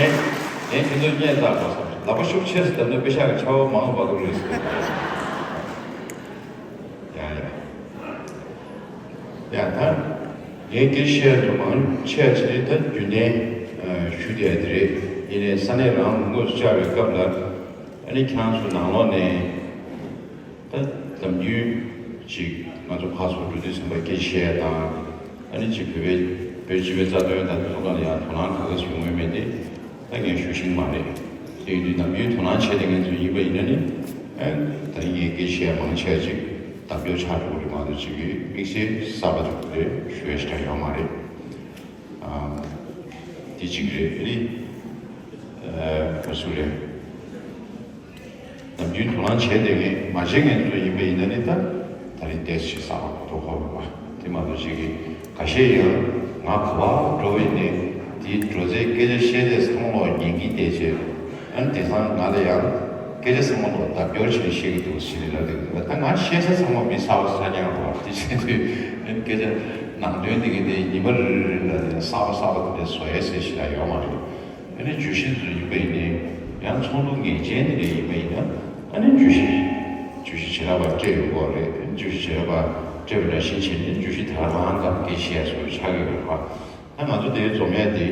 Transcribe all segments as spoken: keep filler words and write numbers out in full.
ངས་ཁྱེད་ཚོ་བརྙས་བཏང་དགོས་བསམ། ལག་པ་ཤུགས་ཆེར་བརྡབ་ན་པེ་ཤག་གི་ཆར་པ་མང་བ་འདུག་རེད་ཟེར། ཡ་ཡ། ཡ་ད། ངའི་སྐད་ཆ་བཤད་དུ་མང་ཆེ་ཆེ་ད་རྒྱུན་ལྡན་ཞུ་བསྡད་དེ་རེད། ཡིན་ནའི་ས་གནས་རང་དངོས་སུ་བཅར་བའི་སྐབས་ལ། ཨ་ནི་ཁྱེད་རང་ཚོ་ནང་ལོགས་ནས། ད་ནམ་རྒྱུན་ཅིག་ང་ཚོ་ཕར་ཚུར་འགྲོ་དུས་ཙམ་པ་སྐད་ཆ་བཤད་དང་། ཨ་ནི་ཅིག་བོད་པའི་བོད་སྤྱི་པའི་རྩ་དོན་དང་དེ་ཚོ་སྒང་ལ་ཡང་དོ་སྣང་ག་གེ་ཞུ་མྱོང་མེད་དེ། ད་ངས་ཞུ་ཤེས་མ་རེད། དེ་ཡིན་དུས་ནམ་རྒྱུན་དོ་སྣང་བྱས་ཏེ་ངས་ཚོ་ཡིན་པ་ཡིན་ན་ནི། ཨ་ད་རིང་ངས་སྐད་ཆ་བཤད་མང་ཆེ་ཅིག་བརྡབ་སྐྱོར་ཆགས་འགྲོ་གི་རེད་མ་གཏོགས་ཅིག་གི་དམིགས་བསལ་གསར་པ་ཅིག་རེད་ཞུ་ཡ་ཞིག་ཀྱང་ཡོད་མ་རེད། ཨ་དེ་གཅིག་རེད། ཨ་ནི་ཨ་ག་ཚོད་རེད། ནམ་རྒྱུན་དོ་སྣང་བྱས་བསྡད་མཁན་མ་བྱེད་མཁན་ཚོ་ཡིན་པ་ཡིན་ན་ནི་ད་ད་རིང་ཏོག་ཙམ་གསར་པ་གོ་ཐོས་ཁོ་རེད་པ། དེ་མ་གཏོགས་ཅིག་གི་ཁ་ཤས་ཡང་ང་ག་པར་འགྲོ་བ་ཡིན་ནའི་དེའི་འགྲོ་སའི་སྐད་ཆ་བཤད་དེ་ཚང་མ་ལོག་ཉན་གྱིན་བསྡད་བྱས། ཨ་ནི་དེང་སང་ང་ལ་ཡང་སྐད་ཆ་ཚང་མ་ལོག་བརྡབ་སྐྱོར་བྱས་ནས་བཤད་ཀྱི་འདུག་ཟེར་ནས་ལབ་བསྡད་ཀྱི་འདུག་ད་ང་བཤད་ས་ཚང་མ་མི་གསར་པ་གསར་རྐྱང་རེད་པ། དེ་བྱས་དུས་ཨ་ནི་སྐད་ཆ་ནང་དོན་དེ་ག་དེ་ཉི་མ་རེ་རེ་རེ་ལ་དེ་གསར་པ་གསར་པ་དེ་འདྲ་བཟོ་ཡས་ཟེར་ཞིག་ལ་ཡོད་མ་རེད། ཨ་ནི་བརྗོད་གཞི་འདི་ཚོ་ཡིན་པ་ཡིན་ནའི། ཡང་ཚོགས་འདུ་ངེས་ཅན་འདི་འདྲ་ཡིན་པ་ཡིན་ན། ཨ་ནི་བརྗོད་གཞི་བརྗོད་གཞི་བྱེ་བྲག་པ་སྤྲད་ཡོད་སྐོར་རེད། བརྗོད་གཞི་བྱེ་བྲག་པ་སྤྲད་པ་ནང་བཞིན་བྱས་ནས་བརྗོད་གཞི་དེ་ག་རང་སྒང་སྐད་ཆ་བཤད་ཡ་སོགས་ཆགས་ཀྱི་ཡོད་རེད་པ། ཨ་ང་ཚོ་དེ་འཛོམས་ཡ་དེ་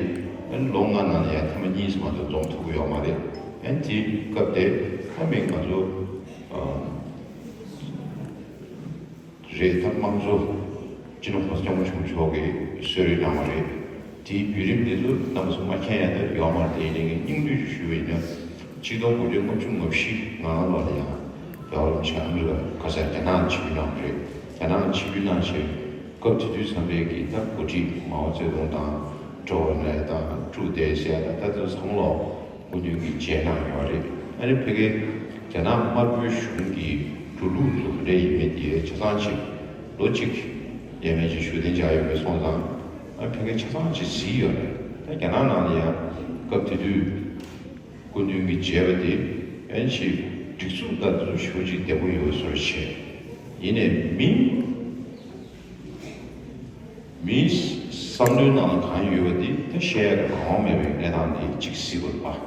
ཨ་ནི་ལོ་ལྔ་ནང་ལ་ཡ་ཐེངས་མ་གཉིས་སུ་མ་གཏོགས་འཛོམས་ཐུབ་ཀྱི་ཡོད་མ་རེད། ཨ་ནི་དེའི་སྐབས་དེ་ཨ་མི་ང་ཚོ་ཨ། རེད། ད་དམངས་གཙོ་སྤྱི་ནོར་༸གོང་ས་༸སྐྱབས་མགོན་ཆེན་པོ་མཆོག་གིས་གསོལ་རས་གནང་བ་རེད། དེའི་བརྒྱུད་རིམ་དེ་ཚོ་རྣམ་པ་ཚོ་མ་མཁྱེན་ཡ་ད་ཡོད་མ་རེད། དེ་ཡིན་ནའི་སྙིང་བསྡུས་ཞུས་པ་ཡིན་ན། ཆིག་སྟོང་དགུ་བརྒྱ་ལྔ་བཅུ་ང་བཞི་ང་ལོ་ལ་ཡང་རྒྱལ་བ་རིན་པོ་ཆེ་ཨ་མི་རི་ཀ་ག་ས་རྒྱ་ནག་ཆིབས་བསྒྱུར་གནང་བ་རེད། རྒྱ་ནག་ཆིབས་བསྒྱུར་གནང་བྱས་སྐབས་དེ་དུས་ཙམ་པའི་གི་ད་འགོ་ཁྲིད་མའོ་ཙེ་ཏུང་དང་ཀྲོའུ་ཨེན་ལའེ་དང་ཀྲུའུ་ཏེ་ཟེར་ཡ་ད་ད་དེ་ཚོ་ཚང་མ་ལོ། སྐུ་མདུན་གྱིས་མཇལ་གནང་ཡོད་རེད། ཨ་ནི་ཕ་གིའི་རྒྱ་ནག་དམར་པོའི་གཞུང་གི་འགྲོ་ལུགས་དེ་ག་འདྲ་ཡིན་མིན་དེ་ཆ་ཚང་ཅིག་ལོ་གཅིག་ཡས་མས་ཅིག་ཞུ་གཏན་འཇགས་ཡོད་པའི་སོང་ཙང་། ཨ་ཕ་གིར་ཆ་ཚང་ཅིག་གཟིགས་ཡོད་རེད། ད་རྒྱ་ནག་ནང་ལ་ཡང་སྐབས་དེ་དུས་སྐུ་མདུན་གྱིས་མཇལ་བ་དེ་ཨ་ནི་ཅིག་སྒྲིག་འཛུགས་ལྟར་དུ་ཞེ་པོ་ཅིག་བདེ་པོ་ཡོད་བཟོ་འདྲ་བྱས། ཡིན་ནའི་མི། མིའི་བསམ་བློའི་ནང་ལ་གང་ཡོད་པ་དེ་ད་བཤད་ཡག་གི་རང་དབང་མེད་པའི་གནས་སྟངས་དེ་གཅིག་གཟིགས་དགོས་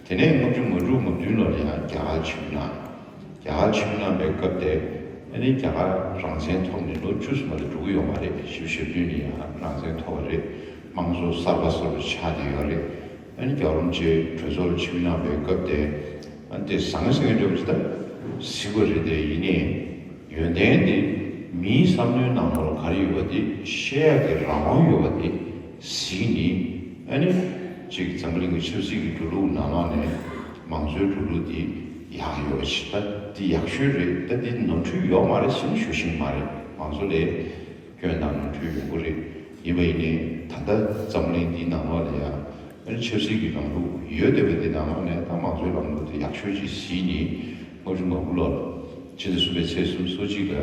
པ། དེ་ནས་ལྔ་བཅུ་ང་དྲུག་ང་བདུན་ལོ་ལ་ཡང་རྒྱ་གར་ཆིབས་གནང་། རྒྱ་གར་ཆིབས་གནང་བའི་སྐབས་དེ་ཨ་ནི་རྒྱ་གར་རང་བཙན་ཐོབ་ནས་ལོ་བཅུ་ཙམ་མ་གཏོགས་འགྲོ་གི་ཡོད་མ་རེད། བཞི་བཅུ་ཞེ་བདུན་ནས་ཡང་རང་བཙན་ཐོབ་པ་རེད། དམངས་གཙོ་གསར་པ་གསར་པ་ཆགས་བསྡད་ཡོད་རེད། ཨ་ནི་རྒྱལ་བ་རིན་པོ་ཆེ་གྲོས་ཚོགས་ལ་ཆིབས་གནང་བའི་སྐབས་དེ་ཨ་ནི་དེ་ཟང་ཟིང་འདྲ་པོ་ཞིག་ད་གཟིགས་པ་རེད། དེ་ཡིན་ནའི། ཡོན་ཏན་དེ་མིའི་བསམ་བློའི་ནང་ལོགས་ལ་ག་རེ་ཡོད་པ་དེ་བཤད་ཡག་གི་རང་དབང་ཡོད་པ་དེ་གཟིགས་ནས། ཨ་ནི་ཅིག་འཛམ་བུ་གླིང་གི་ཆབ་སྲིད་ཀྱི་འགྲོ་ལུགས་ནང་ལོགས་ནས་མང་གཙོའི་འགྲོ་ལུགས་དེ་ཡག་ཡོད་པ་ཞིག་ད་དེ་ཡག་ཤོས་རེད། ད་དེ་ནོར་འཁྲུལ་ཡོད་མ་རེད་ཟེར་ནས་ཞུ་ཤེས་མ་རེད། མང་གཙོ་ལ་སྐྱོན་དང་ནོར་འཁྲུལ་ཡོང་གི་རེད། ཡིན་པ་ཡིན་ནའི་ད་ལྟ་འཛམ་བུ་གླིང་འདིའི་ནང་ལོགས་ལ་ཡང་། ཨ་ནི་ཆབ་སྲིད་ཀྱི་ལམ་ལུགས་ཡོད་བསྡད་པ་འདི་ནང་ལོགས་ནས་ད་མང་གཙོའི་ལམ་ལུགས་དེ་ཡག་ཤོས་ཅིག་གཟིགས་ནས་ལྔ་བཅུ་ང་དགུ་ལོར་ཕྱི་ཟླ་གསུམ་པའི་ཚེས་སོ་གཅིག་ལ་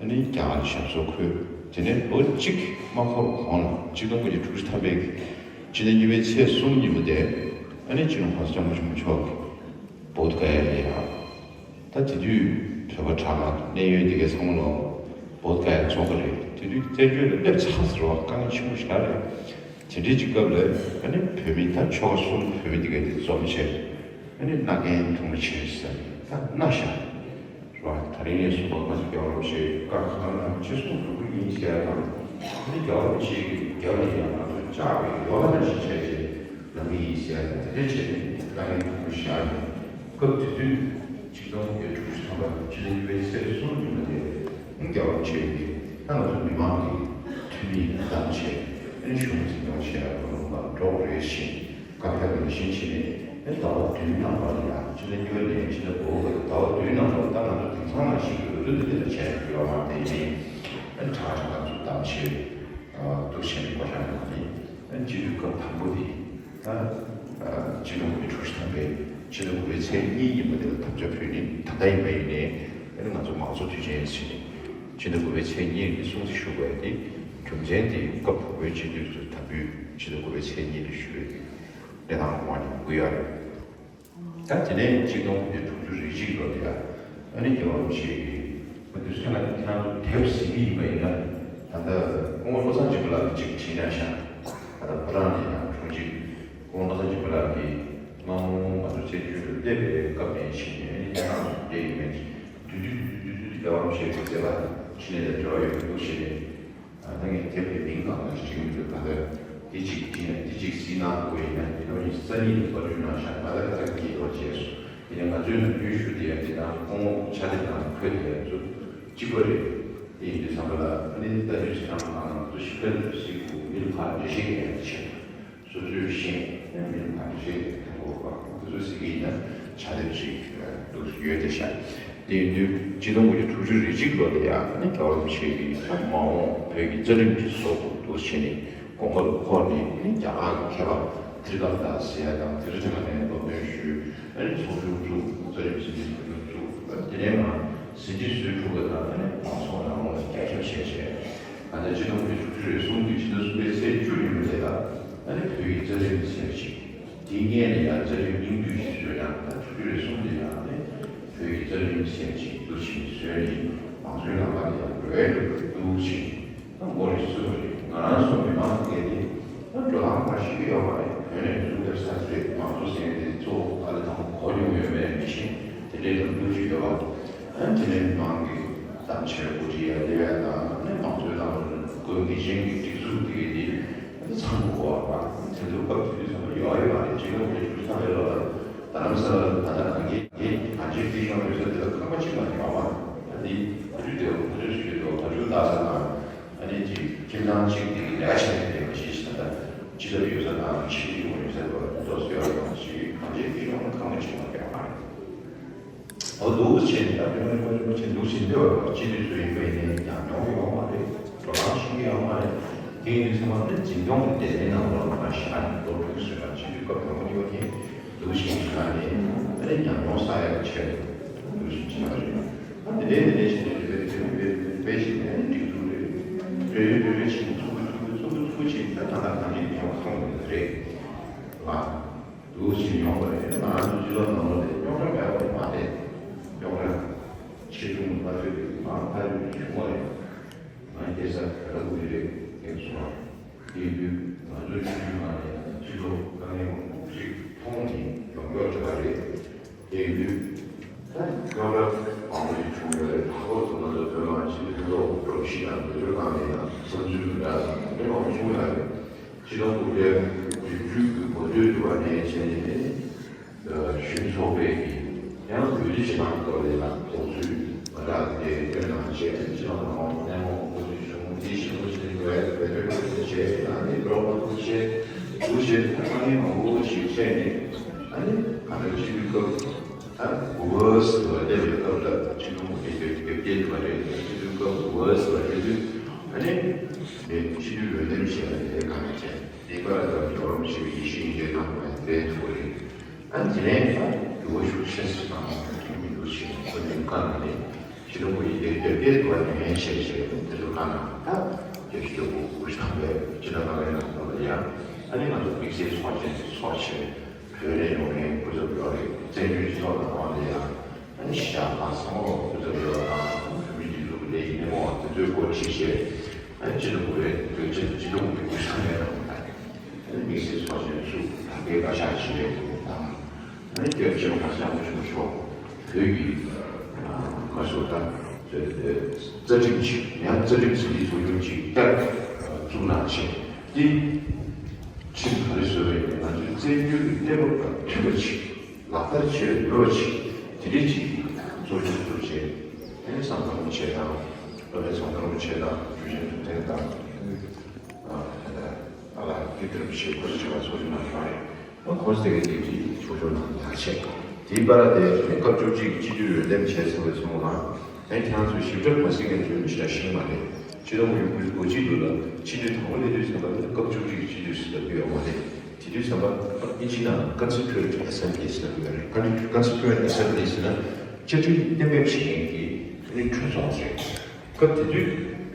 ཨ་ནི་རྒྱ་གར་ལ་ཞབས་སོར་འཁོད། དེ་ནས་ལོ་གཅིག་མ་འཁོར་གོང་ལ་ཆིག་སྟོང་དགུ་བརྒྱ་དྲུག་ཅུ་ཐམ་པའི་ཕྱི་ཟླ་གཉིས་པའི་ཚེས་གསུམ་ཉིན་མོ་དེ་ཨ་ནི་སྤྱི་ནོར་༸གོང་ས་༸སྐྱབས་མགོན་ཆེན་པོ་མཆོག་གིས་བོདྷ་ག་ཡ་ལ་ཡང་། ད་དེ་དུས་བོད་པ་དྲག་སྔགས་གནད་ཡོད་དེ་གའི་ཚང་མ་ལོ་བོདྷ་ག་ཡ་འཛོམས་པ་རེད། དེ་དུས་བཙན་བྱོལ་ལ་སླེབས་ཚར་ཟེར་བ་དཀའ་ངལ་ཆེན་པོ་ཞིག་རེད། དེ་འདྲའི་ཅིག་སྐབས་ལ་ཨ་ནི་བོད་མི་ད་ཆོལ་ཁ་གསུམ་བོད་མི་དེ་གའི་དེ་འཛོམས་བྱས། ཨ་ནི་མནའ་གན་ཐུང་ཆེ་ཟེར་ད་མནའ་བཞག་རེད་བ། ད་རིང་ནས་བཟུང་བ་ང་ཚོ་རྒྱལ་བ་རིན་པོ་ཆེའི་བཀའ་གང་ལ་ཅི་གསུང་འགྲོ་གི་ཡིན་ཟེར་ཡ་དང་། ཨ་ནི་རྒྱལ་བ་རིན་པོ་ཆེ་གི་རྒྱབ་ལ་ཡང་ང་ཚོ་ལྕགས་ཀྱི་ཡོ་ལ་ནང་བཞིན་བྱས་རྗེས་ལངས་ཀྱི་ཡིན་ཟེར་ཡ་དེ་འདྲ་བྱས་ནས་མནའ་གན་ཐུང་ངུ་བཞག་ནས་སྐབས་དེ་དུས་ཆིག་སྟོང་དགུ་བརྒྱ་དྲུག་ཅུ་ཐམ་པ་ཕྱི་ཟླ་གཉིས་པའི་ཚེས་གསུམ་ཉིན་མོ་དེ་རྒྱལ་བ་རིན་པོ་ཆེ་གིས་ད་ང་ཚོ་མི་མང་གི་འཐུས་མི་བདམས་བྱས་ཨ་ནི་གཞུང་འཛིན་སྐྱོང་བྱེད་ཡ་ལ་ལུང་པར་འགྲོ་དགོས་རེད་ཟེར་བཀའ་ཕེབས་པ་ནང་བཞིན་བྱས་ནས་ཨ་ནི་ཟླ་བ་བདུན་ནང་ལོགས་ལ་ཡང་ཕྱི་ཟླ་གཉིས་པ་ནས་ཕྱི་ཟླ་དགུ་པ་བར་ཟླ་བ་བདུན་ནང་ལོགས་ད་ང་ཚོ་དེང་སང་ནང་བཞིན་གྱི་འོས་བསྡུ་དེ་འདྲ་བྱས་ཡོད་མ་རེད། དེ་ཡིན་ཨ་ནི་དྲག་དྲག་ང་ཚོ་བདམས་བྱས། ཨ་འདུག་བྱས་ནས་བསྐོ་བཞག་གནང་ནས་ཨ་ནི་སྤྱི་འཐུས་སྐབས་དང་པོ་དེ་ད་ཨ་སྤྱི་ནོར་དགུ་བརྒྱ་དྲུག་ཅུ་ཐམ་པའི་ཕྱི་ཟླ་དགུ་པའི་ཚེས་གཉིས་ཉིན་མོ་དེ་ལ་དམ་བཅའ་ཕུལ་ནས་ད་ལྟ་ཡིན་པ་ཡིན་ནའི་ཨ་ནི་ང་ཚོ་མང་གཙོ་དུས་ཆེན་ཟེར་ནས་ཕྱི་ཟླ་དགུ་པའི་ཚེས་གཉིས་ཀྱི་སྲུང་བརྩི་ཞུ་དགོས་ཏེ། རྒྱུ་མཚན་དེ་སྐབས་དང་པོའི་སྤྱི་འཐུས་ཚོས་དམ་འབུལ་ཕྱི་ཟླ་དགུ་པའི་ཚེས་གཉིས་ལ་ཞུ་བའི་གནས་སྟངས་ངོ་མ་ནས་ཡོང་གི་ཡོད་རེད། ད་དེ་ནས་ཆིག་སྟོང་དགུ་བརྒྱ་དྲུག་ཅུ་རེ་གཅིག་ལོ་ལ་ཡ་ཨ་ནི་རྒྱལ་བ་རིན་པོ་ཆེ་གིས་མ་དུས་ཚོད་ལ་ཁྱེད་རང་ཚོ་དེབ་གཟིགས་ཀྱི་ཡིན་པ་ཡིན་ན་ད་ལྟ་སྐུ་ངོ་བློ་བཟང་སྦྱིན་པ་ལགས་ཀྱིས་ཅིག་བྲིས་གནང་ཤག་ད་ལྟ་ཁོ་རང་ནས་ཡང་དྲུང་ཆེ་ ཁོང་ལྷ་ས་ཆེན་པོ་ལགས་ཀྱིས་མ་འོངས་ང་ཚོ་བཙན་བྱོལ་དུ་སླེབས་པའི་སྐབས་ནས་བྱས་ནས་ཨ་ནི་སྐྱེ་ཡོད་མེད་ཀྱི་དུས་དུས་དུས་དུས་དུས་དུས་རྒྱལ་བ་རིན་པོ་ཆེ་གི་མཛད་པ་འཕྲིན་ལས་དང་འབྲེལ་བ་ཡོད་པའི་སྐོར་བཤད་ནས། ད་ངས་དེབ་དེ་མིང་གང་ལ་ཞིག་མི་འདུག་ད་ལྟ་འདི་གཅིག་བྲིས་ནས་འདི་གཅིག་གཟིགས་གནང་དགོས་ཡིན་ན་འདི་ནོ་ཡིན་སང་ཉིན་དུ་པར་སྐྲུན་གནང་ཤག་ད་ལྟ་ཁ་སང་གི་དོ་བྱས་སོ། དེ་ནས་ང་ཚོའི་ནམ་རྒྱུན་ཞུ་དེ་ཡང་དེ་དང་ཁོང་ཆ་དེ་དང་ཁོས་དེ་ཡང་ཚུར་གཅིག་པ་རེད། དེ་ཡིན་དུས་ཙམ་པ་ལ་ཨ་ནི་ལྟ་རྒྱུ་བྱེད་སྟངས་ཁང་ནང་དུ་ཞིབ་ཕྲ་དུ་གཟིགས་དགོས་མི་ལ་ཕར་འགྲེལ་བཤད་ཡང་བྱེད། སོ་སོས་ཤེས་ཡོན་མིན་པ་ཤེས་ཡོན་ཐོན་དགོས་པ་དེ་ཚོ་ཟེར་གྱི་ཡིན་ན་ཆ་ལེན་ཞིག་འདུག་ཡོད་དེ་ཤག་དེ་ཡིན་དུས་ཆིག་སྟོང་དགུ་བརྒྱ་དྲུག་ཅུ་རེ་གཅིག་ལོ་ལ་ཡང་ནི་རྒྱལ་བ་རིན་པོ་ཆེ་གིས་མ་འོངས་བོད་ཀྱི་རྩ་ཁྲིམས་ཀྱི་སྲོལ་འདུག་བྱས་ནས་གོང་བཀུར་འཁོར་ནས་ནི་རྒྱ་གར་གྱི་མཁས་པ་ཐིར་ཀ་ལ་ཟེར་ཡ་དང་དེ་རིང་ནས་སློབ་སྟོན་ཞུས་ཨ་ནི་ཚོགས་ཆུང་བཙུགས་རྩ་ཁྲིམས་ཟིན་བྲིས་ཚོགས་ཆུང་བཙུགས་དེ་ནས་མ་ཟིན་བྲིས་བཟོས་གྲུབ་པ་དང་ཨ་ནི་མང་ཚོགས་ནང་ལོགས་ལ་རྒྱ་ཁྱབ་བྱས་བྱས། ད་ལྟ་སྤྱི་ལོ་ཉིས་སྟོང་དྲུག་ཅུ་རེ་གསུམ་གྱི་ཕྱི་ཟླ་གསུམ་པའི་ཚེས་བཅུ་ཉིན་མོ་དེ་ལ་ཨ་ནི་བོད་ཀྱི་རྩ་ཁྲིམས་ཟེར་ཅིག་དེའི་སྔོན་ལ་ཡང་རྩ་ཁྲིམས་སྙིང་བསྡུས་ཤིག་བཟོས་ཡང་ད་དྲུག་ཅུ་རེ་གསུམ་དེ་ཡང་ཨ་ནི་བོད་ཀྱི་རྩ་ཁྲིམས་ཟེར་ཅིག་འདུག་ཅིང་བཟོས་ནས་མང་གཙོའི་ལམ་ཁ་དེ་ཡང་འགྲོ་ཡ་འགྲོ་གི་འདུག་ཅིང་ད་མགོ་རེ་ཚོས་པ་རེད། ང་རང་ཚོ་མི་མང་གི་དེ་ད་འགྲོ་ལམ་ཁ་ཞིག་ཡོད་པ་རེད། བོད་ནས་འཛུགས་པའི་ས་ཚོས་མང་གཙོ་ཟེར་དེ་གཙོ་བོ་ག་ལ་དང་གོ་མྱོང་ཡོད་མེད་མི་ཤེས། དེ་འདྲའི་ལམ་ལུགས་ཅིག་ཡོད་པ། ཨ་ནི་དེ་ནས་མང་གི་གཏམ་བཤད་གོ་སྒྲིག་ཡ་ལེ་བ་དང་ཨ་ནི་མང་གཙོའི་ལམ་ལུགས་དགོས་ངེས་ཅན་གྱི་སྒྲིག་འཛུགས་དེ་གའི་དེ་ཨ་ནི་ཚང་དགོས་པ་དེ་ཚོ་སྐབས་དེ་དུས་ཚང་མ་ཡོད་ཡོད་མ་རེད། ཅིག་ལ་དེ་ཞུ་ས་མེད་ལ་ད་རང་ས་ད་ལྟ་གང་གི་ངས་གང་ཅིའི་སྲིད་སྐྱོང་ཡོད་ས་དེ་ལ་ཁང་པ་གཅིག་མ་ཡིན་པ་བ་ད་འདི་ཕ་ཆུ་དེ་ཕ་ཆུ་ཞུ་དེ་ཕ་ཆུ་ལྟ་ས་དང་ཨ་ནི་ཅིག་ཁྱིམ་ཚང་གཅིག་དེ་གི་ལས་ཀ་བྱེད་མཁན་དེ་མ་ཤེས་ཤིག་ད་ལྟ་ཅི་ལྟར་ཡོད་ས་དང་ཕྱི་ཡོང་ཡོད་ས་དེ་ལ་ཏོག་ཙམ་ཡོད་རེད། གང་ཅིའི་སྲིད་སྐྱོང་ཁང་པ་གཅིག་མ་ཡིན་པ་རེད། འོ་འདུག་བྱས་ནས་ད་དེ་མིན་ཁོ་ཚོ་ཆེ་འདུག་ཕྱིན་འདོད་པ་སྤྱི་འཐུས་ཚོ་ཡིན་པ་ཡིན་ནའི་ཉམས་མྱོང་ཡོད་མ་རེད། འགྲོ་སྟངས་ཤེས་ཀྱི་ཡོད་མ་རེད། དེ་ཡིན་དུས་ཚང་མ་ནི་འཛིན་སྐྱོང་གི་སྡེ་ཚན་ནང་ལོགས་ལ་མ་ཤི་ཨ་ནི་ལོ་དྲུག་ཙམ་ལ་སྤྱི་འཐུས་སྐབས་དང་པོ་གཉིས་པ་དེ་འདུག་ཕྱིན་ཞིག་ལ་ནི་ཨ་ནི་ཉམས་མྱོང་བསགས་ཡག་ཆེད་འདུག་ཕྱིན་ཕྱིན་པ་རེད། ཨ་དེ་འདྲའི་དེ་འདྲའི་ཞིག་ནས་རེ་བས་རེ་བས་རེ་བས་ཞིག་ནས་སྒྲིག་འཛུགས་རེ་རེ་རེ་རེ་བྱས་ནས་ཚུགས་ཚུགས་ཚུགས་ཚུགས་ཕྱིན་ད་ད་ལྟ་གང་ཅིའི་ཉམས་མྱོང་ཐོན་ཡོད་རེད་ལ། འདུག་ཕྱིན་ཡོང་བ་རེད། ང་རང་ཚོ་སྤྱི་ཚོགས་ནང་ལོགས་ལ་རྙོག་དྲ་མེད་པ་མ་རེད། རྙོག་དྲ་ཆེ་ཆུང་སླར་གསོ་དེ་མང་ཐག་ཆོད་ཀྱི་བྱུང་བ་རེད། ང་སྐྱེས་ས་བོད་ལ་དགོས་རེད་ངས་གསུངས་པ། དེ་ཡིན་དུས་ང་ཚོའི་ཆུ་ཚོད་ནང་ནས་སྤྱི་ཚོགས་དཀའ་ངལ་ཞིག་མཐོང་ནས་ཡོང་མགྱོགས་བྱས་པ་རེད། དེ་ཡིན་དུས་ད་རྙོག་དྲ་མང་པོ་ཞིག་བྱུང་ཡོད་རེད། ལྷག་པར་དུ་ང་ཚོ་བོད་ནང་སྤྱི་འཐུས་ཕུན་ཚོགས་སྒྲོམ་གཞི་དང་འདི་ཚོའི་སྒང་ནས་ཡང་བསམ་ཚུལ་མི་འདྲ་དང་དེ་འདྲ་མང་པོ་བྱུང་ཡོད་རེད། སྤྱི་ལོ་དགུ་བརྒྱ་བདུན་ཅུ་གི་འགོ་སྟོད་དུ་བ་ནས་བྱས་ནས་གཞོན་ཚོགས་པས་ཀྱི་ཡང་འོས་བསྡུ་བྱེད་སྟངས་སྐོར་ལ་ཡང་དོགས་ཚུལ་མ་འདྲ་དེ་བཏོན་གནང་བྱས། སྤྱི་ལོ་ནང་ནས་མང་པོ་ཞིག་བྱུང་། འདི་ཞིག་པོ་ཞིག་བོད་བོད་བོད་བོད་བྱས་ཡང་ནི་འགྲོ་བ་ཐུག་བྱས་འདུག་བྱས་ཐ་མའི་མང་པོ་ཞིག་བྱས་ནས་ཨ་ནི་ག་འདྲ་བྱེད་དུས་སྐབས། ད་འུ་བ་ཟེར་བ་སླེབས་པའི་སྐབས་ལ་ཁྲིམས་ལུགས་མི་སྟེར་སྐྱོབ་སྐྱེལ་བ་རེད། ཁྲིམས་སྐབས་འུ་བ་ཟེར་བ་སླེབས་དུས་ཨ་ནི་མི་ཕྱི་འཐུས་འོས་འདེམས་བྱས་ལ་དེ་ག་ནས་བྱས་དེ་ག་ལ་ད་འགྱུར་བ་ཞིག་ཡིད་བཞིན་འདྲེན་གནང་བ་རེད་ཐུག་རེད། ཨ་ནི་དེ་ནས་ད་འུ་བ་ཤུགས་ཆེ་སུ་བཏང་བ་དེ་མི་འདུག་ཞེས་ཁོ་ནས་བཀའ་གནང་ནས་ཕྱི་ལོ་དགུ་ཡི་དེ་སྐྱོབ་སྐྱེལ་བ་ནས་ངས་བྱས་བྱས་དེ་ཚོ་བཀའ་གནང་། ད་སྐྱབས་སྐྱོབ་པོ་འུ་ཤ་བས་ཕྱི་ལ་ག་རེ་གནང་ཐུབ་ལ་ཡང་ཨ་ནི་ང་ཚོ་དམིགས་བསལ་ཚོགས་ཆེན་ཚོགས་ཆེན། བོད་ནས་ཡོང་མཁན་སྐུ་ཚབ་ཡོད་རེད། བཙན་བྱོལ་སྤྱི་ཚོགས་ནང་ལོགས་ལ་ཡང་ཨ་ནི་གཞིས་ཆགས་ཁག་ཚང་མ་སྐུ་ཚབ་ཡོད་པ་དང་བོད་མི་སྒྲིག་འཛུགས་ཀྱི་ལས་ཀྱི་སྣེ་མོ་དེ་ཚོའི་སྐོར་ཞིག་བཤད། ཨ་ནི་སྤྱི་ཚོགས་ཀྱི་བོད་ཀྱི་སྤྱི་ཚོགས་ཀྱི་སྐུ་ཚབ་ཡོད་པ་དང་ཨ་ནི་དམིགས་བསལ་ཚོགས་ཆེན་ཚུགས་དང་པའི་བཀའ་ཤག་ཆེན་པོ་དང་ཨ་ནི་སྐྱབས་བཅོལ་བ་ཤང་ཆུང་ཤོག་བོད་ཀྱི་ཨ་མ་སོ་དང་རྩ་ཁྲིམས་ཆེད་ཡང་རྩ་ཁྲིམས་ཟིན་བྲིས་ཚོགས་ཆུང་ཅིག་བསྐྱར་བཙུགས་གནང་ཆེད་དེ། ཁྲིམས་ག་རེ་བཟོས་པ་ཡིན་ན་ང་ཚོའི་བཙན་བྱོལ་གྱི་གནས་བབ་དང་མཐུན་པ་ཅིག་ལག་བསྟར་བྱེད་འོས་པ་ཅིག་དེ་འདྲའི་ཅིག་གི་གཙོ་ཆེར་བཟོ་བྱས་ཨ་ནི་བསམ་བློ་བྱེད་དང་སློབ་པའི་བསམ་བློ་བྱེད་དང་ཇུས་ཆེན་ཐུབ་བསྟན་དང་ཨ་ལ་ཀི་ཏི་རུ་བྱེད་དགོས་ཅེས་པ་ཚོ་ཡིན་ན་མ་རེད། ཨ་ཁོ་ཚོ་དེ་གའི་དེ་ཅིག་ཆོས་ཕྱོགས་ནང་ཡག་ཆེད་དེའི་བར་དེ་སྐབས་བཅུ་གཅིག་གི་སྤྱི་འཐུས་འོས་འདེམས་བྱས་ཟིན་པའི་སོང་ལ། ཨེ་ཁྱེད་རང་ཚོས་ཞིབ་ཕྲ་མ་གཟིགས་མཁན་ཚོས་མི་ཞིག་ལ་ཤེས་མ་རེད། ཕྱི་ལོ་ཉིས་སྟོང་དགུ་བཅུ་གོ་གཅིག་ལོ་ལ་སྤྱི་འཐུས་དང་པོ་སླེབས་དུས་ཙམ་པ་ནི་སྐབས་བཅུ་གཅིག་གི་སྤྱི་འཐུས་སུ་ལ་ཕུལ་ཡོད་མ་རེད། དེ་དུས་ཙམ་པ་ཨིན་ཇི་ནང་Constituent Assembly ཟེར་ལ་ཕུལ་ཡོད་རེད། Constituent Assembly ཟེར་ན་བཅའ་ཁྲིམས་གཏན་འབེབས་བྱེད་མཁན་གྱི་ཨ་ནི་གྲོས་ཚོགས་རེད། སྐབས་དེ་དུས་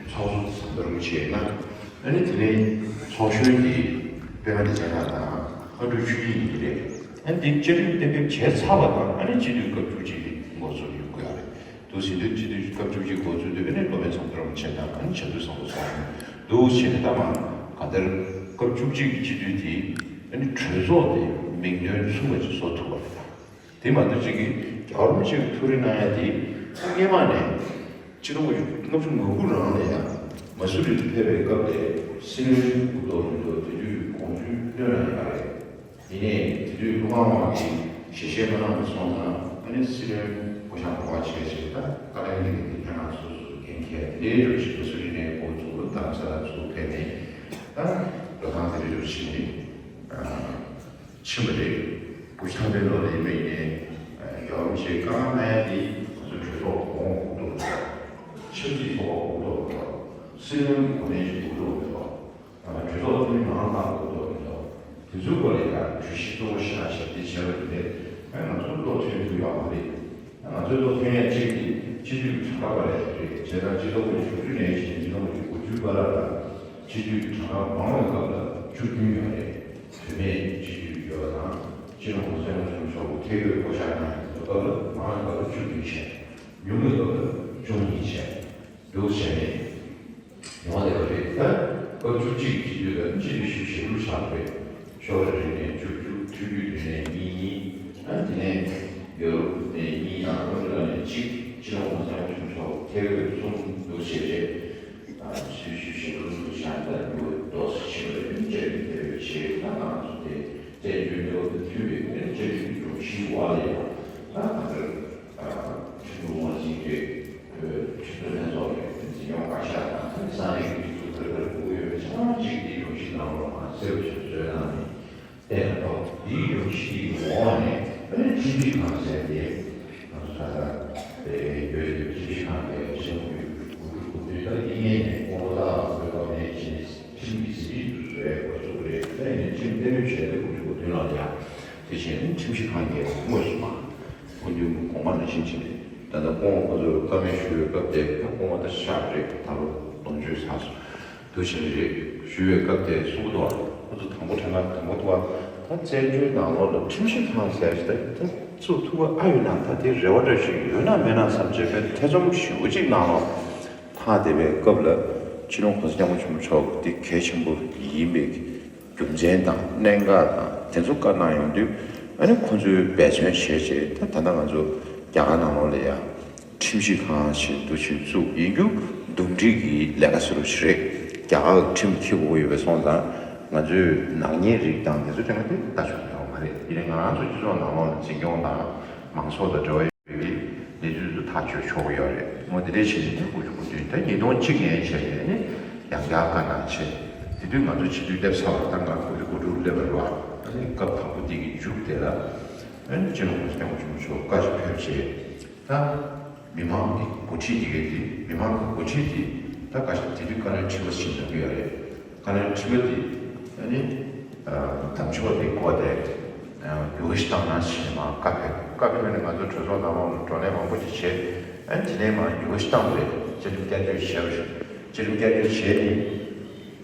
ཚོགས་གཙོ་བསམ་བློ་བྱས་ན་ཨ་ནི་དེ་ནས་ཚོགས་གཞོན་གྱི་པད་མ་བདེ་ཆེན་ལགས་དང་ལྷ་སྒྲོལ་ཆོས་སྐྱིད་གཉིས་རེད། ཨ་ནི་དེ་བཅའ་ཁྲིམས་གཏན་འབེབས་བྱས་ཚར་བ་དང་ཨ་ནི་སྤྱི་འཐུས་སྐབས་བཅུ་གཅིག་གི་འགོ་ཚུགས་ཡོང་གི་ཡོད་རེད། འདུག་ཟེར་དུས་སྤྱི་འཐུས་སྐབས་བཅུ་གཅིག་འགོ་ཚུགས་དུས་ཨ་ནི་སློབ་དཔོན་ཚང་ཚོ་རིན་པོ་ཆེ་དང་ཨ་ནི་བྱ་དུར་བཟང་པོ་སོགས་འདུག་བྱས་ནས་ད་མ་ག་དར་སྐབས་བཅུ་གཅིག་གི་སྤྱི་འཐུས་དེ་ ཨ་ནི་གྲོས་ཚོགས་དེ་མིང་དོན་མཚུངས་པ་ཅིག་བཟོ་ཐུབ་པ་རེད། དེ་མ་གཏོགས་ཅིག་གིས་རྒྱལ་བ་རིན་པོ་ཆེ་གི་ཐུགས་རེ་གནང་ཡ་དེ་སྔོན་མ་ནས་ཕྱི་ལོ་ལྔ་བཅུ་ང་དགུ་རང་ལ་ཡང་མ་སུ་རི་དུ་ཕེབས་པའི་སྐབས་དེ་སྲིད་བློན་སྐུ་ཐོག་རིམ་གྲོ་དེ་དུས་དགོངས་ཞུ་བཏོན་གནང་ཡོད་རེད། ཡིན་ནའི་དེ་དུས་ཀླུ་ཁང་དབང་གིས་ཞལ་བཞེས་མ་གནང་བ་སོང་ཙང་ཨ་ནི་སྲིད་བློན་སྐུ་ཞབས་གོ་བ་བྱས་བྱས་ད་བཀའ་བློན་ལྷན་རྒྱས་ཀྱི་ཁྱེད་རང་སོ་སོ་འགན་འཁྱེར་དེ་འདྲའི་འགྲོ་བཞིན་པ་སུ་རི་ནས་འགོ་བཙུགས་རྡ་རམ་ས་ལ་ཚུར་ཕེབས་ནས་ད་འགྲོ་སྟངས་དེ་འདྲའི་འགྲོ་བཞིན་ནས་ཕྱིན་པ་རེད། སྐུ་ཞབས་ཐང་པའི་ལོ་ལ་ཡིན་པ་ཡིན་ནའི་རྒྱལ་བ་རིན་པོ་ཆེའི་བཀའ་དབང་གནང་ཡ་དེ་ང་ཚོའི་གྲོས་ཚོགས་གོང་འོག་གོང་ཐོག་ཆབ་སྲིད་ཚོགས་པ་གོང་ཐོག་སྲིད་བློན་གོ་གནས་ཀྱི་གོང་ཐོག་མི་འདུག་གྲོས་ཚོགས་འཐུས་མི་མང་ལ་གོ་རྟོགས་མི་འདུག་དེ་ཚོའི་སྐོར་ལ་ཡང་གྲོས་གཞི་གཙོ་བོ་བཞག་བྱས་འདི་བྱས་པ་རེད། ཨ་ང་ཚོ་བློ་མཐུན་ཐུབ་ཡོད་མ་རེད། ཨ་ང་ཚོའི་བློ་མཐུན་ཡ་གཅིག་དེ་སྤྱི་འཐུས་ཀྱི་གྲངས་ཀ་བར་ཡ་རེད། བྱས་ཙང་སྤྱི་ཟླ་དགུ་བཅུ་དྲུག་ནས་བྱས་ནས་སྤྱི་ཟླ་དགུ་བཅུ་གོ་བཅུའི་བར་ལ་སྤྱི་འཐུས་ཀྱི་གྲངས་ཀ་མང་བའི་སྐབས་ལ་བཅུ་བདུན་ཡོད་རེད། བུད་མེད་སྤྱི་འཐུས་ཡོད་པ་དང་སྤྱི་ནོར་གོང་ས་སྐྱབས་མགོན་ཆེན་པོ་མཆོག་གིས་ཐད་ཀར་བསྐོ་བཞག་གནང་ཡོད་པའི་སྐབས་ལ་མང་བའི་སྐབས་ལ་བཅུ་བདུན་བྱས། ཉུང་བའི་སྐབས་ལ་བཅུ་གཉིས་བྱས། འདུག་བྱས་ནས། ཡོང་བ་རེད་པ་རེད། ད་སྐབས་བཅུ་གཅིག་གི་སྤྱི་འཐུས་ལ་སྤྱི་འཐུས་བཞི་བཅུ་ཞེ་དྲུག་ཆགས་པ་རེད། ཤོག་ལྷེ་རིགས་ནས་བཅུ་བཅུ། ཐུགས་རྒྱུད་རིགས་ནས་གཉིས་གཉིས། ཨ་དེ་ནས་ཡོ་རོབ་ནས་གཉིས་དང་ཨ་མི་རི་ཀ་ནས་གཅིག་སྤྱི་ནོར་གོང་ས་སྐྱབས་མགོན་ཆེན་པོ་མཆོག་ཐད་ཀར་གསུམ་འདུག་བྱས་རྗེས་སྤྱི་འཐུས་བཞི་བཅུ་ཞེ་དྲུག་འདུག་བྱས། ད་འགྱུར་བ་ཏོག་ཙམ་ཕྱིན་པ་རེད། བཅའ་ཁྲིམས་དེ་བས་བྱས་ད་ང་ཚོ་དེ་བཙན་བྱོལ་གནས་བབ་དང་མཐུན་པའི་བཅའ་ཁྲིམས་ཀྱི་སྒྲོམ་གཞིའི་འོག་ལ་ཡང་ད་ང་ཚོར། ཁྲིམས་ལུགས་དབང་འཛིན་རེད། བོད་ཁྲིམས་རྩོད་ལྷན་ཚོགས་ཀྱི་འཛིན་སྐྱོང་བཀའ་ཤག་དང་ས་གནས་ཀྱི་སྒྲིག་འཛུགས་ཁག་ལ་དགོས་ཡོད་པའི་ཆ་ཚང་གཅིག་འདིའི་སྒྲོམ་གཞིའི་ནང་ལོགས་ནང་གསལ་པོ་ཞིག་བཟོས་གནང་ནས་བསྟན་ཐོག་འདིའི་སྒྲོམ་གཞི་འོག་ནས་ཨ་ནི་ཁྲིམས་ཞིབ་ཁང་ཟེར་ཏེ་ང་ཚོ་ད་ལྟ་ཡོད་པའི་ཁྲིམས་ཞིབ་ཁང་དེ་ཕྱི་ལོ་ཉིས་སྟོང་དགུ་བཅུ་གོ་བདུན་ལ་དབྱིན་ཡུལ་ནས་ཀོང་ལོ་ཏཱ་ལ་བོད་སྐབས་ནས་ཕྱིན་ནས་ཁྲིམས་ཀྱི་ཟིན་བྲིས་དུ་བཟོས་འགོ་བཙུགས་པ་རེད། ད་ཡིན་ནའི་ཁྲིམས་གཏན་འབེབས་བྱས་ཏེ་དགུ་བཅུ་གོ་བདུན་ལ་ཡ། དེ་བཞིན་ཁྲིམས་ཞིབ་ཁང་གིས་དངོས་སུ་མ། སྐུ་མདུན་གོང་མ་ནང་བཞིན་བྱས་ནས་ད་ལྟ་སྐུ་ངོ་ཁོ་ཚོས་བཀའ་མོལ་ཞུ་བའི་སྐབས་དེ་ད་སྐུ་ངོ་ད་ཤག་རེད། ད་ལོ་ལོངས་སྤྱོད་ཚར་སོང་། དུ་བྱས་ནས་རེད་ཞུ་བའི་སྐབས་དེ་གསུངས་འདུག་ཁོ་ཚོ་དང་པོ་དྲན་ན་དང་པོ་ཐུག་པ་ད་བཙན་བྱོལ་ནང་ལོགས་ལ་ཁྲིམས་ཞིབ་ཁང་ཟེར་ཞིག་ད་ད་ཚུགས་ཐུབ་པ་ཨ་ཡོད་ན་ད་དེ་རེ་བ་འདྲ་ཞིག་ཡོད་ན་མེད་ན་བསམ་བྱས་པའི་ཐེ་ཚོམ་ཞེ་པོ་ཅིག་ནང་ལོགས་ཐག་དེ་བའི་སྐབས་ལ་སྤྱི་ནོར་གོང་ས་སྐྱབས་མགོན་ཆེན་པོ་མཆོག་འདི་གལ་ཆེན་པོ་ཡིན་པའི་རྒྱུ་མཚན་དང་གནད་འགག་དང་དེ་ཚོ་བཀའ་གནང་ཡོང་དུས་ཨ་ནི་ཁོ་ཚོས་འབད་བརྩོན་བྱས་རྗེས་ད་ད་ལྟ་ང་ཚོ་རྒྱ་གར་ནང་ལོགས་ལ་ཡང་ཁྲིམས་ཞིབ་ཁང་ཞིག་འདུ་ཆེན་བཙུགས་ཡིན་རྒྱུ་འདུམ་འགྲིག་གི་ལས་ཀ་ཟེར་བ་ཞིག་རེད། རྒྱ་གར་ཁྲིམས་འཁྱེར་དགོས་ཡོད་པ་སོང་ཙང་ང་ཚོས་ནག་ཉེས་རིགས་དང་དེ་ཚོ་དྲན་པ་དེ་ལྟ་ཆོག་ཡོད་མ་རེད། ཡིན་ནའི་ང་རང་ཚོ་སྤྱི་ཚོགས་ནང་ལོགས་ལ་འཛིན་སྐྱོང་དང་མང་ཚོགས་དང་འབྲེལ་བ་ཡོད་པའི་གནས་ཚུལ་དུ་ཐག་གཅོད་ཆོག་གི་ཡོད་རེད། འོ་དེ་འདྲའི་བྱས་ནས་ནི་དགུ་བཅུ་གོ་བདུན་ད་ཉིས་སྟོང་གཅིག་ནས་བྱས་ནས་ནི་ཡང་བསྐྱར་བཀའ་གནང་བྱས། དེ་དུས་ང་ཚོ་སྤྱི་འཐུས་སླེབས་ཚར་བ་ད་ང་དགུ་བཅུ་གོ་དྲུག་སླེབས་པ་རེད་བ། ཨ་ནི་སྐབས་དང་པོ་དེ་གི་མཇུག་དེ་ལ་ཨ་ནི་སྤྱི་ནོར་གོང་ས་སྐྱབས་མགོན་ཆེན་པོ་མཆོག་བཀའ་ཞིག་ཕེབས་བྱས། ད་མི་མང་གི་འགོ་ཁྲིད་དེ་གའི་དེ་མི་མང་གི་འགོ་ཁྲིད་དེ་ད་བཀའ་ཞིག་དེ་དུས་བཀའ་བློན་ཁྲི་པ་ཞིག་ལབ་ཀྱི་ཡོད་རེད། བཀའ་བློན་ཁྲི་པ་དེ་ཨ་ནི་དམ་ཆོས་དེ་བསྐོ་སྟེ་འགྱུར་བ་ཞིག་བཏང་ན་ཞེས་མ་བཀའ་ཕེབས། བཀའ་ཕེབས་ནས་ང་ཚོ་གྲོས་ཚོགས་ནང་ལོགས་ལ་བགྲོ་གླེང་མང་པོ་ཞིག་བྱས། ཨ་ནི་དེ་ནས་མ་འགྱུར་བ་ཞིག་བཏང་བ་རེད། བཅའ་ཁྲིམས་བསྐྱར་བཅོས་བྱས་པ་རེད། བཅའ་ཁྲིམས་བསྐྱར་བཅོས་བྱས་ནས་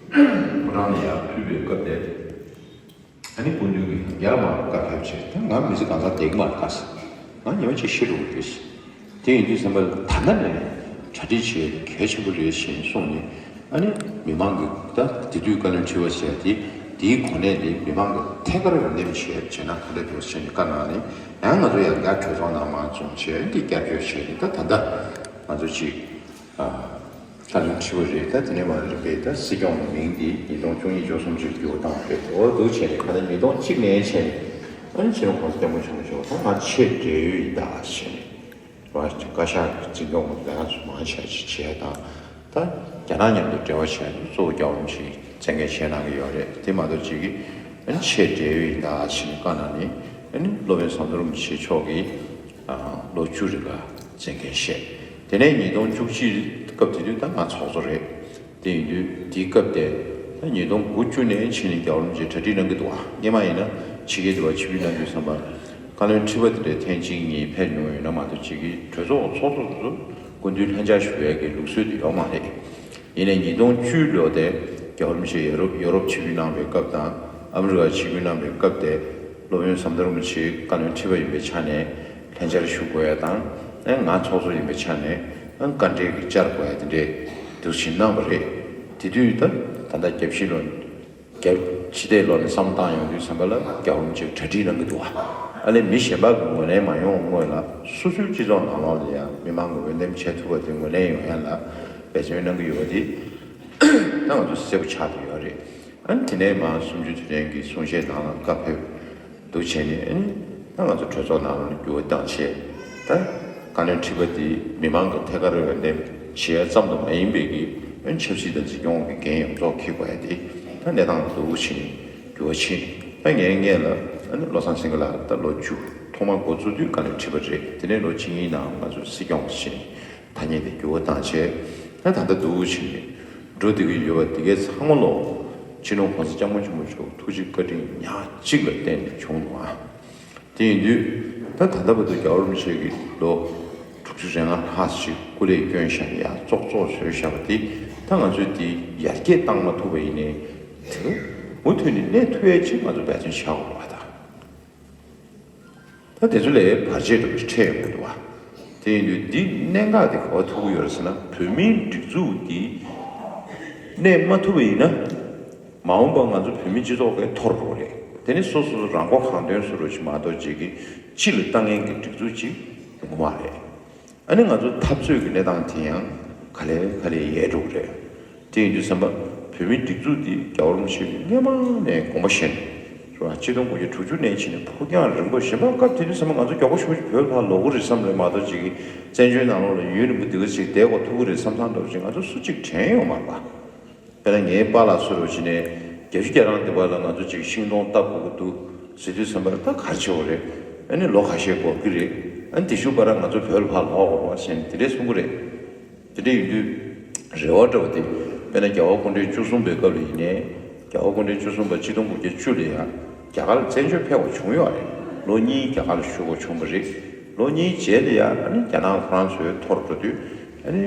ཕོ་བྲང་ལ་ཡར་ཕུལ་བའི་སྐབས་དེ་ཨ་ནི་སྐུ་མདུན་གྱིས་ཡར་མར་བཀའ་ཕེབས་བྱས། ད་ང་མི་ཚེ་གང་ཟག་བསྡད་ཀྱི་མ་རེད། ད་ང་ཉི་མ་གཅིག་ཤི་འགྲོ་གི་རེད། དེ་ཡིན་དུས་ཙམ་པ་ལ་ད་ལྟ་ནས་གྲ་སྒྲིག་བྱེད་གལ་ཆེན་པོ་རེད་ཞེས་གསུངས་ནས། ཨ་ནི་མི་མང་གི་ད་དེ་དུས་བཀའ་བློན་ཁྲི་པ་ཟེར་དེ་དེའི་གོ་གནས་དེ་མི་མང་གི་ཐད་ཀར་རོགས་འདེམས་བྱས་བྱས་ན་ག་འདྲ་འདུག་ཟེར་ནས་བཀའ་གནང་ནས། ཡང་ང་ཚོ་ཡང་བསྐྱར་གྲོས་ཚོགས་ནང་མར་འཛོམས་བྱས་འདི་བསྐྱར་བཅོས་བྱས་ནས་ད་ད་ལྟ་ང་ཚོ་གཅིག་ཨ། བཀའ་བློན་ཁྲི་པ་རེད། ད་དེ་ནས་མར་རིམ་པས་ད་སྲིད་སྐྱོང་གི་མིང་འདི་ཉིས་སྟོང་བཅུ་གཉིས་བཅུ་གསུམ་ཅིག་འགྱུར་བ་བཏང་བ་རེད། འོ་འདུག་བྱས་ནས་ད་ལྟ་ཉིས་སྟོང་གཅིག་ནས་བྱས་ནས་ཨ་ནི་སྤྱི་ནོར་གོང་ས་སྐྱབས་མགོན་ཆེན་པོ་མཆོག་ད་ང་ཆེས་བགྲེས་ཡོལ་ཡིན་ད་ཟེར་ནས་བཀའ་ཤག་གི་འཛིན་སྐྱོང་གི་ལས་ཀ་ཚོ་མང་ཆེ་ཆེ་བྱས་དང་། ད་རྒྱ་ནག་མཉམ་དུ་འབྲེལ་བ་བྱས་ནས་གཙོ་བོ་རྒྱལ་བ་རིན་པོ་ཆེས་མཛད་འགན་བཞེས་གནང་གི་ཡོད་རེད། དེ་མ་གཏོགས་ཅིག་གིས་ཨ་ནི་ཆེས་བགྲེས་ཡོལ་ཡིན་ད་ཟེར་ནས་བཀའ་གནང་ནས་ཨ་ནི་སློབ་དཔོན་ཟམ་གདོང་རིན་པོ་ཆེ་མཆོག་གིས་ལོ་བཅུ་རིང་ལ་མཛད་འགན་བཞེས། དེ་ནས་ཉིས་སྟོང་བཅུ་གཅིག་སྐབས་དེ་དུས་ད་ང་ཚོགས་གཙོ་རེད། དེ་ཡིན་དུས་དེའི་སྐབས་དེ་ད་ཉིས་སྟོང་དགུ་བཅུ་ནས་ཕྱིན་ནས་རྒྱལ་བ་རིན་པོ་ཆེ་གྲ་སྒྲིག་གནང་གི་འདུག་བ། སྔོན་མ་ཡིན་ན་ཕྱི་རྒྱལ་དུ་བ་ཆིབས་བསྒྱུར་གནང་དུས་ཙམ་པ་བཀའ་བློན་ཁྲི་པ་དེ་འདྲའི་ཐེངས་གཅིག་གཉིས་ཕེབས་མྱོང་ཡོད་ན་མ་གཏོགས་ཅིག་གིས་གྲོས་ཚོགས་ཚོགས་གཙོ་དེ་ཚོ་སྐུ་མདུན་ལྷན་བཅར་ཞུ་ཡས་ཀྱི་ལུགས་སྲོལ་དེ་ཡོད་མ་རེད། ཡིན་ནའི་ཉིས་སྟོང་བཅུ་ལོ་དེ་རྒྱལ་བ་རིན་པོ་ཆེ་ཡོ་རོབ་ཡོ་རོབ་ཆིབས་བསྒྱུར་གནང་བའི་སྐབས་དང་ཨ་མི་རི་ཀར་ཆིབས་བསྒྱུར་གནང་བའི་སྐབས་དེ་སློབ་དཔོན་ཟམ་གདོང་རིན་པོ་ཆེ་བཀའ་བློན་ཁྲི་པ་ཡིན་པའི་ཆ་ནས་ལྷན་བཅར་ཞུ་དགོས་ཡ་དང་། ཨ་ང་ཚོགས་གཙོ་ཡིན་པའི་ཆ་ནས་ཨ་བཀའ་འབྲེལ་གྱི་བཅར་དགོས་ཡ་དེ་འདྲའི་འདུག་སེ་གནང་བ་རེད། དེ་དུས་ད་ད་ལྟ་རྒྱབ་བཤིག་ལོ་ རྒྱ་ཕྱི་བལྟས་ལོག་ནས་བསམ་བློ་བཏང་ཡོང་དུས་ཙམ་པ་ལ་རྒྱལ་བ་རིན་པོ་ཆེས་གྲ་སྒྲིག་གནང་གི་འདུག་བ། ཨ་ནི་མི་གཞན་པ་གི་ངོས་ལེན་མ་ཡོང་སྔོན་ལ་སོ་སོའི་སྤྱི་ཚོགས་ནང་ལོགས་ལ་ཡང་མི་མང་གི་འོས་འདེམས་བྱེད་ཐུབ་པ་དེ་ངོས་ལེན་ཡོང་ཡ་ལ་འབད་བརྩོན་གནང་གི་ཡོད་པ་དེ་ད་ང་ཚོ་གསལ་པོ་ཆགས་བསྡད་ཡོད་རེད། ཨ་ནི་དེ་ནས་མར་གསུམ་བཅུ་དུས་དྲན་གྱི་གསུང་བཤད་ནང་ལ་བཀའ་ཕེབས་འདུག་བྱས་ནས། ཨ་ནི་ད་ང་ཚོ་གྲོས་ཚོགས་ནང་ལ་འགྱུར་བ་བཏང་བྱས། ད་བཀའ་བློན་ཁྲི་པ་འདི་མི་མང་གི་ཐད་ཀར་འོས་འདེམས་བྱེད་ཡ་ཙམ་དུ་མ་ཡིན་པའི་གི་ཨ་ནི་ཆབ་སྲིད་དང་འཛིན་སྐྱོང་གི་འགན་ཡོངས་རྫོགས་འཁྱེར་དགོས་ཡ་དེ་ད་གནས་སྟངས་འདུག་བྱས་ནས་འགྱུར་བ་ཕྱིན། ད་ངའི་སྔོན་ལ་ཨ་ནི་བློ་བཟང་སེང་གེ་ལགས་ད་ལོ་བཅུ་ཐོག་མར་འགོ་བཙུགས་དུས་བཀའ་བློན་ཁྲི་པ་རེད། དེ་ནས་ལོ་གཅིག་གཉིས་ནང་ང་ཚོ་སྲིད་སྐྱོང་བྱས་ནས། ཐ་སྙད་དེ་འགྱུར་བ་བཏང་བྱས། ད་ད་ལྟ་འདུག་བྱས་ནས་འགྲོ་བསྡད་ཀྱི་ཡོད་པ་དེ་གའི་ཚང་མ་ལོ། སྤྱི་ནོར་༸གོང་ས་༸སྐྱབས་མགོན་ཆེན་པོ་མཆོག་ཐུགས་རྗེ་བཀའ་དྲིན་ཉག་གཅིག་ལ་བརྟེན་ནས་བྱུང་འདུག་ཨ། དེ་ཡིན་དུས་ད་ད་ལྟ་བར་དུ་རྒྱལ་བ་རིན་པོ་ཆེ་གིས་ལོ་དྲུག་ཅུ་རེ་ལྔ་ལྷག་ཅིག་སྐུ་ལས་བསྐྱོན་བཞག་ཡ་ཙོག་ཙོག་བཟོས་བཞག་པ་དེ་ད་ང་ཚོས་དེ་ཡར་རྒྱས་བཏང་མ་ཐུབ་པ་ཡིན་ནའི། དེ་མུ་མཐུད་ནས་གནས་ཐུབ་ཡ་ཅིག་ང་ཚོ་འབད་བརྩོན་བྱ་དགོས་པ་དང་། ད་དེ་ཚོ་ལས་བར་ཆད་འདྲ་པོ་ཞིག་འཕྲད་ཡོང་གི་འདུག་བ། དེ་ཡིན་དུས་འདི་གནད་འགག་དེ་ག་པར་ཐུག་གི་ཡོད་རེད་ཟེར་ན། བོད་མིའི་སྒྲིག་འཛུགས་འདི་གནས་མ་ཐུབ་པ་ཡིན་ན། མ་འོངས་པར་ང་ཚོ་བོད་མི་སྤྱི་ཚོགས་ཀྱི་འཐོར་འགྲོ་གི་རེད། དེ་ནི་སོ་སོ་སོ་རང་མགོ་གང་ཐོན་བཟོ་འདྲ་ཞིག་མ་གཏོགས་ཅིག་གི་སྤྱི་ལ་ལྟ་མཁན་གྱི་སྒྲིག་འཛུགས་ཅིག་ཡོང་གི་མ་རེད། ཨ་ནི་ང་ཚོ་འཐབ་རྩོད་ཀྱི་གནས་སྟངས་དེ་ཡང་ག་ལེ་ག་ལེ་ཡལ་འགྲོ་གི་རེད། དེ་ཡིན་དུས་ཙམ་པ་བོད་མིའི་སྒྲིག་འཛུགས་འདི་རྒྱལ་བ་རིན་པོ་ཆེ་གིས་སྔོན་མ་ནས་དགོངས་པ་བཞེས་ནས་རེད་བ། ཆིག་སྟོང་དགུ་བརྒྱ་དྲུག་ཅུ་ནས་བྱས་ནས་ཕུགས་རྒྱང་རིང་པོ་གཞན་པ་སྐབས་དེ་དུས་ཙམ་པ་ང་ཚོ་མགྱོགས་པོ་ཞེ་པོ་ཅིག་བོད་ལ་ཕར་ལོག་གི་རེད་བསམ་རེད་མ་གཏོགས་ཅིག་གིས་བཙན་བྱོལ་ནང་ལོགས་ལ་ཡུན་རིང་པོ་འདི་ག་ཅིག་བསྡད་དགོས་ཐུག་གི་རེད་བསམ་བསམ་འདྲ་པོ་ཅིག་ང་ཚོ་སུ་གཅིག་དྲན་ཡོད་མ་རེད་པ། དཔེར་ན་ངའི་པཱ་ལགས་སུ་རུ་བྱས་ནས་བརྒྱད་ཅུ་གྱ་གྲངས་འདི་བར་ལ་ང་ཚོ་ཅིག་ཤིང་སྡོང་བཏབ་དགོས་ཀྱི་འདུག་ཟེར་དུས་ཙམ་པར་ད་ག་རེ་བྱེད་དགོས་རེད། ཨ་ནི་ལོ་ཁ་ཤས་འགོར་གྱི་རེད། ཨ་ནི་དེ་ཤུགས་པ་ར་ང་ཚོ་བོད་ལ་ཕར་ལོག་དགོས་རེད་བ་ཟེར་ནས་དེ་འདྲས་གསུང་གི་རེད། དེ་འདྲས་ཡིན་དུས་རེ་བ་འདྲ་བ་དེ་དཔེར་ན་རྒྱལ་བ་སྐུ་ཕྲེང་བཅུ་གསུམ་པའི་སྐབས་ལ་ཡིན་ནའི་རྒྱལ་བ་སྐུ་ཕྲེང་བཅུ་གསུམ་པ་ཆིག་སྟོང་དགུ་བརྒྱ་བཅུ་ལ་ཡང་རྒྱ་གར་ལ་བཙན་བྱོལ་ཕེབས་པ་བྱུང་ཡོད་རེད། ལོ་གཉིས་རྒྱ་གར་ལ་བཞུགས་པ་བྱུང་བ་རེད། ལོ་གཉིས་རྗེས་ལ་ཡང་ཨ་ནི་རྒྱ་ནག་ཁོ་རང་ཚོའི་འཐོར་འགྲོ་དུས་ཨ་ནི་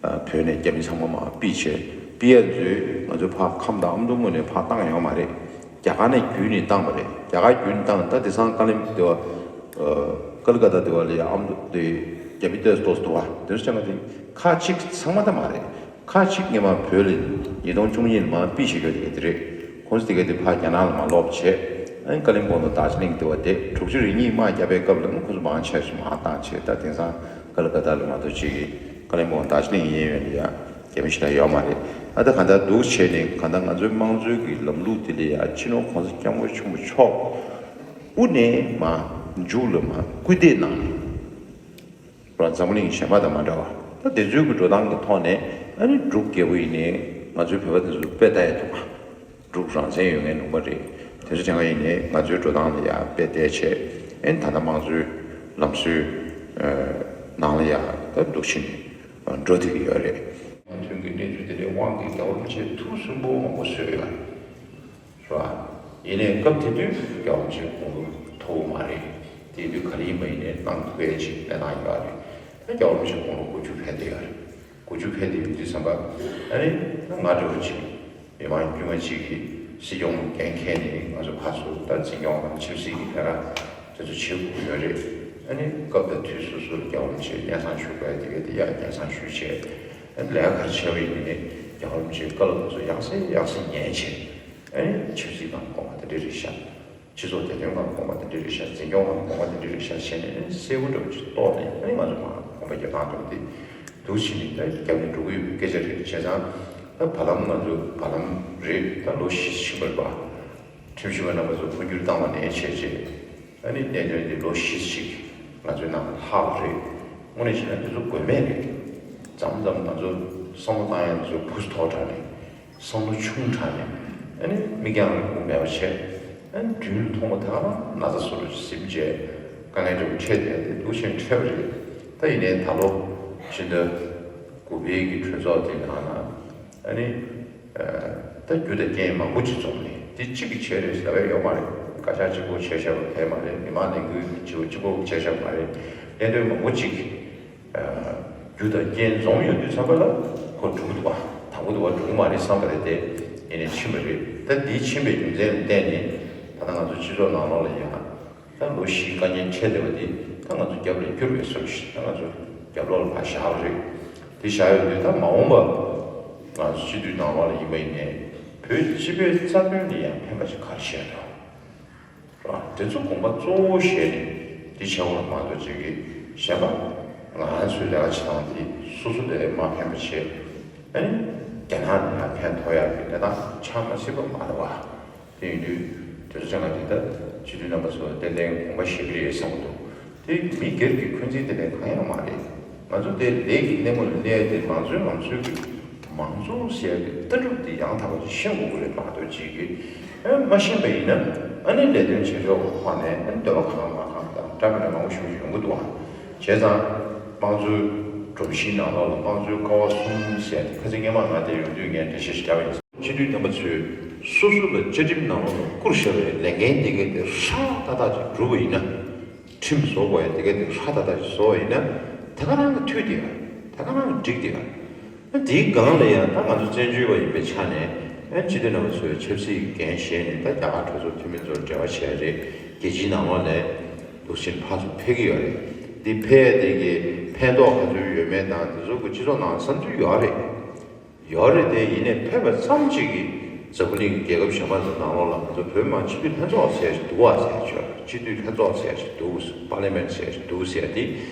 བོད་ནས་རྒྱ་མི་ཚང་མ་མར་ཕུད་བྱས། ཕུད་ཡ་ཚོས་ང་ཚོའི་ཕར་ཁམས་དང་ཨ་མདོ་ངོས་ནས་ཕར་བཏང་ཡོད་མ་རེད། རྒྱ་གར་ནས་བརྒྱུད་ནས་བཏང་བ་རེད། རྒྱ་གར་བརྒྱུད་ནས་བཏང་ད་དེང་སང་ཀ་ལིམ་དེ་བ་ཀལ་ཀ་ཏ་དེ་བ་ལ་ཡ་ཨ་མདོ་དེ་རྒྱ་མི་ཏོག་ཙམ་འདུག་བ། དེ་ཚོ་ཅང་ག་དེ་ཁག་ཅིག་ཚང་མ་ད་མ་རེད། ཁག་ཅིག་སྔོན་མ་བོད་ལ་ཉིས་སྟོང་བཅུ་གཉིས་ལ་མར་ཕུད་བྱེད་དགོས་དེ་ག་དེ་རེད། ཁོང་ཚོ་དེ་ག་དེ་ཕར་རྒྱ་ནག་ལ་མར་ལོག་བྱས། ཨ་ནི་ཀ་ལིམ་པོང་དང་རྡོ་རྗེ་གླིང་དེ་བ་དེ་དྲུག་ཅུ་རེ་གཉིས་དམག་བརྒྱབ་པའི་སྐབས་ལ་ཁོང་ཚོ་མང་ཆེ་ཤོས་མར་བཏང་བྱས། ད་དེང་སང་ཀལ་ཀ་ཏ་ལ་མ་གཏོགས་ཅིག་གིས་ཀ་ལིམ་པོང་རྡོ་རྗེ་གླིང་གཡས་གཡོན་ལ་ཡ་རྒྱ་མི་ཞིག་ད་ཡོད་མ་རེད། ཨ་ད་ག་ད་འདུག་བྱས་ནས་ག་ད་ང་ཚོའི་དམངས་གཙོའི་གི་ལམ་ལུགས་དེ་ལ་ཡ་སྤྱི་ནོར་༸གོང་ས་༸སྐྱབས་མགོན་ཆེན་པོ་མཆོག་དབུ་ནས་མར་མཇུག་ལ་མར་སྐུལ་འདེད་གནང་ནས། རང་འཛམ་བུ་གླིང་གཞན་པ་དང་མ་འདྲ་བ། ད་དེ་ཚོའི་གི་འགྲོ་སྟངས་ཀྱི་ཐོག་ནས་ཨ་ནི་འབྲུག་རྒྱལ་པོ་ཡིན་ནའི་ང་ཚོའི་བོད་པ་དེ་ཚོ་དཔེ་ལྟ་ཡ་འདུག་ག་འབྲུག་རང་བཙན་ཡོད་མཁན་ལུང་པ་རེད། དེ་ཚོ་དེ་སྔ་ཡིན་ནའི་ང་ཚོའི་འགྲོ་སྟངས་ལ་ཡ་དཔེ་བལྟས་བྱས། ཨ་ནི་ད་ལྟ་དམངས་གཙོའི་ལམ་སྲོལ་ནང་ལ་ཡ་ད་འདུག་ཕྱིན་འགྲོ་བསྡད་ཀྱི་ཡོད་རེད། མཐུན་གྱི་གནས་ཚུལ་དེ་འདྲའི་དབང་གིས་རྒྱལ་བ་རིན་པོ་ཆེ་ཐུགས་སུན་པོ་མང་པོ་བཟོས་ཡོད་རེད། རེད་བ། ཡིན་ནའི་སྐབས་དེ་དུས་རྒྱལ་བ་རིན་པོ་ཆེ་དགུང་ལོ་མཐོ་བོ་མ་རེད། དེ་དུས་ག་རེ་ཡིན་པ་ཡིན་ནའི་གནང་ཐུབ་ཡ་ཅིག་གནས་སྟངས་ཡོད་རེད། ད་རྒྱལ་བ་རིན་པོ་ཆེ་དགུང་ལོ་དགུ་བཅུ་ཕེབས་བསྡད་ཡོད་རེད། དགུ་བཅུ་ཕེབས་བསྡད་ཡོད་དུས་ཙམ་པ་ཨ་ནི་ང་འདྲ་བོ་ཅིག་མི་མང་དཀྱུས་མ་ཅིག་གིས་སྲིད་སྐྱོང་འགན་འཁྱེར་ནས་ང་ཚོ་ཕར་ཚུར་ད་འཛིན་སྐྱོང་དང་ཆབ་སྲིད་ཀྱི་ལས་ཀ་དེ་ཚོ་བྱེད་དགོས་ཀྱི་ཡོད་རེད། ཨ་ནི་སྐབས་དང་དུས་སོ་སོར་རྒྱལ་བ་རིན་པོ་ཆེ་སྙན་སེང་ཞུ་དགོས་དེ་ག་དེ་ཡ་སྙན་སེང་ཞུས་བྱས། ཨ་ནི་ལས་ཀ་ག་རེ་བྱས་པ་ཡིན་ནའི་རྒྱལ་བ་རིན་པོ་ཆེའི་བཀའ་སློབ་དེ་ཚོ་ཡང་སེ་ཡང་སེ་ཉན་བྱས། ཨ་ནི་ཆབ་སྲིད་ནང་དགོངས་པ་དེ་འདྲ་རེད་ཤག་སྤྱི་ཚོགས་བདེ་དོན་ནང་དགོངས་པ་དེ་འདྲ་རེད་ཤག་འཛིན་སྐྱོང་ནང་དགོངས་པ་དེ་འདྲ་རེད་ཤག་བྱས་ནས་ཨ་ནི་གསལ་པོ་འདྲ་བོ་ཅིག་རྟོགས་ནས་ཨ་ནི་ང་ཚོ་མར་དགོངས་པ་རྒྱབ་སྟངས་འདྲ་བོ་དེ་འདུག་བྱས་ནས་ད་རྒྱབ་ནས་འགྲོ་གི་ཡོད་པའི་སྐད་ཆ་རེད། བྱས་ཙང་ད་བར་ལམ་ང་ཚོ་བར་ལམ་རེད། ད་ལོ་བཞི་ཕྱིན་པ་རེད་པ། ཁྲིམས་ཞིབ་པ་རྣམ་པ་ཚོ་འཕོ་འགྱུར་བཏང་བ་ནས་བྱས་རྗེས་ཨ་ནི་གནད་དོན་འདི་ལོ་བཞི་ཞིག་ང་ཚོའི་ནང་ལྷག་རེད། དངོས་གནས་བྱས་ན་འདི་ཚོ་དགོས་མེད་རེད། མཚམས་མཚམས་ང་ཚོ་བསམ་བློ་བཏང་ཡ་འདི་ཚོ་བུ་མཐོ་དྲགས་ནས། བསམ་བློ་ཆུང་དྲགས་ནས་ཨ་ནི་མིག་རྒྱང་རིང་པོ་མེད་པ་བྱས། ཨ་ནི་དུས་ལ་ཐོག་མ་ཐག་ན་ན་ཚ་སོ་སོ་ཟིན་བྱས་དཀའ་ངལ་འདྲ་པོ་འཕྲད་བསྡད་དེ་འདུག་བྱས་འཕྲད་པ་རེད། ད་ཡིན་ནའི་ད་ལོ་ཕྱི་ཟླ་དགུ་པའི་གི་གྲོས་ཚོགས་དེ་ནང་ན་ཨ་ནི་ད་རྒྱུ་དང་རྐྱེན་མང་པོ་ཅིག་འཛོམས་ནས་དེ་གཅིག་གིས་བྱས་རེད་ཟེར་བ་ཡོད་མ་རེད། བཀའ་ཤག་གཅིག་པོ་བྱས་བཞག་པ་དེ་མ་རེད། མི་མང་ལས་འགུལ་གཅིག་པོ་གཅིག་པོ་བྱས་བཞག་པ་མ་རེད། གནད་དོན་མང་པོ་ཅིག་རྒྱུ་དང་རྐྱེན་འཛོམས་ཡོང་དུས་ཙམ་པ་ལ་ཁོ་འགྲུབ་འདུག་པ། དང་པོ་འདུག་པ་འགྲུབ་མ་རེད་བསམ་པ་རེད་དེ། ཡིན་ནའི་ཕྱིན་པ་རེད། ད་འདིའི་ཕྱིན་པའི་རྒྱུ་མཚན་ལ་བརྟེན་ནས་ད་ལྟ་ང་ཚོ་སྤྱི་ཚོགས་ནང་ལོགས་ལ་ཡང་ད་ལོ་བཞིའི་དཀའ་ངལ་འཕྲད་བསྡད་པ་འདི་ད་ང་ཚོ་རྒྱབ་ལ་བསྐྱུར་བའི་བཟོ་ཞིག་ད་ང་ཚོ་རྒྱབ་ལོགས་ལ་ཕར་བཞག་པ་རེད། དེ་བཞག་ཡོང་དུས་ད་མ་འོངས་པ་ང་ཚོ་སྤྱི་འཐུས་ནང་ལོགས་ལ་ཡིན་པ་ཡིན་ནའི་ བོད་སྤྱི་པའི་རྩ་དོན་ལ་ཡང་ཕན་པ་ཅིག་ག་རེ་བྱས་འདུག་ར། དེ་ཚོ་དགོངས་པ་གཙོ་བོ་བཞེས་ནས་འདི་བྱས་པ་མ་གཏོགས་ཅིག་གིས་གཞན་པ་ང་ཚོའི་ལས་ཀ་བྱེད་སྟངས་འདི་སོ་སོ་ལ་མ་ཕན་པ་བྱས། ཨ་ནི་རྒྱ་ནག་ནང་ཕན་ཐོགས་ཡག་གི་གནས་སྟངས་ཆགས་མ་སྲིད་པ་མ་རེད་བ། དེ་ཡིན་དུས་དེ་ཚོ་ཅང་ག་འདི་ལྟར་སྤྱི་འཐུས་རྣམ་པ་ཚོ་ཏན་ཏན་དགོངས་པ་བཞེས་ཀྱི་རེད་བསམ་གྱི་འདུག་དེ་མི་སྒེར་གྱི་འཁོན་འཛིན་དེ་ལས་གང་ཡང་མ་རེད། ང་ཚོ་དེ་ལས་ཀྱི་སྣེ་མོ་ལ་སླེབས་ཏེ་ང་ཚོའི་ང་ཚོའི་གི་མང་གཙོ་ཟེར་གྱི་ལྟ་གྲུབ་དེ་ཡང་དག་པ་ཅིག་ཤེས་དགོས་ཀྱི་རེད་མ་གཏོགས་ཅིག་གིས་ཨ་མ་ཤེས་པ་ཡིན་ན་ཨ་ནི་ལས་དོན་བྱེད་ཕྱོགས་ཀྱི་ཐོག་ནས་ཨ་ནི་འདོད་པ་གང་མ་གང་དང་འདྲ་མི་འདྲ་མང་པོ་ཞིག་ཡོང་གི་འདུག་ཨ། བྱས་ཙང་དམངས་གཙོའི་སྒྲོམ་གཞིའི་ནང་ལོགས་ལ་དམངས་གཙོའི་ཀ་བ་གསུམ་ཟེར་ཏེ་ཁ་སང་སྔོན་མ་ང་དེ་ཡོང་དུས་ངས་འགྲེལ་བཤད་ཞིག་བརྒྱབ་པ་ཡིན། སྤྱི་འཐུས་རྣམ་པ་ཚོས་སོ་སོ་ལ་བཅའ་ཁྲིམས་ནང་ལོགས་ལ་བསྐུར་བཞག་པའི་ལས་འགན་དེ་གའི་དེ་ཧྲག་ཏག་ཏག་ཅིག་བསྒྲུབས་པ་ཡིན་ན། ཁྲིམས་བཟོ་དགོས་ཡ་དེ་གའི་དེ་ཧྲག་ཏག་ཏག་ཅིག་བཟོ་བ་ཡིན་ན། དེ་ག་རང་གི་འཐུས་དེ་ག་དེ་ག་རང་གི་འགྲིག་དེ་ག་ཨ་དེའི་སྒང་ལ་ཡང་ད་ང་ཚོ་བཙན་བྱོལ་བ་ཡིན་པའི་ཆ་ནས་ཨ་སྤྱི་འཐུས་རྣམ་པ་ཚོས་ཆབ་སྲིད་འགན་བཞེས་ནས་ད་རྒྱ་གར་གྲོས་ཚོགས་འཐུས་མི་ཚོར་འབྲེལ་བ་བྱས་རེད། རྒྱལ་སྤྱིའི་ནང་ལོགས་ནས་འདུག་ཕྱིན་ཕར་ཚུར་ཕེབས་ཀྱི་ཡོད་རེད། འདི་ཕེབས་ཡ་དེ་གའི་ཕན་ཐོགས་ག་ཚོད་ཡོད་མེད་དང་དེ་ཚོ་གི་སྤྱི་ཚོགས་ནང་བསམ་ཚུལ་ཡོད་རེད། ཡོད་རེད་དེ། ཡིན་ནའི་ཕེབས་པ་ཙམ་གཅིག་གིས་འཛམ་བུ་གླིང་གི་རྒྱལ་ཁབ་གཞན་པ་ཚོ་ནང་ལོགས་ལ་ང་ཚོ་བོད་མི་མང་སྤྱི་འཐུས་ལྷན་ཚོགས་ཟེར་ཞིག་འདུག་བ་ཟེར་ཆོག་སྤྱི་འཐུས་ལྷན་ཚོགས་ཟེར་ཞིག་འདུག་པར་ལི་མེན་ཊི་ཟེར་ཞིག་འདུག་ཟེར་དེ་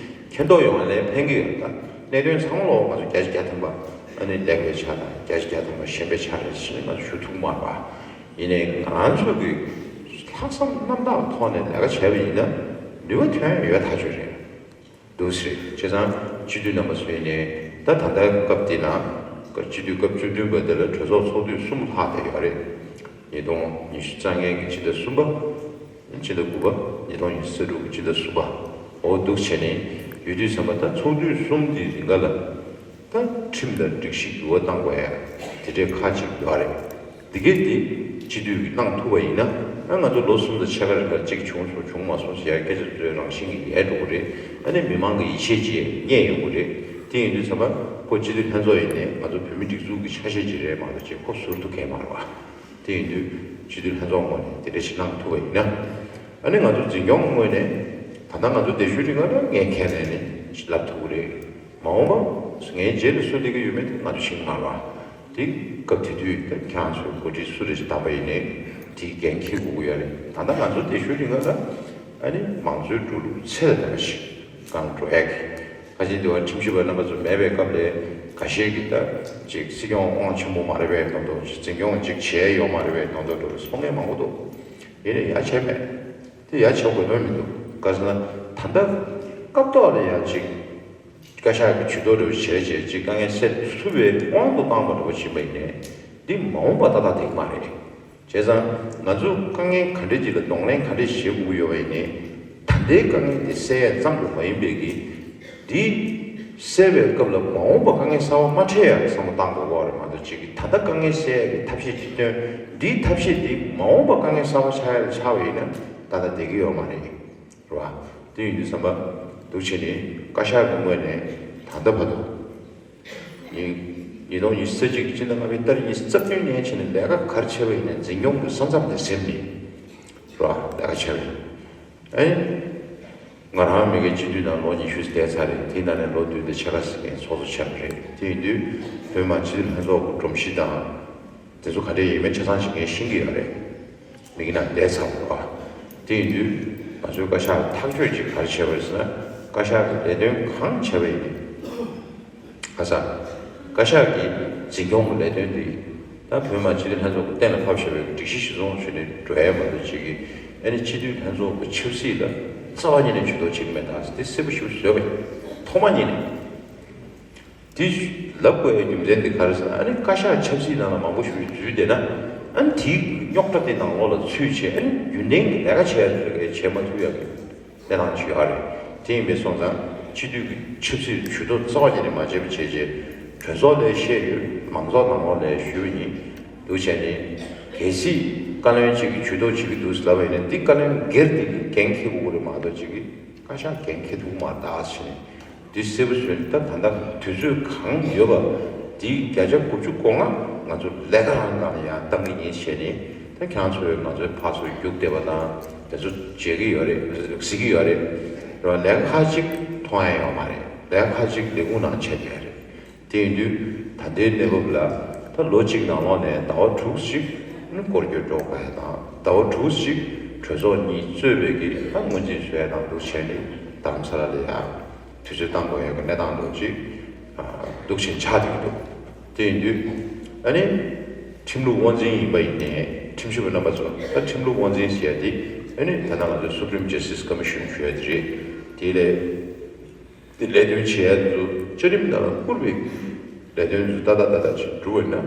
མཁྱེན་རྟོགས་ཡོང་བ་ལ་ཕན་གྱི་ཡོད། ད་གནད་དོན་ཚང་མ་ལོག་ང་ཚོ་བརྒྱ་ཆ་བརྒྱ་ཐམ་པ་ཨ་ནི་ལེགས་པའི་ཆ་དང་བརྒྱ་ཆ་བརྒྱ་ཐམ་པ་ཞན་པའི་ཆ་རེད་ཟེར་ནས་ང་ཚོ་ཞུ་ཐུབ་མ་རེད་པ། ཡིན་ནའི་ང་ཚོ་གི་ལྷག་བསམ་རྣམ་དག་ཐོག་ནས་ལས་ཀ་བྱས་པ་ཡིན་ན་ནུས་པ་ཐོན་ཡོད་ཐག་ཆོད་རེད། འདུག་ཟེར། བྱས་ཙང་སྤྱི་འཐུས་རྣམ་པ་ཚོ་ཡིན་ནའི་ད་ད་ལྟའི་སྐབས་འདི་ན་སྤྱི་འཐུས་སྐབས་བཅུ་བདུན་པ་དེ་ལ་གྲོས་ཚོགས་ཚོགས་དུས་གསུམ་ལྷག་བསྡད་ཡོད་རེད། ཉིས་སྟོང་ཉི་ཤུ་རྩ་ལྔའི་གི་ཕྱི་ཟླ་གསུམ་པ། ཕྱི་ཟླ་དགུ་པ། ཉིས་སྟོང་ཉི་ཤུ་རྩ་དྲུག་གི་ཕྱི་ཟླ་གསུམ་པ། འོ་འདུག་བྱས་ནས་ཡོད་དུས་ཙམ་པ་ད་ཚོགས་དུས་གསུམ་འདིའི་རིང་ག་ལ། ད་ཁྲིམས་དང་སྒྲིག་གཞི་འགྱུར་བ་གཏང་དགོས་ཡ་དེ་འདྲའི་ཁག་ཅིག་ཡོད་རེད། འདི་གའི་འདི་སྤྱི་འཐུས་ཀྱིས་གནང་ཐུབ་པ་ཡིན་ན་ཨ་ང་ཚོ་ལོ་གསུམ་དང་ཕྱེད་ཀ་རིང་ལ་གཅིག་བྱུང་སོང་བྱུང་མ་སོང་ཟེར་ཡ་སྐད་ཆ་ཚོའི་རང་བཞིན་གྱིས་ཡལ་འགྲོ་གི་རེད། ཨ་ནི་མི་མང་གི་ཡིད་ཆེས་བྱེད་རྙེད་ཡོང་གི་རེད། དེ་ཡིན་དུས་ཙམ་པ་ཁོ་སྤྱི་འཐུས་ལྷན་ཚོགས་ཡིན་ནའི་ང་ཚོ་བོད་མི་སྒྲིག་འཛུགས་ཀྱི་ཆ་ཤས་ཅིག་རེད་མ་གཏོགས་ཅིག་ཁོ་ཟུར་དུ་གས་མ་རེད་བ། དེ་ཡིན་དུས་སྤྱི་འཐུས་ལྷན་ཚོགས་ངོས་ནས་དེ་འདྲ་ཞིག་གནང་ཐུབ་པ་ཡིན་ན། ཨ་ནི་ང་ཚོ་འཛིན་སྐྱོང་ངོས་ནས་ད་ལྟ་ང་ཚོ་དེ་ཤུལ་རིང་ལ་ངས་ཁས་ལེན་ནས་ལབ་ཐུབ་ཀྱི་རེད། མ་འོངས་པ་ངའི་རྗེས་ལ་སུ་སླེབས་ཀྱི་ཡོད་མེད་དེ་ང་ཚོ་ཤེས་ཀྱི་མ་རེད་བ། དེ་སྐབས་དེ་དུས་ད་ཁྱེད་རང་ཚོའི་འགོ་ཁྲིད་སུ་རེད་ཅིག་བདམས་པ་ཡིན་ནའི་དེའི་འགན་འཁྱེར་དགོས་ཀྱི་ཡོད་རེད། ད་ལྟ་ང་ཚོ་དེ་ཤུལ་རིང་ལ་ཨ་ནི་མང་གཙོའི་འགྲོ་ལུགས་ཚད་ལ་ལྟ་བ་ཞིག་གང་འགྲོ་ཡག་གི། ཁ་ཆེ་འདི་བར་ཁྲིམས་ཞིབ་པ་རྣམ་པ་ཚོ་མེད་པའི་སྐབས་ལ་འགའ་ཤས་ཀྱིས་ད་ཅིག་སྲིད་སྐྱོང་དབང་ཆེན་པོ་མ་རེད་པས་མདོག་མདོག་ཅིག་འཛིན་སྐྱོང་ཅིག་བྱས་ཡོད་མ་རེད་པས་མདོག་མདོག་འགྲོ་གསུང་མཁན་མང་པོ་འདུག་ཡིན་ནའི་ཡ་བྱས་མེད། དེ་ཡ་བྱ་དགོས་དོན་མི་འདུག་ག་ཟེར་ན་ད་ལྟ་སྐབས་ཐོག་ལ་ཡ་ཅིག་བཀའ་ཤག་གི་ཇུས་གཏོགས་འདྲ་བོ་བྱས་བྱས་ཅིག་དཀའ་ངལ་སེལ་ཐུབ་པའི་དབང་དུ་བཏང་བ་འདྲ་བོ་ཕྱིན་པ་ཡིན་ནའི་འདི་མ་འོངས་པ་ཏག་ཏག་འགྲིག་མ་རེད། བྱས་ཙང་ང་ཚོ་དཀའ་ངལ་ག་འདྲ་ཅིག་ལ་གདོང་ལེན་ག་འདྲ་བྱེད་དགོས་ཀྱི་ཡོད་པ་ཡིན་ནའི་ད་ལྟའི་དཀའ་ངལ་འདི་སེལ་ཡ་ཙམ་དུ་མ་ཡིན་པའི་གི་འདི་སེལ་བའི་སྐབས་ལ་མ་འོངས་པ་དཀའ་ངལ་གསར་པ་མ་འཕྲད་ཡ་བསམ་བློ་བཏང་དགོས་པ་རེད་མ་གཏོགས་ཅིག་གི་ད་ལྟ་དཀའ་ངལ་སེལ་ཡ་གི་ཐབས་ཤེས་ཅིག་བཏོན། འདིའི་ཐབས་ཤེས་འདི་མ་འོངས་པ་དཀའ་ངལ་གསར་པ་ཆགས་ཡ་ལ་ཆགས་པ་ཡིན་ན་ད་ལྟ་བསྡད་ཀྱི་ཡོད་མ་རེད། རེད་བ། དེ་ཡིན་དུས་ཙམ་པ་འདུག་བྱས་ནས་བཀའ་ཤག་གི་ངོས་ནས་ད་ལྟ་བར་དུ་ཉིས་ཉིས་སྟོང་ཉི་ཤུ་རྩ་གཅིག་གི་སྤྱི་ཟླ་ལྔ་པའི་ཏ་རིག་ཉི་ཤུ་རྩ་བདུན་ནས་བྱས་ནས་ལས་ཀ་ག་རེ་བྱས་པ་ཡིན་ན་འཛིན་སྐྱོང་གི་ས་མཚམས་དེ་ཟིན་ནས་རེད་བ། ལས་ཀ་བྱས་པ་ཡིན། ཨེ། ང་རང་མི་སྒེར་སྤྱི་འཐུས་ནང་ལོ་ཉི་ཤུ་བསྡད་ཚར་རེད། དེའི་ནང་ནས་ལོ་བདུན་དང་ཕྱེད་ཀ་ཟིན་ནས་ཚོགས་གཙོ་ཆགས་པ་རེད། དེ་ཡིན་དུས་བོད་མི་མང་སྤྱི་འཐུས་ལྷན་ཚོགས་ཀྱི་སྒྲོམ་གཞི་དང་། དེ་ཚོ་ག་འདྲས་ཡིན་མིན་ཆ་ཚང་ཞིག་ངས་ཤེས་ཀྱི་ཡོད་རེད། མི་གི་ནང་བསྡད་ཚར་བ་རེད་བ། དེ་ཡིན་དུས་ང་ཚོའི་བཀའ་ཤག་ཐག་གཅོད་ཅིག་ག་རེ་བྱས་པ་རེད་ཟེར་ན་བཀའ་ཤག་གི་ལས་དོན་གང་བྱས་པ་ཡིན་ནའི། ཁ་སང་། བཀའ་ཤག་གི་འཛིན་སྐྱོང་གི་ལས་དོན་འདི་ད་བོད་མི་མང་སྤྱི་འཐུས་ལྷན་ཚོགས་ཀྱིས་གཏན་ལ་ཕབ་བཞག་པའི་སྒྲིག་གཞི་གཞིར་བཟུང་བྱས་ནས་འགྲོ་ཡ་མ་གཏོགས་ཅིག་གིས་ཨ་ནི་སྤྱི་འཐུས་ལྷན་ཚོགས་ཀྱི་ཆབ་སྲིད་ལ་རྩ་བ་ཉིད་ནས་ཇུས་གཏོགས་བྱེད་ཀྱི་མེད་ད་ཟེར་དེ་གསལ་པོ་ཞེ་པོ་བཟོས་པ་ཡིན། ཐོག་མ་ཉིད་ནས། དེ་ལབ་དགོས་ཡའི་རྒྱུ་མཚན་དེ་ག་རེ་ཟེར་ན་ཨ་ནི་བཀའ་ཤག་ཆབ་སྲིད་ནང་ལ་མང་པོ་ཞིག་འཛུལ་བསྡད་ན་ཨ་ནི་དེའི་རྙོག་དྲ་དེ་ནང་ལོགས་ལ་ཚུད་བྱས་ཨ་ནི་རྒྱུན་ལྡན་གྱི་ལས་ཀ་བྱས་ཡ་དེ་འདྲ་བྱེད་མ་ཐུབ་ཡ་གི་གནས་སྟངས་ཅིག་ཡོད་རེད། དེ་ཡིན་པས་སོང་ཙང་སྤྱི་འཐུས་ཀྱི་ཆབ་སྲིད་ཇུས་གཏོགས་རྩ་བ་ཉིད་ནས་མ་བྱས་པ་བྱས་རྗེས་གྲོས་ཚོགས་ལ་བཤད་ཡོད། མང་ཚོགས་ནང་ལོགས་ལ་ཞུས་པ་ཡིན། འདུག་བྱས་ནས་གལ་སྲིད་བཀའ་བློན་གཅིག་གིས་ཇུས་གཏོགས་བྱེད་ཀྱི་འདུག་ཟེར་ལབ་པ་ཡིན་ན་འདི་བཀའ་བློན་སྒེར་དེ་གིས་འགན་འཁྱེར་དགོས་ཀྱི་རེད་མ་གཏོགས་གཅིག་གིས་བཀའ་ཤག་འགན་འཁྱེར་ཐུབ་ཀྱི་མ་རེད་ད་ཟེར་ནས། འདི་གསལ་པོ་བཟོས་ནས་ད་ད་ལྟ་དུས་ཚོད་གང་ཡོད་པ་འདིའི་བརྒྱ་ཆ་དགུ་བཅུ་གོ་ལྔ་ང་ཚོ་ལས་ཀ་རང་ནང་ཡང་གཏང་གི་ཡིན་བྱས་ནས་ད་ཁྱེད་རང་ཚོས་ང་ཚོའི་ཕར་ཚུར་རྒྱུགས་བསྡད་པ་དང་དེ་ཚོ་བརྗེད་ཀྱི་ཡོད་རེད། གཟིགས་ཀྱི་ཡོད་རེད། རེད་བ། ལས་ཀ་ཁག་ཅིག་མཐོང་ཡ་ཡོད་མ་རེད། ལས་ཀ་ཁག་ཅིག་ལས་ཁུངས་ནང་ཆགས་བསྡད་ཡ་རེད། དེ་ཡིན་དུས་ད་ལྟའི་གནས་བབ་ལ་ ད་ལོ་གཅིག་ནང་ལོགས་ནས་ཟླ་བ་དྲུག་ཅིག་སྐོར་སྐྱོད་འགྲོ་དགོས་ཡ་དང་ཟླ་བ་དྲུག་ཅིག་གྲོས་ཚོགས་གཉིས་གཙོས་པའི་གི་ད་ངོས་འཛིན་བཟོ་ཡ་དང་འདུག་བྱས་ནས་རྡ་རམ་ས་ལ་ལ་ཡ་དུས་ཚོད་བཏང་དགོས་ཡ་གི་གནས་སྟངས་འདུག་ཅིག་འདུག་བྱས་ཆགས་བསྡད་ཀྱི་འདུག་དེ་ཡིན་དུས་ཨ་ནི་ཁྲིམས་ལུགས་དབང་འཛིན་ཡིན་པ་ཡིན་ནའི་ཁྲིམས་ཞིབ་པ་རྣམ་པ་ཚོ་ད་ཁྲིམས་ལུགས་དབང་འཛིན་ཟེར་ཡ་དེ་ཨ་ནི་ད་ལྟ་ང་ཚོ་Supreme Justice Commission ཞུ་ཡ་དེ་རེད། དེ་ལས། དེ་ལས་དོན་བྱེད་ཡ་ཚོ་བཅའ་ཁྲིམས་དང་བསྐུར་བའི་ལས་དོན་ཚོ་ཏག་ཏག་ཏག་ཏག་ཅིག་འགྲུབ་པ་ཡིན་ན་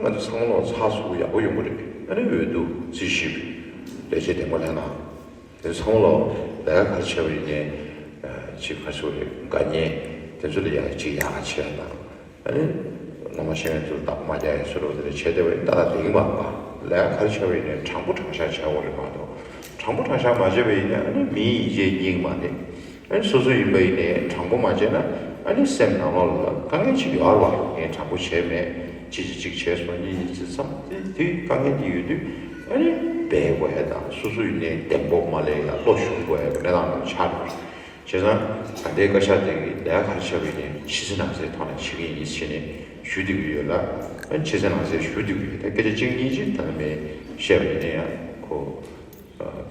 ང་ཚོ་ཚང་མ་ལོག་ཚགས་ཚུད་ཡག་པོ་ཡོང་གི་རེད། ཨ་ནི་འོས་བསྡུ་རྩིས་ཞིབ་ལས་བྱེད་བདེ་མོ་ལས་ན་དེ་ཚང་མ་ལོག་ལས་ཀ་ག་རེ་བྱས་པ་ཡིན་ནའི་ཅིག་ག་རེ་ཟེར་དགོས་རེད། དགའ་ཉེ་དེ་ཚོ་ལ་ཡ་ཅིག་ཡག་ག་བྱས་ཡ་དང་། ཨ་ནི་ངོ་མ་ཤེས་མཁན་ཚོ་བདག་པོ་མ་རྒྱག་ཡ་ཚོ་ལོག་དེ་ལས་བྱས་བསྡད་པ་ཡིན་ཏག་ཏག་དེ་ཡིན་པ་མ་ལས་ཀ་ག་རེ་བྱས་པ་ཡིན་ནའི་དྲང་པོ་དྲང་བཞག་བྱས་དགོས་རེད་མ་གཏོགས་དྲང་པོ་དྲང་བཞག་མ་བྱས་པ་ཡིན་ན་ཨ་ནི་མིའི་ཡིད་ཆེས་རྙེད་ཀྱི་མ་རེད། ཨ་ནི་སོ་སོ་ཡིན་པ་ཡིན་ནའི་དྲང་པོ་མ་བྱས་ན་ཨ་ནི་སེམས་ནང་ལོགས་ལ་དཀའ་ངལ་ཅིག་ཡོད་རེད་བ། ངས་དྲང་པོ་བྱས་མེད། ཅི་ཅི་ཅིག་བྱས་སོང་གཉིས་གཉིས་ཚེ་མཚམས་དེ་དེའི་དཀའ་ངལ་དེ་ཡོད་དུས་ཨ་ནི་འབད་དགོས་ཡ་དང་སོ་སོ་ཡིན་ནའི་གདེང་སྤོབས་མ་སླེབས་ཡ་བློ་ཞུམ་དགོས་ཡ་གི་གནས་སྟངས་ཆགས་འགྲོ། བྱས་ཙང་ད་ལྟའི་བཀའ་ཤག་དེ་གི་ལས་ཀ་ག་རེ་བྱས་པ་ཡིན་ནའི་ཕྱི་གསལ་ནང་གསལ་ཐོག་ནས་བྱེད་ཀྱི་ཡིན་ཟེར་ནས་ཞུ་བསྡད་ཀྱི་ཡོད་ལ། ཕྱི་གསལ་ནང་གསལ་ཞུ་བསྡད་ཀྱི་ཡོད། ད་སྐད་ཆ་གཅིག་གཉིས་ཅིག་ད་ནི་མེད་བཤད་པ་ཡིན་ན་ཡང་ཁོ།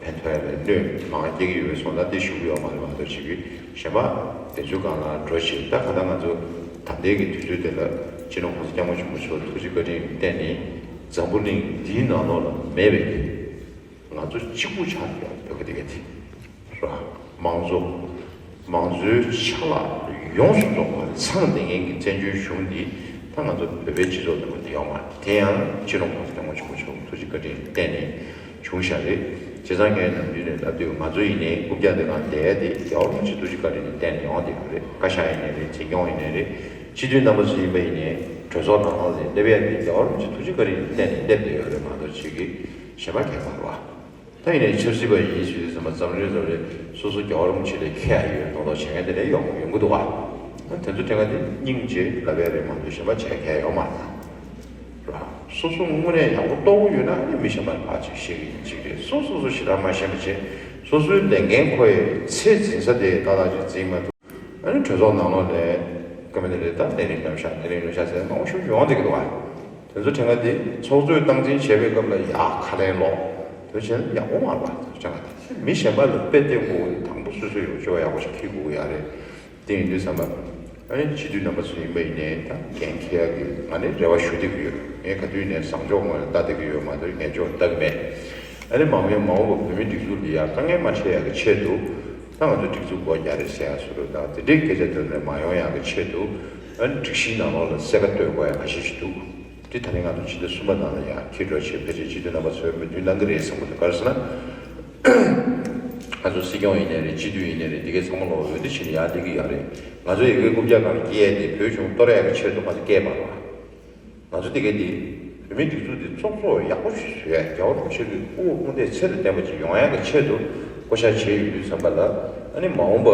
ཕན་ཐོགས་ཡ་ལ་གནོད་མང་སྐྱེ་གི་ཡོད་པའི་སོང་ན་དེ་ཞུ་གི་ཡོད་མ་རེད་མ་གཏོགས་བྱེད་ཀྱི་གཞན་པ་དེ་ཚོའི་སྒང་ལ་འགྲོ་ཞིག་ད་ག་ད་ང་ཚོ་ད་ལྟའི་གི་དུས་ཚོད་དེ་ལ་སྤྱི་ནོར་༸གོང་ས་༸སྐྱབས་མགོན་ཆེན་པོ་མཆོག་ཐུགས་རྗེ་བཀའ་དྲིན་བརྟེན་ནས་འཛམ་བུ་གླིང་འདིའི་ནང་ལོགས་ལ་མེད་པའི་གི་ང་ཚོ་གཅིག་པུ་ཆགས་ཡོད་བོད་ཀྱི་དེ་ག་དེ་ར་མང་གཙོ། མང་གཙོའི་ཆ་ལག་ཡོངས་སུ་རྫོགས་པ་ཚང་བསྡད་མཁན་གྱི་བཙན་བྱོལ་གཞུང་འདི་ད་ང་ཚོ་བོད་པའི་སྤྱི་ཚོགས་ནང་ལ་དེ་ཡོད་མ་རེད། དེ་ཡང་སྤྱི་ནོར་༸གོང་ས་༸སྐྱབས་མགོན་ཆེན་པོ་མཆོག་ཐུགས་རྗེ་བཀའ་དྲིན་བརྟེན་ནས་བྱུང་བཞག་རེད། བྱས་ཙང་ངས་ནམ་རྒྱུན་ནས་ལབ་དུས་ང་ཚོ་ཡིན་ནའི་རྐུབ་བཀྱག་དེ་གང་བསྡད་དེ་རྒྱལ་བ་རིན་པོ་ཆེ་ཐུགས་རྗེ་བཀའ་དྲིན་གྱིས་བརྟེན་ནས་ཡོང་བསྡད་ཡོད་རེད། བཀའ་ཤག་ཡིན་ནའི་རེད། འཛིན་སྐྱོང་ཡིན་ནའི་རེད། སྤྱི་འཐུས་རྣམ་པ་ཚོ་ཡིན་པ་ཡིན་ནའི་གྲོས་ཚོགས་ནང་ལ་སླེབས་ཡ་དེ་རྒྱལ་བ་རིན་པོ་ཆེ་ཐུགས་རྗེ་བཀའ་དྲིན་གྱིས་བརྟེན་ནས་སླེབས་བསྡད་ཡོད་རེད་མ་གཏོགས་ཅིག་གིས་གཞན་པ་གང་ཡང་མ་རེད་བ། ད་ཡིན་ནའི་ཆབ་སྲིད་པ་ཡིན་ཞུས་དུས་ཙམ་པ་འཛམ་གླིང་རྫོགས་རེད། སོ་སོ་རྒྱལ་བ་རིན་པོ་ཆེ་ལས་མཁས་ཡ་ཡོད་མདོག་མདོག་བྱེད་མཁན་དེ་འདྲ་ཡོང་ཡོང་གི་འདུག་བ། དེ་ཚོ་དྲན་ཁ་དེ་སྙིང་རྗེ་ལབ་ཡ་རེད་མ་གཏོགས་གཞན་པ་བྱས་མཁན་ཡོད་མ་རེད། ར། སོ་སོ་དངོས་གནས་ཡག་པོ་རྟོགས་ཡོད་ན་ཨ་ནི་མི་གཞན་པ་ལ་ཕར་ཅིག་བཤད་ཀྱི་ཡིན་ཅིག་རེད། སོ་སོ་སོ་ཞེ་དྲག་མ་ཤེས་པ་བྱས་སོ་སོའི་ལས་འགན་ཁོ་ཡི་ཚད་འཛིན་ས་དེ་ཏག་ཏག་ཅིག་འཛིན་མ་ཐུབ། ཨ་ནི་གྲོས་ཚོགས་ནང་ལོགས་ནས་ཀ་མེ་ནི་རེད། ད་གནས་རིམ་རྣམ་གཞག་གནས་རིམ་རྣམ་གཞག་ཟེར་མང་པོ་ཞིག་ཡོང་བསྡད་ཀྱི་འདུག་བ། དེ་ཚོ་དྲན་ཁ་དེ་ཚོགས་གཙོས་སྟངས་འཛིན་བྱེད་པའི་སྐབས་ལ་ཡག་ཁ་ལན་སློག་དེ་བྱས་ན་ཡག་པོ་མ་རེད་པ། དྲན་ཁ་དེ་མི་གཞན་པ་ལ་དཔེ་བལྟས་དགོས་ཀྱི་དང་པོ་སོ་སོའི་ཡོ་བྱད་ཡག་པོ་ཞིག་འཁྱེར་དགོས་ཀྱི་ཡོད་རེད། དེ་ཡིན་དུས་ཙམ་པ། ཨ་ནི་སྤྱི་འཐུས་རྣམ་པ་ཚོ་ཡིན་པ་ཡིན་ནའི་ད་འགན་འཁྱེར་ཡག་གི་ང་ནི་རེ་བ་ཞུ་བསྡད་ཀྱི་ཡོད། ངས་ག་དུས་ནས་བཟང་ཕྱོགས་ངོས་ལ་ལྟ་བསྡད་ཀྱི་ཡོད་མ་གཏོགས་ངན་ཕྱོགས་ལྟ་གི་མེད། ཨ་ནི་མ་འོངས་མ་འོངས་པ་བོད་མིའི་སྒྲིག་འཛུགས་འདི་ཡར་དཀའ་ངལ་མ་འཕྲད་ཡག་གི་ཆེད་དུ་ད་ང་ཚོ་སྒྲིག་འཛུགས་སྒོ་རྒྱག་རེད་ཟེར་ཡག་བཟོ་འདྲ་དང་དེ་འདྲའི་སྐད་ཆ་དོན་ནས་མ་ཡོང་ཡག་གི་ཆེད་དུ་ཨ་ནི་སྒྲིག་གཞིའི་ནང་ལོགས་ལ་གསལ་ཁ་གཏོད་དགོས་ཡག་ཁ་ཤས་ཤིག་འདུག་དེ་ད་རིང་ང་ཚོ་ཕྱི་ཟླ་གསུམ་པ་ནང་ལ་ཡང་འཁྱེར་འགྲོ་ཆེད་ཕལ་ཆེར་སྤྱི་འཐུས་རྣམ་པ་ཚོས་མོས་མཐུན་གནང་གི་རེད་བསམ་གི་འདུག་ག་རེ་ཟེར་ན། ང་ཚོ་སྲིད་སྐྱོང་ཡིན་ནའི་རེད། སྤྱི་འཐུས་ཡིན་ནའི་རེད། འདི་གའི་ཚང་མ་ལོག་འོས་བསྡུ་བྱེད་ནས་ཡར་སླེབས་ཀྱི་ཡོད་རེད། ང་ཚོ་ཡི་གེ་རྐུབ་བཀྱག་སྒང་ལ་སྐྱེལ་ཡས་དེ་བོད་གཞུང་གཏོར་ཡས་ཀྱི་ཆེད་དུ་ང་ཚོ་སྐྱེལ་མ་རེད་བ། ང་ཚོ་འདི་གའི་འདི་བོད་མིའི་སྒྲིག་འཛུགས་འདི་བཙོག་བཙོག་ཡག་པོ་ཞིག་བཟོ་ཡས། རྒྱལ་བ་རིན་པོ་ཆེ་གི་སྐུ་ངོ་དཔུང་སྡེ་ཚད་དང་ལྡན་པ་ཅིག་ཡོང་ཡས་ཀྱི་ཆེད་དུ་བསྐོ་བཞག་བྱས་ཡོད་དུས་ཙམ་པ་ལ་ཨ་ནི་མ་འོངས་པ་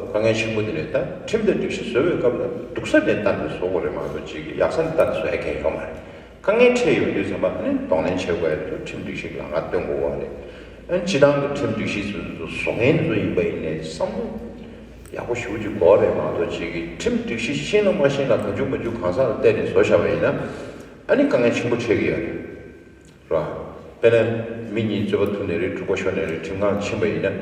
དཀའ་ངལ་ཆེན་པོ་འདི་རེད། ད་ཁྲིམས་དང་སྒྲིག་གཞི་བཟོ་བའི་སྐབས་ལ་སྡུག་ས་ནས་བལྟས་ནས་བཟོ་དགོས་རེད་མ་གཏོགས་ཅིག་ཡག་ས་ནས་བལྟས་ནས་བཟོ་ཡས་གང་ཡང་ཡོད་མ་རེད། དཀའ་ངལ་འཕྲད་ཡོང་དུས་ཙམ་པ་ཨ་ནི་གདོང་ལེན་བྱེད་དགོས་ཡ་དེ་ཚོ་ཁྲིམས་སྒྲིག་གཞི་ལ་ང་སྟོན་དགོས་པ་རེད། ཨ་ནི་སྤྱི་བཏང་གི་ཁྲིམས་སྒྲིག་གཞི་ཚོ་བཟོ་མཁན་ཚོ་ཡིན་པ་ཡིན་ནའི་བསམ་བློ་ཡག་པོ་ཞེ་པོ་ཅིག་དགོས་རེད་མ་གཏོགས་ཅིག་གི་ཁྲིམས་སྒྲིག་གཞི་ཤེས་ན་མ་ཤེས་ན་གང་བྱུང་མང་བྱུང་གང་ཟག་ལ་བལྟས་ནས་བཟོ་བཞག་པ་ཡིན་ན་ཨ་ནི་དཀའ་ངལ་ཆེན་པོ་འཕྲད་ཀྱི་ཡོད་རེད། རེད་བ། དཔེར་ན་མི་གཉིས་རྩོད་པ་ཐུག་ནའི་རེད། འཁྲུག་པ་ཤོར་ནའི་རེད། ཁྲིམས་ཁང་ཕྱིན་པ་ཡིན་ན།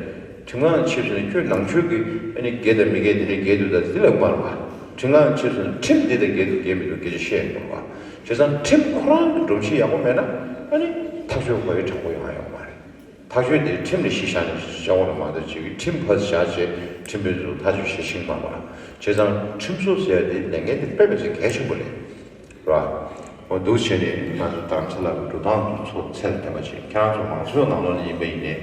ཁྲིམས་ཁང་ཕྱིན་སོང་ན་ཁྱོད་ནང་ཆོས་ཀྱི་ཨ་ནི་འགལ་དང་མི་འགལ་དེ་འདྲའི་འགལ་འདུག་ད་དེ་ལ་མ་རེད་བ། ཁྲིམས་ཁང་ཕྱིན་སོང་ན་ཁྲིམས་འདི་དང་འགལ་འདུག་འགལ་མི་འདུག་སྐད་ཆ་བཤད་དགོས་རེད་བ། བྱས་ཙང་ཁྲིམས་ཁོ་རང་གི་སྒྲོམ་གཞི་ཡག་པོ་མེད་ན་ཨ་ནི་ཐག་གཅོད་དགོས་ཡ་དྲང་པོ་ཡོང་ཡ་ཡོད་མ་རེད། ཐག་གཅོད་དེ་ཁྲིམས་ལ་གཞི་བཞག་ནས་བྱ་བ་ལ་མ་གཏོགས་ཅིག་གི་ཁྲིམས་ཕར་བཞག་བྱས་ཁྲིམས་དཔོན་ཚོ་ཐག་གཅོད་བྱེད་ཤེས་མ་རེད། བྱས་ཙང་ཁྲིམས་བཟོ་ཟེར་ཡ་དེ་ལས་འགན་དེ་དཔེ་མི་སྲིད་གལ་ཆེན་པོ་རེད། རེད་བ། འོ་འདུག་བྱས་ནས་ང་ཚོ་རྡ་རམ་ས་ལ་གི་འགྲོ་སྟངས་ཚོ་ཚད་ལ་བརྟེན་པ་ཅིག་ཁྱེད་རང་ཚོ་མང་གཙོའི་ནང་ལོགས་ནས་ཡིན་པ་ཡིན་ནའི་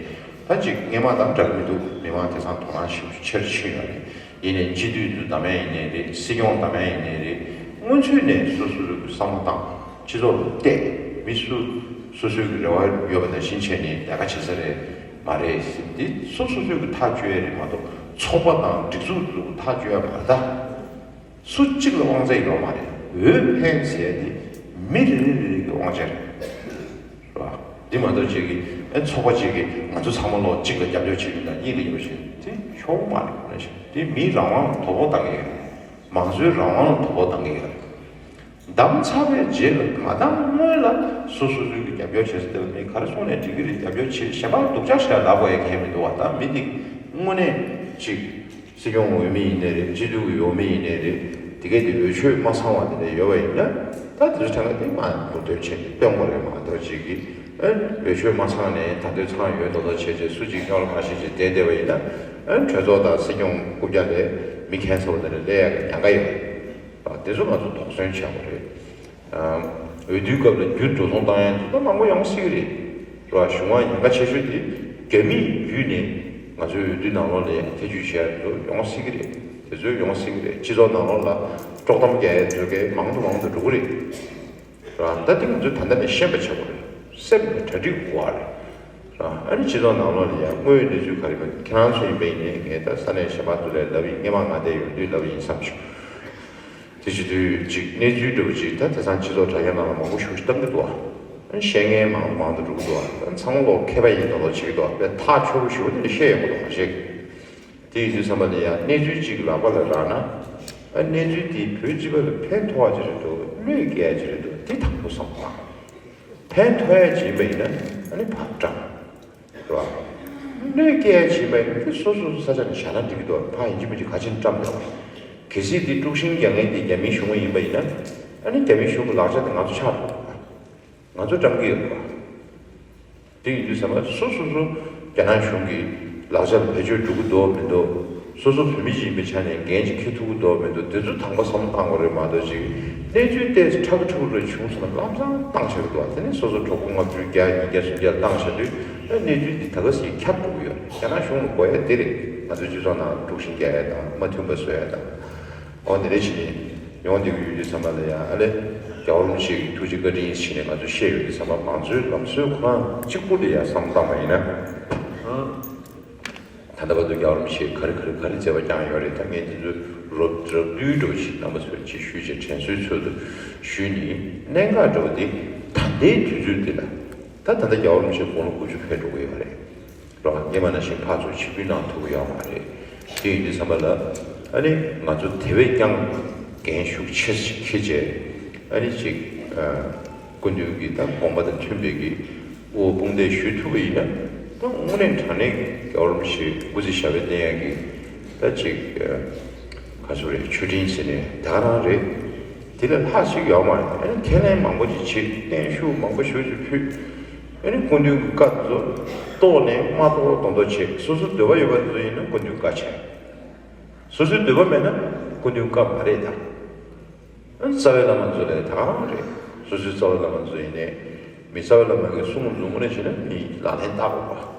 ད་ཅིག་སྔོན་མ་དང་འདྲ་གི་མི་འདུག་མི་མང་དེང་སང་དོ་སྣང་ཞེ་པོ་ཆེར་ཕྱིན་ཡོད་རེད། ཡིན་ནའི་སྤྱི་འཐུས་ཚོ་འདྲ་མིན་ཡིན་ནའི་རེད། སྲིད་སྐྱོང་འདྲ་མིན་ཡིན་ནའི་རེད། སྔོན་ཚུད་ནས་སོ་སོ་སོའི་བསམ་བློ་བཏང་། སྤྱི་ཚོགས་ལ་བལྟས། མི་སུ་སོ་སོའི་གི་རེ་བ་ཡོད་པ་ནང་བཞིན་བྱས་ནས་ལས་ཀ་བྱེད་ས་རེད་མ་རེད་ཟེར། འདི་སོ་སོ་སོའི་གི་ཐག་གཅོད་ཡ་རེད་མ་གཏོགས་ཚོགས་པ་དང་སྒྲིག་འཛུགས་ཚོ་ཐག་གཅོད་ཡ་མ་རེད་ད། སུ་གཅིག་ལ་དབང་ཚད་ཡོད་མ་རེད། འོས་འཕེན་ཟེར་ཡ་དེ་མི་རེ་རེ་རེ་རེ་གི་དབང་ཆ་རེད། རེད་བ། འདི་མ་གཏོགས་གཅིག་གིས་ཨ་ཚོགས་པ་གཅིག་གིས་ང་ཚོ་ཚང་མ་ལོག་གཅིག་ལ་རྒྱབ་སྐྱོར་བྱེད་རྒྱུ་དང་གཉིས་ལ་ཡིན་པ་བྱེད་དེ་ཆོག་མ་རེད། དེ་མིའི་རང་དབང་ལ་དོ་ཕོག་བཏང་གི་ཡོད་རེད། མང་གཙོའི་རང་དབང་ལ་དོ་ཕོག་བཏང་གི་ཡོད་རེད། བདམས་ཚར་བའི་རྗེས་ལ་གང་ལྟར་སྔོན་ལ་སོ་སོ་སོ་གི་རྒྱབ་སྐྱོར་བྱེད་ས་དེ་ལ་མི་ག་རེ་གསུངས་ནས་འགྲིག་གི་རེད། རྒྱབ་སྐྱོར་བྱེད། གཞན་པ་ལ་སྡུག་ཅག་ཞིག་ལ་ལབ་དགོས་ཡ་གང་ཡང་མི་འདུག་བ། ད་མི་དེ་དངོས་གནས་ཅིག་སྲིད་སྐྱོང་འོས་མི་ཡིན་ནའི་རེད། སྤྱི་འཐུས་ཀྱི་འོས་མི་ཡིན་ནའི་རེད། དེ་གས་དེ་འོས་ཆོས་མ་ཚང་བ་དེ་འདྲ་ཡོད་པ་ཡིན་ན། ད་དེ་ཚོ་ཐད་ཀ་དེ་མ་འབུར་འདོན་བྱས་ནས་སྟོན་དགོས་རེད། མ་གཏོགས་ཅིག་གིས་ཨ་འོས་ཆོས་མ་ཚང་ནས་ད་དུང་ཚང་ཡོད་མདོག་མདོག་བྱས་བྱས་སུ་གཅིག་རྙོག་དྲ་མ་ཤེས་བྱས་བསྡད་བསྡད་པ་ཡིན་ན། ཨ་གྲོས་ཚོགས་དང་སྲིད་སྐྱོང་རྐུབ་བཀྱག་ལས་མི་ཁྱད་མཚར་བ་དེ་འདྲ་སླེབས་ཡག་གི་ཉེན་ཁ་ཡོད། ཨ་དེ་ཚོ་ང་ཚོ་དོགས་ཟོན་བྱ་དགོས་རེད། ཨ་འོས་བསྡུའི་སྐབས་ལ་རྒྱུ་འགྲོ་སོང་བཏང་ཡ་དེ་ཚོ་མང་པོ་ཡོང་སྲིད་ཀྱི་རེད། རེད་བ། གཞུང་མང་ཉེན་ཁ་ཆེ་ཤོས་དེ་རྒྱ་མིས་བརྒྱུད་ནས་ང་ཚོའི་འོས་བསྡུ་ནང་ལོགས་ལ་ཡང་ཐེ་ཇུས་བྱས་ཡ་དེ་ཚོ་ཡོང་སྲིད་ཀྱི་རེད། དེ་ཚོ་ཡོང་སྲིད་ཀྱི་རེད། སྤྱི་ཚོགས་ནང་ལོགས་ལ་དཀྲོག་གཏམ་རྒྱག་ཡ་དེ་ཚོ་གས་མང་དུ་མང་དུ་འགྲོ་གི་རེད། རེད་བ། ད་དེ་ང་ཚོས་ད་ལྟ་ནས་ཤེས་པ་བྱེད་དགོས་རེད། སེམས་ལ་གྲ་སྒྲིག་དགོས་པ་རེད། རེད་བ། ཨ་ནི་སྤྱི་ཚོགས་ནང་ལོགས་ལ་ཡང་དངོས་ཡོད་གནས་ཚུལ་ག་རེ་ཡིན་པ། ཁྱེད་རང་ཚོ་ཡིན་པ་ཡིན་ནའི་ངས་ད་ས་གནས་གཞན་པ་ཚོ་ལ་ལབ་ཡིན། སྔོན་མ་ང་དེ་ཡོང་དུས་ལབ་ཡིན་བསམ་བྱུང་། དེ་བྱེད་དུས་ཅིག་གནས་ཚུལ་འདྲ་བོ་ཅིག་ད་དེང་སང་སྤྱི་ཚོགས་དྲ་རྒྱའི་ནང་ལ་མང་པོ་ཞེ་པོ་ཅིག་བཏང་གི་འདུག་བ། ཨ་ནི་བཤད་མཁན་མང་དུ་མང་དུ་འགྲོ་གི་འདུག་བ། ཨ་ནི་ཚང་མ་ལོག་མཁས་པ་ཡིན་མདོག་མདོག་བྱེད་ཀྱི་འདུག་བ། དཔེ་ཐག་ཆོད་པོ་ཞེ་པོ་དེ་འདྲ་བཤད་ཡོང་གི་འདུག་བ། ཞེས། དེ་ཡིན་དུས་ཙམ་པ་ལ་ཡང་གནས་ཚུལ་གཅིག་ལག་པ་ལ་རག་ན། ཨ་གནས་ཚུལ་དེ་བོད་སྤྱི་པ་ལ་ཕན་ཐོགས་ཡ་ཅིག་རེད་འདུག་གནོད་སྐྱེལ་ཡ་ཅིག་རེད་འདུག་དེ་དང་པོ་བསམ་པ། ཕན་ཐོགས་ཡ་ཅིག་ཡིན་པ་ཡིན་ན་ཨ་ནི་ཕར་བཀྲམ། རེད་བ། གནོད་སྐྱེལ་ཡ་ཅིག་ཡིན་པ་ཡིན་ན་དེ་སོ་སོ་སོ་ས་ཆ་ནས་བཞག་ན་འགྲིག་གི་འདུག་ཕར་ཡིན་གཅིག་མིན་གཅིག་ག་ཅིག་བཀྲམ་འདུག་གལ་སྲིད་དེ་དཀྲུག་ཤིང་རྒྱག་མཁན་དེ་རྒྱ་མིའི་གཞུང་ཡིན་པ་ཡིན་ན། ཨ་ནི་རྒྱ་མིའི་གཞུང་གི་ལག་ཆ་དེ་ང་ཚོ་ཆགས་འགྲོ་གི་འདུག་ང་ཚོ་བཀྲམ་གྱི་ཡོད་པ། དེ་ཡིན་དུས་ཙམ་པ་སོ་སོ་སོ་རྒྱ་ནག་གཞུང་གི་ལག་ཆ་ལ་བེད་སྤྱོད་འགྲོ་གི་འདུག་མི་འདུག་སོ་སོ་བོད་མི་ཅིག་ཡིན་པའི་ཆ་ནས་འགན་ཅིག་འཁྱེར་ཐུབ་ཀྱི་འདུག་མི་འདུག་དེ་ཚོ་དང་པོ་བསམ་བློ་བཏང་དགོས་རེད། མ་གཏོགས་ཅིག་གནས་ཚུལ་ཏོག་ཙམ་ཁྲ་ཁུ་ཁྲ་ཁུ་རེ་བྱུང་སོང་ན་ལམ་སང་བཏང་བཞག་གི་འདུག་དེ་ནས་སོ་སོ་གྲོད་ཁོག་ལྔ་བཅུ་བརྒྱ་ཉིས་བརྒྱ་སུམ་བརྒྱ་བཏང་བཞག་དུས་ཨ་གནས་ཚུལ་འདི་ད་ག་སེ་ཁྱབ་འགྲོ་གི་ཡོད་རེད། རྒྱ་ནག་གཞུང་ལ་དགོས་ཡ་དེ་རེད། ང་ཚོའི་སྤྱི་ཚོགས་ནང་དཀྲུག་ཤིང་རྒྱག་ཡ་དང་མ་མཐུན་པ་བཟོ་ཡ་དང་། འོ་འདི་འདྲ་བྱས་ནས་ཡོང་བསྡད་ཀྱི་ཡོད་དུས་ཙམ་པ་ལ་ཡང་ཨ་ལེ་རྒྱལ་བ་རིན་པོ་ཆེ་གི་ཐུགས་རྗེ་བཀའ་དྲིན་ཞེས་ནས་ང་ཚོ་བཤད་ཡོད་དུས་ཙམ་པ། མང་གཙོའི་ལམ་སྲོལ་ཁོ་རང་གཅིག་པུ་ལ་ཡང་བསམ་བློ་བཏང་བ་ཡིན་ན། ད་ལྟ་བར་དུ་རྒྱལ་བ་རིན་པོ་ཆེས་ག་རེ་ག་རེ་ག་རེ་མཛད་པ་བསྐྱངས་ཡོད་རེད། ད་ངས་འདི་ཚོ་རོབ་རོབ་བསྡུས་འདྲ་བོ་ཞིག་རྣམ་པ་ཚོར་ཅིག་ཞུས་བྱས་དྲན་གསོའི་ཚུལ་དུ་ཞུས་ནས། གནད་འགག་འདྲ་བོ་འདི་ད་ལྟའི་དུས་ཚོད་འདི་ལ། ད་ད་ལྟ་རྒྱལ་བ་རིན་པོ་ཆེ་དགུང་ལོ་དགུ་བཅུ་ཕེབས་འགྲོ་གི་ཡོད་རེད། རོགས་སྔོན་མ་ནང་བཞིན་ཕར་ཚུར་ཆིབས་བསྒྱུར་གནང་ཐུབ་ཀྱི་ཡོད་མ་རེད། དེ་ཡིན་དུས་ཙམ་པ་ལ་ཨ་ནི་ང་ཚོ་དེ་བས་ཀྱང་འགན་ཤུགས་ཆེ་ཞིག་འཁྱེར་བྱས། ཨ་ནི་ཅིག་ཨ་སྐུ་མདུན་གྱི་ད་དགོངས་པ་དང་མཐུན་པའི་གི་དབུ་དཔུང་འདེགས་ཞུ་ཐུབ་པ་ཡིན་ན། ད་དངོས་གནས་དྲང་གནས་རྒྱལ་བ་རིན་པོ་ཆེ་སྐུ་ཚེ་ཞབས་པད་བརྟན་ཡག་གི་ད་ཅིག་ཨ་ག་ཚོད་རེད། མཆོད་སྤྲིན་ཟེར་ནས་ད་ག་རང་རེད། དེ་ལས་ལྷག་ཅིག་ཡོད་མ་རེད། ཨ་ནི་ཁས་ལེན་མང་པོ་ཅིག་བྱེད། བརྟན་བཞུགས་མང་པོ་ཞེ་པོ་ཅིག་ཕུལ། ཨ་ནི་སྐུ་མདུན་གྱི་བཀའ་དེ་ཚོ་རྟོགས་ནས་མ་རྟོགས་མདོག་མདོག་བྱེད། སོ་སོའི་འདོད་པ་ཡོད་པ་དེ་ཚོ་ཡིན་ན་སྐུ་མདུན་བཀའ་བྱས། སོ་སོའི་འདོད་པ་མེད་ན་སྐུ་མདུན་བཀའ་མ་རེད་ད། ཨ་ནི་རྩ་བའི་བླ་མ་ཚོ་ལས་ད་ག་རང་རེད། སོ་སོའི་རྩ་བའི་བླ་མ་ཚོ་ཡིན་ནའི་མི་རྩ་བའི་བླ་མ་གི་གསུང་ལ་འཛུམ་དངོས་གནས་བྱས་ན་མི་ལག་ལེན་བསྟར་དགོས་པ།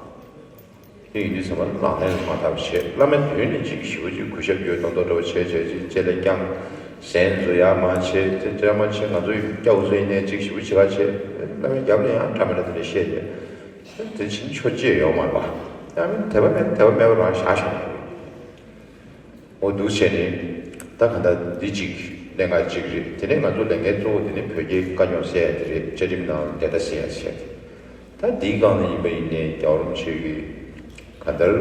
དེ་ཡིན་དུས་ཙམ་པ་ལག་ལེན་ལ་མ་བསྟར་བ་བྱས། བླ་མའི་མདུན་ནས་ཅིག་ཞེ་པོ་ཅིག་གུས་ཞབས་ཡོད་མདོག་མདོག་འདྲ་བོ་བྱས་བྱས། ཅིག་ལྕེ་ལ་བརྐྱངས། གཟན་བཟོ་ཡག་མ་བྱེད། ཅིག་ཅིག་མ་བྱེད། ང་ཚོ་སྐྱ་བོ་ཚོ་ཡིན་ནའི་ཅིག་ཞེ་པོ་བྱེད་ག་བྱེད། བླ་མའི་རྒྱབ་ལ་ཡང་འདྲ་མི་འདྲ་དེ་འདྲ་བཤད་བྱས། དེ་ཕྱིན་ཆོས་བརྗེད་ཡོང་མ་རེད་པ། ཡང་མིན་དད་པ་མེད། དད་པ་མེད་པ་རང་བཞག་ཤོག་འོ་འདུག་བྱས་ནས་ད་ག་འདྲ་འདི་གཅིག་གནད་འགག་གཅིག་རེད། དེ་ནས་ང་ཚོ་ལས་འགན་གཙོ་བོ་དེ་ནི་བོད་རྒྱའི་དཀའ་རྙོག་སེལ་ཡ་དེ་རེད། བཅའ་ཁྲིམས་ནང་འགལ་ཟླ་སེལ་ཡ་བྱས། ད་འདིའི་སྒང་ནས་ཡིན་པ་ཡིན་ནའི་རྒྱལ་བ་རིན་པོ་ཆེ་གིས་གང་ལྟར་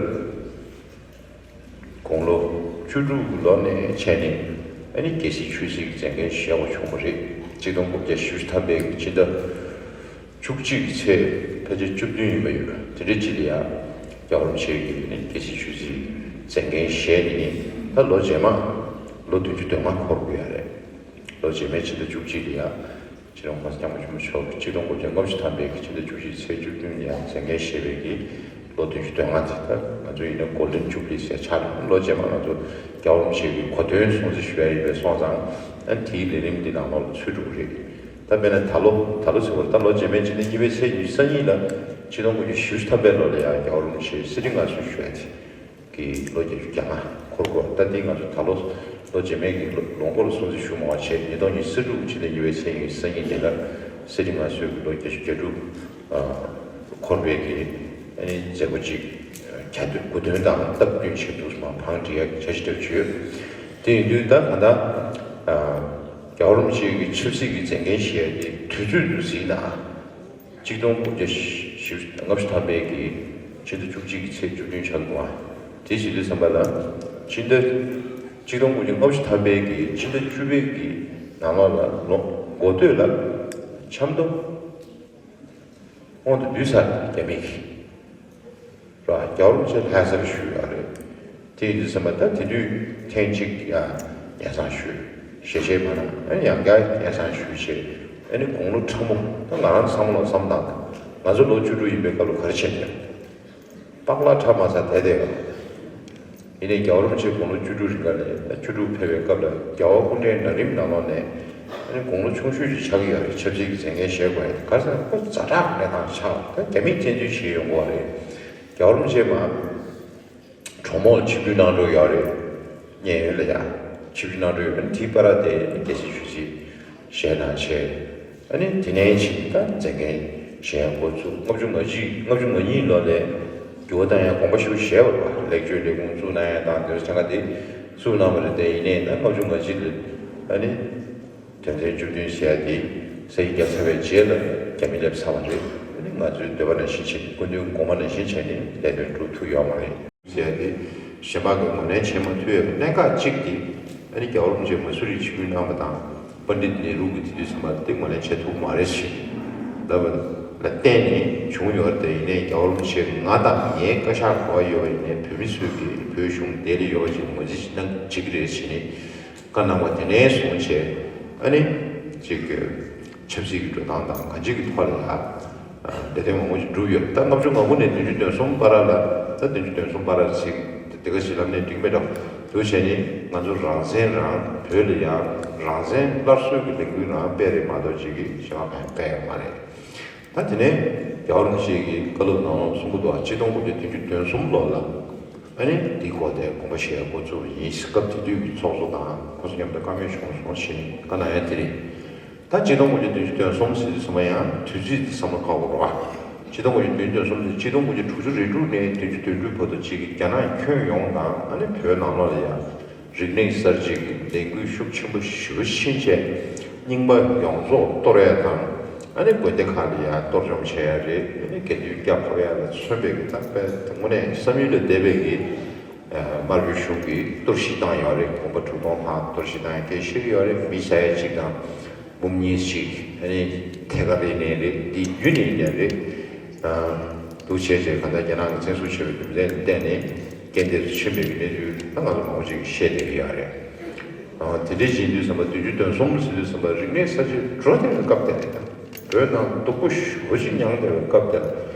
དགུང་ལོ་བཅུ་དྲུག་གི་ལོ་ནས་བྱས་ནས་ཨ་ནི་རྒྱལ་སྲིད་ཆོས་སྲིད་ཀྱི་མཛད་འགན་བཞེས་དགོས་བྱུང་བ་རེད། ཆིག་སྟོང་དགུ་བརྒྱ་བཞི་བཅུ་ཐམ་པའི་ཕྱི་ཟླ་བཅུ་གཅིག་གི་ཚེས་ཕལ་ཆེར་བཅུ་བདུན་ཡིན་པ་ཡོད། དེ་འདྲའི་རྗེས་ལ་ཡང་རྒྱལ་བ་རིན་པོ་ཆེ་གིས་ནི་རྒྱལ་སྲིད་ཆོས་སྲིད་མཛད་འགན་བཞེས་ནས་ད་ལོ་རྗེས་མ་ལོ་བདུན་ཅུ་དོན་ལྔ་འཁོར་དགོས་ཡ་རེད། ལོ་རྗེས་མའི་ཕྱི་ཟླ་བཅུ་གཅིག་ལ་ཡང་ཕྱི་ལོ་ང་ཚོ་སྐྱབས་མགོན་ཆེན་པོ་མཆོག་གིས་ཆིག་སྟོང་དགུ་བརྒྱ་ལྔ་བཅུ་ཐམ་པའི་ཕྱི་ཟླ་བཅུ་གཅིག་ཚེས་བཅུ་བདུན་ལ་ཡང་མཛད་འགན་བཞེས་པའི་གི་ལོ་བདུན་ཅུ་དོན་ལྔ་དེ་ད་ང་ཚོ་ཡིན་ན་གོལ་ཌེན་ཇུ་བི་ལི་ཟེར་ཆགས་འགྲོ། ལོ་རྗེས་མ་ང་ཚོ་རྒྱལ་བ་རིན་པོ་ཆེ་གི་གོ་སྟོན་སྲུང་བརྩི་ཞུ་ཡ་ཡིན་པས་སོང་ཙང་། ཨ་དེའི་ལས་རིམ་འདི་ནང་ལོགས་ལ་ཚུད་འགྲོ་གི་རེད། ད་དཔེར་ན་ད་ལོ་ད་ལོ་ཟེར་བར་ད་ལོ་རྗེས་མའི་ཕྱི་ཟླ་གཉིས་པའི་ཚེས་ཉི་ཤུ་རྩ་གཉིས་ལ་ཆིག་སྟོང་དགུ་བརྒྱ་བཞི་བཅུ་ཐམ་པའི་ལོ་ལ་ཡང་རྒྱལ་བ་རིན་པོ་ཆེའི་གསེར་ཁྲི་མངའ་གསོལ་ཞུ་ཡ་དེ་གི་ལོ་བརྒྱད་ཅུ་གྱ་ལྔ་འཁོར་དགོས། ད་འདི་ང་ཚོ་ད་ལོ་ལོ་རྗེས་མའི་གི་ལོ་ལོ་འཁོར་ལ་སྲུང་བརྩི་ཞུ་མ་བ་བྱས། ཉིས་སྟོང་ཉི་ཤུ་རྩ་དྲུག་ཕྱི་ཟླ་གཉིས་པའི་ཚེས་ཉི་ཤུ་རྩ་གཉིས་དེ་ལ་གསེར་ཁྲི་མངའ་གསོལ་གྱི་ལོ་བརྒྱད་ཅུ་གྱ་དྲུག་འཁོར་བའི་གི་ཨ་ནི་མཛད་སྒོ་ཅིག་གྱ་སྟོན་དགུ་སྟོན་དང་སྟབས་བསྟུན་བྱས་འདུག་མ་བང་སྒྲིག་ཡ་གི་འཆར་གཞི་འདྲ་བྱོས། དེ་ཡིན་དུས་ད་གང་ལྟར་རྒྱལ་བ་རིན་པོ་ཆེ་གི་ཆབ་སྲིད་ཀྱི་མཛད་འགན་བཞེས་ཡ་དེ་དུས་ཚོད་དུ་གཟིགས་ན། ཆིག་སྟོང་དགུ་བརྒྱ་བཞི་བཅུ་ལྔ་བཅུ་ཐམ་པའི་གི་ཕྱི་ཟླ་བཅུ་གཅིག་གི་ཚེས་བཅུ་བདུན་ཆགས་འདུག་ཨ། དེ་བྱེད་དུས་ཙམ་པ་ལ་ཕྱི་ཟླ་ཆིག་སྟོང་དགུ་བརྒྱ་ལྔ་བཅུ་ཐམ་པའི་གི་ཕྱི་ཟླ་བཅུ་པའི་གི་ནང་ལོགས་ལ་ལོ་ འགོ་སྟོད་ལ་ཆབ་མདོ་སྔོན་དུ་བསྡུས་ཚར། རྒྱ་མི་གིས་ར་རྒྱལ་བ་རིན་པོ་ཆེ་ལྷ་སར་བཞུགས་ཡོད་རེད། དེ་ཡིན་དུས་ཙམ་པ་ད་དེ་དུས་ཐེངས་གཅིག་ཡང་ཉེ་སང་ཞུས། ཞལ་བཞེས་མ་གནང་། ཨ་ནི་ཡང་བསྐྱར་ཉེ་སང་ཞུས་བྱས། ཨ་ནི་དགུང་ལོ་ཕྲ་མོ། ད་ང་རང་བསམ་བློ་བསམ་སྟངས་ད་ང་ཚོ་ལོ་བཅུ་དྲུག་ཡིན་པའི་སྐབས་ལ་ག་རེ་བྱས་ཀྱང་པགས་ལག་ཁྲག་མ་ཟ་བསྡད་བསྡད་ཡོད། ཡིན་ནའི་རྒྱལ་བ་རིན་པོ་ཆེ་དགུང་ལོ་བཅུ་དྲུག་རིང་ག་ལ་ད་བཅུ་དྲུག་ཕེབས་པའི་སྐབས་ལ་རྒྱལ་བ་སྐུ་ཕྲེང་ན་རིམ་ནང་ལོགས་ནས་ཨ་ནི་དགུང་ལོ་ཆུང་ཤོས་ཅིག་ཆགས་ཀྱི་ཡོད་རེད། ཆབ་སྲིད་ཀྱི་མཛད་འགན་བཞེས་དགོས་ཡ་ག་རེ་ཟེར་ན་ཁོ་ཛ་དྲག་གི་གནས་སྟངས་ཆགས། ད་རྒྱ་མིས་བཙན་འཛུལ་བྱས་ཡོང་གི་ཡོད་རེད། རྒྱལ་བ་རིན་པོ་ཆེ་མ་གྲོགས་མོ་ལ་ཆིབས་བསྒྱུར་གནང་འགྲོ་ཡོད་རེད། མཉན་ཡོད་ལ་ཡ་ཆིབས་བསྒྱུར་གནང་འགྲོ་ཡོད་རེད། དེའི་བར་དེ་རྒྱལ་སྲས་ཆོས་སྲིད་བཞེས་གནང་བྱས། ཨ་ནི་དེ་ནས་ཕྱིན་ད་མཛད་འགན་བཞེས་འགོ་ཚུགས། ལྔ་བཅུ་ང་གཅིག་ལྔ་བཅུ་ང་གཉིས་ལོ་ལ་འགྱུར་བ་བཏང་ཡ་དགོངས་པ་ཞེ་པོ་བཞེས་པ་རེད་པ། ལེགས་བཅོས་ལས་ཁུངས་བཙུགས་གནང་ཡ་དང་དེ་ཚོ་བྱ་དགའ་དེ་བཙུགས་གནང་བ་རེད། དེ་ཡིན་ནའི་ད་ལྔ་བཅུ་ང་གཅིག་ལ་ཨ་ནི་དོན་ཚན་བཅུ་བདུན་ཟེར་ཡ་དེ་ས་ཡིག་བརྒྱབ་ཚར་བའི་རྗེས་ལ་རྒྱ་མི་སླེབས་ཚར་བ་རེད། ཨ་ནི་ང་ཚོའི་འདོད་པ་ནང་བཞིན་བྱས་ནས་སྐུ་མདུན་དགོངས་པ་ནང་བཞིན་བྱས་ནས་ལས་དོན་སྒྲུབ་ཐུབ་ཡོད་མ་རེད། ཟེར་ཏེ་གཞན་པ་གིས་ངོས་ལེན་བྱེད་མ་ཐུབ་ཡ་གི་གནད་འགག་གཅིག་དེ་ཨ་ནི་རྒྱལ་བ་རིན་པོ་ཆེ་མ་སུ་རིར་ཆིབས་བསྒྱུར་གནང་བ་དང་པཎྜི་ཏ་ནེ་རུ་གིས་དེ་དུས་ཙམ་པ་དེ་ངོས་ལེན་བྱེད་ཐུབ་མ་རེད་ཞེས་ལབ་པ་ལ་བརྟེན་ནས་བྱུང་ཡོད་རེད། དེ་ཡིན་ནའི་རྒྱལ་བ་རིན་པོ་ཆེ་ང་དང་ངའི་བཀའ་ཤག་ག་པར་ཡོད་པ་ཡིན་ནའི་བོད་མི་ཚོས་ཀྱིས་བོད་གཞུང་བདེ་ལ་ཡོད་པ་ཅིག་ངོས་འཛིན་གནང་བྱེད་ཀྱི་རེད་ཞེས་ནས་བཀའ་གནང་བ་དེ་ནས་བཟུང་བྱས་ཨ་ནི་ཅིག་ཆབ་སྲིད་ཀྱི་འགྲོ་སྟངས་དང་གང་ཅིའི་ཐོག་ལ་ཡ། ལས་དོན་མང་པོ་ཞིག་བསྒྲུབས་ཡོད། ད་ལྔ་བཅུ་ང་དགུ་ནས་བདུན་ཅུ་དོན་གསུམ་བར་ལ་ད་བདུན་ཅུ་དོན་གསུམ་བར་ལ་ཚིག་དེ་ག་ཞིག་ལབ་ནས་འགྲིག་མེད་འགྲོ་འདུག་བྱས་ནས་ང་ཚོ་རང་བཙན་རང་བོད་ལ་ཡང་རང་བཙན་སླར་གསོའི་གི་ལས་འགུལ་རང་སྤེལ་རེད་མ་གཏོགས་ཅིག་གི་གཞན་པ་གང་ཡང་སྤེལ་ཡོད་མ་རེད། ད་དེ་ནས་རྒྱལ་བ་རིན་པོ་ཆེ་གིས་བཀའ་སློབ་ནང་ལོགས་གསུང་གི་འདུག་ཆིག་སྟོང་དགུ་བརྒྱ་བདུན་ཅུ་དོན་གསུམ་ལོ་ལ་ཨ་ནི་འདིའི་སྐོར་དེ་དགོངས་པ་བཞེས་འགོ་བཙུགས་པ་ཡིན། སྐབས་དེ་དུས་ཀྱི་ཚོགས་གཙོ་དང་ཁོང་ཚོ་མཉམ་དུ་བཀའ་མོལ་བྱུང་སོང་ཞེས་བཀའ་གནང་ཡ་དེ་རེད། ད་ཆིག་སྟོང་དགུ་བརྒྱ་བདུན་ཅུ་དོན་གསུམ་ཟེར་དུས་ཙམ་པ་ཡང་དུས་ཚིགས་འདི་བསམ་བློ་འཁོར་དགོས་རེད་བ། ཆིག་སྟོང་དགུ་བརྒྱ་བདུན་ཅུ་དོན་གསུམ་ཟེར་ཆིག་སྟོང་དགུ་བརྒྱ་དྲུག་ཅུ་རེ་དྲུག་ནས་བདུན་ཅུ་དོན་དྲུག་བར་དུ་གཅིག་གི་རྒྱ་ནག་ཁྱོན་ཡོངས་དང་ཨ་ནི་བོད་ནང་ལོགས་ལ་ཡང་རིག་གནས་གསར་བརྗེ་གི་ལས་འགུལ་ཤུགས་ཆེན་པོ་ཞེ་པོ་ཕྱིན་བྱས་རྙིང་པ་ཡོངས་རྫོགས་གཏོར་ཡ་དང་ཨ་ནི་དགོན་སྡེ་ཁག་ལ་ཡང་གཏོར་བཅོམ་བྱས་ཡ་རེད། ཨ་ནི་དགེ་འདུན་སྐྱབས་ཕབ་ཡ་ལ་མཚོན་པའི་གི་ད་དཔེ་དངོས་གནས་བསམ་ཡུལ་ལས་འདས་པའི་གི་དམར་པོའི་གཞུང་གིས་གཏོར་བཤིག་བཏང་ཡོད་རེད། དགོན་པ་དྲུག་སྟོང་ལྷག་གཏོར་བཤིག་བཏང་ཡ་སྐད་ཆ་བཤད་ཀྱི་ཡོད་རེད། མི་ས་ཡ་གཅིག་དང་འབུམ་གཉིས་ཤིག་ཨ་ནི་ཐད་ཀར་རེད་ནའི་རེད། འདི་བརྒྱུད་ནས་ཡིན་ནའི་རེད། འདུག་བྱས་བྱས་གང་ལྟར་རྒྱ་ནག་གིས་བཙན་བཟུང་བྱས་པའི་རྒྱུ་མཚན་ལ་བརྟེན་ནས་རྐྱེན་འདས་སུ་ཕྱིན་པའི་གནས་ཚུལ་ད་ང་ཚོ་མང་པོ་ཅིག་གིས་བཤད་བསྡད་ཀྱི་ཡོད་རེད། དེ་འདྲ་ཡིན་དུས་ཙམ་པ་བདུན་ཅུ་དོན་གསུམ་ཟེར་དུས་ཙམ་པ་རིག་གནས་གསར་བརྗེ་འགྲོ་བསྡད་པའི་སྐབས་དེ་རེད། ད་བོད་ནང་སྡུག་པོ་ཞེ་པོ་ཅིག་མྱངས་བསྡད་པའི་སྐབས་དེར་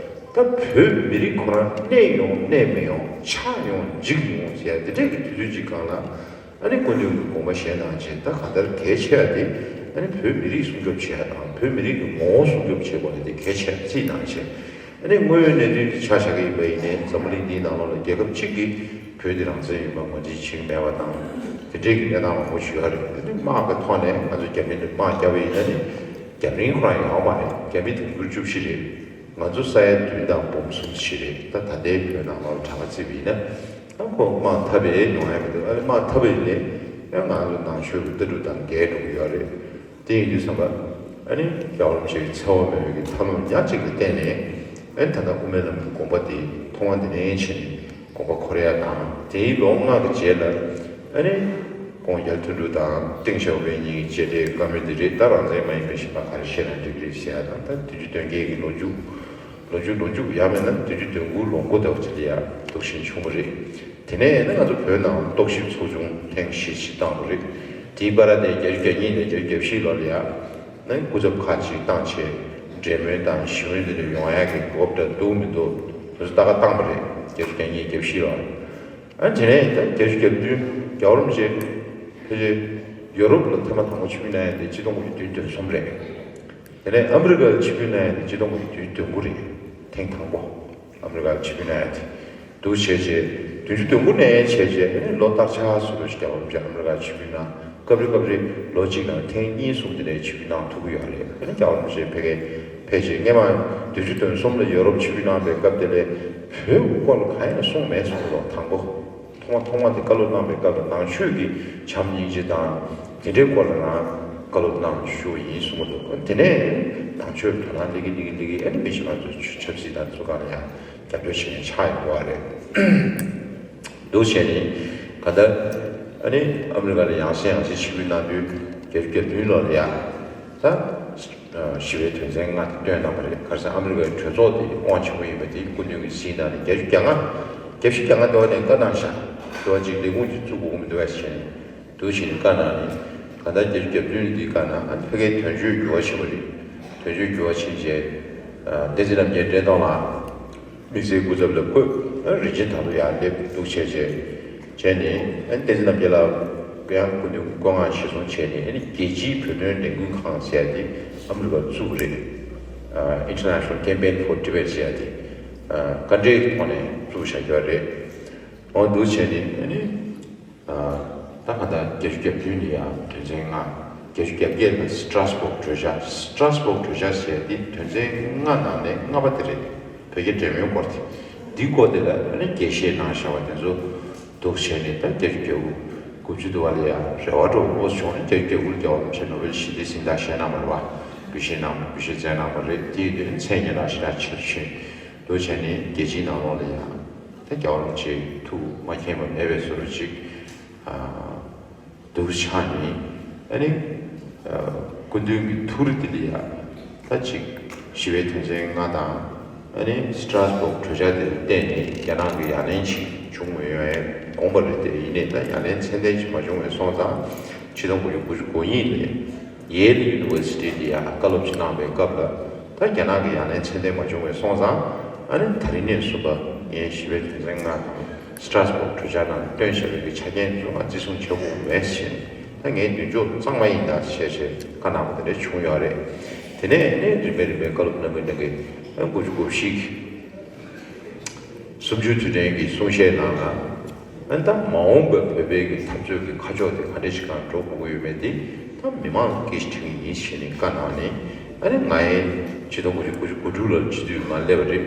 ད་བོད་མི་རིགས་ཁོ་རང་གནས་ཡོང་གནས་མི་ཡོང་ཆགས་ཡོང་འཇིག་ཡོང་ཟེར་ཡ་དེ་འདྲས་ཀྱི་དུས་ཚོད་ཅིག་སྒང་ལ་ཨ་ནི་སྐུ་མདུན་གྱིས་དགོངས་པ་བཞེས་གནང་བྱས་ད་གང་ལྟར་གལ་ཆེ་བ་དེ་ཨ་ནི་བོད་མི་རིགས་སྲུང་སྐྱོབ་བྱེད་ཡ་དང་བོད་མི་རིགས་ཀྱི་ངོ་བོ་སྲུང་སྐྱོབ་བྱེད་དགོས་ཡ་དེ་གལ་ཆེ་བ་རྩིས་གནང་བྱས། ཨ་ནི་དངོས་ཡོད་གནད་དོན་དེ་ཆ་བཞག་གི་ཡིན་པ་ཡིན་ནའི་འཛམ་བུ་གླིང་འདིའི་ནང་ལོགས་ལ་རྒྱལ་ཁབ་གཅིག་གིས་བོད་འདི་རང་བཙན་ཡིན་པ་ངོས་འཛིན་བྱེད་ཀྱི་མེད་པ་དང་དེ་འདྲས་ཀྱི་གནས་སྟངས་མང་པོ་ཞིག་ཡོད་རེད། ཨ་ནི་དམག་གི་ཐོག་ནས་ང་ཚོ་རྒྱ་མི་ལ་དམག་བརྒྱབ་པ་ཡིན་ན་ནི་རྒྱ་མིའི་ཁོ་རང་ཡོད་མ་རེད། རྒྱ་མི་དུང་ཕྱུར་བཅུ་བཞི་རེད། ང་ཚོ་ས་ཡ་བདུན་དང་འབུམ་གསུམ་བཞི་རེད། ད་ད་ལྟའི་བོད་ནང་ལོགས་གྲངས་ཀ་བརྩིས་པ་ཡིན་ན་ཨ་ཁོ་དམག་འཐབ་པའི་ཡོང་ཡ་མི་འདུག་ཨ་ནི་དམག་འཐབ་པ་ཡིན་ནའི་ཡང་ང་ཚོ་ནང་ཆོས་ཀྱི་ལྟ་གྲུབ་དང་འགལ་འགྲོ་གི་ཡོད་རེད། དེ་ཡིན་དུས་ཙམ་པ་ཨ་ནི་རྒྱལ་བ་རིན་པོ་ཆེའི་འཚེ་བ་མེད་པའི་གི་ཐབས་ལམ་ཉག་གཅིག་ལ་བརྟེན་ནས་ཨ་ནི་ད་ལྟ་དབུ་མའི་ལམ་གྱི་དགོངས་པ་དེ་མཐོང་བ་འདི་ནས་ཕྱིན་ནས་དགོངས་པ་འཁོར་ཡ་དང་དེའི་ལོ་ལྔ་གི་རྗེས་ལ་ཨ་ནི་ཀོང་རྒྱལ་དོན་གྲུབ་དང་ཏེང་ཞའོ་ཕིང་གཉིས་ཀྱི་མཇལ་འཕྲད་བཀའ་མོལ་འདི་རེད། ད་རང་བཙན་མ་ཡིན་པའི་གཞན་པ་ག་རེ་བཤད་ན་འགྲིག་གི་རེད་ཟེར་ཡ་དང་ད་བདུན་ཅུ་དོན་བརྒྱད་ཀྱི་ལོ་མཇུག་ལོ་མཇུག་ལོ་མཇུག་ཡང་མིན་ན་བདུན་ཅུ་དོན་དགུ་ལོ་མགོ་ཟླ་བ་ཅིག་ལ་ཡ་འདུག་བཞིན་བྱུང་བ་རེད། དེ་ནས་ཡིན་ན་ང་ཚོ་བོད་ནང་རྟོག་ཞིབ་ཚོགས་ཆུང་ཐེངས་བཞི་ཞིག་བཏང་བ་རེད། དེའི་བར་ནས་བརྒྱད་ཅུ་གྱ་གཉིས་ནས་བརྒྱད་ཅུ་གྱ་བཞི་ལོ་ལ་ཡ། ནས་སྐུ་ཚབ་ཁག་ཅིག་བཏང་བྱས་འབྲེལ་མོལ་དང་ཞི་མོལ་འདི་འདྲ་ཡོང་ཡག་གི་གོ་སྐབས་འདྲ་འདུག་མི་འདུག་དེ་ཚོ་ལྟ་ག་བཏང་པ་རེད། བརྒྱད་ཅུ་གྱ་གཉིས་གྱ་བཞི་ལོ། ཨ་དེ་ནས་ད་བརྒྱད་ཅུ་གྱ་བདུན་རྒྱལ་བ་རིན་པོ་ཆེ་ཕལ་ཆེར་ཡོ་རོབ་ལ་ཐེངས་མ་དང་པོ་ཆིབས་བསྒྱུར་གནང་ཡ་དེ་ཆིག་སྟོང་དགུ་བརྒྱ་བདུན་ཅུ་དོན་གསུམ་རེད། དེ་ནས་ཨ་མི་རི་ཀར་ཆིབས་བསྒྱུར་གནང་ཡ་དེ་ཆིག་སྟོང་དགུ་བརྒྱ་བདུན་ཅུ་དོན་དགུ་རེད། ཐེངས་དང་པོ་ཨ་མི་རི་ཀར་ཆིབས་བསྒྱུར་གནང་ཡ་དེ། འདུག་བྱས་རྗེས་བདུན་ཅུ་དོན་དགུ་ནས་བྱས་རྗེས་ཨ་ནི་ལོ་བསྟར་ཆགས་སུ་རུ་ཞིག་རྒྱལ་བ་རིན་པོ་ཆེ་ཨ་མི་རི་ཀར་ཆིབས་བསྒྱུར་གནང་། སྐབས་རེ་སྐབས་རེ་ལོ་གཅིག་ནང་ཐེངས་གཉིས་གསུམ་དེ་འདྲའི་ཆིབས་བསྒྱུར་གནང་ཐུབ་ཀྱི་ཡོད་རེད། ཨ་ནི་རྒྱལ་བ་རིན་པོ་ཆེ་ཕ་གིར་ཕེབས་རྗེས་སྔས་མ་བདུན་ཅུ་དོན་གསུམ་ལ་ཡོ་རོབ་ཆིབས་བསྒྱུར་གནང་པའི་སྐབས་དེ་ལ་བོད་ཀྱི་སྐོར་ལ་གང་ཡང་གསུངས་མེད་གསུངས་འདུག་དང་པོ་ཐོག་མ་ཐོག་མ་དེ་བཀའ་སློབ་གནང་པའི་སྐབས་ལ་ནང་ཆོས་ཀྱི་བྱམས་སྙིང་རྗེ་དང་དེ་འདྲའི་སྐོར་ལ་རང་བཀའ་སློབ་གནང་ཞུ་བ་ཡིན་གསུངས་འདུག་དེ་ནས་ནང་ཆོས་དོ་སྣང་སླེབས་ཀྱིན་སླེབས་ཀྱིན་སླེབས་ཀྱིན་ཨ་ནི་མི་ཤི་ང་ཚོ་ཆབ་སྲིད་དང་དེ་ཚོ་སྒང་ལ་ཡང་རྒྱབ་སྐྱོར་བྱེད་མཁན་ཆགས་ཡོང་གི་ཡོད་རེད། འདུག་བྱས་ནས་གང་ལྟར་ཨ་ནི་ཨ་མི་རི་ཀ་ལ་ཡང་སེ་ཡང་སེ་ཆིབས་བསྒྱུར་གནང་དུས་བརྒྱད་ཅུ་གྱ་བདུན་ལོ་ལ་ཡ། ད་ཞི་བའི་དོན་ཚན་ལྔ་དེ་བཏོན་གནང་བ་རེད། ག་རེ་ཟེར་ཨ་མི་རི་ཀའི་གྲོས་ཚོགས་དེ་དབང་ཆེན་པོ་ཡིན་པ་དེ་སྐུ་མདུན་གྱིས་གཟིགས་གནང་ནས་བརྒྱད་ཅུ་གྱ་ལྔ་བརྒྱད་ཅུ་གྱ་ལྔ་དེ་བ་ནས་བཀའ་གནང་ཤག་དེ་བ་གཅིག་ལས་ཁུངས་ཅིག་བཙུགས་དགོས་ཀྱི་མི་འདུག་བས་ཟེར་ནས་འདུག་བྱས་ནས་བཀའ་གནང་ནས་གང་ལྟར་བརྒྱད་ཅུ་གྱ་བདུན་དེའི་བཀའ་གནང་ཨ་ནི་ཕ་གིའི་དོན་གཅོད་འགྱུར་བ་ཕྱིན་པ་རེད། དོན་གཅོད་འགྱུར་བ་ཕྱིན་རྗེས་བསྟན་འཛིན་རྣམ་རྒྱལ་བཀྲས་མཐོང་ལགས། དམིགས་བསལ་སྐུ་ཚབ་ལ་བསྐོས། རིན་ཆེན་དར་རྒྱས་ཡར་སླེབས་འདུག་བྱས་རྗེས་བྱས་ནས་བསྟན་འཛིན་རྣམ་རྒྱལ་ལགས་ཡང་སྐུ་མདུན་བསྐོ་གནང་གཞི་བཟུང་བྱས་ནས་རྒྱལ་སྤྱིའི་བོད་དོན་ལས་འགུལ་ཁང་ཟེར་ཡ་དེ་ཨ་མི་རི་ཀར་བཙུགས་པ་རེད། International Campaign for Tibet ཟེར་ཡ་དེ་བཀའ་འབྲེལ་གྱི་ཐོག་ནས་བཙུགས་བཞག་ཡོད་རེད། འོ་འདུག་བྱས་ནས་ད་ག་ད་བརྒྱད་ཅུ་གྱ་བདུན་ནི་ཡང་དོན་ཚན་ལྔ། བརྒྱད་ཅུ་གྱ་བརྒྱད་ལ་སི་ཏྲ་སི་བོག་གྲོས་འཆར། སི་ཏྲ་སི་བོག་གྲོས་འཆར་ཟེར་འདི་དོན་ཚན་ལྔ་ནང་ནས་ལྔ་པ་དེ་རེད། བོད་རྒྱ་འབྲེལ་མོལ་སྐོར་དེ། འདི་སྐོར་དེ་ལ་ཨ་ནི་རྒྱས་བཤད་གནང་བཞག་པ་དེ་ཚོ་འདུག་བྱས་ནས་ད་བརྒྱད་ཅུ་གྱ་དགུ་དགུ་བཅུ་དུ་བ་ལ་ཡང་རེ་བ་འགྲོ་འོས་བྱུང་ནས་བརྒྱད་ཅུ་གྱ་དགུ་ལ་རྒྱལ་བ་རིན་པོ་ཆེ་ནོ་བེལ་ཞི་བདེའི་གཟེངས་རྟགས་བཞེས་གནང་བ་རེད་བ། འབུལ་བཞེས་གནང་འབུལ་བཞེས་མཛད་གནང་བ་རེད། དེ་ཡིན་དུས་མཚན་སྙན་གྲགས་ཞེ་དྲག་ཆེ་རུ་ཕྱིན་འདུག་བྱས་ནས་རྒྱལ་སྤྱིའི་ནང་ལོགས་ལ་ཡང་ད་རྒྱལ་བ་རིན་པོ་ཆེའི་ཐུགས་མ་མཁྱེན་པ་མེད་པའི་བཟོ་འདྲ་ཅིག་འདུག་ཆགས་ནས་ཨ་ནི་སྐུ་མདུན་གྱི་ཐུགས་རེ་དེ་ལ་ཡང་ད་ཅིག་ཞི་བའི་དོན་ཚན་ལྔ་དང་ཨ་ནི་སི་ཏྲ་སི་བོག་གྲོས་འཆར་དེ་ལ་བརྟེན་ནས་རྒྱ་ནག་གི་ཡ་ལན་ཅིག་བྱུང་མེད་ཡོང་ཡ་དགོངས་པ་རེད་དེ། ཡིན་ནའི་ད་ཡ་ལན་ཚད་ལྡན་ཅིག་མ་བྱུང་བས་སོང་ཙང་ཆིག་སྟོང་དགུ་བརྒྱ་དགུ་བཅུ་གོ་གཉིས་ལོའི་Yale University ལ་ཡང་བཀའ་སློབ་ཅིག་གནང་བའི་སྐབས་ལ་ད་རྒྱ་ནག་གི་ཡ་ལན་ཚད་ལྡན་མ་བྱུང་བས་སོང་ཙང་ཨ་ནི་ད་རིང་ནས་བཟུང་བ་ངས་ཞི་བའི་དོན་ཚན་ལྔ་དང་སི་ཏྲ་སི་བོག་གྲོས་འཆར་ནང་བཏོན་བཞག་པའི་གི་ཆ་རྐྱེན་ཚོ་ང་བརྩི་སྲུང་བྱེད་དགོས་མེད་ཟེར་ནས་ད་ངའི་མདུན་ཅོག་གཙང་མ་ཡིན་ད་ཞེས་བྱས་བཀའ་གནང་བ་དེ་འདྲ་བྱུང་ཡོད་རེད། དེ་ནས་ཨ་ནི་རིམ་པས་རིམ་པས་བཀའ་སློབ་གནང་གི་གནང་གི་ཨ་དགུ་བཅུ་གོ་བཞི་གི་གསུམ་བཅུའི་དུས་དྲན་གྱི་གསུང་བཤད་ནང་ལ། ཨ་ནི་ད་མ་འོངས་པའི་བོད་པའི་གི་འཐབ་རྩོད་ཀྱི་ཁ་ཕྱོགས་དེ་ག་འདྲ་ཞིག་སྒང་འགྲོ་དགོས་ཀྱི་ཡོད་མེད་དེ་ད་མི་མང་ལ་སྐད་ཆ་དྲི་གི་ཡིན་ཞེས་ནས་བཀའ་གནང་ནས། ཨ་ནི་ང་ཡི་ཆིག་སྟོང་དགུ་བརྒྱ་དགུ་བཅུ་གོ་དྲུག་ལ་སྤྱི་འཐུས་མར་སླེབས་པ་རེད།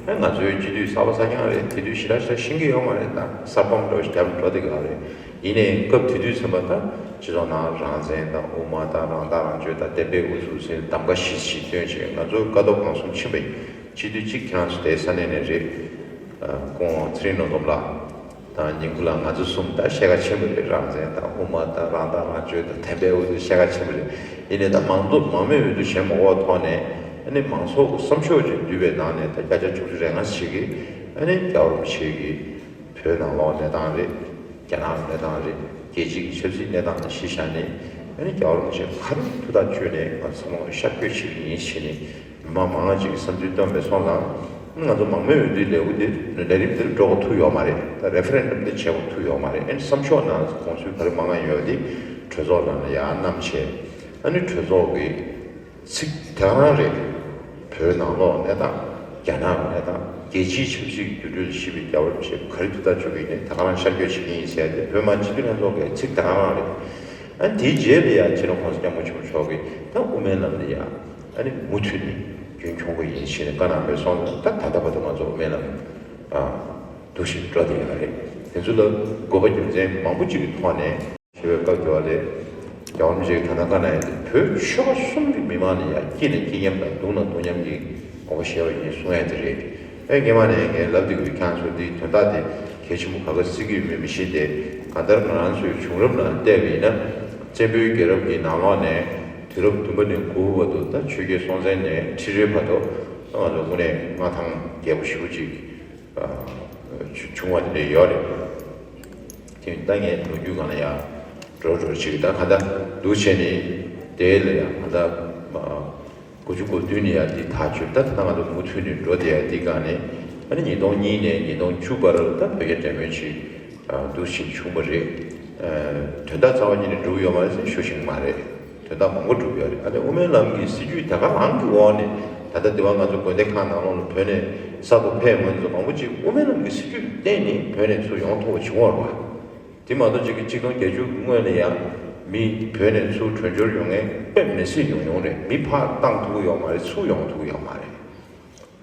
ཨ་ང་ཚོའི་སྤྱི་འཐུས་གསར་པ་གསར་རྐྱང་རེད། དེ་དུས་ཞེ་དྲག་ཞེ་དྲག་ཤེས་ཀྱི་ཡོད་མ་རེད། ད་གསར་སྤོམ་འདྲ་བོ་ཞིག་རྒྱབ་འགྲོ་བསྡད་ཀྱི་ཡོད་རེད། ཡིན་ནའི་སྐབས་དེ་དུས་ཚན་པ་ད་སྤྱི་ཚོགས་ནང་རང་བཙན་དང་དབུ་མ་དང་རང་ཐག་རང་གཅོད་དང་བདེན་པའི་དབུ་ཚུགས་ཟེར་གདམ་ག་ཞིག་ཞིག་བཏོན་བྱས་ང་ཚོ་ཀ་རྡོ་གང་གསུམ་ཕྱིན་པ་ཡིན། སྤྱི་འཐུས་གཅིག་ཁྱེད་རང་ཚོ་དེའི་ས་གནས་ནས་རེད། ཨ་སྐུ་ངོ་ཚེ་རིང་ནོར་འཛོམས་ལགས་དང་ཉིན་གུང་ལགས་ང་ཚོ་གསུམ་ད་ཤེས་ཁ་ཆེན་པོ་རེད། རང་བཙན་དང་དབུ་མ་དང་རང་ཐག་རང་གཅོད་དང་བདེན་པའི་དབུ་ཚུགས་ཤེས་ཁ་ཆེན་པོ་རེད། ཡིན་ནའི་ད་མང་ཚོགས་མང་མོས་འོས་བསྡུ་བྱེད་མ་དགོས་ཐོག་ནས་ཨ་ནི་མང་ཚོགས་ཀྱི་བསམ་ཤོག་ཅིག་བསྡུས་པའི་ནང་ནས་ད་བརྒྱ་ཆ་བཅུ་གཅིག་རེ་ལྔ་ཞིག་གིས་ཨ་ནི་རྒྱལ་བ་རིན་པོ་ཆེ་གི་བོད་ནང་ལོགས་གནས་སྟངས་རེད། རྒྱ་ནག་གི་གནས་སྟངས་རེད། རྒྱལ་སྤྱི་གི་ཆབ་སྲིད་གནས་སྟངས་དེ་གཞི་བཞག་ནས་ཨ་ནི་རྒྱལ་བ་རིན་པོ་ཆེ་ག་རེ་ཐུགས་ཐག་གཅོད་ནས་ང་ཚང་མ་ཤར་བསྐྱོད་བྱེད་ཀྱི་ཡིན་ཞེས་ནས་མི་མང་མང་ཅིག་གིས་བསམ་ཚུལ་བཏོན་པའི་སོང་ཙང་ང་ཚོ་མང་མོས་འོས་བསྡུའི་ལས་འགུལ་དེ་ལས་རིམ་དེར་འགྲོ་དགོས་ཐུག་ཡོད་མ་རེད། ད་རེ་ཕེ་རེན་ཌམ་དེ་བྱེད་དགོས་ཐུག་ཡོད་མ་རེད། ཨ་ནི་བསམ་ཤོག་ནང་དགོངས་ཚུལ་ག་རེ་མང་ང་ཡོད་དེ་གྲོས་ཚོགས་ནང་ལ་ཡར་བསྣམས་བྱས་ཨ་ནི་གྲོས་ཚོགས་ཀྱི་ཚིག་དེ་ག་རང་རེད། བོད་ནང་ལོགས་གནས་སྟངས། རྒྱ་ནག་གི་གནས་སྟངས། རྒྱལ་སྤྱིའི་ཆབ་སྲིད་ཀྱི་འགྱུར་འགྲོས་ལ་གཞིགས་པའི་རྒྱལ་བ་རིན་པོ་ཆེ་ག་རེ་ཐུགས་ཐག་གཅོད་ཀྱི་ཡིན་ནའི་ད་ག་རང་ཤར་བསྐྱོད་བྱེད་ཀྱི་ཡིན་ཟེར་ཏེ་བོད་མི་མང་སྤྱི་འཐུས་ལྷན་ཚོགས་ཀྱི་ཚིག་དེ་ག་རང་རེད། ཨ་ནི་དེའི་རྗེས་ལ་ཡང་སྤྱི་ནོར་༸གོང་ས་༸སྐྱབས་མགོན་ཆེན་པོ་མཆོག་གིས་ད་དབུ་མའི་ལམ་ལ་ཡང་ཨ་ནི་མུ་མཐུད་ནས་རྒྱུན་འཁྱོངས་ཀྱི་ཡིན་ཞེས་ནས་བཀའ་གནང་བའི་སོང་ཙང་ད་ད་ལྟ་བར་དུ་ང་ཚོ་དབུ་མའི་ལམ་ཨ་འདུག་བཞིན་འགྲོ་བསྡད་ཡོད་རེད། དེ་ཚོ་ལ་དགོས་པ་རྒྱུ་མཚན་མང་པོ་ཅིག་གི་ཐོག་ནས། ཞེས་པའི་སྐབས་དེ་བ་ལས། རྒྱལ་བ་རིན་པོ་ཆེ་གིས་ད་ལྟ་བཀའ་གནང་ཡ་དེ་བོད་ཆོལ་ཁ་གསུམ་གྱི་མི་མང་ལ་ཡང་སྐྱིད་ན་སྐྱིད་མཉམ་དང་སྡུག་ན་སྡུག་མཉམ་གྱི་དགོངས་པ་བཞེས་པ་ཡིན་གསུང་ཡ་དེ་རེད། ཨེ་སྔས་མ་ནས་ངས་ལབ་བསྡད་ཀྱི་ཡོད། ཁྱེད་ཚོ་འདིའི་དོན་དག་དེ་གལ་ཆེན་པོ་ག་ག་བརྩི་གི་ཡོད་མེད་མི་ཤེས་ཏེ། གང་ལྟར་ང་རང་ཚོའི་བྱུང་རབས་ནང་བལྟས་པ་ཡིན་ན། བཙན་པོའི་རྒྱལ་རབས་ཀྱི་ནང་ལོགས་ནས་དུས་རབས་བདུན་པ་ནས་དགུ་པ་བར་དུ་ད་ཆོས་རྒྱལ་སྲོང་བཙན་ནས་ཁྲི་རལ་བར་དུ་ད་ང་ཚོ་དངོས་གནས་མངའ་ཐང་རྒྱས་པོ་ཞེ་པོ་ཅིག་ཨ་བྱུང་བ་དེ་འདྲ་ཡོད་རེད། དེ་ད་ངས་ལོ་རྒྱུས་སྒང་ལ་ཡང་འགྲོ་འགྲོ་ཅིག་ད་ག་ད་འདུག་བྱས་ནས་དེ་ལ་ཡང་ག་ད་དགུ་བཅུ་གོ་བདུན་ནས་ཡང་འདི་ཐག་ཆོད། ད་ད་ང་ཚོ་མུ་མཐུད་ནས་འགྲོ་བསྡད་ཡ་འདི་སྒང་ནས་ཨ་ནི་ཉིས་སྟོང་གཉིས་ནས་ཉིས་སྟོང་བཅུ་བར་ད་བོད་རྒྱ་འབྲེལ་མོལ་ཅིག་འདུག་བྱས་བྱུང་བ་རེད། དོན་དག་རྩ་བ་ཉིད་ནས་འགྲུབ་ཡོད་མ་རེད་ཟེར་ཞུ་ཤེས་ཀྱི་མ་རེད། དོན་དག་མང་པོ་བསྒྲུབས་ཡོད་རེད། ཨ་ནི་དབུ་མའི་ལམ་གྱི་སྲིད་བྱུས་དེ་ག་རང་གི་འོག་ནས་ད་ལྟ་འདི་བ་ང་ཚོ་དགོན་སྡེ་ཁག་ནང་ལོགས་ལ་བོད་ནས་གསར་དུ་ཕེབས་མཁན་ཚོ་མང་པོ་ཅིག་དབུ་མའི་ལམ་གྱི་སྲིད་བྱུས་བརྟེན་ནས་བོད་ནས་ཚུར་ཡོང་ཐུབ་པ་བྱུང་བ་རེད་བ། དེ་མ་གཏོགས་ཅིག་གི་ཆིག་སྟོང་བརྒྱད་ཅུ་གི་སྔོན་ལ་ཡང་མི་བོད་ནས་ཚུར་བྲོས་བྱོལ་ཡོང་མཁན་དཔེ་མི་སྲིད་ཉུང་ཉུང་རེད། མི་ཕར་བཏང་ཐུབ་ཀྱི་ཡོད་མ་རེད། ཚུར་ཡོང་ཐུབ་ཀྱི་ཡོད་མ་རེད།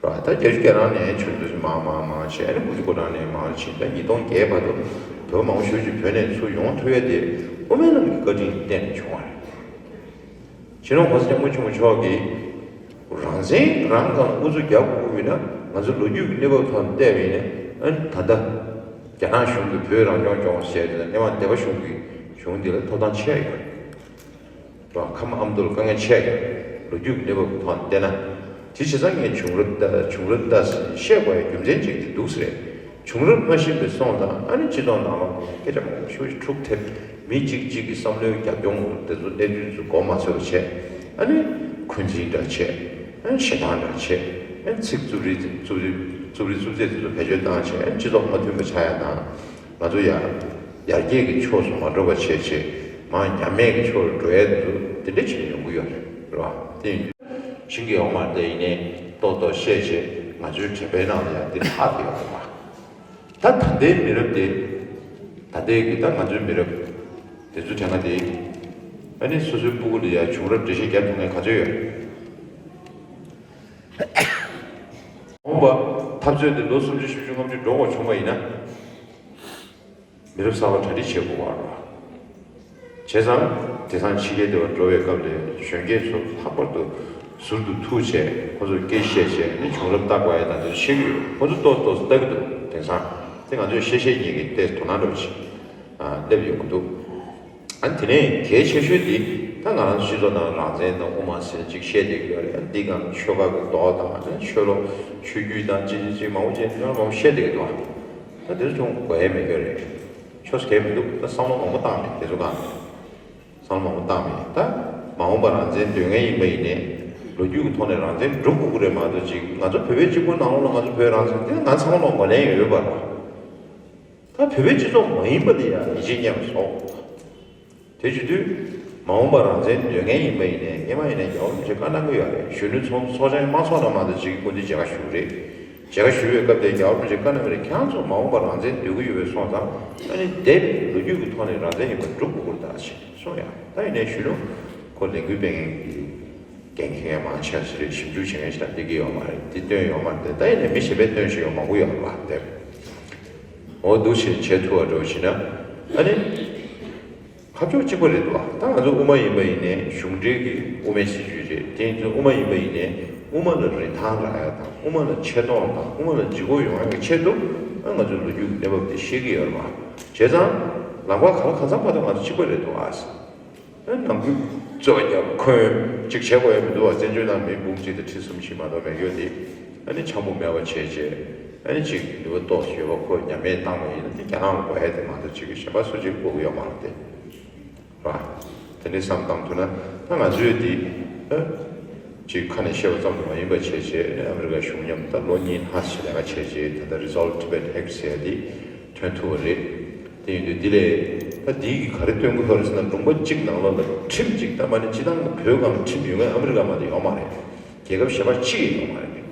ར་ད་བརྒྱད་ཅུ་གྱ་གྲངས་ནས་ཆུ་ཚོད་མང་མང་མང་བྱས་ནས་དགུ་བཅུ་གོ་གྲངས་ནས་མང་ཕྱིན། ད་ཉིས་སྟོང་བརྒྱད་བར་དུ་བོད་མང་པོ་ཞེ་ཅིག་བོད་ནས་ཚུར་ཡོང་ཐུབ་ཡ་དེ་དབུ་མའི་ལམ་གྱི་བཀའ་དྲིན་བརྟེན་ནས་བྱུང་བ་རེད། སྤྱི་ནོར་༸གོང་ས་༸སྐྱབས་མགོན་ཆེན་པོ་མཆོག་གིས་རང་བཙན་རང་སྒང་ལ་ཨུ་ཚུགས་རྒྱག་དགོས་ཀྱི་ཡོད་ན་ང་ཚོ་ལོ་རྒྱུས་ཀྱི་གནས་བབ་ཐོག་ནས་བལྟས་པ་ཡིན་ན། ཨ་ནི་ད་ལྟ་རྒྱ་ནག་གཞུང་གིས་བོད་རང་སྐྱོང་ལྗོངས་ཟེར་དེ་ལ་སྔོན་མ་སྡེ་པ་གཞུང་གི་གཞུང་འདི་ལ་ཐོབ་ཐང་ཆེ་ཡོད་རེད། ཁམས་ཨ་མདོ་ལ་དཀའ་ངལ་ཆེ་གི། ལོ་རྒྱུས་ཀྱི་གནས་བབ་ཀྱི་ཐོག་ནས་བལྟས་ན། དེ་བྱས་ཙང་ངས་བྱུང་རབས་ལྟ་བྱུང་རབས་ལྟ་བཤད་དགོས་ཡ་རྒྱུ་མཚན་གཅིག་དེ་འདུག་ཟེར། བྱུང་རབས་མ་ཤེས་པའི་སོང་ཙང་ཨ་ནི་སྤྱི་ཚོགས་ནང་ལོགས་སྐད་ཆ་མང་པོ་ཞེ་པོ་ཅིག་འཁྲུག་ཐེབས། མི་གཅིག་གཅིག་གི་བསམ་བློའི་རྒྱབ་ལྗོངས་དེ་ཚོ་གནས་ཚུལ་ཚོ་མགོ་མ་ཚོས་པ་བྱས། ཨ་ནི་འཁོན་འཛིན་འདྲ་བྱས། ཨ་ནི་ཞེ་སྡང་འདྲ་བྱས། ཨ་ནི་ཚིག་རྩུབ་རིགས་རྩུབ་རིགས་རྩུབ་རིགས་རྩུབ་ཚད་དེ་ཚོ་བེད་སྤྱོད་བཏང་བྱས། ཨ་ནི་སྤྱི་ཚོགས་མ་མཐུན་པ་ཆགས་ཡ་དང་། ང་ཚོ་ཡར་ཡར་རྒྱས་ཀྱི་ཕྱོགས་སུ་མ་འགྲོ་བ་བྱས་བྱས། མར་ཉམས་དམས་ཀྱི་ཕྱོགས་ལ་འགྲོ་ཡ་དེ་ཚོ་དེ་འདྲ་བྱས་ནས་ཡོང་གི་ཡོད་རེད། རེད་བ། དེ་ཡིན་དུས་ཤེས་ཀྱི་ཡོད་མ་རེད། དེ་ཡིན་ནའི་ཏོག་ཏོག་བཤད་བྱས་ང་ཚོའི་དྲན་པའི་ནང་ལ་ཡང་དེ་ལྷག་བསྡད་ཡོད་རེད་བ། ད་ད་ལྟའི་མི་རབས་དེ། ད་ལྟའི་གི་ད་ང་ཚོའི་མི་རབས་དེ་ཚོ་དྲན་ན་དེ། ཨ་ནི་སོ་སོའི་སྤུ་གུ་ལ་ཡ་བྱུང་རབས་འགྲེལ་བཤད་རྒྱག་ཐུབ་མཁན་ག་ཚོད་ཡོད། འོངས་པ་འཐབ་རྩོད་དེ་ལོ་སུམ་ཅུ་བཞི་བཅུ་ལྔ་བཅུ་འགྲོ་དགོས་བྱུང་བ་ཡིན་ན། མི་རབས་གསར་པ་གྲ་སྒྲིག་བྱེད་དགོས་པ་རེད། བྱས་ཙང་དེང་སང་ཕྱི་རྒྱལ་དེ་བ་འགྲོ་བའི་སྐབས་ལ་གཞོན་སྐྱེས་ཚོ་ལྷག་པར་དུ་ཟུར་དུ་ཐུག་བྱས། ཁོ་ཚོར་སྐད་བཤད་བྱས་ནས་བྱུང་རབས་ལྟ་དགོས་ཡ་དང་དེ་ཚོ་ཤེས་ཀྱི་ཡོད། ཁོ་ཚོ་ཏོག་ཏོག་ཙམ་ལྟ་གི་འདུག་དེང་སང་དེ་ང་ཚོས་བཤད་བཤད་ཉན་གྱི་ཏོག་ཙམ་དོ་སྣང་འདྲ་པོ་ཞིག་ཨ་སླེབས་ཡོང་གི་འདུག་ཨ་དེ་ནས་གལ་ཆེ་ཤོས་འདི་ད་ང་རང་ཚོ་སྤྱི་ཚོགས་ནང་རང་བཙན་དང་དབུ་མ་ཟེར་ཅིག་བཤད་བསྡད་ཀྱི་ཡོད་རེད། འདི་སྒང་ཆོལ་ཁ་གི་མདོག་དང་། ཨ་ཆོས་ལུགས་ཆོས་བརྒྱུད་དང་ཅི་ཅི་ཅི་མང་པོ་ཅིག་མང་པོ་བཤད་བསྡད་ཀྱི་འདུག་ད་དེ་ཚོ་ཅུང་དགོས་ཡ་མེད་ཀྱི་རེད། ཆོས་གལ་མི་འདུག་ད་བསམ་བློ་མང་པོ་བཏང་མེད་དེ་ཚོ་སྒང་། བསམ་བློ་མང་པོ་བཏང་མེད། ད་མ་འོངས་པ་རང་བཙན་འདོད་མཁན་ཡིན་པ་ཡིན་ནའི་ལོ་རྒྱུས་ཀྱི་ཐོག་ནས་རང་བཙན་སྒྲུབ་དགོས་ཀྱི་རེད་མ་གཏོགས་ཅིག་ང་ཚོ་བོད་པའི་གཅིག་པུའི་ནང་ལོགས་ལ་ང་ཚོ་བོད་རང་བཙན་དེ་ང་ཚང་མ་ལ་ངོས་ལེན་ཡོད་པ་རེད། ད་བོད་པའི་སྤྱི་ཚོགས་མ་ཡིན་པ་ལ་ཡང་ཡིད་ཆེས་རྙེད་པ་སོགས། དེ་བྱེད་དུས། མ་འོངས་པར་རང་བཙན་འདོད་མཁན་ཡིན་པ་ཡིན་ནའི་སྔོན་མ་ཡིན་ནའི་རྒྱལ་བ་རིན་པོ་ཆེ་བཀའ་གནང་གི་ཡོད་རེད། གཞོན་ནུ་ཚོགས་ཚོགས་ཆེན་མ་ཚོགས་ན་མ་གཏོགས་ཅིག་སྐུ་མདུན་མཇལ་ཁ་ཞུ་གི་རེད། མཇལ་ཁ་ཞུ་བའི་སྐབས་དེ་རྒྱལ་བ་རིན་པོ་ཆེ་བཀའ་གནང་གི་རེད། ཁྱེད་རང་ཚོ་མ་འོངས་པར་རང་བཙན་འདོད་ཀྱི་ཡོད་པའི་སོང་ཙང་ཨ་ནི་དེབ་ལོ་རྒྱུས་ཀྱི་ཐོག་ནས་རང་བཙན་ཡིན་པ་སྒྲུབ་དགོས་ཀྱི་རེད་ད་ཞེས་གསུངས་ཡ། ད་ཡིན་ནའི་གཞོན་ནུ་ཁོ་ལས་འགུལ་སྤེལ་མཁན་གྱི་འགན་འཁྱེར་མཁན་མང་ཆེ་ཞིག་རེད། ཞིབ་འཇུག་བྱེད་མཁན་ཞིག་དང་འགྲིག་གི་ཡོད་མ་རེད། འདི་སྟོན་ཡོད་མ་རེད། ད་ཡིན་ནའི་མི་གཞན་པས་སྟོན་བཞིན་ཡོད་མང་པོ་ཡོད་རེད་པ་དེབ། འོ་འདུག་བྱས་བྱས་ཐུབ་པ་འདྲ་བོ་བྱས་ན། ཨ་ནི། ཁ་ཕྱོགས་གཅིག་པ་རེད་འདུག་ད་ང་ཚོ་དབུ་མ་ཡིན་པ་ཡིན་ནའི་གཞུང་འབྲེལ་གྱི་དབུ་མའི་སྲིད་བྱུས་རེད། དེ་ཡིན་ཙང་དབུ་མ་ཡིན་པ་ཡིན་ནའི་དབུ་མ་ལ་རིན་ཐང་རག་ཡ་དང་། དབུ་མ་ལ་ཆེ་མཐོང་དང་དབུ་མ་ལ་ལྗིད་ཁོག་ཡོང་ཡ་གི་ཆེད་དུ་ཨ་ང་ཚོའི་ལོ་རྒྱུས་ཀྱི་གནས་བབ་དེ་ཤེས་ཀྱི་ཡོད་རེད་པ། བྱས་ཙང་ལམ་ཁ་གང་ལ་གང་འཚམ་བར་དུ་ང་ཚོ་གཅིག་པ་རེད་འདུག་ཨ། ཨ་ནང་ཁུལ་རྩོད་པ་རྒྱབ་འཁོན་གཅིག་བྱེད་དགོས་ཡ་མི་འདུག་པ། བཙན་བྱོལ་ནང་མི་འབུམ་གཅིག་དང་ཁྲི་སུམ་ཅུ་མ་གཏོགས་མེད་ཡོད་དེ། ཨ་ནི་འཆམ་པོ་མེད་པ་བྱས་བྱས། ཨ་ནི་གཅིག་ནུས་པ་ཏོག་ཙམ་ཡོད་པ་ཁོ་ཉམས་ལེན་བཏང་བ་ཡིན་ན་དེ་རྒྱ་ནག་ལ་དགོས་ཡ་དེ་མ་གཏོགས་གཅིག་གི་གཞན་པ་སུ་གཅིག་དགོས་ཀྱི་ཡོད་མ་རེད་དེ། ར། དེ་འདྲའི་བསམ་བཏང་ཐུབ་ན་ད་ང་ཚོས་དེ། ཨ། གཅིག་ཁ་ནས་བཤད་པ་ཙམ་དུ་མ་ཡིན་པ་བྱས་བྱས་ཨ་མི་རི་ཀ་གཞུང་མཉམ་ད་ལོ་གཉིས་ལྷག་ཙམ་ལས་ཀ་བྱས་བྱས་ད་ལྟ་Resolve Tibet Act ཟེར་ཡ་དེ་ཐོན་ཐུབ་པ་རེད། དེ་ཡིན་དུས་འདི་ལས་ད་འདི་གི་ག་རེ་སྟོན་གྱི་ཡོད་རེད་ཟེར་ན། ལུང་པ་གཅིག་ནང་ལོགས་ལ་ཁྲིམས་གཅིག་ད་མ་ནི་སྤྱི་བཏང་བོད་སྒང་ཁྲིམས་ཡོད་མཁན་ཨ་མི་རི་ཀ་མ་གཏོགས་ཡོད་མ་རེད། རྒྱལ་ཁབ་གཞན་པ་གཅིག་ཡང་ཡོད་མ་རེད། རེད་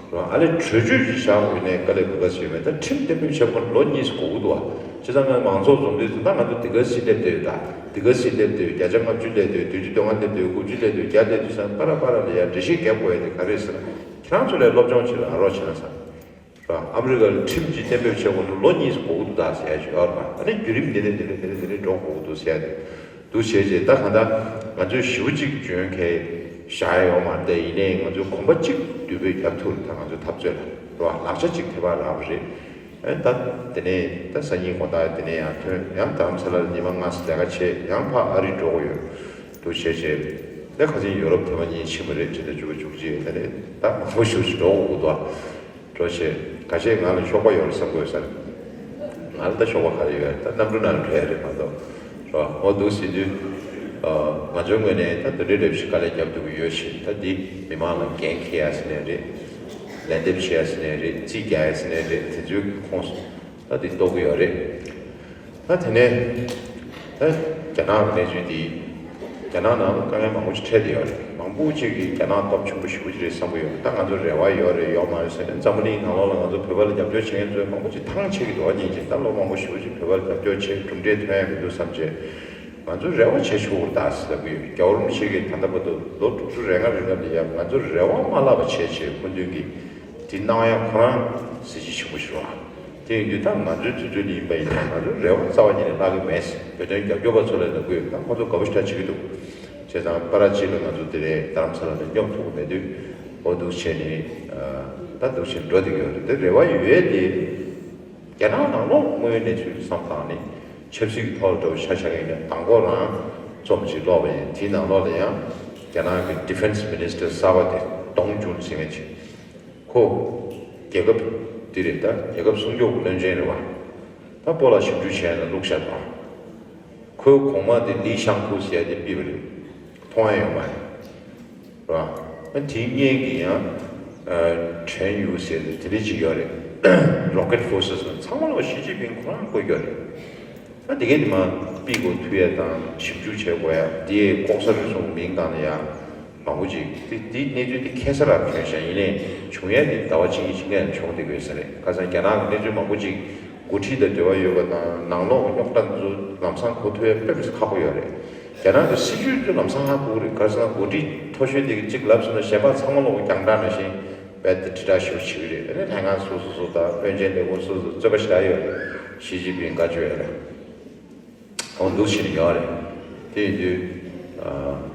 བ། ཨ་ལས་གྲོས་ཆོད་ཅིག་བཞག་དགོས་ནས་དཀའ་ལས་ཁག་ཁག་ཞིག་ཡོད་མེད། ད་ཁྲིམས་གཏན་འབེབས་བྱེད་དགོས་ལོ་གཉིས་སུ་འགོར་གྱི་འདུག་བ། བྱས་ཙང་ང་མང་ཚོགས་འཛོམས་དུས་ད་ལྟ་ང་ཚོ་འདི་ག་ཚོད་སླེབས་བསྡད་ཡོད། ད་འདི་ག་ཚོད་སླེབས་བསྡད་ཡོད། བརྒྱ་ཆ་ལྔ་བཅུ་སླེབས་བསྡད་ཡོད། བདུན་ཅུ་དོན་ལྔ་སླེབས་བསྡད་ཡོད། དགུ་བཅུ་སླེབས་བསྡད་ཡོད། བརྒྱ་སླེབས་དུས་ཙང་པ་ར་པ་ར་ལ་ཡ་འགྲེལ་བཤད་རྒྱབ་དགོས་ཡ་དེ་ག་རེ་རེད་ཟེར་ན། ཁྱེད་རང་ཚོ་ལས་སློབ་སྦྱོང་བྱེད་རོགས་རོགས་བྱེད་ན་བསམ། ར། ཨ་མི་རི་ཀར་ཁྲིམས་ཀྱི་གཏན་འབེབས་བྱེད་དགོས་ན་ལོ་གཉིས་སུ་འགོར་གྱི་འདུག་ཟེར་ཡ་ཞིག་ཡོད་རེད་པ། ཨ་ནི་བརྒྱུད་རིམ་འདི་ནས་འདི་ནས་འདི་ནས་འདི་ནས་འགྲོ་དགོས་ཀྱི་འདུག་ཟེར་ཡ་དེ་འདུག་བྱས་རྗེས་ད་གང་ལྟར་ང་ཚོས་ཞེ་པོ་ཅིག་འཇོན་གྱི་བཞག་ཡ་ཡོད་མ་རེད་དེ། ཡིན་ནའི་ང་ཚོས་གོམ་པ་གཅིག་མདུན་སྤོས་རྒྱབ་ཐུབ་རེད། ད་ང་ཚོའི་འཐབ་རྩོད་ལ་རེད་པ། ལག་ཆ་གཅིག་ཐེབས་པ་རག་པ་རེད། ཨ་ནི་ད་དེ་ནས་ད་སང་ཉིན་དགོང་དག་དེ་ནས་ཡང་ཐོན། ཡང་རྡ་རམ་ས་ལ་ལ་ཉི་མ་ལྔ་ཙམ་ལས་ཀ་བྱས། ཡང་ཕར་ཨ་རི་འགྲོ་དགོས་ཡོད་འདུག་བྱས་རྗེས། ད་ཁ་སང་ཡོ་རོབ་ཐེངས་མ་གཉིས་ཕྱིན་པ་རེད། ཕྱི་ཟླ་བཅུ་པ་བཅུ་གཅིག་ད་ནས་ད་མང་པོ་ཞེ་པོ་ཅིག་འགྲོ་དགོས་ཀྱི་འདུག་པ། འགྲོ་བྱས་ཁ་ཤས་ང་ལ་ཤོག་པ་ཡོད་རེད་བསམ་གྱི་ཡོད་ས་རེད། ང་ལ་ད་ཤོག་པ་ག་རེ་ཡོད། ད་གནམ་གྲུ་ནང་ལ་འགྲོ་ཡ་རེད་མ་གཏོགས། རེད་པ། འོ་འདུག་ཟེར་དུས། ཨ། ང་ཚོའི་ངོས་ནས་ད་དེ་འདྲའི་རེ་བ་ཞིག་དཀའ་ལས་རྒྱབ་ཐུབ་ཀྱི་ཡོད་ཞེས། ད་འདི་མི་མང་ལ་འགན་འཁྱེར་ཡ་ཟེར་ནའི་རེད། ལན་འདེབས་བྱེད་ཡ་ཟེར་ནའི་རེད། རྩིས་རྒྱག་ཡ་ཟེར་ནའི་རེད། དེ་ཚོའི་ཁོངས་སུ་ད་འདི་གཏོགས་ཀྱི་ཡོད་རེད། ད་དེ་ནས་ད་རྒྱ་ནག་གི་གནས་ཚུལ་འདི། རྒྱ་ནག་ནང་དཀའ་ངལ་མང་པོ་ཞིག་འཕྲད་བསྡད་ཡོད་རེད། མང་པོ་ཅིག་གིས་རྒྱ་ནག་སྟོབས་ཆེན་པོ་ཞེ་པོ་ཅིག་རེད་བསམ་གྱི་ཡོད། ད་ང་ཚོ་རེ་བ་ཡོད་རེད་ཡོད་མ་རེད་ཟེར་ནས། འཛམ་བུ་གླིང་ནང་ལོགས་ལ་ང་ཚོ་བོད་པ་ལ་རྒྱབ་སྐྱོར་བྱེད་མཁན་ཚོས་མང་པོ་ཅིག་ཐང་ཆད་ཀྱི་འདུག་པ། ཉིན་གཅིག་ད་ལོ་མང་པོ་ཞེ་པོ་ཅིག་བོད་པ་ལ་རྒྱབ་སྐྱོར་བྱེད། གྲུབ་འབྲས་ཐོན་ཡ་མི་འདུག་བསམ་བྱས། ང་ཚོས་རེ་བ་བྱེད་ཆོག་གི་རེད་ད་ཟེར་ལབ་ཀྱི་ཡོད། རྒྱལ་བ་རིན་པོ་ཆེ་གིས་ད་ལྟ་བར་དུ་ལོ་དྲུག་ཅུ་རེ་ལྔ་རིང་ལ་ཡང་ང་ཚོར་རེ་བ་མ་བརླག་པ་བྱས་བྱས། སྐུ་མདུན་གྱིས་འདི་གནང་ཡ་ཁོ་རང་གཟི་བརྗིད་ཆེན་པོ་ཞིག་རེད་པ། དེ་ཡིན་དུས་ད་ང་ཚོའི་དུས་ཚོད་ཡིན་པ་ཡིན་ན་ང་ཚོར་རེ་བ་རྩ་བ་ཉིད་ནས་བརླག་གི་མེད། བོད་དོན་རྒྱབ་སྐྱོར་པ་ཚོ་ལ་ལབ་ཀྱི་ཡོད། ད་ཁོ་ཚོ་དགའ་པོ་ཞེ་དྲག་བྱེད་ཀྱི་འདུག་བྱས་ཙང་པ་ར་གཅིག་ལ་ང་ཚོ་དེ་རེད། རྡ་རམ་ས་ལ་ནས་སྙོབ་ཐུབ་ཀྱི་མེད་དུས། འོ་འདུག་བྱས་ནས། ཨ། ད་འདུག་བྱས་འགྲོ་བསྡད་ཀྱི་ཡོད་རེད། དེ་རེ་བ་ཡོད་དེ། རྒྱ་ནག་ནང་ལོགས་དངོས་ཡོད་གནས་ཚུལ་བསམ་བློ་བཏང་ནས་ཆབ་སྲིད་ཀྱི་ཐོག་ལ་འགྲོ་བའི་ཆ་བཞག་ཡིན་ན། དང་པོ་རང་ རྩོམ་ཅིག་ཀློག་པ་ཡིན། དེའི་ནང་ལོགས་ལ་ཡང་རྒྱ་ནག་གི་Defense Minister གསར་པ་དེ་ཏོང་ཅུན་ཟེར་མཁན་ཅིག་ཁོ་རྒྱལ་ཁབ་འདི་རེད། ད་རྒྱལ་ཁབ་སྲུང་སྐྱོབ་བློན་ཆེན་རེད་བ། ད་སྤོ་ལགས་ཞིབ་འཇུག་བྱས་ན་བླུགས་བཞག་པ། ཁོའི་གོང་མ་དེ་ལི་ཤང་ཁུ་ཟེར་ཡ་དེ་ཕུད་པ་རེད། མཐོང་ཡ་ཡོད་མ་རེད། ར། ཨ་དེའི་སྔོན་གྱི་ཡང་ཨ་ཁྲེན་ཡུ་ཟེར་ནས་དེ་འདྲ་ཅིག་ཡོད་རེད། Rocket Forces ལ་ཚང་མ་ལོག་ཞི་ཅིན་ཕིང་ཁོ་རང་བསྐོས་ཡོད་རེད། ད་དེ་གས་དེ་མ་པི་གོ་ཐུ་ཡ་དང་ཞིབ་འཇུག་བྱེད་དགོས་ཡ་དེ་ལྐོག་ཟ་རུལ་སུངས་མིང་སྒང་ལ་ཡ་མང་པོ་ཅིག་དེ་དེ་གནས་ཚུལ་དེ་ཁ་སང་རང་བྱུང་ཤག་ཡིན་ནའི་བྱུང་ཡ་དེ་ཟླ་བ་གཅིག་གཉིས་ཕྱིན་ནས་བྱུང་བསྡད་ཀྱི་ཡོད་ས་རེད། ཁ་སང་རྒྱ་ནག་གི་གནས་ཚུལ་མང་པོ་ཅིག་འགོ་ཁྲིད་དང་འབྲེལ་བ་ཡོད་པ་དང་ནང་ལོགས་ཀྱི་རྙོག་དྲ་འདི་ཚོ་ལམ་སང་གོ་ཐུབ་ཡ་དཔེ་མི་སྲིད་ཁག་པོ་ཡོད་རེད། རྒྱ་ནག་གི་སྲིད་ཇུས་འདི་ལམ་སང་ཧ་གོ་གི་རེད། ག་རེ་ཟེར་ན་འགོ་ཁྲིད་མཐོ་ཤོས་དེ་གིས་གཅིག་ལབ་སོང་ན་གཞན་པ་ཚང་མ་ལོག་རྒྱང་བསྒྲགས་ནང་བཞིན་རྦད་དེ་དྲིལ་བསྒྲགས་ཞེ་པོ་བྱེད་ཀྱི་རེད། ཨ་ནི་ལྷན་ཁང་སོ་སོ་སོ་དང་དཔོན་ཆེན་ལས་ཁུངས་སོ་སོ་རྩོད་པ་ཞེ་དྲག་ཡོད་རེད། ཞི་ཅིན་ཕིང་བཀའ་ཆོས་ཡོད་རེད། འོ་འདུག་བྱས་ནས་ཡོད་རེད། དེ་ཡིན་དུས་ཨ།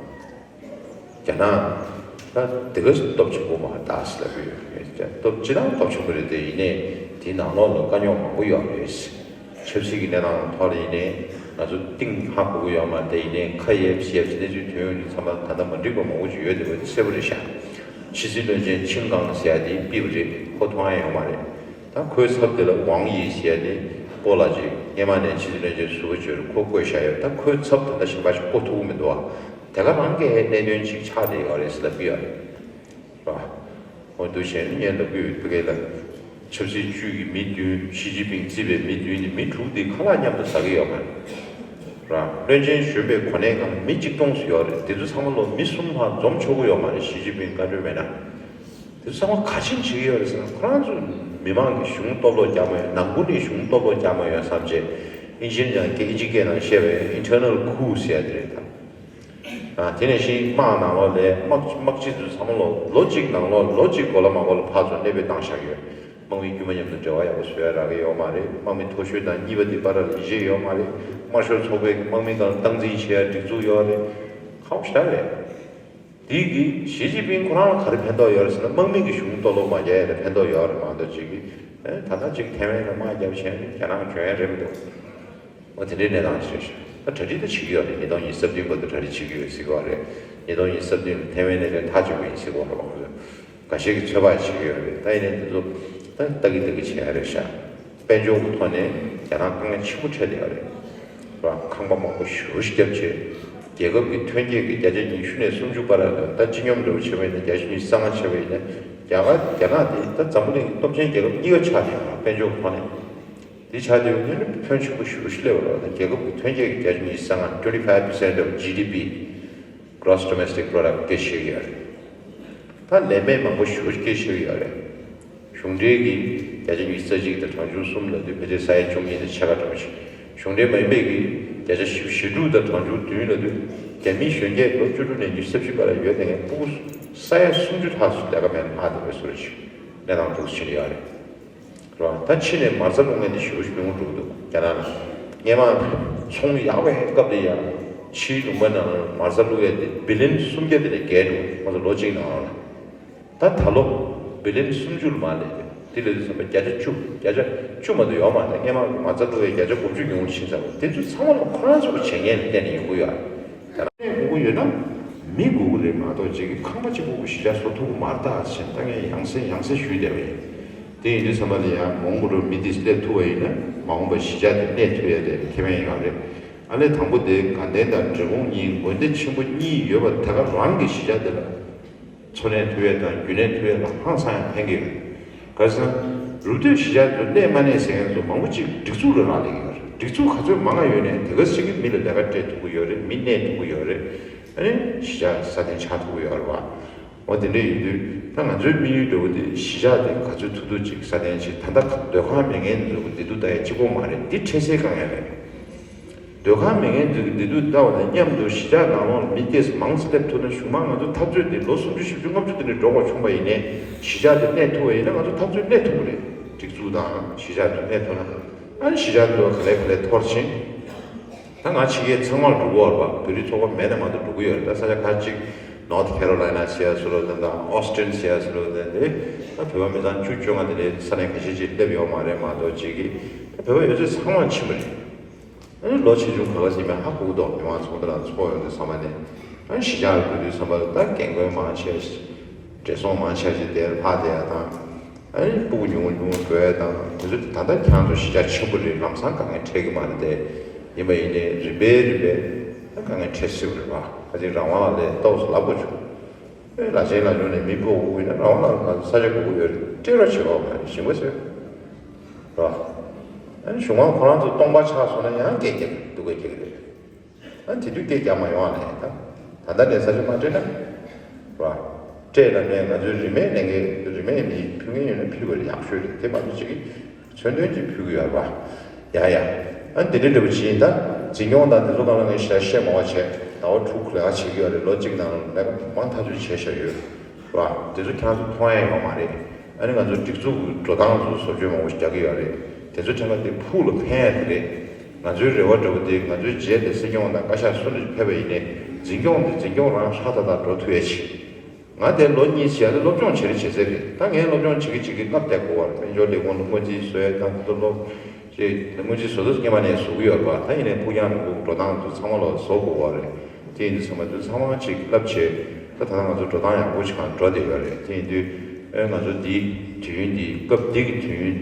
རྒྱ་ནག་ད་དེ་ག་སྟོབས་ཆེན་པོ་མ་རེད་ཟེར་ལབ་ཀྱི་ཡོད། སྟོབས་ཅི་ལྟར་སྟོབས་ཆེན་པོ་རེད་དེ་ཡིན་ནའི་དེའི་ནང་ལོགས་ལ་དཀའ་རྙོག་མང་པོ་ཡོད་རེད། ཆབ་སྲིད་ཀྱི་གནས་སྟངས་ཐོག་ལ་ཡིན་ནའི་ང་ཚོ་གཏིང་ཧ་གོ་གི་ཡོད་མ་རེད་དེ་ཡིན་ནའི་ཁ་གཡར་གཡར་གྱི་གནས་ཚུལ་ཐོན་ཡོང་དུས་ཚང་མ་ད་ལྟ་མ་འགྲིག་པ་མང་པོ་ཅིག་ཡོད་དེ་བས་གསལ་པོ་རེད་ཤག་ཕྱི་སྲིད་བློན་ཆེན་ཆིན་ཀང་ཟེར་ཡ་དེ་ཕུད་པ་རེད། ཁོ་མཐོང་ཡ་ཡོད་མ་རེད། ད་ཁོའི་ཚབ་དེ་ལ་ཝང་ཡི་ཟེར་ཡ་དེ་སྤོ་ལགས་ཅིག་སྔོན་མ་ནས་ཕྱི་སྲིད་བློན་ཆེན་ཟུར་པ་ཅིག་ཡོད་རེད། ཁོ་བསྐོས་བཞག་ཡོད། ད་ཁོའི་ཚབ་དེ་འདྲ་གཞན་པ་ཞིག་བསྐོ་ཐུབ་ཀྱི་མི་འདུག་བ། དེ་ག་རང་གི་གནད་དོན་ཅིག་ཆགས་བསྡད་ཡོད་རེད་ཟེར་ལབ་ཀྱི་ཡོད་རེད། ར། འོ་འདུག་བྱས་ནས་ངས་ལབ་ཀྱི་ཡོད། ཕ་གི་ལ་ཆབ་སྲིད་ཅུས་ཀྱི་མི་བདུན། ཞི་ཅིན་ཕིང་གཙོས་པའི་མི་བདུན་ནི་མི་དྲུག་དེ་ཁ་ལག་མཉམ་དུ་ཟ་གི་ཡོད་མ་རེད། ར། བློན་ཆེན་གཞོན་པའི་གོ་གནས་སྒང་ལ་མི་གཅིག་སྟོང་ཙམ་ཡོད་རེད། དེ་ཚོ་ཚང་མ་ལོ་མི་གསུམ་ལྷག་འཛོམས་ཆོག་གི་ཡོད་མ་རེད། ཞི་ཅིན་ཕིང་བཀའ་འཁྲོལ་མེད་ན། དེ་ཚོ་ཚང་མ་ག་ཅི་བྱེད་ཀྱི་ཡོད་རེད་ཟེར་ན་ཁོ་རང་ཚོ་མི་མང་གི་གཞུང་སྟོབས་ལོག་རྒྱག་མ་ཡོང་། ནང་ཁུལ་ནས་གཞུང་སྟོབས་ལོག་རྒྱག་མ་ཡོང་བསམ་བྱས་ཨིན་ཇི་ནང་སྐད་ཨིན་ཇི་སྐད་ནང་བཤད་པའི་internal coup ཟེར་ཡ་དེ་རེད་ད། ཨ། དེ་ནང་བཞིན་དམག་ནང་ལོགས་ལ་དམག་དམག་སྤྱི་ཚོ་ཚང་མ་ལོ་ལོ་གཅིག་ནང་ལོགས་ལོ་གཅིག་གོ་ལ་མ་གོ་ལ་ཕར་ཚུར་གནས་སྤོས་བཏང་བཞག་ཡོད། དམག་མི་དཀྱུས་མ་མཉམ་དུ་འབྲེལ་བ་ཡག་པོ་བཟོ་ཡ་རག་གི་ཡོད་མ་རེད། དམག་མི་མཐོ་ཤོས་དང་གཉིས་པ་དེ་བར་ལ་ཡིད་ཆེས་ཡོད་མ་རེད། དམར་ཤོག་ཚོགས་པས་དམག་མི་སྒང་སྟངས་འཛིན་བྱེད་ཡ་སྒྲིག་འཛུགས་ཡོད་རེད། ཁག་པོ་ཞེ་དྲག་རེད། དེ་གིས་ཞི་ཅིན་ཕིང་ཁོ་རང་ལ་ག་རེ་ཕན་ཐོགས་ཡོད་རེད་ཟེར་ན་དམག་མི་གི་གཞུང་སྟོབས་ལོག་མ་རྒྱག་ཡ་ལ་ཕན་ཐོགས་ཡོད་རེད་མ་གཏོགས་ཅིག་གིས་ཨེ་ད་ལྟ་ཅིག་ཐེ་ཝན་ལ་དམག་བརྒྱབ་བྱས་ནས་རྒྱ་ནག་གྱོན་ཡ་རེད་མི་འདུག་འོ་དེ་འདྲའི་གནས་སྟངས་ཤིག་རེད་ཤག་ད་གྲ་སྒྲིག་ད་བྱེད་ཀྱི་ཡོད་རེད། ཉིས་སྟོང་ཉི་ཤུ་རྩ་བདུན་བར་དུ་གྲ་སྒྲིག་བྱེད་ཀྱི་ཡོད་ཟེར་གྱི་ཡོད་རེད། ཉིས་སྟོང་ཉི་ཤུ་རྩ་བདུན་ལ་ཐེ་ཝན་གནད་དོན་ཐག་གཅོད་ཀྱི་ཡིན་ཟེར་གྱི་ཡོད་རེད་བ། ཁོ་ཚོས་འགའ་ཤས་ཀྱིས་ཚོད་དཔག་བྱེད་ཀྱི་ཡོད་རེད། ད་ཡིན་ནའི་འདི་ཚོ་ད་ལྟ་གི་ལྟ་གི་བྱེད་ཡ་རེད་ཤག་དཔལ་འབྱོར་གྱི་ཐོག་ནས་རྒྱ་ནག་དཀའ་ངལ་ཆེན་པོ་འཕྲད་བསྡད་ཡོད་རེད་བ། ཁང་པ་མང་པོ་ཞེ་པོ་ཞིག་བརྒྱབ་བྱས་རྒྱལ་ཁབ་ཀྱི་ཐོན་སྐྱེད་ཀྱི་བརྒྱ་ཆ་ཉི་ཤུ་ནས་སུམ་ཅུ་བར་ལ་ད་སྤྱི་སྙོམས་འདྲ་པོ་བྱས་པ་ཡིན་ན་བརྒྱ་ཆ་ཉི་ཤུ་རྩ་ལྔ་ཆགས་པ་ཡིན་ན་རྒྱ་གར་རྒྱ་ནག་དེ་ད་འཛམ་བུ་གླིང་གི་སྟོབས་ཆེན་རྒྱལ་ཁབ་གཉིས་ཀ་ཆགས་བསྡད་ཡོད་རེད་བ། དཔལ་འབྱོར་གྱི་ཐོག་ནས། དེ་ཆགས་དུས་ནི་ཕོན་ཆེན་པོ་ཞེ་པོ་ཞིག་སླེབས་པ་རེད་བ། ད་རྒྱལ་ཁབ་ཀྱི་ཐོན་སྐྱེད་ཀྱི་བརྒྱ་ཆ་ཉི་ཤུ་རྩ་ལྔ། twenty five percent of G D P, Gross Domestic Product སྐད་ཆ་བཤད་ཀྱི་ཡོད་རེད། ད་ལས་མེད་མང་པོ་ཞེ་པོ་སྐད་ཆ་བཤད་ཀྱི་ཡོད་རེད། གཞུང་འབྲེལ་གྱི་བརྒྱ་ཆ་ཉི་ཤུ་རྩ་གཅིག་དང་གྲངས་ཆུང་གསུམ་ལབ་དུས་ཕལ་ཆེར་ས་ཡ་བཅུ་གཉིས་དང་ཕྱེད་ཀ་འདྲ་པོ་ཞིག་གཞུང་འབྲེལ་མ་ཡིན་པའི་གི་བརྒྱ་ཆ་བཞི་བཅུ་ཞེ་དྲུག་དང་གྲངས་ཆུང་བདུན་ལབ་དུས་རྒྱ་མི་གཞོན་སྐྱེས་ལོ་བཅུ་དྲུག་ནས་ཉི་ཤུ་རྩ་བཞི་བར་ལ་ཡོད་དེ་ངས་ཕྲུ་གུ་ས་ཡ་སུམ་ཅུ་ལྷག་ཙམ་ལས་ཀ་མེད་ལྷག་བསྡད་པའི་བཟོ་འདྲ་ཞིག་གནས་སྟངས་འདུག་སེ་ཕྱིན་ཡོད་རེད། རེད་བ། ད་ཕྱི་ནས་མ་རྩ་བླུག་མཁན་དེ་ཞེ་པོ་ཞིག་ཉུང་རུ་འགྲོ་གི་འདུག་རྒྱ་ནག་ལ། སྔོན་མ་ཚོང་ཡག་པའི་སྐབས་དེ་ཡང་ཕྱིའི་ལུང་པ་ནང་ལ་མ་རྩ་བླུག་ཡས་དེ་བི་ལིན་སུམ་བརྒྱ་དེ་ལས་བརྒལ་འགྲོ་གི་འདུག་ང་ཚོ་ལོ་གཅིག་ནང་ལ། ད་ད་ལོ་བི་ལིན་སུམ་ཅུ་ལ་མར་སླེབས་ཏེ་དེ་ལས་དུས་ཙམ་པ་བརྒྱ་ཆ་བཅུ་བརྒྱ་ཆ་བཅུ་མ་གཏོགས་ཡོད་མ་རེད། སྔོན་མ་མ་རྩ་བླུག་ཡས་བརྒྱ་ཆ་དགུ་བཅུ་ཉུང་རུ་ཕྱིན་ཚར་བ་དེ་ཚོ་ཚང་མ་ལ་ཁོ་རང་ཚོ་གི་བྱས་ཉེས་ལ་བརྟེན་ནས་ཡོང་གི་ཡོད་རེད། དེ་ན་དགོས་ཀྱི་ཡོད་ན་མི་དགོས་ཀྱི་རེད་མ་གཏོགས་ཅིག་གི་ཁང་པ་གཅིག་པོ་གཞིས་ཆགས་བཟོ་ཐུབ་ཀྱི་མ་རེད་ད་ཟེར་ད་ངས་ཡང་སེ་ཡང་སེ་ཞུས་བསྡད་པ་ཡིན། དེ་ཡིན་དུས་ཙམ་པ་ལ་ཡང་མ་འོངས་པ་ལ་མི་དེ་སླེབས་ཐུབ་པ་ཡིན་ན་མ་འོངས་པ་གཞིས་ཆགས་དེ་གནས་ཐུབ་ཡ་དེ་ཁེ་ཕན་ཡོད་རེད། ཨ་ནི་དང་པོ་དེ་དགའ་ལྡན་དང་འབྲས་སྤུངས་གཉིས་དགོན་སྡེ་ཆེན་པོ་གཉིས་ཡོད་པ་དེ་ག་རང་གི་གཞིས་ཆགས་དེ་ལ་འཚོ་གནས་ཐུབ་ཡ་དང་རྒྱུན་གནས་ཐུབ་ཡ་ལ་ཧང་སང་ཡ་ཕན་གྱི་ཡོད། ག་རེ་ཟེར་ན། རུབ་བཏོན་གཞིས་ཆགས་དུ་གནས་མ་གནས་ཟེར་མཁན་ཚོ་མང་པོ་ཅིག་སྒྲིག་འཛུགས་ལ་རག་ལས་ཀྱི་ཡོད་རེད། སྒྲིག་འཛུགས་ག་ཚོད་མང་ང་ཡོད་ནའི་དེ་ག་ཞིག་གིས་མི་ལ་ལས་ཀ་སྤྲད་ཐུབ་ཀྱི་ཡོད་རེད། མི་གནས་ཐུབ་ཀྱི་ཡོད་རེད། ཨ་ནི་གཞིས་ཆགས་སྲ་བརྟན་ཆགས་ཐུབ་ཀྱི་ཡོད་རེད་བ། འོ་དེ་འདྲ་ཡིན་དུས་ད་ང་ཚོའི་དམིགས་ཡུལ་འདྲ་བོ་དེ་གཞིས་ཆགས་དེ་ག་ཚོད་ཐུབ་ཐུབ་ཅིག་སྲ་བརྟན་བྱེད། ད་ལྟ་སྡོད་ཁང་མེད་མཁན་ཚོ་བདེ་སྡུག་ལྟ་ཡ་གཅིག་པོ་མ་རེད། འདི་འཕྲལ་སེལ་དཀའ་ངལ་རེད། སྡོད་ཁང་མེད་མཁན་ཚོ་གི་བདེ་སྡུག་ལྟ་བ་དང་མཉམ་དུ་གཞིས་ཆགས་ནང་ལོགས་ལ་མི་སྐྱེས་མང་ཙམ་སླེབས་ཐུབ་ན་གཞུག་མ་ང་ཚོ་འཐབ་རྩོད་འདི་ལོ་སུམ་ཅུ་བཞི་བཅུ་ལྔ་བཅུ་དེ་འདྲ་འགྲོ་དགོས་བྱུང་བ་ཡིན་ནའི་གཞིས་ཆགས་དེ་གནས་ཐུབ་པ་ཡིན་ན་ང་ཚོ་འཐབ་རྩོད་གནས་ཐུབ་ཀྱི་རེད། སྒྲིག་འཛུགས་དང་གཞིས་ཆགས་དེ་གནས་ཐུབ་ན་ཨ་ནི་གཞིས་ཆགས་འདི་ག་ལེ་ག་ལེ་འཐོར་ཕྱིན། ད་ང་ཕྱི་རྒྱལ་ཚང་མར་འགྲོ་གི་ཡོད་རེད་པ། བོད་རིགས་ཚོགས་པ་མེད་ན་མ་གཏོགས་འགྲོ་གི་ཡོད་རེད། ད་ས་ཆ་ཁག་ཅིག་North Carolina ཟེར་ཡ་སུ་ལ་དང་དང་Austin ཟེར་ཡ་སུ་ལ་དང་དེ་ད་བོད་པ་མི་ཚང་བཅུ་བཅོ་ལྔ་དེ་འདྲའི་ས་གནས་ཁ་ཤས་ཅིག་སླེབས་ཡོད་མ་རེད་མ་གཏོགས་ཅིག་གིས་ད་བོད་པ་ཡོད་ཚད་ཚང་མ་ཕྱིན་པ་རེད། ཨ་ནི་ལོ་ཆེ་ཆུང་ག་ག་ཟིན་པའི་ཧ་གོ་གི་འདུག་མི་མང་ཚོགས་འདུ་ལ་ཚོགས་ཡོང་དུས་ཚང་མ་ནས། ཨ་ནི་གཞིས་ཆགས་ལ་ཕེབས་དུས་ཚང་མ་ལ་ད་རྒན་རྒོན་མང་ཆེ་ཞིག་བགྲེས་སོང་མང་ཆེ་ཞིག་དེར་ལྷག་བསྡད་ཡ་དང་། ཨ་ནི་སྤུ་གུ་ཉུང་ཉུང་འགྲོ་ཡ་དང་དེ་ཚོ་ད་ལྟ་ཁྱེད་རང་ཚོ་གཞིས་ཆགས་ཆེན་པོ་རེད། ལམ་སང་དཀའ་ངལ་འཕྲད་ཀྱི་མ་རེད་དེ། ཡིན་པ་ཡིན་ནའི་རིམ་པས་རིམ་པས་ད་དཀའ་ངལ་འཕྲད་སྲིད་པ་རེད་བ། ཁ་ཅིག་རང་དབང་ལ་ལས་ཏོག་ཙམ་ལབ་དགོས་བྱུང་། ཨེ་ལ་ཆེན་ལ་ཉོ་ནས་མི་སྤོ་དགོས་ཡོད་ན་རང་དབང་ལ་ང་ཚོ་ས་ཆ་དགོས་ཀྱི་ཡོད་རེད། སྤྲད་རོགས་བྱེད་རོགས་མ་རེད་ཞིང་པ་ཚོས་རེད་བ། ཨ་ནི་གཞུང་དབང་ཁོ་རང་ཚོ་སྟོང་པ་ཆགས་སོང་ན་ཡང་སྐད་རྒྱག་གི་འདུག་སྐད་རྒྱག་གི་རེད། ཨ་དེ་དུས་སྐད་རྒྱག་མ་ཡོང་བ་ལས་ད་ད་ལྟ་ནས་ས་ཆ་མ་སྤྲད་ན་རེད་བ། སྤྲད་ལ་ནས་ང་ཚོའི་རིན་མེད་ལེན་མཁན་རིན་མེད་མི་ཕུལ་མཁན་ཡོད་ན་ཕུལ་དགོས་རེད། ཡག་ཤོས་རེད། དེ་མ་གཏོགས་ཅིག་གིས་མཚོན་དོན་ཅིག་ཕུལ་གི་ཡོད་རེད་བ། ཡ་ཡ། ཨ་འདི་འདྲ་འདྲ་པོ་ཅིག་ཡིན། ད་འཛིན་སྐྱོང་དང་འདི་ཚོ་སྒང་ལ་ངས་ཞེ་དྲག་བཤད་མ་དགོས་བྱས། ཟླ་བ་དྲུག་ལས་ཀ་བྱེད་ཀྱི་ཡོད་རེད། ལོ་གཅིག་ནང་ལ་ལས་ཀ་མང་ཐག་ཆོད་བྱས་བཞག་ཡོད་རེད་བ། དེ་ཚོ་ཁྱེད་རང་ཚོ་མཐོང་ཡ་ཡོད་མ་རེད། ཨ་ནི་ང་ཚོ་སྒྲིག་འཛུགས་ཀྱི་འགྲོ་སྟངས་ཚོ་བཟོ་བཅོས་མང་པོ་ཞིག་རྒྱག་གི་ཡོད་རེད། དེ་ཚོ་ཕྲན་བུ་དེ་ཕུགས་ལ་ཕན་ཡ་དེ་རེད། ང་ཚོའི་རེ་བ་འདྲ་པོ་དེ་ང་ཚོའི་རྗེས་ལ་སྲིད་སྐྱོང་དང་བཀའ་ཤག་སུ་ལ་ཕེབས་པ་ཡིན་ནའི་འཛིན་སྐྱོང་དེ་འཛིན་སྐྱོང་རང་ཧྲག་ཏག་ཏག་འགྲོ་ཐུབ་ཡ་ཆེད། ང་དེ་ལོ་གཉིས་བྱས་ནས་སློབ་སྦྱོང་བྱེད་རེ་བྱེད་ཚད་རེད། ད་ངས་སློབ་སྦྱོང་བྱེད་ཀྱི་བྱེད་ཀྱི་སྔ་བསྡད་དགོས་པ་རེད། དཔལ་འབྱོར་ལས་ཁུངས་ལ་སྔོན་རྩིས་བཟོ་ཡ་དང་དེ་ཚོ་སློབ་ཅེས་སྔོན་རྩིས་བཟོ་དུས་སྔོན་མ་ནས་བཟོ་གི་ཡོད་རེད་པ། ད་ཡིན་ནའི་ཕུགས་རྒྱང་རིང་པོ་འགྲོ་སྟངས་དེ་ཚང་མ་ལ་བཟོ་དགོས་པ་རེད། དེ་ཡིན་དུས་ཚང་མ་དེ་ཚང་མ་ཅིག་བསླབ་བྱས། ད་ད་ལྟ་ང་ཚོ་འགྲོ་སྟངས་ཡག་པོ་ཞིག་སྒང་འགྲོ་བསྡད་ཡོད་རེད། དེ་ཡིན་དུས་ཨེ་ང་ཚོ་འདི་དུས་ཡུན་འདི་སྐབས་འདི་གི་དུས་ཡུན་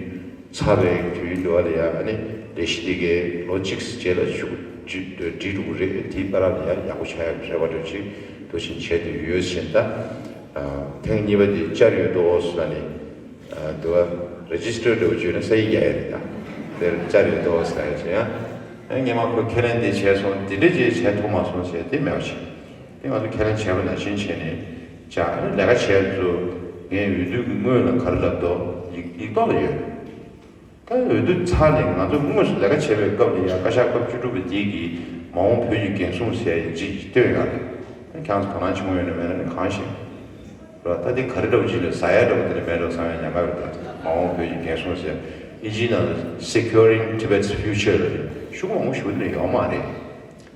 ཚར་བའི་དུས་ཡུན་འདི་བ་ལ་ཡ། ཨ་ནི་ལས་གཞི་འདི་གའི་ལོ་གཅིག་རྗེས་ལ་ཞུ་སྒྲིག་འགྲོ་གི་རེད། དེའི་བར་ལ་ཡ་ཡག་པོ་ཆགས་ཡག་གི་རེ་བ་འདྲ་ཅིག་འདུག་བཞིན་བྱས་ཏེ་ཡོད་བཞིན། ད་ཐེངས་གཉིས་པ་འདི་བཅར་ཡོད་དོ་ཟེར་ནས། འདུག་བ། རེ་ཇི་སི་ཊར་འདྲ་བོ་བྱོས་ན་ས་ཡིག་རྒྱག་ཡ་རེད། ད་དེར་བཅར་ཡོད་དོ་ཟེར་ཡ་བྱས་ཡང་། ཨ་སྔོན་མ་ཁོས་ཁས་ལེན་དེ་བྱས་སོང་། དེ་འདྲ་ཅིག་བྱས་ཐུབ་མ་སོང་ཟེར་དེ་མེད་པ་བྱས། དེ་ང་ཚོ་ཁས་ལེན་བྱས་པ་ནང་བཞིན་བྱས་ནས་བྱས། ཨ་ནི་ལས་ཀ་བྱས་ཚོ་ངས་འོས་བསྡུ་གི་སྔོན་ལ་ག་རེ་ལབ་འདུག་ཡིག་ཡིག་ཐོག་ལ་ཡོད། ད་འོས་བསྡུ་ཚར་ནས་ང་ཚོ་དངོས་སུ་ལས་ཀ་བྱེད་པའི་སྐབས་ལ་ཡང་བཀའ་ཤག་སྐབས་བཅུ་དྲུག་པ་དེ་གིས་མ་འོངས་བོད་ཀྱི་འགན་སྲུང་ཟེར་ཡག་ཡིག་ཆ་ཞིག་བཏོན་ཡོད་རེད། ཁྱེད་རང་ཚོ་དོ་སྣང་ཆེན་པོ་ཡོད་ན་མེད་ན་ནི་གང་ཤེས། རེད་བ། ད་དེ་ག་རེ་འདྲ་བོ་ཅིག་ལ་ཟ་ཡ་འདྲ་བོ་དེ་འདྲ་མེད་འགྲོ་བསམ་ཡ་ཉེན་ཁ་ཡོད་རེད། ད་མ་འོངས་བོད་ཀྱི་འགན་སྲུང་ཟེར། ཨིན་ཇིའི་ནང་ལ་Securing Tibet's Future ལབ་ནས་ཤོག་གུ་མང་པོ་ཞིག་འདི་ལ་ཡོད་མ་རེད།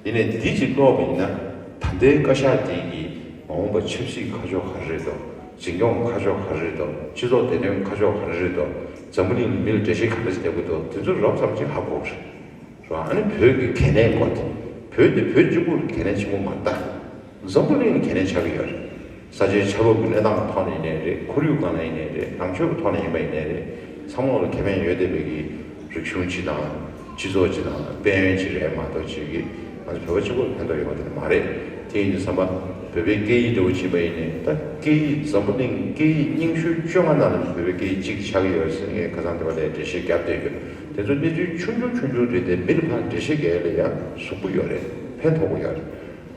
ཡིན་ནའི་འདི་ཅིག་ཀློག་པ་ཡིན་ན། ད་ལྟའི་བཀའ་ཤག་འདི་གིས་མ་འོངས་པ་ཆབ་སྲིད་ཁ་ཕྱོགས་ག་རེ་རེད་འདུག་འཛིན་སྐྱོང་ཁ་ཕྱོགས་ག་རེ་རེད་འདུག་སྤྱི་ཚོགས་བདེ་དོན་ཁ་ཕྱོགས་ག་རེ་རེད་འདུག་འཛམ་བུ་གླིང་ལ་མི་ལ་འགྲེལ་བཤད་ག་འདྲ་ཞིག་རྒྱག་གི་འདུག་དེ་ཚོ་རོབ་ཙམ་ཅིག་ཧ་གོ་གི་རེད། རེད་བ། ཨ་ནི་བོད་ཀྱི་གལ་གནད་སྐོར་དེ། བོད་དེ་བོད་གཅིག་པུར་གལ་གནད་ཆེན་པོ་མ་རེད་ད། འཛམ་བུ་གླིང་ལ་གལ་གནད་ཆགས་ཀྱི་ཡོད་རེད། ས་ཆའི་ཆར་འབབ་ཀྱི་གནས་སྟངས་ཀྱི་ཐོག་ནས་ཡིན་ནའི་རེད། ཁོར་ཡུག་སྒང་ལ་ཡིན་ནའི་རེད། ནང་ཆོས་ཀྱི་ཐོག་ནས་ཡིན་པ་ཡིན་ནའི་རེད། ཚང་མ་ལ་ཁེ་ཕན་ཡོད་བསྡད་པའི་གི་རིག་གཞུང་སྤྱི་དང་། སྤྱི་ཚོགས་སྤྱི་དང་དཔལ་ཡོན་སྤྱི་རེད་མ་གཏོགས་ཅིག་གི་ང་ཚོ་བོད་པ་གཅིག་པུར་ཕན་ཐོགས་ཡོང་བ་དེ་མ་རེད། དེ་ཡིན་དུས་ཙམ་པ་བོད་པའི་སྐད་ཡིག་འདྲ་བོ་ཕྱིན་པ་ཡིན་ནའི། ད་སྐད་ཡིག་འཛམ་བུ་གླིང་སྐད་ཡིག་རྙིང་ཤོས་བཅོ་ལྔ་ནང་ལ་བོད་པའི་སྐད་ཡིག་གཅིག་ཆགས་ཀྱི་ཡོད་ཟེར་ངས་ཁ་སང་དེ་བ་ལས་འགྲེལ་བཤད་བརྒྱབ་བསྡད་ཡོད། དེ་ཚོ་གནས་ཚུལ་ཆུང་ཆུང་ཆུང་ཆུང་རེད་དེ། མི་ལ་ཕར་འགྲེལ་བཤད་རྒྱག་ཡ་ལ་ཡ་གཟུགས་པོ་ཡོད་རེད། ཕན་ཐོགས་པོ་ཡོད་རེད།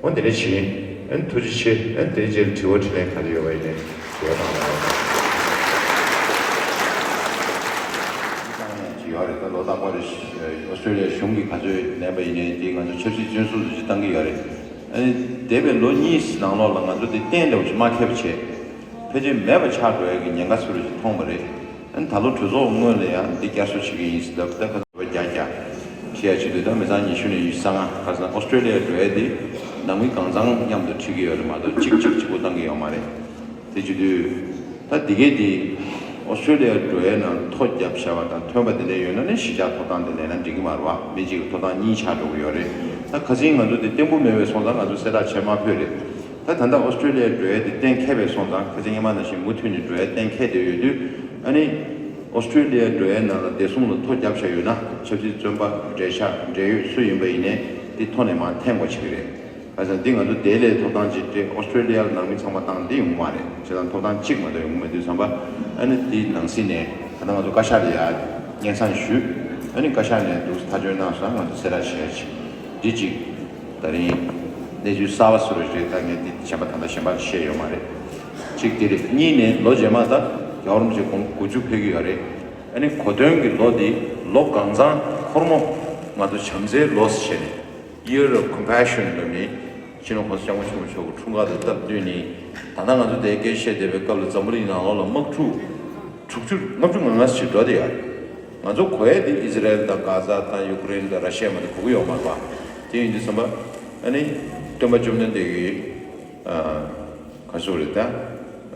འོ་དེ་འདྲ་བྱེད། ཨ་ནི་ཐུགས་རྗེ་ཆེ། ཨ་ནི་དེའི་རྗེས་ལ་དྲི་བ་དྲིས་ལན་ག་རེ་ཡོད་པ་ཡིན་ནའི་དྲི་བ་བཏང་རོགས། ཡོད་རེད། ད་ལོ་རྟག་པར་ཨོ་སི་ཀྲོ་ལི་ཡ་གཞུང་གིས་ག་ཚོད་ལེན་པ་ཡིན་ནའི་དེ་ང་ཚོ་ཆབ་སྲིད་བཙོན་ཟུར་དུ་ཅིག་བཏང་གི་ཡོད་རེད། ཨ་ནི་འདས་པའི་ལོ་གཉིས་ནང་ལོགས་ལ་ང་ཚོ་དེ་གཏན་འདྲ་བོ་ཞིག་མ་འཁེལ་བ་བྱས། ཕལ་ཆེར་མེད་པ་ཆགས་འགྲོ་ཡ་གི་ཉེན་ཁ་ཚོ་རུ་ཞིག་མཐོང་བ་རེད། ཨ་ནི་ད་ལོ་གྲོས་ཚོགས་སྔོན་ལ་ཡང་འདི་བསྐྱར་གསོ་བྱེད་ཀྱི་ཡིན་ཟེར་ལབ། ད་ཁ་ཚོད་བརྒྱ་བརྒྱ་བྱེད་ཡ་བྱེད་དུས། ད་མི་ཚང་ཉི་ཤུ་ནས་ཉི་ཤུ་རྩ་ལྔ། ཁ་སང་ཨོ་སི་ཀྲོ་ལི་ཡ་འགྲོ་ཡ་དེ་ནང་མི་གང་ཚང་མཉམ་དུ་ཁྲིད་ཀྱི་ཡོད་རེད་མ་གཏོགས་གཅིག་གཅིག་གཅིག་པོ་བཏང་གི་ཡོད་མ་རེད། དེ་བྱེད་དུས་ད་འདི་གས་དེ་ཨོ་སི་ཀྲོ་ལི་ཡ་འགྲོ་ཡའི་ནང་ཐོ་བརྒྱབ་བཞག་པ་དང་ཐོན་པ་དེ་འདྲ་ཡོད་ན་ནི་གཞིས་ཆགས་ཐོབ་ཐང་དེ་ལེན་ན་འགྲིག་གི་མ་རེད་བ། མི་གཅིག་གི་ཐོབ་ཐང་གཉིས་ཆགས་འགྲོ་གི་ཡོད་རེད། ད་ཁ་སང་ང་ཚོ་དེ་བརྟན་པོ་མེད་པའི་སོང་ཙང་ང་ཚོ་གསལ་བསྒྲགས་བྱས་མ་ཕོད་རེད། ད་ད་ལྟ་ཨོ་སི་ཀྲོ་ལི་ཡ་འགྲོ་ཡ་དེ་གཏན་འཁེལ་བའི་སོང་ཙང་། ཁ་སང་སྔོན་མ་ནང་བཞིན་མུ་མཐུད་ནས་འགྲོ་ཡ་གཏན་འཁེལ་བསྡད་ཡོད་དུས། ཨ་ནི་ཨོ་སི་ཀྲོ་ལི་ཡ་འགྲོ་ཡའི་ནང་ལ་བདེ་སྲུང་ལ་ཐོ་བརྒྱབ་བཞག་ཡོད་ན། ཆབ་སྲིད་བཙོན་པ། འབྲེལ་ཆགས་འབྲེལ་ཡོད་སུ་ཡིན་པ་ཡིན་ནའི་དེ་ཐོ་ནས་མར་འཐེན་དགོས་བྱེད་ཀྱི་རེད། ཨ་ཙང་འདི་ང་ཚོ་དེ་ལས་ཐོབ་ཐང་ཅིག་སྤྲད། ཨོ་སི་ཀྲོ་ལི་ཡ་ལ་ནང་མི་ཚང་མ་བཏང་འདི་ཡོང་གི་མ་རེད། བྱས་ཙང་ཐོབ་ཐང་གཅིག་མ་གཏོགས་ཡོང་གི་མེད་དུས་ཙམ་པ། ཨ་ནི་འདི་ནང་སྲིད་ནས་ད་ལྟ་ང་ཚོ་བཀའ་ཤག་ལ་ཡ་སྙན་སེང་ཞུས། ཨ་ནི་བཀའ་ཤག་ནས་འདུག་ཐག་གཅོད་གནང་སོང་། ང་ཚོ་གསལ་བསྒྲགས་བྱས་ཅིག་འདི་ཅིག་ད་རིང་གནས་ཚུལ་གསར་པ་བཟོ་འདྲ་རེད། ད་ངས་འདི་གཞན་པ་ད་ལྟ་གཞན་པ་བཤད་ཡོད་མ་རེད། གཅིག་དེ་རེད། གཉིས་ནས་ལོ་རྗེས་མ་ད་རྒྱལ་བ་རིན་པོ་ཆེ་དགུང་དགུ་བཅུ་ཕེབས་ཀྱི་ཡོད་རེད། ཨ་ནི་གོ་སྟོན་གྱི་ལོ་འདི་ལོ་གང་ཚང་སྒོར་མོ་ང་ཚོ་བྱམས་བརྩེའི་ལོ་ཟེར་བྱས་ནས། Year of Compassion ལབ་ནས་སྤྱི་ནོར་༸གོང་ས་༸སྐྱབས་མགོན་ཆེན་པོ་མཆོག་གི་འཁྲུངས་སྐར་དང་སྟབས་བསྟུན་ནས། ད་ལྟ་ང་ཚོ་དེ་སྐད་བཤད་བསྡད་པའི་སྐབས་ལ་འཛམ་བུ་གླིང་ནང་ལོགས་ལ་དམག་འཁྲུག་དྲུག་ཅུ་ལྔ་བཅུ་ང་ལྔ་ཞིག་འགྲོ་བསྡད་ཡོད་རེད། ང་ཚོ་གོ་ཡ་དེ་ཨི་ཟི་རལ་དང་གྷ་ཛ་དང་ཡུ་ཀེ་རེན་དང་ར་ཤི་ཡ་མ་གཏོགས་གོ་གི་ཡོད་མ་རེད་པ། དེ་ཡིན་དུས་ཙམ་པ། ཨ་ནི་སྟོན་པ་བཅོམ་ལྡན་འདས་ཀྱིས། ཨ། ག་ཚོད་རེད་ད།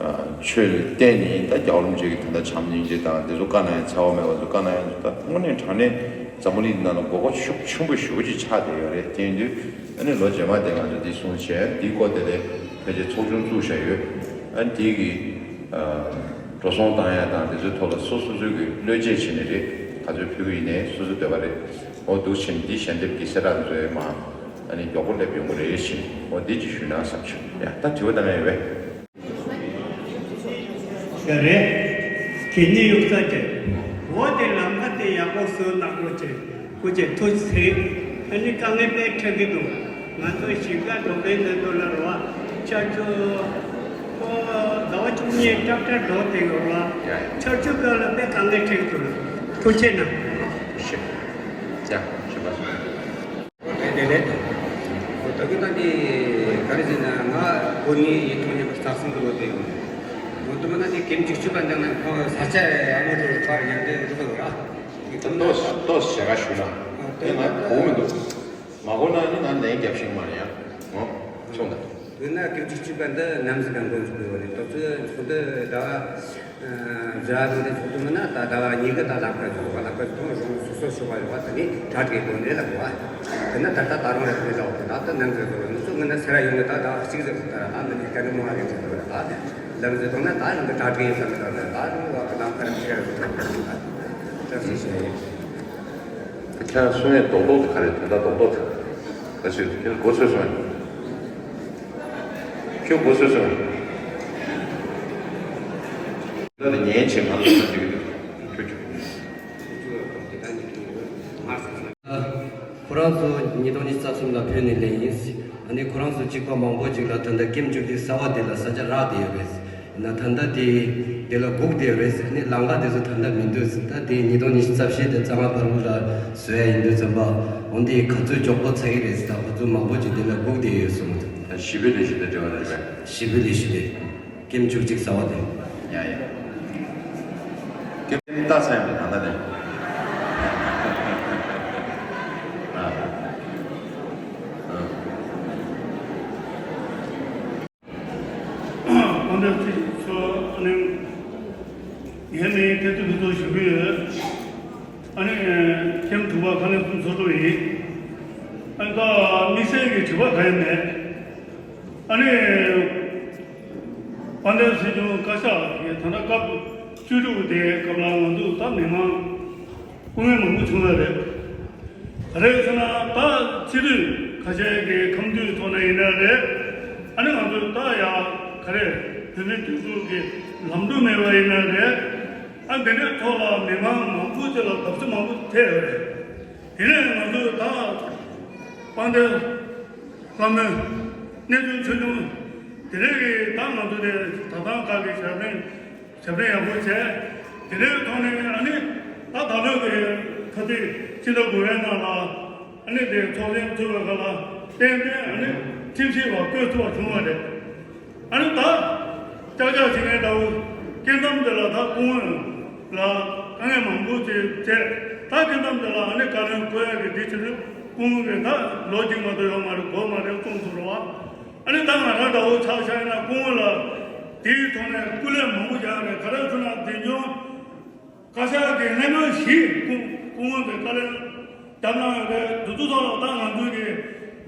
ཨ། ཆོས་ལ་བརྟེན་ནས་ད་རྒྱལ་བ་རིན་པོ་ཆེ་གིས་ད་ལྟ་བྱམས་སྙིང་རྗེ་དང་དེ་ཚོ་བཀའ་གནང་ཡ། འཚེ་བ་མེད་པ་ཚོ་བཀའ་གནང་ཡ་ཚོ་ད་དངོས་གནས་དྲང་གནས་ འཛམ་བུ་གླིང་འདི་ནང་ལ་མགོ་སྐོར་ཤུགས་ཆེན་པོ་ཞེ་པོ་ཅིག་ཆགས་བསྡད་ཡོད་རེད། དེ་ཡིན་དུས་ཨ་ནི་ལོ་རྗེས་མ་དེ་ང་ཚོ་འདི་གསུངས་བྱས། འདིའི་སྐོར་དེ་ལས་ཕལ་ཆེར་ཚོགས་ཆུང་བཙུགས་བཞག་ཡོད། ཨ་ནི་དེ་གི་ཨ་འགྲོ་སོང་བཏང་ཡ་དང་དེ་ཚོའི་ཐོག་ལ་སོ་སོ་སོའི་གི་བློས་བཅད་བྱས་ནས་རེད། ག་ཚོད་ཕུལ་གི་ཡིན་ནའི་སོ་སོའི་འདོད་པ་རེད། འོ་འདུག་བྱས་ནས་འདི་ཞལ་འདེབས་ཀྱི་གསལ་བསྒྲགས་ཚོའི་མ་ཨ་ནི་མགྱོགས་པོ་སླེབས་ཡོང་གི་རེད་ཞེས། འོ་འདི་ཅིག་ཞུས་ན་བསམ་བྱུང་། ཡ་ད་དྲི་བ་གཏང་ཡ་ཡོད་པས། ག་རེ། གད་སྙིགས་གཡུག་ས་དེ། འོ་དེ་ལམ་ཁ་དེ་ཡག་པོ་བཟོས་གནང་རོགས་བྱེད། སྐུ་མཁྱེན་ཐུགས་རྗེ་ཆེ། ཨ་ནི་དཀའ་ངལ་དཔེ་འཕྲད་ཀྱི་འདུག་ང་ཚོ་གཞིས་ཀ་འགྲོ་མཁན་འདི་ཚོ་ལ་རེད་བ། ཆར་ཆུ། ཁོ་ཟླ་བ་བཅུ་གཉིས་ཀྲག་ཀྲག་འགྲོ་བསྡད་ཡོད་རེད་བ། ཆར་ཆུ་སྐབས་ལ་དཔེ་དཀའ་ངལ་འཕྲད་ཀྱི་འདུག་ཐུགས་རྗེ་གནང་། ཞེས། ཡ་ཞུ་བ་སོང་། དེ་ལས་ད་གི་ད་འདི་ག་རེ་ཟེར་ན། ང་གོ་ནི་ཡིན་ཐོག་ཉིད་པར་རྩ་གསུམ་དུ་ལོ་དེ་ཡོང་། ང་ཚོ་མ་ན་དེ་ཀེམ་བཅུ་གཅིག་པ་འདི་ན་ཁོང་ས་ཆ་ཡང་མོ་ཚོ་པར་ཡང་དེ་རུ་ལོ་ར། ཏོག་ཏོག་ཞེ་དྲག་ཞུ་ན་དེ་ང་གོ་མི་འདུག་མ་གོ་ན་ནི་ང་ལན་རྒྱབ་ཤིང་མ་རེད་ཡ། ངོ་ཆུང་ད། དེ་ན་ཀེམ་བཅུ་གཅིག་པ་འདི་ནམ་ཟིག་ག་འགོ་འཛུགས་དགོས་པ་རེད། ཏོག་ཙི་ཚོགས་འདུ་ད་བཟོ་ཡ་དང་དེ་ཚོགས་འདུ་མིན་ན་ད་ཟླ་བ་གཉིས་ཀ་ད་ལམ་ཁ་ཚོགས་པ་ལམ་ཁ་ཚོགས་རོང་སོ་སོ་ཤོག་པ་ཡོད་པ་དེ་ནི་གྲ་སྒྲིག་དགོས་ནས་ལབ་དགོས་པ། དེ་ན་ད་ལྟ་ད་རུང་རེ་རེ་ལབ་དགོས། ད་ལྟ་ནམ་ཟིག་ཚོགས་པ་ནི་ཚོགས་ངན་ན་སེ་ར་ཡོང་ནས་ད་ཟླ་བ་གཅིག་ཟིག་ཚོགས་ད་ར་ད་མི་ནི་ཀ་ནི་མོ་ཨ་རེ་ཚོགས་ད་ར་ད་ལམ་ཟིག་ཐོག་ན་ད་རང་གི་གྲ་སྒྲིག་ཡོད་ས་མི་ད་ད་རུང་བ་གི་ལམ་ཁ་ར་ཁྱེར་ཚོགས་ད་ད་ཟིག་བཤད་ཡོད། ཁྱེད་རང་གསུང་ཡས་རྡོག་རྡོག་དེ་ག་རེ། དོན་དག་རྡོག་རྡོག་དེ་ག་ཚོད། ཁྱེད་མགོ་ཚོས་སོང་། ཁྱོད་མགོ་ཚོས་སོང་། ད་དེ་ཉན་བྱེད་ང་ལ་ཡོང་ན་འགྲིག་གི་འདུག་ཁྱོད་ཁྱོད། ཁོ་རང་ཚོ་ཉིས་སྟོང་ཉི་ཤུ་རྩ་གསུམ་ལ་ཕེབས་ནས་ལེན་ཡིན། ཨ་ནི་ཁོ་རང་ཚོ་གཅིག་པ་མང་པོ་ཅིག་ལ་ད་ལྟ་ཀེམ་བཅུ་གཅིག་གསར་བ་དེ་ལ་ས་ཆ་རག་བསྡད་ཡོད་རེད། ན་ད་ལྟ་དེ་དེ་ལ་སྒུག་བསྡད་རེད་ཟེར་ནས། ལམ་ཁ་དེ་ཚོ་ད་ལྟ་མི་འདུག་ཟེར། ད་དེ་ཉིས་སྟོང་ཉི་ཤུ་རྩ་བཞི་དེ་རྩ་བ་བར་དུ་ལ་བཟོ་ཡ་ཡིན་དུས་ཙམ་པ། འོན་ཏེ་ག་ཚོད་མགྱོགས་པོ་ཚར་གི་རེད་ཟེར། ད་ཁོ་ཚོ་མང་པོ་ཅིག་དེ་ལ་སྒུག་བསྡད་ཡོད་གསུངས་འདུག་ཞི་བའི་ལས་གཞི་དང་འབྲེལ་བ་རེད་པས། ཞི་བའི་ལས་གཞི་རེད། ཀེམ་བཅུ་གཅིག་གསར་བ་དེ། ཡ་ཡ། ཀེམ་ལྟ་ས་ཡང་མེད་ད་ལྟ་ནས། ཨ། ཨ། དཔལ་ལྡན་ཚེ་རིང་མཆོག་ཨ་ནི་ངའི་མིང་ཐེ་ཏུ་ཕུན་ཚོགས་ཞུ་གི་ཡོད། ཨ་ནི་ཁྱིམ་དྲུག་པ་ཁ་ལེན་ཕུན་ཚོགས་གྲུབ་ཡིན། ཨ་ནི་ད་དམིགས་བསལ་གྱི་དྲི་བ་གང་ཡང་མེད། ཨ་ནི་དཔལ་ལྡན་སྲིད་སྐྱོང་བཀའ་ཤག་གི་ད་ལྟ་སྐབས་བཅུ་དྲུག་དེའི་སྐབས་ལ་ང་ཚོ་ད་མི་མང་སྐུ་ངལ་མང་པོ་བྱུང་ཡོད་རེད། ག་རེ་ཟེར་ན་ད་སྤྱི་འཐུས་ཁ་ཤས་ཀྱི་ཁམས་འདུས་ཐོག་ནས་ཡིན་ན་རེད། ཨ་ནི་ང་ཚོས་ད་ཡ་ག་རེ་བོད་མིའི་སྒྲིག་འཛུགས་ཀྱི་ལམ་ལུགས་མེད་པ་ཡིན་ན་རེད། ཨ་འདི་འདྲའི་ཐོག་ལ་མི་མང་མང་པོ་ཅིག་ལ་དགའ་བསུ་མང་པོ་ཐེབས་ཡོད་རེད། དེ་ནས་ང་ཚོས་ད་དཔལ་ལྡན་ལྷ་མོའི་གནས་ཚུལ་ཆུང་ཆུང་དེ་རིགས་ཀྱི་ད་ང་ཚོ་དེ་ད་ཐང་ཁག་གི་ཞབས་འདྲེན་ཞབས་འདྲེན་ཡག་པོ་བྱས། དེ་འདྲའི་ཐོག་ནས་ཨ་ནི་ད་ད་ལོ་གི་ཁ་ཐིག་སྤྱི་ཟླ་དགུ་པའི་ནང་ལ་ཨ་ནི་དེ་ཚོགས་ཆེན་ཚུགས་པའི་སྐབས་ལ་ཏན་ཏན་ཨ་ནི་ཁྲིམས་ཞིབ་པ་བསྐོས་ཐུབ་པ་བྱུང་བ་རེད། ཨ་ནི་ད་ཅག་ཅག་བྱེད་མཁན་འདྲ་བོ་སྐྱེ་མཚམས་དེ་ལ་ད་སྐུ་ངོ་ལ་དཀའ་ངལ་མང་པོ་ཅིག་བྱས། ད་སྐྱེ་མཚམས་དེ་ལ་ཨ་ནི་བཀའ་བློན་བསྐོ་ཡག་གི་དེ་ཕྱིར་སྐུ་ངོ་གི་ད་ལོ་གཅིག་མ་གཏོགས་ཡོད་མ་རེད། གོ་མ་རེད་གསུངས་སོང་རེད་བ། ཨ་ནི་ད་ང་རང་འདྲ་བོ་ཆ་བཞག་ན་སྐུ་ངོ་ལ་དེའི་ཐོག་ནས་སྐུ་ལས་མང་པོ་རྒྱག་རེད། ག་རེ་ཟེར་ན་འཛིན་སྐྱོང་བཀའ་ཤག་གི་སྣེ་ལེན་བཞི་སྐུ་སྐུ་ངོ་གི་བཀའ་ལན་བརྒྱབ་གནང་ཡོད་རེད། དེ་ཚོ་ཐོག་ལ་ད་ང་ཚོ་གི་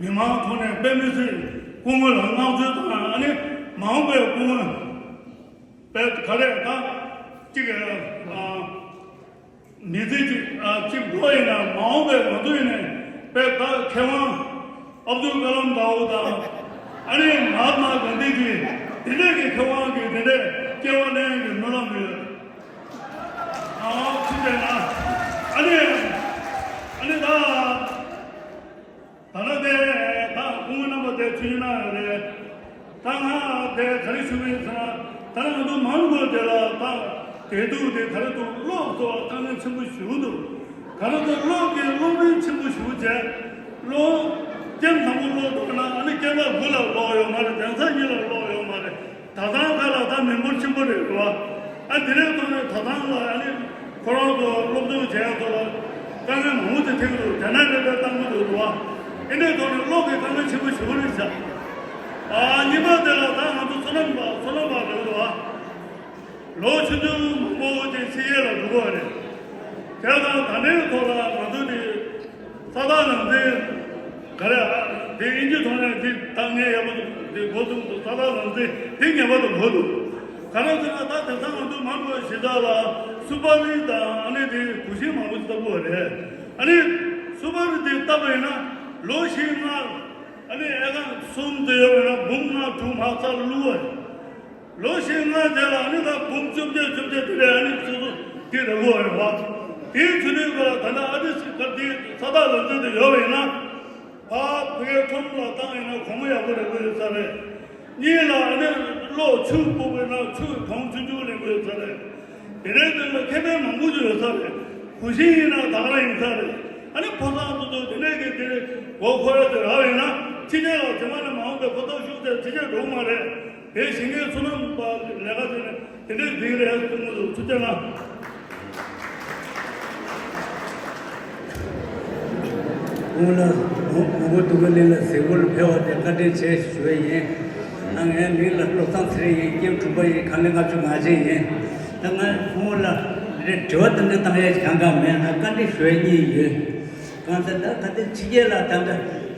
མི་མང་ཐོག་ནས་དཔེ་མི་སྲིད་སྐུ་ངོ་ལ་བསྔགས་བརྗོད་དང་། ཨ་ནི་མ་འོངས་པའི་སྐུ་ངོ་དཔེ་ག་རེ་ད་གཅིག་ཨ། མི་ཚེ་གཅིག་ཨ་གཅིག་འགྲོ་ཡིན་ན་མ་འོངས་པའི་ང་ཚོ་ཡིན་ནའི་དཔེ་ད་མཁས་དབང་ཨབ་དུལ་ཀ་ལམ་ཟླ་བོ་དང་། ཨ་ནི་མ་ཧཱ་ཏ་མ་གྷན་དྷི་གི་དེ་འདྲས་ཀྱི་མཁས་དབང་གི་དེ་འདྲས་སྐྱེ་བ་ལེན་གྱི་སྨོན་ལམ་ཡོད། ཨ་ཅི་བྱས་ན་ཨ་ནི་ཨ་ནི་ད། ད་ལྟ་དེ་ད་སྐུ་ངོ་རྣམ་པ་དེ་ཆུ་ཡིན་ན་ཡོད་རེད། ད་ང་དེ་ག་རེ་ཞུ་གི་ཡིན་ཟེར་ན། ད་ང་ཚོ་མང་པོ་དེ་ལ་ད་དེ་འདུག་དེ་ག་རེ་འདུག་གློག་ཐོག་དཀའ་ངལ་ཆེན་པོ་ཞེ་པོ་འདུག་ག་རེ་འདུག་གློག་གི་སློབ་རིམ་ཆེན་པོ་ཞེ་པོ་བྱས། གློག་ཀེམ་དང་པོ་གློག་ཐོག་ན་ཨ་ནི་ཀེམ་པ་དགུ་ལ་གློག་ཡོད་མ་རེད། གདན་ས་གཉིས་ལ་གློག་ཡོད་མ་རེད། ད་ཐང་ཁ་ལ་ད་མི་འབོར་ཆེན་པོ་རེད་རེད་བ། ཨ་དེ་རེད་ཐོག་ནས་ད་ཐང་ལ་ཨ་ནི་ཁོ་རང་ཚོ་སློབ་སྦྱོང་བྱས་ཡ་ཚོ་ལ་དཀའ་ངལ་མང་པོ་ཅིག་འཕྲད་ཀྱི་འདུག་རྒྱ་ནག་ནས་ད་བཏང་གི་འདུག་རེད་བ། ཨེ་འདྲའི་ཐོག་ནས་གློག་གི་དཀའ་ངལ་ཆེན་པོ་ཞེ་པོ་རེད་ཤག་ཨ་གཉིས་པ་དེ་ལ་ད་ང་ཚོ་སོ་ནམ་པ་སོ་ནམ་པ་རེད་རེད་བ། ལོ་ཆུང་ཆུང་མང་པོ་ཅིག་ཕྱི་རྒྱལ་ལ་འགྲོ་གི་རེད། དེ་དང་ད་ལྟའི་ཐོག་ལ་ང་ཚོ་དེ་ ས་ཐག་ནང་དེ་ག་རེ་ཨ། དེ་ཨིན་ཇི་ཐོག་ནས་དེ་ད་ངས་ཡག་པོ་འདུག་དེ་གོ་ཐུབ་འདུག་ས་ཐག་ནང་དེ་དེ་ངེས་པར་དུ་གོ་འདུག་ག་རེ་ཟེར་ན་ད་དེང་སང་ང་ཚོ་མང་པོ་ཞེ་དྲག་ལ་སུ་པར་རི་དང་ཨ་ནི་དེ་གུ་ཤིང་མང་པོ་ཞིག་བཏབ་དགོས་རེད། ཨ་ནི་སུ་པར་རི་དེ་བཏབ་པ་ཡིན་ན་ལོ་བཞི་ལྔ། ཨ་ནི་ཨེ་ཀར་གསུམ་དུ་ཡོད་པ་ན་འབུམ་ལྔ་དྲུག་མ་རྩ་ལ་བླུགས་པ་རེད། ལོ་བཞི་ལྔ་རྗེས་ལ་ཨ་ནི་ད་འབུམ་བཅོ་བརྒྱད་བཅོ་བརྒྱད་དེ་རེད། ཨ་ནི་སོ་སོ་དེ་རེད་གོ་རེད་བ། དེའི་ཚུལ་ནི་ག་ད་ལྟ་ཨ་ནི་སི་ཀར་དེ་ས་ཐག་ལ་འཛིན་དུ་ཡོད་པ་ཡིན་ན། ཕ་ཕ་གའི་ཁྲོམ་ལ་བཏང་ཡིན་ན་གོང་མོ་ཡག་པོ་རེད་གོ་ཡོད་ས་རེད། གཉིས་ལ་ཨ་ནི་གློག་ཆུ་སྤུབས་པ་ཡིན་ན་ཆུ་གོང་ཆུང་ཆུང་ལེན་གོ་ཡོད་ས་རེད། དེ་རིང་དེ་ལ་ཁེ་ཕན་མང་པོ་ཞིག་ཡོད་ས་རེད། གུ་ཤིང་ཡིན་ན་ད་ག་རང་ཡིན་ས་རེད། ཨ་ནི་ཕོ་བྲང་དུ་དུ་དེ་ནས་ཀྱི་དེ་མགོ་འཁོར་ཡ་དེ་རག་ཡིན་ན་ཕྱི་རྒྱལ་ལ་རྗེས་མ་ནས་མ་འོངས་པའི་ཕོ་བྲང་ཤུགས་ཆེ་ཕྱི་རྒྱལ་འགྲོ་གི་མ་རེད། དེ་བཞིན་གྱི་བསོད་ནམས་པ་ལས་ཀ་དེ་ནས་དེ་འདྲའི་འདི་རེད་གསུང་གི་འདུག་ཐུགས་རྗེ་གནང་། སྐུ་ངོ་ལ་ངོ་ངོ་བོ་སྡུག་ག་ལེན་ལ་ཟེ་བོ་ལ་ཕེབས་པ་དེ་བཀའ་དྲིན་ཆེ་ཞུ་བ་ཡིན། ཨ་ངའི་མིང་ལ་བློ་བཟང་ཚེ་རིང་ཡིན། སྐྱེས་དྲུག་པ་ཡིན། ཁང་ལས་ལྔ་བཅུ་ང་གཅིག་ཡིན། ད་ང་སྐུ་ངོ་ལ་རེ་དྲི་བ་དེ་འདྲ་བཏང་ཡས་གང་གང་མེད། ང་བཀའ་འདྲི་ཞུ་ཡས་གཉིས་ཡོད། གང་ལྟར་ད་ད་ལྟ་ཕྱི་རྒྱལ་ལ་ད་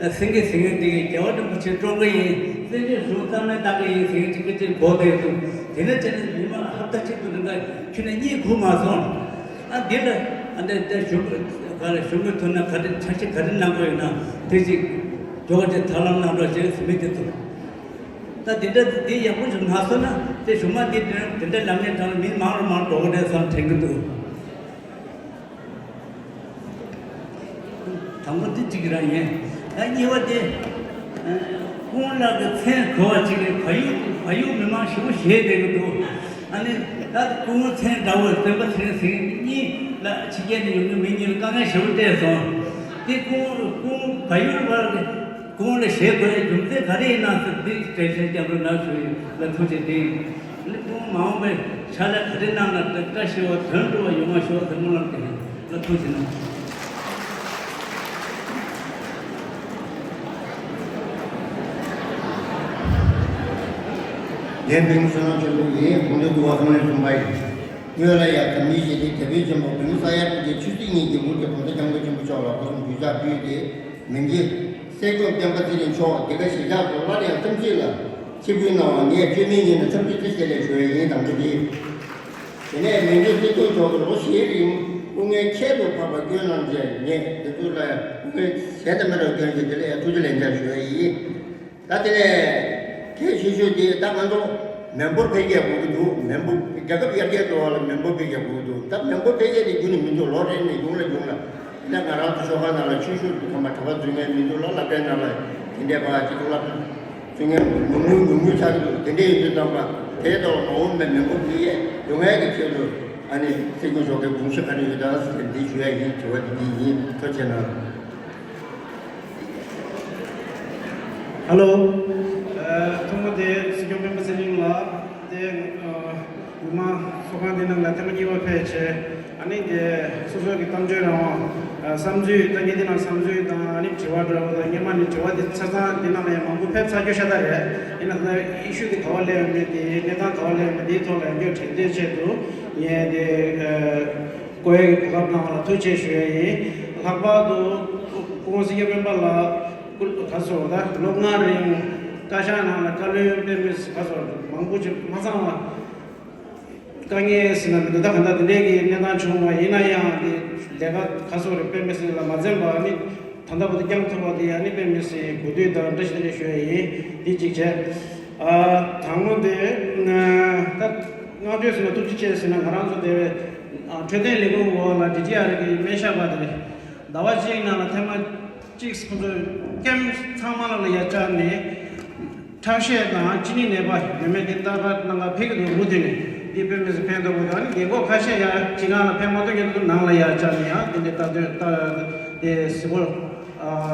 ལྟ་སེང་གེ་ཟེར་མཁན་དེ་རྒྱལ་བ་རིན་པོ་ཆེ་བཀྲོངས་ཀྱི་ཡིན། བཙན་བྱོལ་གཞུང་རྩ་མེད་བཏང་གི་ཡིན་ཟེར་མཁན་ཅིག་སྐད་ཆ་གོ་བསྡད་འདུག་དེ་འདྲ་བྱས་ན་མི་མང་ཧབ་ཏ་གཅིག་ཏུ་འདི་འདྲ་ཁྱོན་ནས་གཉིད་ཁུག་མ་སོང་། ཨ་འདི་འདྲ་ཨ་འདི་འདི་ཞུ་ག་ལ་ཞུ་མི་ཐུབ་ན་ག་རེ་འཆར་གཞི་ག་རེ་གནང་དགོས་ཡོད་ན་དེ་ཅིག་མགྱོགས་ཅིག་ཐབས་ལམ་གནང་རོགས་ཞེས་ཟེར་མི་དེ་ཐུབ། ད་དེ་འདྲ་དེ་ཡག་པོ་ཞིག་མ་བཟོ་ན་དེ་གཞུང་མང་དེ་དེ་འདྲ་ལམ་ནས་དྲངས་མི་མང་རུ་མང་རུ་འགྲོ་གི་རེད་བསམ་དྲན་གྱི་འདུག་དང་པོ་དེ་གཅིག་རང་ཡིན། ད་གཉིས་པ་དེ། སྐུ་ངོ་ལགས་ཀྱི་མཚན་གོ་བ་གཅིག་རེད། བལ་ཡུལ་བལ་ཡུལ་མི་མང་ཞེ་པོ་ཞེད་བསྡད་ཀྱི་འདུག་ཨ་ནི་ད་སྐུ་ངོ་མཚན་འདྲ་བོ་སྟོན་པ་ཚེ་རིང་ཟེར་མཁན་གཉིས་ལ་ཕྱི་རྒྱལ་ནས་ཡོང་མཁན་མི་གཉིས་ལ་དཀའ་ངལ་ཞེ་པོ་སྤྲད་སོང་། དེ་སྐུ་ངོ་སྐུ་ངོ་བལ་ཡུལ་བར་གྱི་སྐུ་ངོ་ལ་ཞེད་དགོས་ཡའི་རྒྱུ་མཚན་ག་རེ་ཡིན་ན་ཟེར་འདི་འགྲེལ་བཤད་རྒྱབ་རོགས་གནང་ཞུ་ཡིན་ལ་ཐུགས་རྗེ་ཆེ། ཨ་ནི་སྐུ་ངོ་མ་འོངས་པའི་ཕྱག་ལས་ག་རེ་གནང་ན་བཀྲ་ཤིས་པ་དོན་འགྲུབ་པ་ཡོང་བ་ཤོག་ཟེར་སྨོན་ལམ་དེ་ལ་ཐུགས་རྗེ་གནང་། ངའི་མིང་བསོད་ནམས་ཆོས་འཕེལ་ཡིན། དགོངས་དོན་བསྡུ་བ་ཁང་ལས་གསུངས་པ་ཡིན། སྔོན་ལ་ཡང་དམ་ཡིག་བཞེས་ཏེ་དད་པའི་ཆེན་པོ་བོད་མི་ས་ཡ་དྲུག་ཅུའི་ཆོས་སྲིད་གཉིས་ཀྱི་མུར་གྱི་གོང་ས་སྐྱབས་མགོན་ཆེན་པོ་མཆོག་ལ་སྒོ་གསུམ་གུས་ཕྱག་ཕུལ་ཏེ་མི་འདི། སྲས་སྐྱོང་སྤེན་པ་ཚེ་རིང་མཆོག་འདི་ག་གཞིས་ཆགས་སུ་སླར་ཡང་བསམ་ཚུལ་ལ་ཆིབས་བསྒྱུར་གནང་བ་ངས་བཅོས་མིན་ཉིད་ནས་འཚམས་འདྲི་བཀྲ་ཤིས་བདེ་ལེགས་ཞུ་བ་ཡིན། དང་པོ་འདི། དེ་ནས་མི་འདི་སྲས་སྐྱོང་མཆོག་གིས་ལོ་བཞིའི་རིང་སྐུ་ངལ་ཁྱད་དུ་འཕགས་པ་བསྐྱོན་གནང་རྗེས་ངས་འདི་ཚོ་ལ་སྐུ་ངལ་གཞན་དང་མི་འདྲ་བ་བསྐྱོན་རྗེས་འདི་ལ་ཡང་ཐུགས་རྗེ་ལེགས་འཇགས་ཞུ་བ་ཡིན། ད་དེ་ནས་གལ་ཆེ་ཤོས་དེ་ད་ང་ཚོ་མི་འབོར་འཕེལ་རྒྱས་དགོས་ཀྱི་འདུག་མི་འབོར་རྒྱལ་ཁབ་ཡར་རྒྱས་འགྲོ་བ་ལ་མི་འབོར་འཕེལ་རྒྱས་དགོས་ཀྱི་འདུག་ད་མི་འབོར་འཕེལ་རྒྱས་དེ་རྒྱུན་ནས་མི་འདུག་ལོ་རེ་ནས་ཡུང་ལ་ཡུང་ལ། ད་ང་རང་ཚོ་ཤོག་ཁག་ནང་ལ་ཆོས་ཞུ་ཁང་པ་གྲྭ་པ་འཛུལ་མཁན་མི་འདུག་ལ་སློབ་གྲྭའི་ནང་ལ་དེ་འདྲའི་བ་སྤྱི་ཚོགས་སློབ་གྲྭ་འཛུལ་མཁན་ཉུང་ཉུང་ཉུང་ཉུང་ཆགས་ཀྱི་འདུག་དེ་འདྲ་ཡིན་དུས་ཙམ་པ་དེའི་ཐོག་མ་འོངས་པའི་མི་འབོར་འཕེལ་རྒྱས་ཡོང་ཡས་ཀྱི་ཆེད་དུ་ཨ་ནི་སྲིད་སྐྱོང་མཆོག་གི་དགོངས་གཞི་ག་རེ་ཡོད་དམ་ཟེར་འདི་ཞུ་ཡ་ཡིན། དྲི་བ་འདི་འདི་ཡིན། ཐུགས་རྗེ་གནང་། ཧ་ལོ། ཨ་ཐོག་མ་དེ་སྲིད་སྐྱོང་སྤེན་པ་ཚེ་རིང་ལགས་དེ་ཨ་ཉི་མ་ཚོགས་ཁང་འདི་ནང་ལ་ཐེངས་མ་གཉིས་པ་ཕེབས་བྱས། ཨ་ནི་དེ་སོ་སོའི་གི་གཏམ་བརྗོད་རང་དབང་། ཨ་བསམ་ཚུལ་ད་ངས་འདི་ནང་བསམ་ཚུལ་དང་ཨ་ནི་དྲི་བ་འདྲ་བོ་དང་སྔོན་མ་ནས་དྲི་བ་དེ་ཆ་ཚང་འདི་ནང་ལ་ཡང་མང་པོ་ཕེབས་ཚར་རྒྱུ་ཤ་སྟག་རེད། ཡིན་ན་ད་ཨི་ཤུ་དེ་ག་བ་སླེབས་ཡོད་མེད་དེ་གནས་སྟངས་ག་བ་སླེབས་ཡོད་མེད་དེའི་ཐོག་ལ་ཡང་བསྐྱར་དྲན་རྟེན་ཆེད་དུ་ངས་དེ་ཨ་བསྐོ་ཡས་ཀྱི་གོ་སྐབས་གནང་བ་ལ་ཐུགས་རྗེ་ཆེ་ཞུ་ཡས་ཡིན། ལྷག་པར་དུ་སྐུ་ངོ་སྲིད་སྐྱོང་སྤེན་པ་ལགས་སྐུ་ག་སོ་ད་ལོ་ལྔ་རིང་བཀའ་ཤག་ནང་ལ་བཀའ་བློན་དཔེ་མི་སྲིད་ག་སོ་མང་པོ་ཅིག་མ་ཚང་བ། དཀའ་ངལ་ཟེར་ན་མི་འདུག་ད་ག་འདྲ་དེ་འདྲའི་གི་གནས་སྟངས་བྱུང་བ་ཡིན་ན་ཡང་དེ་ལས་ཀ་ག་སོ་རེ་དཔེ་མི་སྲིད་ལ་མ་འཛེམས་པ་ནི་ད་ལྟ་བར་དུ་བསྐྱངས་ཐུབ་པ་དེ་ཡང་ནི་དཔེ་མི་སྲིད་གུས་འདུད་དང་བཀྲ་ཤིས་བདེ་ལེགས་ཞུ་ཡ་ཡིན། འདི་གཅིག་བྱས། ཨ་དང་པོ་དེ་ད་བསྔགས་བརྗོད་ཟེར་ན་ཐུགས་རྗེ་ཆེ་ཟེར་ན་ང་རང་ཚོ་དེ་བས་ཨ་འཕྲོད་བསྟེན་ལས་ཁུངས་འོག་ལ་ཌི་ཊི་ཨར་གི་སྨན་ཞབས་པ་དེ་རེད། ཟླ་བ་གཅིག་ནང་ལ་ཐེངས་མ་གཅིག་ཁོ་ཚོས་ཀེམ་ཚང་མ་ལ་ལ་ཡར་བཅར་ནས་ཁྲག་ཤེད་དང་གཅིན་སྙི་ནད་པ་ཡོད་མེད་དེ་ལྟ་ག་གནང་ག་ཕེབས་ཀྱི་འདུག་མུ་མཐུད་ནས་འདི་དཔེ་མི་སྲིད་ཕན་ཐོགས་པོ་དང་རྒན་འཁོགས་ཁ་ཤས་ཡར་སྤྱི་ཁང་ལ་ཕེབས་མ་ཐུབ་མཁན་ཚོ་ནང་ལ་ཡར་བཅར་ནས་ཡང་དེ་འདྲའི་ལྟ་དོན་ལྟ་དེ་གཟིགས་སྐོར་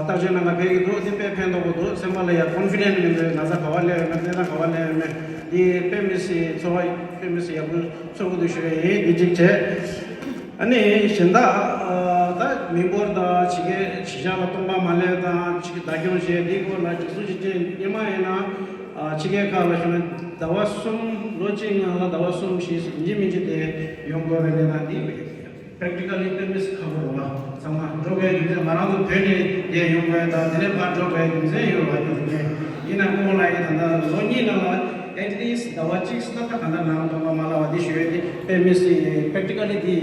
བརྟག་དཔྱད་གནང་ག་ཕེབས་ཀྱི་འདུག་དེ་དཔེ་ཕན་ཐོགས་པོ་འདུག་སེམས་པ་ལ་ཡང་ཀོན་ཕི་ཌེན་ཊི་མི་འདུག་ན་ཚ་ག་བ་སླེབས་ཡོད་མེད་གནས་སྟངས་ག་བ་སླེབས་ཡོད་མེད་འདི་དཔེ་མི་སྲིད་ཚོར་བ་དཔེ་མི་སྲིད་ཡག་པོ་ཚོར་གི་འདུག་ཞུ་ཡ་ཡིན། འདི་གཅིག་བྱས། ཨ་ནི་གཞན་དག་ཨ་ད་མི་འབོར་དང་ཕྱི་རྒྱལ་གཞིས་ཆགས་ལ་སྟོང་པ་མ་ལེན་དང་ཕྱི་རྒྱལ་བདག་སྐྱོང་བྱས་འདིའི་སྐོར་ལ་སྒྲིག་འཛུགས་ཀྱི་ཅན་སྔོན་མ་ཡིན་ན་ཨ་ཕྱི་རྒྱལ་ཁག་ལ་ཞུགས་ན་ཟླ་བ་གསུམ་ལོ་གཅིག་ནང་ལ་ཟླ་བ་གསུམ་བཞི་ཡིན་གཅིག་མིན་གཅིག་དེ་ཡོང་དགོས་པའི་གནས་སྟངས་འདི་ཡོད། པེ་རེག་ཊི་ཀལ་ལི་དཔེ་མི་སྲིད་ཁག་པོ་རེད་བ། ཚང་མ་འགྲོ་དགོས་རྒྱུ་མཚན། ང་རང་ཚོ་བོད་ནས་བསྡད་ཡོང་དགོས་དང་དེ་ནས་ཕར་འགྲོ་དགོས་རྒྱུ་མཚན་ཡོད་བ། རྒྱུ་མཚན་ཡིན་ན་ཁོང་ལ་ཡིན་ད་ལྟ་ལོ་གཉིས་ནང་ལ་ཨེཊ་ལིསྚ་ཟླ་བ་གཅིག་སྲིད་ན་ད་ག་འདྲ་ནང་དོགས་པ་མ་ལབ་པ་འདི་ཞུ་ཡོད། དེ་དཔེ་མི་སྲིད་པེ་རེག་ཊི་ཀལ་ལི་འདི་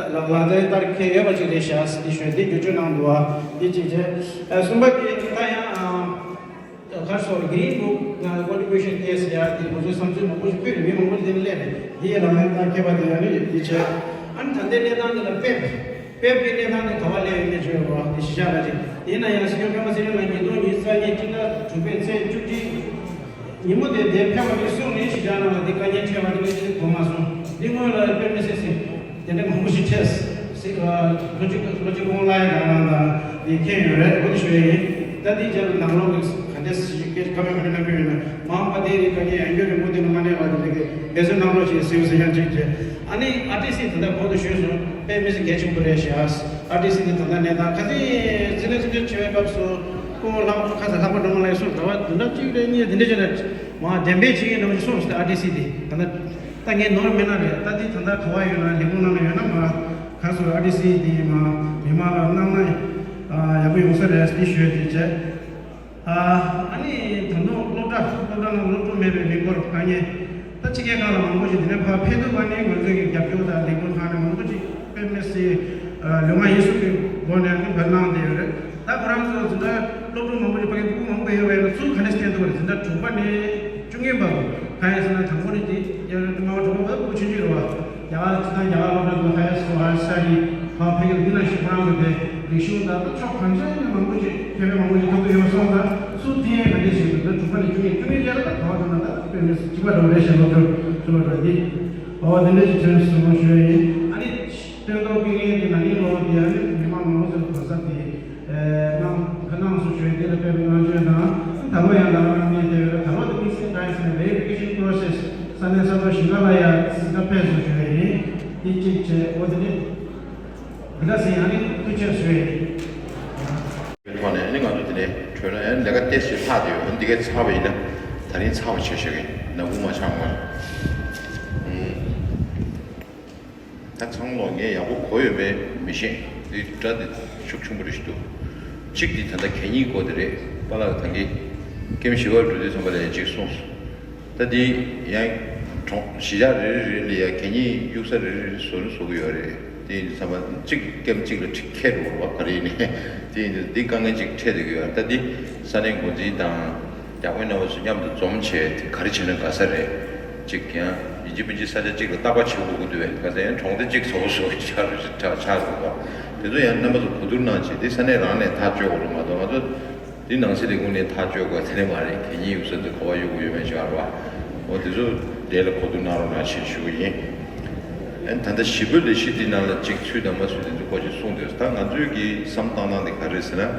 ལག་ལག་ལེན་བསྟར་མཁན་ཡོད་པ་ཅིག་རེད་ཤག་འདི་ཞུ་ཡོད། འདི་བསྒྱུར་བཅོས་གནང་འདུག་བ། འདི་གཅིག་བྱས། གསུམ་པ་དེ་ད་ཡང་ཁར་སོ་གི་རིང་དུ་ང་ཀོན་ཊི་བྷུ་ཤན་ཏེས་ཡ་དེ་ཁོ་ཚོའི་བསམ་ཚུལ་མང་པོ་ཞིག་ཕུལ་རེད། མི་མང་པོ་ཞིག་དེ་ནས་སླེབས་རེད། དེ་ཡི་ལ་ང་ད་མཁས་པ་དེ་ཡ་ནི་དེ་བྱས། ཨ་ནི་ད་ལྟའི་གནས་སྟངས་འདི་ལ་དཔེ་དཔེ་དེ་གནས་སྟངས་དེ་ག་བ་སླེབས་ཡོད་མེད་བརྗོད་རོགས་དེ་ཞིག་བྱ་ར་ཅིག་ཡིན་ན་ཡང་སྲིད་སྐྱོང་སྤེན་པ་ཚེ་རིང་ལགས་ཉིས་སྟོང་ཉི་ཤུ་རྩ་གཉིས་སྤྱི་ཟླ་དྲུག་པའི་ཚེས་བཅུ་གཅིག་ཉིན་མོ་དེ་དེ་ཕེབས་པ་དེ་གསུངས་ནས་ཞིག་བྱ་ན་ལ་དེ་དཀའ་ངལ་འཕྲད་པ་དེ་ངས་ཅི་གོ་མ་སོང་། འདི་སྔོན་ལ་དཔེ་མི་སྲིད་སྲིད། དེ་འདྲ་མང་པོ་ཞིག་འཕྲད་སྲིད། ལོ་གཅིག་ལོ་གཅིག་གོང་ལ་ཡང་རང་རང་དང་དེ་མཁྱེན་ཡོད་རེད། འོ་དེ་ཞུ་ཡ་ཡིན། ད་དེའི་རྗེས་ལ་ནང་ལོགས་ཀྱི་ག་འདྲ་སྲིད་ཀྱི་ཁ་མེད་ག་འདྲ་གནང་གི་ཡོད་ན་མ་འོངས་པ་དེ་རིགས་ག་ནས་ཡང་རྒྱུ་རིང་པོ་དེ་ནི་མ་གནས་པ་དེ་འདྲ་གི་འབད་བརྩོན་གནང་རོགས་ཞེས་ཟེར་བ་ཟེར་ཡང་གཅིག་བྱས། ཨ་ནི་ཨར་ཊི་སི་དེ་འདྲ་གོང་དུ་ཞུས་སོང་། དཔེ་མི་སྲིད་གལ་ཆེན་པོ་རེད་ཤག་ཨར་ཊི་སི་དེ་ད་ལྟ་གནས་སྟངས་ཁ་སང་འཛིན་གྲྭ་འཛིན་གྲྭ་བྱེད་པའི་སྐབས་སུ་སྐུ་ངོ་ལྷག་ཁ་ས་ལྷག་པ་སྒྲོལ་མ་ལགས་སུ་ཟླ་བ་བདུན་ཕྲག་གཅིག་རེ་གཉིས་དེ་འདྲ་བྱས་ན་མ་བདེན་པའི་བྱེད་ཀྱི་འདྲ་བ་ཞིག་གསུངས་སོང་། ཨར་ཊི་སི་དེ་ད་ལྟ་ད་ངས་ནོར་མེད་ན་རེད། ད་དེ་ད་ལྟ་ག་བ་ཡོད་ན་ལས་ཁུངས་ནང་ལ་ཡོད་ན་མ་ག་སོ་ཨར་ཊི་སི་དེ་མ་མི་མང་ལ་གནང་ན་ཡག་པོ་ཡོང་ས་རེད་དེ་ཞུས་དེ་བྱས། ཨ་ནི་ད་དུང་སློབ་གྲྭ་སློབ་གྲྭ་ནང་སློབ་ཕྲུག་མེད་པའི་མི་སྐོར་དཀའ་ངལ་ད་ཕྱི་རྒྱལ་ཁག་ལ་མང་པོ་ཞིག་འདི་ནས་ཕར་ཕེབས་ཐུབ་པ་ནི་ང་ཚོའི་གི་རྒྱབ་སྐྱོར་དང་ལས་འགུལ་ཁང་ནས་མང་པོ་ཞིག་དཔེ་མི་སྲིད་ལུས་ངག་ཡིད་གསུམ་གྱི་སྒོ་ནས་ཨ་ནི་བར་གནང་བསྡད་ཡོད་རེད། ད་ཁོ་རང་ཚོ་འཛིན་གྲྭ་སློབ་ཕྲུག་མང་པོ་ཞིག་ཕ་གི་སྤུ་གུ་མང་པོ་ཡོད་པའི་ཚུལ་ག་ནས་བསྟན་ཐུབ་པ་རེད། འཛིན་གྲྭ་དྲུག་པ་ནས་བཅུ་གཉིས་བར་གང་ཡིན་ཟེར་ན་དང་པོ་ནས་དེ་སྔ་མ་དྲུག་པ་བར་སྤུ་གུ་ཆུང་ཆུང་རེད་བ། རྒྱ་གར་སྤྱི་དང་རྒྱ་གར་སློབ་གྲྭ་དང་ཧའི་སྐུལ་ཧའི་སི་ཊ་ཌི་ཕར་ཕ་གིར་འདི་ན་ཞིག་ཁོ་རང་གི་དེ་རིག་གཞུང་དང་ཕྱོགས་གང་ཅིའི་ནས་མང་པོ་ཞིག་ཕན་པ་མང་པོ་ཞིག་ཐོབ་ཀྱི་ཡོད་པ་སོང་ཙང་སུ་དེ་ཡང་ག་འདྲས་ཞིག་འདུག་དྲུག་པ་ནས་བཅུ་གཉིས་བཅུ་གཉིས་བརྒྱད་ལ་ད་ག་བ་ཐོན་ན་ད་དཔེ་མི་སྲིད་གཅིག་པ་འདྲ་བོ་རེད་ཞེས་སློབ་སྦྱོང་ཚུལ་ལ་འགྲོ་འདི་ཨོ་དེ་འདྲས་ཞིག་ཐོན་སོང་ཞུ་ཡ་ཡིན། ཨ་ནི་སྟོན་ཐོག་དཀའ་ངལ་དེ་ན་ནིང་ལོ་དེ་ཡང་མི་མང་མང་པོ་ཚོས་གོ་ས་དེ་གནང་གནང་སོང་ཞུ་ཡ་དེ་ལ་དཔེ་མི་གནང་བྱོས་དང་ད་ལོ་ཡང་ལ་གནང་ནས་དེ་ད་ལོ་དེ་དམིགས་བསལ་ག་ཡིན་ཟེར་ན་verification process ས་གནས་ས་ཐོག་བཞི་ཀ་ལ་ཡ་སྲིད་ཀ་ཕེབས་སོང་ཞུ་ཡ་ཡིན། དེ་གཅིག་བྱས་འོ་དེ་ནི། འདི་ག་ཟེར་ཡང་ནི་ཐུགས་རྗེ་ཆེ་ཞུ་ཡ་ཡིན། ཐོག་ནས་ནི་ང་ཚོ་དེ་ནས་གྲོལ་ན་ཡང་ལས་ཀ་ཏོག་ཙམ་ལྷག་བསྡད་ཡོད། འདི་གའི་ཚར་བ་ཡིན་ན་ད་རིང་ཚར་བ་བྱེད་ཤེས་ཀྱི་ནག་ཁུང་མ་ཆགས་སྔོན། ད་ཚང་མ་ངས་ཡག་པོ་གོ་ཡོད་མེད་མི་ཤེས། འདི་སྒྲ་འདི་ཤུགས་ཆེན་པོ་རེ་ཞིག་འདུག་གཅིག་འདི་ད་ལྟ་གད་སྙིགས་སྐོར་དེ་རེད། པཱ་ལགས་ད་གིན་ཀེམ་བཞི་པར་འགྲོ་དུས་ཙམ་པ་ལ་ཡང་གཅིག་གསུངས་སོང་། ད་འདི་ཡང་གྲོང་གཞིས་ཆགས་རེ་རེ་རེ་ལ་ཡང་གད་སྙིགས་གཡུག་ས་རེ་རེ་རེ་བཟོ་རེ་བཟོ་གི་ཡོད་རེད། དེ་ཡིན་དུས་ཙམ་པ་གཅིག་ཀེམ་གཅིག་ལ་ཁྲི་ཁེ་རུ་བ་ག་རེ་ཡིན་ནའི་དེ་ཡིན་དུས་འདི་དཀའ་ངལ་གཅིག་འཕྲད་བསྡད་ཀྱི་ཡོད་རེད། ད་འདི་ས་གནས་འགོ་འཛིན་དང་། རྒྱ་དཔོན་རྣམ་པ་ཚོ་མཉམ་དུ་འཛོམས་བྱས་དེ་ག་རེ་བྱས་ན་དགའ་ས་རེད། གཅིག་ཀྱང་ཡིན་གཅིག་མིན་གཅིག་ས་ཆ་གཅིག་ལ་བརྟག་པ་བྱེད་དགོས་ཀྱི་འདུག་བས། ག་ཚད་ཡང་གྲོང་སྡེ་གཅིག་བཟོ་བཟོ་ཆགས་རེད་ཆགས་ཆགས་འདུག་བ། དེ་ཚོ་ཡང་རྣམ་པ་ཚོ་གོ་བསྡུར་གནང་བྱས་དེ་ས་གནས་རང་ནས་ཐག་གཅོད་དགོས་རེད་མ་གཏོགས་ང་ཚོ་འདི་ནང་སྲིད་ལས་ཁུངས་ནས་ཐག་གཅོད་དགོས་དེ་ནས་མ་རེད། གད་སྙིགས་གཡུག་ས་དེ་ག་བ་གཡུག་དགོས་ཡོད་མེད་ཆགས་རེད་བ། འོ་དེ་ཚོ་འདྲེས་ལ་གོ་བསྡུར་གནང་རོགས་གནང་ཞེས་ཞུ་གི་ཡིན། ཨན་ད་ལྟ་ཞི་བོད་ལས་གཞི་འདི་ནང་ལ་གཅིག་ཚུད་དང་མ་ཚུད་དེ་ཚོ་སྐོར་ཅིག་གསུངས་འདུག་ད་ང་ཚོས་ཀྱི་བསམ་བཏང་སྟངས་འདི་ག་རེ་རེད་ཟེར་ན།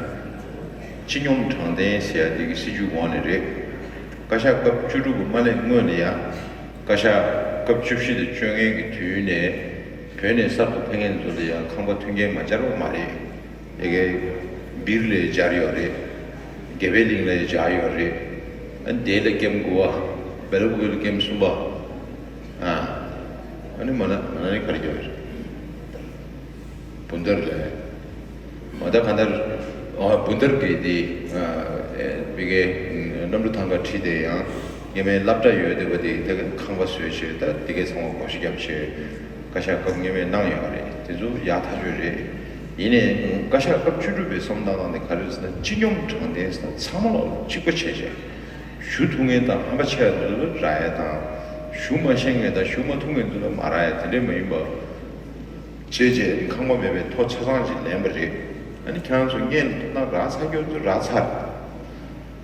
སྤྱི་སྙོམས་དྲང་བདེན་ཟེར་ཡ་དེ་གི་སྲིད་ཇུས་འོག་ནས་རེད། བཀའ་ཤག་སྐབས་བཅུ་དྲུག་གི་མ་སླེབས་སྔོན་ལ་ཡང་། བཀའ་ཤག་སྐབས་བཅུ་བཞི་དང་བཅོ་ལྔའི་གི་དུས་ནས་བོད་ནས་གསར་དུ་ཕེབས་མཁན་ཚོ་ལ་ཡང་ཁང་པ་མཐུན་རྐྱེན་མ་སྦྱར་བ་མ་རེད། ཨེ་གེ་སྦིར་ལ་སྦྱར་ཡོད་རེད། དགེ་འཕེལ་གླིང་ལ་སྦྱར་ཡོད་རེད། ཨ་ནི་དེ་ལ་ཀེམ་དགུ་པ། སྦེལ་ཀོབ་ལ་ཀེམ་གསུམ་པ། ཨ་ནི་མ་ན་མ་ན་ནི་ག་རེ་སྦྱར་ཡོད་རེད། བུན་དར་ལ། མ་ད་ག་ན་ཨ་བུན་དར་གྱི་དེ་ཨ་ཨེ་བི་གའི་གནམ་གྲུ་ཐང་ག་ཁྲིད་དེ་ཡང་སྔོན་མའི་སློབ་གྲྭ་ཡོད་དེ་བ་དེ་དེ་ག་ཁང་པ་བཟོས་བྱས་ད་དེ་གའི་ཚང་མ་བགོ་བཤའ་བརྒྱབ་བྱས་བཀའ་ཤག་སྐབས་སྔོན་མའི་གནང་ཡོད་རེད། དེ་ཚོ་ཡག་ཐག་ཆོད་རེད། ཡིན་ནའི་བཀའ་ཤག་སྐབས་བཅུ་དྲུག་པའི་བསམ་བློ་བཏང་སྟངས་དེ་ག་རེ་རེད་ཟེར་ན་སྤྱི་སྙོམས་དྲང་བདེན་ཟེར་ན་ཚང་མ་ལོག་གཅིག་པ་བྱས་བྱས་ཞུ་ཐུབ་མཁན་དང་ཧམ་པ་ཆེ་བ་དེ་ཚོ་ལ་རག་ཡ་དང་ཞུ་མ་ཤེས་མཁན་དང་ཞུ་མ་ཐུབ་མཁན་ཚོ་ལ་མ་རག་ཡ་དེ་འདྲས་མ་ཡིན་པ། བྱས་རྗེས་ཁང་པ་མེད་པའི་ཐོ་ཆ་ཚང་ཞིག་ལེན་པ་རེད། ཨ་ནི་ཁྱེད་རང་ཚོ་སྔོན་ལ་ཐོབ་ཐང་རག་ཚར་རྒྱུ་ཚོ་རག་ཚར།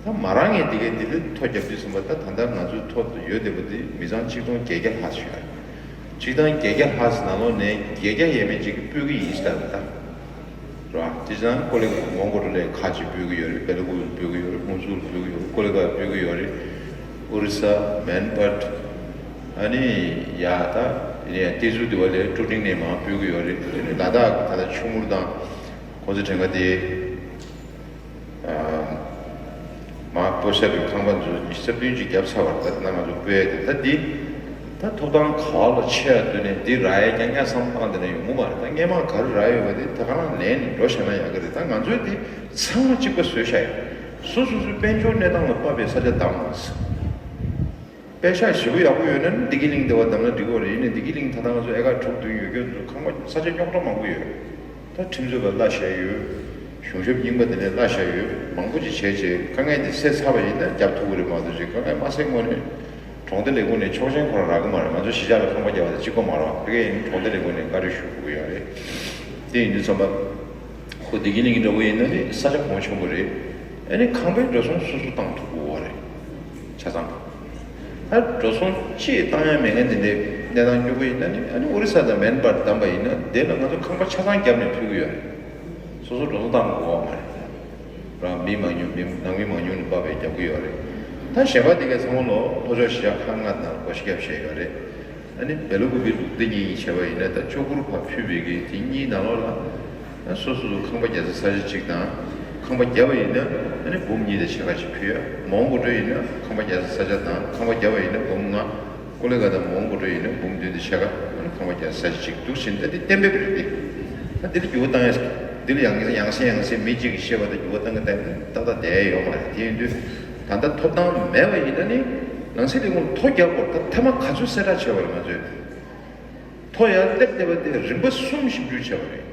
ད་མ་རག་མཁན་དེ་གས་དེ་ལས་ཐོ་རྒྱབ་དུས་ཙམ་པ་ད་ད་ལྟ་ང་ཚོའི་ཐོ་ཡོད་བསྡད་པ་དེ་མི་ཚང་ཆིག་སྟོང་བརྒྱད་བརྒྱ་ལྷག་ཞིག་ཡོད་རེད། ཆིག་སྟོང་བརྒྱད་བརྒྱ་ལྷག་ཙམ་ནང་ལོགས་ནས་བརྒྱད་བརྒྱ་ཡས་མས་ཅིག་གིས་སྤོ་གི་ཡིན་ཟེར་ད་ད། རེད་བ། དེ་ཙང་ཀོ་ལི་མོན་གྷོ་ལ་ཁ་ཅིག་སྤོ་གི་ཡོད་རེད། སྦེལ་ཀོབ་ལ་སྤོ་གི་ཡོད་རེད། ཧུན་སུར་ལ་སྤོ་གི་ཡོད་རེད། ཀོ་ལི་གྷལ་སྤོ་གི་ཡོད་རེད། ཨོ་རི་ས། མན་པད། ཨ་ནི་ཡ་ད་ཡིན་ཡང་ཏེ་ཟུ་དེ་བ་ལས་ཀྲུ་ཀྲིང་ནས་མར་སྤོ་གི་ཡོད་རེད། དེ་ནས་ལ་དྭགས་ད་ལྟ་ཆུ་མུར་དང་ཁོང་ཚོ་གྲངས་ཀ་དེ། མར་སྤོ་ས་གི་ཁང་པ་ཚོ་ཉི་ཤུ་རྩ་བདུན་ཅིག་བརྒྱབ་ཚར་བ་རེད། ད་ང་ཚོ་སྤོ་ཡ་དེ་ད་འདི་ ད་ཐོབ་ཐང་ག་བ་ལ་ཆེ་ཡ་དུས་ནས་འདི་རག་ཡས་རྐྱང་རྐྱང་བསམ་སྟངས་དེ་ནས་ཡོང་གི་མ་རེད། ད་སྔས་མ་ག་རེ་རག་ཡོད་པ་དེ་ད་ག་རང་ལེན་ནས་འགྲོ་བཞག་ན་ཡག་གི་རེད། ད་ང་ཚོས་དེ་ཚང་མ་གཅིག་པ་བཟོས་བཞག་ཡོད། སོ་སོ་སོའི་དཔལ་འབྱོར་གནས་སྟངས་ལ་དཔག་པའི་ས་ཆ་བདམས་མ་ཟེར། པེ་ཤག་ཞེ་པོ་ཡག་པོ་ཡོད་ན་ནི་བདེ་སྐྱིད་གླིང་དེ་བ་བདམས་ན་འགྲིག་གི་རེད། ཡིན་ནའི་བདེ་སྐྱིད་གླིང་ད་ལྟ་ང་ཚོ་ཨེ་ཀར་དྲུག་བདུན་ཡོད་རྒྱུ་ཚོ་ཁང་པ་ས་ཆ་རྙོག་དྲ་མང་པོ་ཡོད། ད་ཁྲིམས་རྩོད་པ་གླ་བཞག་ཡོད། གཞུང་ཞབས་རྙིང་པ་དེ་ནས་གླ་བཞག་ཡོད། མང་པོ་ཅིག་བྱས་རྗེས་དཀའ་ངལ་དེ་སེལ་ཚར་བ་ཡིན་ན་རྒྱབ་ཐུབ་ཀྱི་རེད་མ་གཏོགས་ཅིག་དཀའ་ངལ་མ་སེལ་སྔོན་ནས་གྲོང་སྡེ་ལས་ཁུངས་ནས་ཆོག་མཆན་ཁོ་རང་རག་གི་མ་རེད། ང་ཚོ་གཞིས་ཆགས་ལ་ཁང་པ་རྒྱག་པ་དང་གཅིག་པ་མ་རེད་བ། ཕ་གི་ཡིན་གྲོང་སྡེ་ལས་ཁུངས་ནས་བཀའ་འཁྲོལ་ཞུ་དགོས་ཀྱི་ཡོད་རེད། དེ་ཡིན་དུས་ཙམ་པ། ཁོ་བདེ་སྐྱིད་གླིང་འདྲ་བོ་ཡིན་ན་ནི་ས་ཆ་གོང་ཆེན་པོ་རེད། ཨ་ནི་ཁང་པའི་འགྲོ་སོང་སོ་སོ་བཏང་ཐུབ་ཀྱི་ཡོད་རེད། ཆ་ཚང་། ད་འགྲོ་སོང་ཅིག་བཏང་ཡ་མེད་མཁན་དེ་འདྲའི་གནས་སྟངས་སྐྱོ་པོ་ཡིན་ན་ནི་ཨ་ནི་ཨོ་རི་ས་དང་མེན་པར་བདམས་པ་ཡིན་ན་དེ་ལ་ང་ཚོ་ཁང་པ་ཆ་ཚང་བརྒྱབ་ནས་ཕུལ་གྱི་ཡོད་རེད། སོ་སོ་འགྲོ་སོང་བཏང་དགོས་པ་མ་རེད། རང་མི་མང་ཉུང་མི་ནང་མི་མང་ཉུང་ནས་དཔག་པའི་རྒྱབ་ཀྱི་ཡོད་རེད། ད་གཞན་པ་དེ་གའི་ཚང་མ་ལོ་ལྷོ་ཕྱོགས་གཞིས་ཆགས་ཁག་ལྔ་དང་སྒོ་ཤ་རྒྱབ་བཤད་ཡོད་རེད། ཨ་ནི་བེ་ལ་ཀུ་པི་ལུག་སྡེ་གཉིས་ཡིན་བྱས་པ་ཡིན་ན་ད་ལྕོག་གུར་ཕར་ཕུལ་བའི་གི་དེ་གཉིས་ནང་ལོགས་ལ་ཨ་སོ་སོ་སོ་ཁང་པ་རྒྱག་ས་ས་ཆ་གཅིག་དང་། ཁང་པ་བརྒྱབ་པ་ཡིན་ན་ཨ་ནི་འབུམ་གཉིས་དང་ཕྱེད་ཀ་ཅིག་ཕུལ་ཡ། མོན་གྷོ་ཊ་ཡིན་ན་ཁང་པ་རྒྱག་ས་ས་ཆ་དང་ཁང་པ་བརྒྱབ་པ་ཡིན་ན་འབུམ་ལྔ། ཀོ་ལི་གྷལ་དང་མོན་གྷོ་ཊ་ཡིན་ན་འབུམ་བདུན་དང་ཕྱེད་ཀ་ཨ་ནི་ཁང་པ་རྒྱག་ས་ས་ཆ་གཅིག་འདུག་ཕྱིན་ད་འདི་གཏན་འབེབས་རེད་དེ། ད་འདི་ལ་འགྱུར་བ་བཏང་ཡ་འདི་ལ་ཡང་ཡང་སེ་ཡང་སེ་མི་གཅིག་གིས་བཤད་པ་དང་འགྱུར་བ་བཏང་གི་ད་ཏག་ཏག་བསྡད་ཡོད་མ་རེད། དེ་ཡིན་དུས་ད་ལྟ་ཐོབ་ཐང་མེད་པ་ཡིན་ན་ནི་ནང་སྲིད་ལས་ཁུངས་ཐོ་རྒྱག་སྐོར་ད་ཐེངས་མ་ག་ཚོད་གསལ་བསྒྲགས་བྱས་པ་རེད་ང་ཚོས། ཐོ་ཡར་སླེབས་བསྡད་པ་དེ་རིམ་པ་གསུམ་ཞིབ་འཇུག་བྱས་པ་རེད།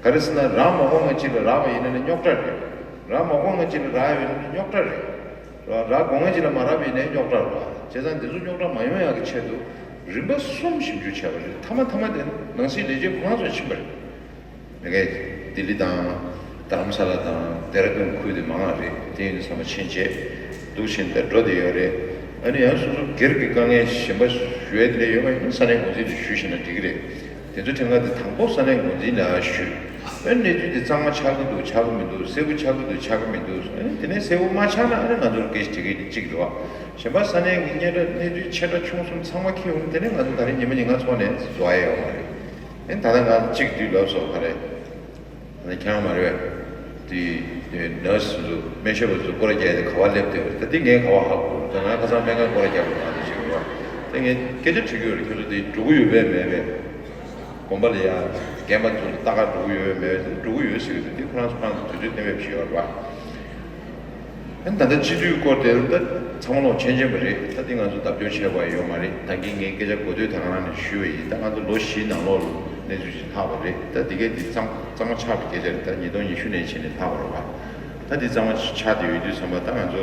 ག་རེ་ཟེར་ན་རང་མ་དགོས་ང་གཅིག་ལ་རག་པ་ཡིན་ན་ནི་རྙོག་དྲ་རེད། རང་མ་དགོས་ང་གཅིག་ལ་རག་ཡོད་ན་ནི་རྙོག་དྲ་རེད། རང་དགོས་ང་གཅིག་ལ་མ་རག་པ་ཡིན་ན་རྙོག་དྲ་རེད་བ། བྱས་ཙང་འདི་ཚོ་རྙོག་དྲ་མ་ཡོང་ཡག་གི་ཆེད་དུ་རིམ་པ་གསུམ་ཞིབ་འཇུག་བྱས་པ་རེད། མཐའ་མ་མཐའ་མ་དེ་ནང་སྲིད་ལས་བྱེད་ཁོ་རང་ཚོ་ཕྱིན་པ་རེད། མ་གིའི་ལྡི་ལི་དང་རྡ་རམ་ས་ལ་དང་ལྡེ་ར་ལྡུན་ཁུལ་དེ་མང་བ་རེད། དེ་ཡིན་དུས་ཚང་མ་ཕྱིན་བྱས་འདུག་ཕྱིན་ད་འགྲོ་བསྡད་ཡོད་རེད། ཨ་ནི་ཡང་སོ་སོ་སྒེར་གྱི་དཀའ་ངལ་གཞན་པ་ཞུ་ཡས་དེ་འདྲ་ཡོད་པ་ཡིན་ན་ས་གནས་འགོ་འཛིན་ལ་ཞུས་ཤེས་ན་འགྲིག་གི་རེད། དེ་ཚོ་ཁྲིམས་ཁང་དེ་དང་པོ་ས་གནས་འགོ་འཛིན་ལ་ཞུས། ཨ་ནི་གནས་ཚུལ་དེ་གཙང་མ་ཆགས་ཀྱི་འདུག་ཆགས་ཀྱི་མི་འདུག་གསལ་པོ་ཆགས་ཀྱི་འདུག་ཆགས་ཀྱི་མི་འདུག་ཨ་ནི་དེ་ནས་གསལ་པོ་མ་ཆགས་ན་ཨ་ནི་ང་ཚོར་སྐད་ཆ་དྲི་གི་གཅིག་རེད་བ། གཞན་པ་ས་གནས་ཀྱི་སྙན་གྲགས་གནས་ཚུལ་ཆེ་ཕྲ་ཆུང་གསུམ་ཚང་མ་ཁྱེར་ཡོང་དེ་ནས་ང་ཚོ་ད་རེས་ཉི་མ་ཉིན་གང་འཚོགས་ནས་བཟོ་ཡ་ཡོད་མ་རེད། ཨེ་ད་ལྟ་ང་གཅིག་དུས་ལབ་སོང་ག་རེ། ཨ་ནི་ཁྱེད་རང་མ་རེད་པས། དེ་ནར་སི་ཚོ་སྨན་ཞབས་པ་ཚོ་སྐོར་ར་རྒྱག་ཡ་དེ་ག་པར་སླེབས་བསྡད་པ་རེད། ད་དེ་ངས་ག་པར་ཧ་གོ། ད་ང་ཁ་སང་སྨན་ཁང་སྐོར་ར་རྒྱག་པ་ང་དེ་བྱེད་དགོས་པ། ད་ངས་སྐད་ཆ་དྲི་གི་ཡོད་རེད། ཁྱོད་ཚོ་དེ་འགྲོ་གི་ཡོད་པས་མེད་པས། དགོན་པ་ལ་ཡ་རྒན་པ་ཚོ་ལ་ལྟ་ག་འགྲོ་གི་ཡོད་པས་མེད་པས། འགྲོ་གི་ཡོད་ཟེར་གི་འདུག་དེ་ཁོ་རང་ཚོ་ཁོ་རང་ཚོ་དུས་ཚོད་གཏན་འབེབས་བྱས་ཡོད་རེད་པ། ཨ་ནི་ད་ལྟ་སྤྱི་འཐུས་སྐོར་དེ་ད་ཚང་མ་ལོག་མཁྱེན་མཁྱེན་པ་རེད། ད་འདི་ང་ཚོ་ལྡབ་སྐྱོར་བྱས་པ་ཡོད་མ་རེད། ད་གིན་ངས་སྐད་ཆ་གོ་ཐོས་ད་ག་རང་ནས་ཞུས་པ་ཡིན། ད་ང་ཚོ་ལོ་བཞིའི་ནང་ལོགས་ལ་གནས་ཚུལ་ཞིག་ལྷག་པ་རེད། ད་འདི་གའི་འདི་གཙང་གཙང་མ་ཆགས་པའི་སྐད་ཆ་རེད། ད་ཉིས་སྟོང་ཉི་ཤུ་ནས་བྱས་ནས་ལྷག་པ་རེད་པ། ད་འདི་གཙང་མ་ཆགས་བསྡད་ཡོད་དུས་ཙམ་པ་ད་ང་ཚོ་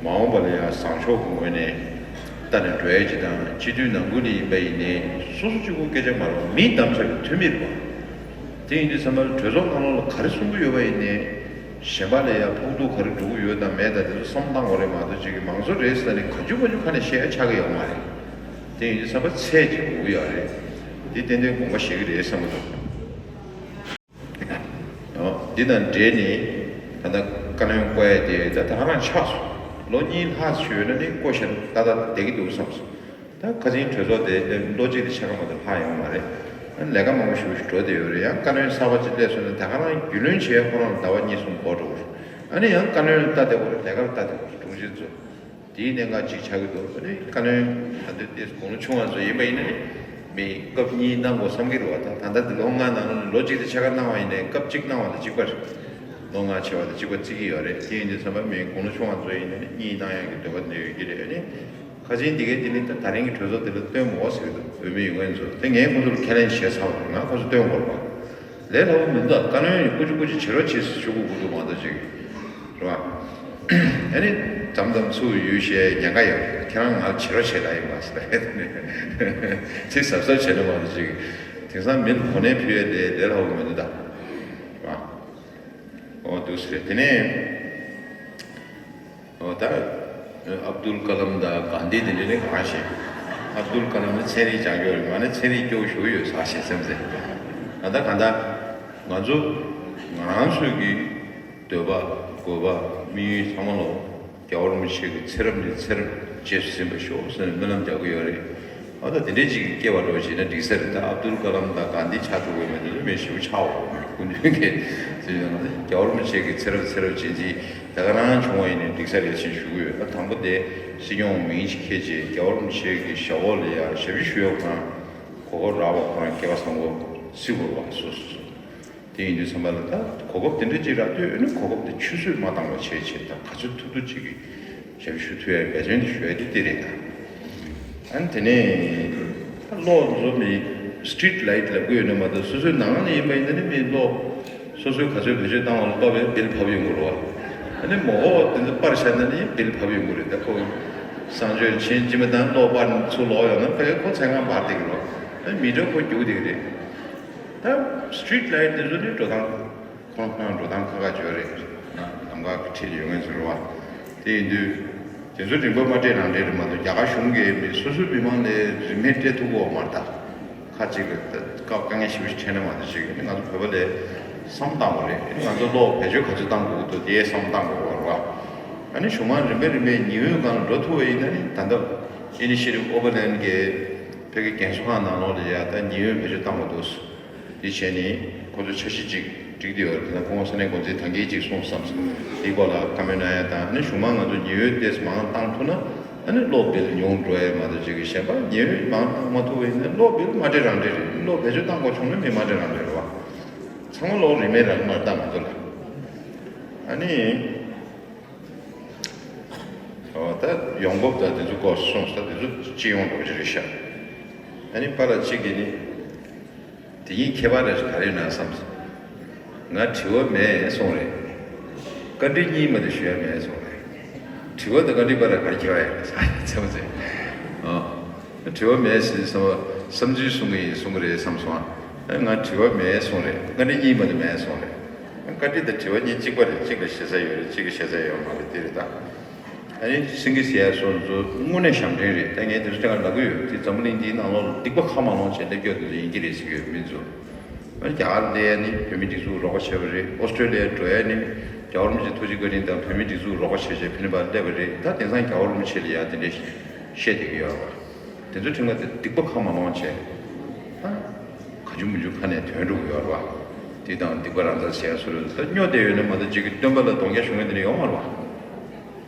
མ་འོངས་པ་ལ་ཡང་བཟང་ཕྱོགས་ཀྱི་ངོས་ནས་ལྟ་ནས་འགྲོ་ཡ་ཅིག་དང་། སྤྱི་འཐུས་ནང་ཁུལ་ལ་ཡིན་པ་ཡིན་ནའི་སོ་སོ་གཅིག་པུ་སྐད་ཆ་མ་རེད་པ། མིའི་གདམ་བྱ་གི་འཐུས་མི་རེད་པ། དེ་ཡིན་དུས་ཚང་མར་གྲོས་ཚོགས་ནང་ལོགས་ལ་ག་རེ་གསུང་གི་ཡོད་པ་ཡིན་ནའི། གཞན་པ་ལ་ཡང་ཕོག་ཐུག་ག་རེ་འགྲོ་གི་ཡོད་དང་མེད་དང་དེ་ཚོ་བསམ་བློ་བཏང་དགོས་རེད་མ་གཏོགས་ཅིག་གི་མང་གཙོ་རེད་ཟེར་ནས་ག་ཅུ་ག་ཅུ་ཁ་ནས་བཤད་ཡ་ཆགས་ཀྱི་ཡོད་མ་རེད། དེ་ཡིན་དུས་ཚང་མ་ཚད་ཅིག་དགོས་ཀྱི་ཡོད་རེད། དེ་ཏན་ཏན་དགོངས་པ་བཞེས་ཀྱི་རེད་བསམ་གྱི་འདུག་འོ། འདི་དང་འབྲེལ་ནས་ད་ལྟ་བཀའ་བློན་བསྐོ་ཡ་དེ་ད་ད་ག་རང་ཆགས་སོང་། ལོ་གཉིས་ལྷག་ཙམ་ཡོད་ན་ནི་བསྐོ་ཤེས་ན་ཏག་ཏག་བསྡད་ཀྱི་འདུག་བསམ་སོང་། ད་ཁ་སང་གྲོས་ཚོགས་དེ་ལོ་གཅིག་དང་ཕྱེད་ཀ་མ་གཏོགས་ལྷག་ཡོད་མ་རེད། ཨ་ནི་ལས་ཀ་མང་པོ་ཞེ་པོ་ཞིག་འགྲོ་བསྡད་ཡོད་རེད། ཡང་བཀའ་བློན་གསར་པ་ཅིག་སླེབས་སོང་ན་ད་ག་རང་རྒྱུས་ལོན་བྱེད་ཡ་ཁོ་རང་ལ་ཟླ་བ་གཉིས་གསུམ་འགོར་འགྲོ་གི་རེད། ཨ་ནི་ཡང་བཀའ་བློན་ལ་ལྟ་བསྡད་དགོས་རེད། ལས་ཀ་ལ་ལྟ་བསྡད་དགོས་རེད། དྲུང་ཆེ་ཚོ། དེའི་གནད་འགག་ཅིག་ཆགས་ཀྱི་འདུག་ཨ་ནི་བཀའ་བློན་ད་ལྟ་དེ་དགུང་ལོ་ཆུང་བ་ཚོ་ཡིན་པ་ཡིན་ན་ནི་མི་སྐབས་གཉིས་གནང་དགོས་བསམ་གྱི་རེད་བ། ད་ད་ལྟ་འདི་ལོ་ལྔ་ནང་ལོགས་ནས་ལོ་གཅིག་དང་ཕྱེད་ཀ་གནང་བ་ཡིན་ནའི་སྐབས་གཅིག་གནང་བ་དང་གཅིག་པ་རེད། ལོ་ལྔ་བྱས་པ་དང་གཅིག་པ་བརྩི་གི་ཡོད་རེད། དེ་ཡིན་དུས་ཙམ་པ་མི་དགུང་ལོ་ཆུང་བ་ཚོ་ཡིན་ན་ནི་གཉིས་གནང་ཡག་གི་འདོད་པ་འདོད་ཡོད་ཀྱི་རེད། ཨ་ནི་ཁ་སང་འདི་གའི་དེ་ནི་ད་ད་རིང་གི་གྲོས་ཚོགས་འདི་ལ་བཏོན་མ་དགོས་ཟེར་གྱི་འདུག་འོས་མི་ཡོད་མཁན་ཚོ། དེ་ངས་ཁོ་ཚོ་ལ་ཁས་ལེན་བྱས་ཚར་བ་རེད། ང་ཁོ་ཚོ་བཏོན་དགོས་རེད་པ། ལས་སླ་པོ་མི་འདུག་བཀའ་བློན་ཡིན་ཀུ་ཅི་ཀུ་ཅི་བྱེད་རོགས་བྱེད་ཟེར་ཞུ་དགོས་ཀྱི་འདུག་མ་གཏོགས་ཅིག་རེད་པ། ཨ་ནི་མཚམས་མཚམས་ཚུར་ཡུལ་བཤད་ཉེན་ཁ་ཡོད་རེད། ཁྱེད་རང་ང་བྱེད་རོགས་བྱེད་ལ་ཡིན་པ་ཟེར་ཚིག་གཟབ་གཟབ་བྱས་ན་མ་གཏོགས་ཅིག་དེང་སང་མི་ལ་གོ་གནས་ཕུལ་ཡས་དེ་ལས་སླ་པོ་མི་འདུག་ད་རེད་པ། འོ་འདུག་ཟེར། དེ་ནས། འོ་ད། ཨབ་དུལ་ཀ་ལམ་དང་གྷན་དྷི་དེ་འདྲ་ནི་གང་ཤེས། ཨབ་དུལ་ཀ་ལམ་ནི་ཚན་རིག་སྦྱང་རྒྱུ་རེད། ང་ནི་ཚན་རིག་སྐྱོ་བོ་ཞུ་གི་ཡོད་ཟེར་ཤེས་སེམས་ཟེར། ད་ལྟ་གང་ལྟར་ང་ཚོ་ང་རང་ཚོའི་གི་འདོད་པ་དགོས་པ་དམིགས་ཡུལ་ཚང་མ་ལོ་རྒྱལ་བ་རིན་པོ་ཆེ་གི་ཚེ་རབས་ནས་ཚེ་རབས་རྗེས་སུ་ཟིན་པར་ཤོག་ཟེར་ནས་སྨོན་ལམ་རྒྱག་གི་ཡོད་རེད། ཨ་ད་དེ་འདྲའི་ཅིག་སྐྱེ་བ་འགྲོ་བྱས་ན་འགྲིག་ས་རེད། ད་ཨབ་དུལ་ཀ་ལམ་དང་གྷན་དྷི་ཆགས་ཐུབ་ཀྱི་མེད་དུས་མི་ཞིབ་ཆགས་འོང་མེད། སྐུ་མདུན་གྱི་ཚེ་ཡོད་ན་རྒྱལ་བ་རིན་པོ་ཆེ་གི་ཚེ་རབས་ཚེ་རབས་རྗེས་འཇིག་ད་ག་རང་བྱུང་བ་ཡིན་ནའི་འགྲིག་ས་རེད་ཅེས་ཞུ་གི་ཡོད། ཨ་དང་པོ་དེ་སྲིད་སྐྱོང་མིང་ཅིག་ཁྱེར་རྗེས་རྒྱལ་བ་རིན་པོ་ཆེ་གི་ཞབས་འོག་ལ་ཡ་ཞབས་ཕྱི་ཞུ་ཡག་གང་གོ་སྐབས་རག་པ་ཁོ་རང་སྐལ་བ་བཟང་པོ་བརྩི་དགོས་པ་སོ་སོ་སོ། དེ་ཡིན་དུས་ཙམ་པ་ལ་ད་གོ་སྐབས་དེ་འདྲ་ཅིག་རག་དུས་ཨ་ནི་གོ་སྐབས་དེ་ཆུད་ཟོས་མ་བཏང་བ་བྱས་བྱས་ད་ག་ཚོད་ཐུབ་ཐུབ་ཅིག་གི་ཞབས་ཞུ་ཐུབ་ཡ་འབད་བརྩོན་དེ་ཞུ་ཡ་དེ་དེ་རེད་ད། ཨ་ནི་དེ་ནས་ད་གློག་བཟོ་མི་སི་ཊི་རིཊ་ལའིཊ་ལབ་ཀྱི་ཡོད་ན་མ་གཏོགས་སོ་སོའི་ནང་ལ་ཡིན་པ་ཡིན་ན་ནི་མི་གློག་སོ་སོའི་ག་ཚོད་བེད་སྤྱོད་བཏང་བ་ལ་དཔག་པའི་བིལ་བབས་ཡོང་གི་རེད་བ། ཨ་ནི་མོ་ཧོ་དེ་ཚོ་སྤར་བཞག་ན་ནི་བིལ་བབས་ཡོང་གི་རེད། ད་ཁོ་གསང་སྤྱོད་ཕྱིན་ཅི་མ་དང་གློག་སྤར་ཚུར་ལོག་ཡོང་ན་ཕ་གི་ཁོ་ཚེ་གང་འབར་བསྡད་ཀྱི་རེད་བ། ཨ་ནི་མི་འདྲ་ཁོ་རྒྱུག་བསྡད་ཀྱི་རེད། ད་སི་ཊི་རིཊ་ལའིཊ་དེ་ཚོ་ནི་འགྲོ་སྟངས་ཁོ་རང་ཁོ་རང་འགྲོ་སྟངས་ཁག་ཁག་ཅིག་ཡོད་རེད། ལམ་ཁ་གི་འཁྲིས་ལ་ཡོད་མཁན་ཚོ་རེད་བ། དེ་ཡིན་དུས་དེ་ཚོ་རིམ་པ་མ་སྤྲད་རང་སྤྲད་རེད་མ་གཏོགས་རྒྱ་གར་གཞུང་གིས་མི་སོ་སོའི་མི་མང་ལ་རིན་མེད་སྤྲད་ཐུབ་ཀྱི་ཡོད་མ་རེད་ད། ཁ་ཅིག་ལ་ད་སྐབས་དཀའ་ངལ་ཞེ་པོ་ཞིག་འཕྲད་ན་མ་གཏོགས་ཅིག་ང་ཚོ་བོད་པ་ལ་བསམ་བཏང་དགོས་རེད། ང་ཚོ་གློག་བེད་སྤྱོད་ག་ཚོད་བཏང་དགོས་འདུག་དེ་བསམ་བཏང་དགོས་རེད་བ། ཨ་ནི་གཞུང་མང་རིམ་པས་རིམ་པས་ཉི་འོད་སྒང་ལ་འགྲོ་ཐུབ་པ་ཡིན་ན་ནི་ད་ལྟ་ཨི་ནི་ཤི་ཊི་བྷ་ཨོ་བར་ལེན་གྱི་བོད་ཀྱི་རྒན་གསོ་ཁང་ནང་ལོགས་ལ་ཡ་ད་ཉི་འོད་བེད་སྤྱོད་བཏང་དགོས་འདུག་དེ་བྱས་ནས་ཁོ་ཚོ་འཆར་གཞི་ཅིག་བསྒྲིགས་བསྡད་ཡོད་རེད། ད་ཁོང་ས་གནས་འགོ་འཛིན་ད་གིན་ཅིག་གསུངས་བསམ་སོང་། དེའི་སྐོར་ལ་བཀའ་མོལ་གནང་ཡ་དང་། ཨ་ནི་གཞུང་མང་ང་ཚོ་ཉི་འོད་ཏོག་ཙམ་མང་བཏང་ཐུབ་ན་ཨ་ནི་གློག་བིལ་ཉུང་འགྲོ་ཡ་མ་གཏོགས་ཅིག་གི་གཞན་པ་ཉི་འོད་མང་བཏང་མ་ཐུབ་པ་ཡིན་ན་གློག་བིལ་མ་སྤྲད་རང་སྤྲད་རེད། གློག་བེད་སྤྱོད་བཏང་དགོས་བྱུང་ན་མི་མ་སྤྲད་རང་སྤྲད་རེད་བ། ཚང་མ་གློག་རིན་མེད་རང་མར་བཏང་མ་ཐུབ་ལ། ཨ་ནི། ཨོ་ད་ཡོང་འབབ་དང་དེ་ཚོ་སྐོར་གསུངས་ས་དེ་ཚོ་སྤྱི་ཡོངས་འགྲོ་གི་རེད་ཤག་ཨ་ནི་པཱ་ལགས་གཅིག་གིས་ནི་དེ་གཉིས་ཁྱད་པར་ར་ཞིག་ག་རེ་ཡོད་ན་བསམ་སོང་། ང་དྲི་བ་མེད་གསུངས་རེད། བཀའ་འདྲི་གཉིས་མ་གཏོགས་ཞུ་ཡ་མེད་གསུངས་རེད། དྲི་བ་དང་བཀའ་འདྲི་བར་ལ་ག་རེ་ཁྱད་པར་ཡོད་རེད་ཚང་མ་ཚེ། ཨོ། དྲི་བ་མེད་ཟེར་བསམ་བསམ་ཚུལ་གསུང་གི་ཡིན་གསུང་གི་རེད་བསམ་སོང་ཨ། ང་དྲི་བ་མེད་གསུང་རེད། བཀའ་འདྲི་གཉིས་མ་གཏོགས་མེད་གསུང་རེད། བཀའ་འདྲི་དང་དྲི་བ་གཉིས་གཅིག་པ་རེད། གཅིག་ལ་ཞེ་ས་ཡོད་རེད། གཅིག་ལ་ཞེ་ས་ཡོད་མ་རེད། དེ་རེད་ད། ཨ་ནི་སེང་གེ་ཟེར་ཡ་སོ་སོ་དངོས་གནས་ཞབས་འདྲེན་རེད། ད་ངས་དེ་ཚོ་སྤྲད་ག་ལབ་གི་ཡོད། དེ་འཛམ་བུ་གླིང་འདིའི་ནང་ལོགས་ལ་སྡིག་པ་ཁ་མ་ལོངས་བྱས་སླེབས་རྒྱུ་དེ་ཚོ་ཡིན་གྱི་རེད་ཟེར་གྱི་ཡོད་མི་ཚོ། ཨ་ནི་རྒྱ་གར་ལ་ཡ་ནི་བོད་མི་སྒྲིག་འཛུགས་རོགས་པ་བྱས་པ་རེད། ཨོ་སི་ཀྲོ་ལི་ཡ་འགྲོ་ཡ་ནི་རྒྱལ་བ་རིན་པོ་ཆེ་ཐུགས་རྗེ་བཀའ་དྲིན་དང་བོད་མི་སྒྲིག་འཛུགས་རོགས་པ་བྱས་བྱས་ཕི་ལི་པ་སླེབས་པ་རེད། ད་དེང་སང་རྒྱལ་བ་རིན་པོ་ཆེ་ལ་ཡ་དེ་འདྲས་བཤད་བསྡད་ཀྱི་ཡོད་རེད་བ། དེ་ཚོ་ཁྲིམས་ཁང་དེ་སྡིག་པ་ཁ་མ་ལོངས་བྱས། ཨ། ག་ཅུ་མུ་ཅུ་ཁ་ནས་ཐོན་འགྲོ་གི་ཡོད་རེད་བ། དེ་དང་སྡིག་པ་རང་ཚར་བྱས་སུ་རེད། ད་སྨྱོ་བསྡད་ཡོད་ན་མ་གཏོགས་ཅིག་གི་སྟོན་པ་ལ་གདོང་རྒྱག་ཞུ་མཁན་དེ་འདྲ་ཡོད་མ་རེད་བ། རེད་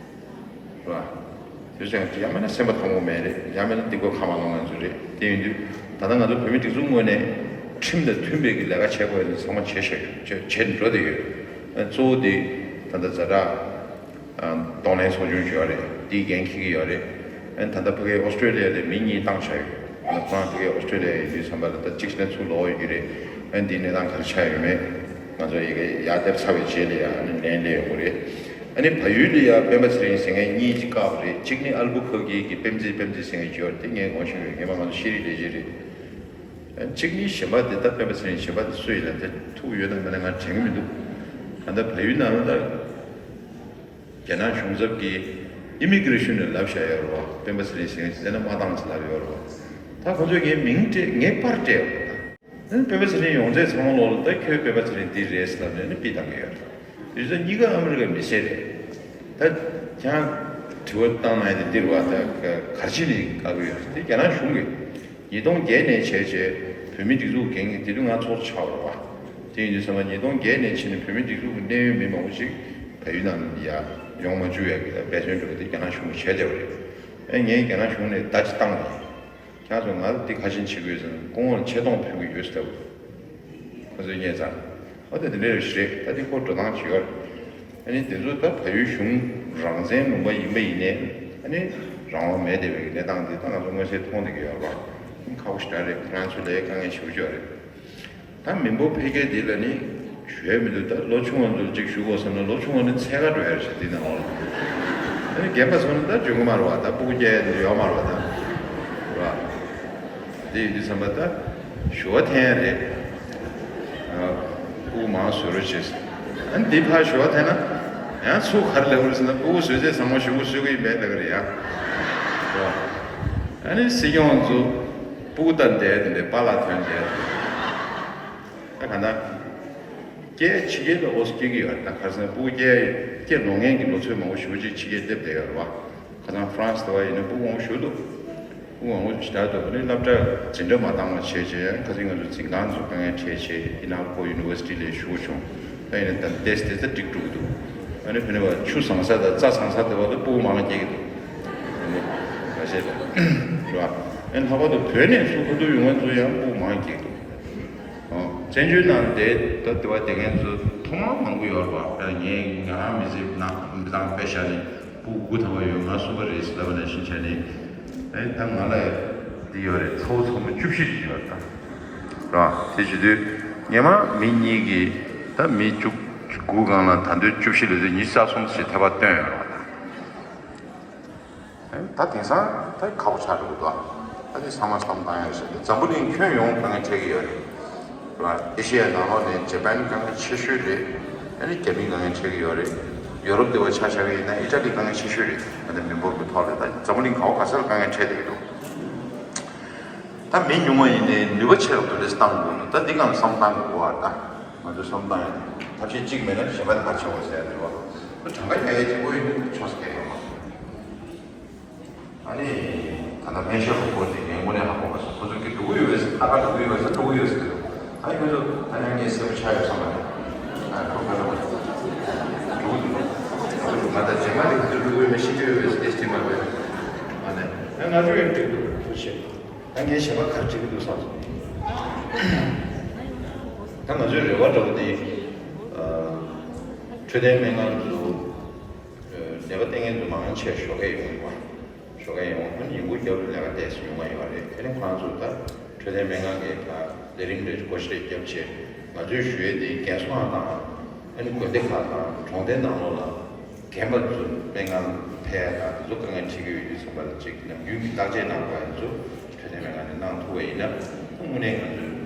བ། དེ་ཚོ་ཡང་ཡང་མིན་ན་སེམས་པ་ཐང་པོ་མེད་རེད། ཡང་མིན་ན་སྡིག་པ་ཁ་མ་ལོངས་ང་ཚོ་རེད། དེ་ཡིན་དུས་ད་ལྟ་ང་ཚོ་བོད་མི་སྒྲིག་འཛུགས་ངོས་ནས་ཁྲིམས་དང་མཐུན་པའི་གི་ལས་ཀ་བྱེད་དགོས་ཡ་དེ་ཚང་མ་བྱེད་བཞག་ཡོད། བྱེད་བྱེད་འགྲོ་བསྡད་ཡོད། གཙོ་བོ་དེ་ད་ལྟ་ཛ་དྲག་གདོང་ལེན་ཚོགས་ཆུང་ཞུ་བ་རེད། དེའི་འགན་འཁྱེར་གྱི་ཡོད་རེད། ཨ་ནི་ད་ལྟ་ཕ་གིའི་ཨོ་སི་ཀྲོ་ལི་ཡ་ལ་མི་གཉིས་བཏང་བཞག་ཡོད། ཨ་ནི་ཁོ་རང་ཕ་གིའི་ཨོ་སི་ཀྲོ་ལི་ཡ་ཡིན་དུས་ཙམ་པ་ལ་ད་གཅིག་ནས་ཚུར་ལོག་ཡོད་ཀྱི་རེད། ཨ་ནི་དེའི་གནས་སྟངས་ག་རེ་ཆགས་ཡོད་མེད་ང་ཚོ་ཡི་གེ་ཡར་སླེབས་ཚར་བའི་རྗེས་ལ་ཡ་ཨ་ནི་ལན་སླེབས་ཡོང་གི་རེད། ཨ་ནི་བལ་ཡུལ་ལ་ཡ་སྤེན་པ་ཚེ་རིང་ཟེར་མཁན་གཉིས་ཅིག་བཀག་པ་རེད། གཅིག་ནི་ཨལ་བུ་ཁུར་ཀི་གི་པེམ་ཙི་པེམ་ཙི་ཟེར་མཁན་ཅིག་ཡོད་རེད། དེ་ངས་ངོ་ཤེས་ཡོད། སྔོན་མ་ང་ཚོ་ཤེས་རིག་ལས་བྱེད་རེད། ཨ་ནི་གཅིག་ནི་གཞན་པ་དེ་ད་སྤེན་པ་ཚེ་རིང་གཞན་པ་དེ་སུ་ཡིན་ན་དེ་ཐུག་ཡོད་ན་མེད་ན་ང་དྲན་གི་མི་འདུག་ད་ལྟ་བལ་ཡུལ་ནང་ལ་ད། རྒྱ་ནག་གཞུང་ཚབ་ཀྱིས་ཨི་མི་གྷི་རེ་ཤན་ནས་ལབ་བཞག་ཡོད་རེད་བ། སྤེན་པ་ཚེ་རིང་ཟེར་མཁན་ཅིག་བཙན་བརླག་མ་བཏང་ཟེར་ལབ་ཡོད་རེད་བ། ད་ཁོ་ཚོས་ངའི་མིང་སྤྲད། ངའི་པར་སྤྲད་ཡོད་རེད་ད། ཨ་ནི་སྤེན་པ་ཚེ་རིང་ཡོང་ཚད་ཚང་མ་ལོག་ལ་ད་ཁྱོད་སྤེན་པ་ཚེ་རིང་འདི་རེད་ཟེར་ལབ་ནས་ནི་ཕུད་བཏང་གི་ཡོད་རེད། དེ་ཚོ་གཉིས་ཀ་ཨ་མི་རི་ཀའི་མི་སེར་རེད། ད་ཁྱེད་རང་དྲི་བ་བཏང་གནང་ཡ་དེ་འདི་རེད་བ། ད་ག་རེ་བྱས་ནས་བཀག་གི་ཡོད་རེད། དེ་རྒྱ་ནག་གཞུང་གིས། ཉིས་སྟོང་བརྒྱད་ནས་བྱས་བྱས་བོད་མི་སྒྲིག་འཛུགས་འགན་འཁྱེར་དེ་དུས་ང་ཚོགས་གཙོ་ཆགས་པ་རེད་བ། དེ་ཡིན་དུས་ཙམ་པ་ཉིས་སྟོང་བརྒྱད་ནས་ཕྱིན་ནས་བོད་མི་སྒྲིག་འཛུགས་ཀྱི་གནད་ཡོད་མི་མང་པོ་ཞིག་བལ་ཡུལ་ནང་ལ་ཡ་ཡོང་མ་བཅུག་ཡ་གི་འབད་བརྩོན་འགྲོ་གི་དེ་རྒྱ་ནག་གཞུང་གིས་བྱས་བསྡད་པ་རེད། ཨེ་ངས་རྒྱ་ནག་གཞུང་ནས་བརྡ་ཅིག་བཏང་ནས་ཁྱེད་ཚོ་ང་ལ་འདི་ག་བྱེད་ཀྱི་ཡོད་ཟེར་ན་སྐུ་ངོ་ལ་ཆེ་མཐོང་ཕུལ་གྱི་ཡོད་ཟེར་ལབ། ཁོ་ཚོས་ཉན་ཙང་། ཨ་ད་དེ་འདྲ་ཞིག་རེད། ད་འདི་ཁོ་འགྲོ་སྟངས་ཅིག་ཡོད་རེད། ཨ་ནི་དེ་ཚོ་ད་བལ་ཡུལ་གཞུང་རང་བཙན་ལུང་པ་ཡིན་པ་ཡིན་ནའི་ཨ་ནི་རང་དབང་མེད་བསྡད་པའི་གནས་སྟངས་འདི་ད་ང་ཚོ་མངོན་གསལ་མཐོང་བསྡད་ཀྱི་ཡོད་རེད་བ། ཁག་པོ་ཞེ་དྲག་རེད། ཁོ་རང་ཚོ་ལ་དཀའ་ངལ་ཞེ་པོ་ཅིག་ཡོད་རེད། ད་མི་འབོར་འཕེལ་རྒྱས་འདི་ལ་ནི་ཞུ་ཡ་མི་འདུག་ད་ལོ་ཆུང་བ་ཚོར་ཅིག་ཞུ་དགོས་བསམ་ན་ལོ་ཆུང་བ་ནི་འཚོལ་ག་འགྲོ་ཡ་རེད་ཤག་འདི་ནང་ལོགས་ལ། ཨ་ནི་རྒན་པ་ཚོ་ནི་ད་འཇོན་གི་མ་རེད་བ། ད་སྤུ་གུ་སྐྱེ་ཡ་འདི་ཡོད་མ་རེད་བ་ད། རེད་བ། དེ་ཡིན་དུས་ཙམ་པ་ད་ཞུ་བ་འཐེན་ཡ་རེད། ཨ། སྤུ་གུ་མང་བཟོ་རོགས་བྱེད། ཨ་ནི་འདི་ཕར་ཞུ་བ་འཐེན་ན་ཡང་ཚུར་ག་རེ་ལབ་དགོས་རེད་ཟེར་ན་སྤུ་གུ་བཟོས་ཚེ་ཚང་མ་གཞུག་གུ་བཟོ་གི་ཡིན་པས་ལབ་གི་རེད་ཡ། རེད་བ། ཨ་ནི་སྲིད་སྐྱོང་ཚོ་སྤུ་གུ་ལྟར་བསྡད་དེ་འདྲའི་པཱ་ལགས་ཐོན་བསྡད། ད་ག་ན། སྐྱེས་ཕྱི་རྒྱལ་ལ་འོ་སྐྱེ་གི་ཡོད་རེད། ད་ཁ་སང་སྤུ་གུ་སྐྱེ་སྐྱེ་ལོ་ངན་གྱི་ལོ་ཚོད་མང་པོ་ཞེ་པོ་ཅིག་ཕྱི་རྒྱལ་སླེབས་བསྡད་ཡོད་རེད་བ། ཁ་སང་ཧྥ་རན་སི་དེ་བ་ཡིན་ན་སྤུ་གུ་མང་པོ་ཞིག་འདུག་སྤུ་གུ་ མང་པོ་ཞེ་དྲག་འདུག་ཨ་ནི་སློབ་གྲྭ་འཛིན་གྲྭ་མ་བཏང་བ་བྱས་བྱས་ཡང་ཁ་སང་ང་ཚོ་འཛིན་ཁང་ཚོ་དཀའ་ངལ་འཕྲད་བྱས་ཡིན་ནའང་ཁོ་ཡུ་ནི་ཝར་སི་ཊི་ལ་ཞུགས་བྱུང་། ད་ཡིན་ན་ད་ཏོག་ཙམ་ཏོག་ཙམ་འགྲིག་འགྲོ་གི་འདུག་ཨ་ནི་ཕ་ནི་བ་ཆུ་བཟང་ས་དང་རྩྭ་བཟང་ས་དེ་བར་དུ་སྤུ་གུ་མང་ང་སྐྱེ་གི་འདུག་ཨ་ནི་ཁ་ཤས་ལ་རེད་བ། ཨ་ནི་ལྷག་པར་དུ་བོད་ནས་ཚུར་ཁ་ཐུག་ཡོང་མཁན་ཚོ་ཡང་སྤུ་གུ་མང་ང་སྐྱེ་གི་འདུག་ཨོ། བཙན་བྱོལ་ནང་དེ་ད་དེ་བ་དེ་མཁན་ཚོ་ཐོག་མར་མང་པོ་ཡོད་རེད་བ། ད་ངས་ང་རང་མི་ཚེ་ནང་མི་ཚང་དཔེ་བཞག་ནས་སྤུ་གུ་དགུ་ཐམ་པ་ཡོད། ང་གསུམ་པ་རེད་ཟེར་ལབ་པ་ནང་བཞིན་བྱས་ནས་ཨེ་ད་ང་ལ་འདི་ཡོད་རེད། ཚ་བོ་ཚ་མོ་བཅུ་བཞི་ཞིག་ཡོད་རེད་ད། རེད་བ། དེ་བྱེད་དུས་སྔོན་མ་མི་གཉིས་ཀྱིས་ད་མི་བཅུ་དགུ་སྒང་ལ་ད་དུང་བཅུ་བཞི་ལ་དུས་ཉི་ཤུ་རྩ་གསུམ་ཞིག་ཐེ་བ་བཏོན་ཡོད་རེད་བ་ད། ད་དེང་སང་ད་ཁག་པོ་ཆགས་འགྲོ་གི་འདུག་ད་དེ་ཚང་མ་བསམ་བཏང་ཡག་ཞིག་རེད། འཛམ་བུ་གླིང་ཁྱོན་ཡོངས་དཀའ་ངལ་འཕྲད་ཀྱི་ཡོད་རེད། ཨེ་ཤི་ཡའི་ནང་ལོགས་ནས་ཇ་པན་དཀའ་ངལ་ཆེ་ཤོས་རེད། ཨ་ནི་རྒྱ་མི་དཀའ་ངལ་འཕྲད་ཀྱི་ཡོད་རེད། ཡོ་རོབ་དེ་བ་ཆ་བཞག་གི་ཡིན་ན་ཨི་ཊ་ལི་དཀའ་ངལ་ཆེ་ཤོས་རེད། ད་ལྟ་མི་འབོར་གྱི་ཐོག་ལ་ད་འཛམ་བུ་གླིང་ག་བ་ག་ས་ལ་དཀའ་ངལ་འཕྲད་བསྡད་ཀྱི་འདུག་ད་མི་ཉུང་བ་ཡིན་ནའི་ནུས་པ་ཆེ་རུ་འདོན་སྤྲོད་བཏང་དགོས་ནོ་ད་འདི་སྒང་བསམ་བཏང་དགོས་པ་ད། ང་ཚོས་བསམ་བཏང་ཡ་ཐབས་ཤེས་གཅིག་མེད་ན་གཞན་པ་དེ་ག་བྱེད་དགོས་ཟེར་ཡ་རེད་བ། གྲངས་ཀ་རྒྱག་ཡ་གཅིག་པོ་ཡིན་ན་ཆོག་ས་ཁེལ་ཡོད་མ་རེད། ཨ་ནི་ད་ལྟ་སྨན་ཞབས་པ་སྐོར་དེ་ངས་དངོས་གནས་ཧ་གོ་མ་སོང་། ཁོ་ཚོ་གི་འགྲོ་གི་ཡོད་པས་ཨ་ཁ་འགྲོ་གི་ཡོད་པས་འགྲོ་གི་ཡོད་ཟེར་གི་འདུག་ཨ་ནི་ཁོ་ཚོ་ད་ཡང་ངས་གསལ་པོ་ཆགས་ཡོད་བསམ་པ་རེད། ཨ་ཁོ་ཁ་ལ་མ་འགྲོ་གི་འདུག་ང་ད་རྗེས་མ་རེད་ཁོ་ཚོ་འགྲོ་གི་ཡོད་མེད་ཤེས་ཀྱི་ཡོད་པས་ཨེ་སི་ཊི་མ་རེད། ཨ་ནི་ང་ཚོ་ཡང་འགྲིག་འདུག་ཐུགས་རྗེ་ཆེ། ད་ངས་གཞན་པ་ག་རེ་བྲིས་ཀྱི་འདུག་བསམ་སོང་། ད་ང་ཚོའི་རེ་བ་འདྲ་པོ་དེ། འཕྲོད་བསྟེན་སྨན་ཁང་དུ་ནད་པ་བསྟེན་མཁན་ཚོ་མང་ཆེ་ཞོགས་ཀས་ཡོང་བ། ཞོགས་ཀས་ཡོང་བ་ཡིན་གུ་རྒྱབ་ལས་ཀ་བལྟས་སུ་ཡོང་བ་ཡོད་རེད། དེ་ནས་ཁོ་རང་ཚོ་ད་འཕྲོད་བསྟེན་སྨན་ཁང་གི་ད་ལས་རིམ་རེ་བགོ་བཤའ་རྒྱབ་བྱས་ང་ཚོས་ཞུ་ཡས་དེ་རྒན་གསོ་ཁང་དང་། ཨ་ནི་དགོན་སྡེ་ཁག་དང་གྲོང་སྡེ་ནང་ལོགས་ལ་རྒན་པ་ཚོ་སྨན་ཁང་ཕེབས་ཡ་དང་དེ་ཚོ་དཀའ་ངལ་འཕྲད་ཀྱི་ཡོད་དུས་ཙམ་པ་ལ་ཅིག་ནམ་རྒྱུན་གྱི་བརྟག་དཔྱད་གནང་དགོས་ཡ་ཚོ་འཕྲོད་བསྟེན་སྨན་ཁང་ནས་གནང་ཐུབ་པ་ཡིན་ན་དངོས་གནས་ང་ཚོའི་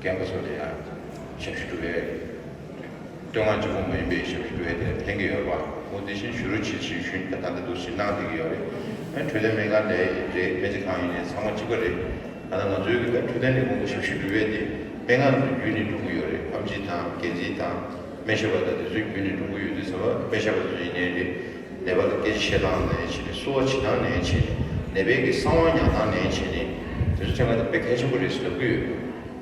རྒན་པ་ཚོ་ལ་ཡ་ཞབས་ཞུ་སྒྲུབ་པའི་བསྟོད་བསྔགས་གཅིག་པོ་མ་ཡིན་པའི་ཞབས་ཞུ་སྒྲུབ་པའི་དེ་ཕན་གྱི་ཡོད་པ། འོ་དེ་བཞིན་ཞུ་རོགས་བྱེད་ཅེས་ཞུ་ཡིན། ད་ལྟ་འདུག་ཞིག་གནང་བསྡད་ཀྱི་ཡོད་རེད། ཨ་ནི་འཕྲོད་བསྟེན་སྨན་ཁང་ནས་རེད། སྨན་རྩིས་ཁང་ཡིན་ནའི་ཚང་མ་གཅིག་པ་རེད། ད་ལྟ་ང་ཚོའི་གི་ད་འཕྲོད་བསྟེན་ལས་ཁུངས་ཀྱི་ཞབས་ཞུ་སྒྲུབ་ཡས་དེ་སྨན་ཁང་དུ་བརྒྱུད་ནས་འགྲོ་གི་ཡོད་རེད། ཨེམ་ཆི་དང་འགན་འཛིན་དང་སྨན་ཞབས་པ་དང་དེ་ཚོའི་བརྒྱུད་ནས་འགྲོ་གི་ཡོད་དུས་ཙམ་པ་སྨན་ཞབས་པ་ཚོ་ཡིན་ནའི་རེད། ནད་པ་ལ་སྐད་ཆ་བཤད་སྟངས་ནས་བྱས་ནས་བསུ་བ་བྱེད་སྟངས་ནས་བྱས་ནས་ནད་པའི་གི་གསང་བ་ཉར་སྟངས་ནས་བྱས་ནས་དེ་ཚོ་ཐད་ཀར་དུ་དཔེ་གལ་ཆེན་པོ་རེད་ཟེར་ལབ་ཀྱི་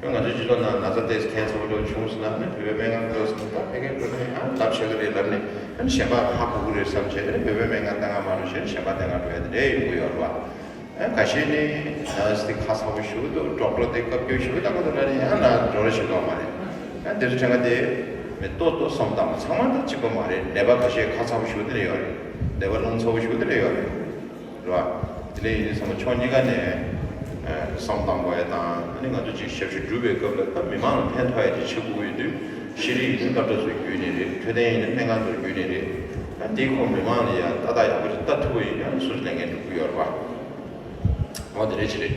ཡོད། ང་ཚོའི་སྤྱི་ཚོགས་ནང་ན་ཚ་ཏོག་ཙམ་ཁྱད་མཚར་པོ་འདྲ་བོ་བྱུང་སོང་ན་ནི་བོད་པའི་སྨན་ཁང་ཁག་ཙམ་ད་ཕ་གིར་འགྲོ་ནས་ཡང་ལབ་བྱེད་ཀྱི་རེད་ལབ་ནས་ཨ་ནི་གཞན་པ་ཧ་གོ་གི་རེད་བསམ་བྱས་ནས་བོད་པའི་སྨན་ཁང་ལྟ་ག་མ་འགྲོ་ཞེས་གཞན་པ་ལྟ་ག་འགྲོ་ཡ་དེ་འདྲ་ཡོང་གི་ཡོད་རེད་བ། ཨ་ཁ་ཤས་ནི་ནར་སི་དེ་ཁ་ཚ་པོ་ཞེ་པོ་འདུག་ཌོག་ཊར་དེ་བཀའ་བཀྱོན་ཞེ་པོ་ལྟ་གི་འདུག་ལབ་ནས་ཡང་ན་འགྲོ་རེ་བྱེད་ཀྱི་ཡོད་མ་རེད། ཨ་དེ་ཚོ་དྲན་ག་དེ་མི་ཏོག་ཏོག་བསམ་སྟངས་ཚང་མ་དེ་གཅིག་པ་མ་རེད། ནད་པ་ཁ་ཤས་ཁ་ཚ་པོ་ཞེ་པོ་དེ་འདྲ་ཡོད་རེད། ནད་པ་རླུང་ཚ་པོ་ཞེ་པོ་དེ་འདྲ་ཡོད་རེད། རེད་བ། དེ་ལས་ཡིན་ཙང་ཕྱོགས་གཉིས་ཀ་ནས་ཨ་བསམ་བཏང་དགོས་ཡ་དང་ཨ་ནི་ང་ཚོ་ཅིག་ཞབས་ཞུ་སྒྲུབ་པའི་སྐབས་ལ་ད་མི་མང་ལ་ཕན་ཐོགས་ཡ་ཅིག་བྱེད་དགོས་ཀྱི་ཡོད་དུས་ཤེས་རིག་ཡིན་ན་སློབ་གྲྭ་ཚོ་བརྒྱུད་ནས་རེད། འཕྲོད་བསྟེན་ཡིན་ན་སྨན་ཁང་ཚོ་བརྒྱུད་ནས་རེད། ད་དེའི་ཁོངས་མི་མང་ལ་ཡ་ཏག་ཏག་ཡག་པོ་ཅིག་ལྟ་ཐུབ་པ་ཡིན་ན་སུ་ལས་འགན་སྒྲུབ་ཀྱི་ཡོད་རེད་བ། འོ་དེ་རེད་ཅི་རེད།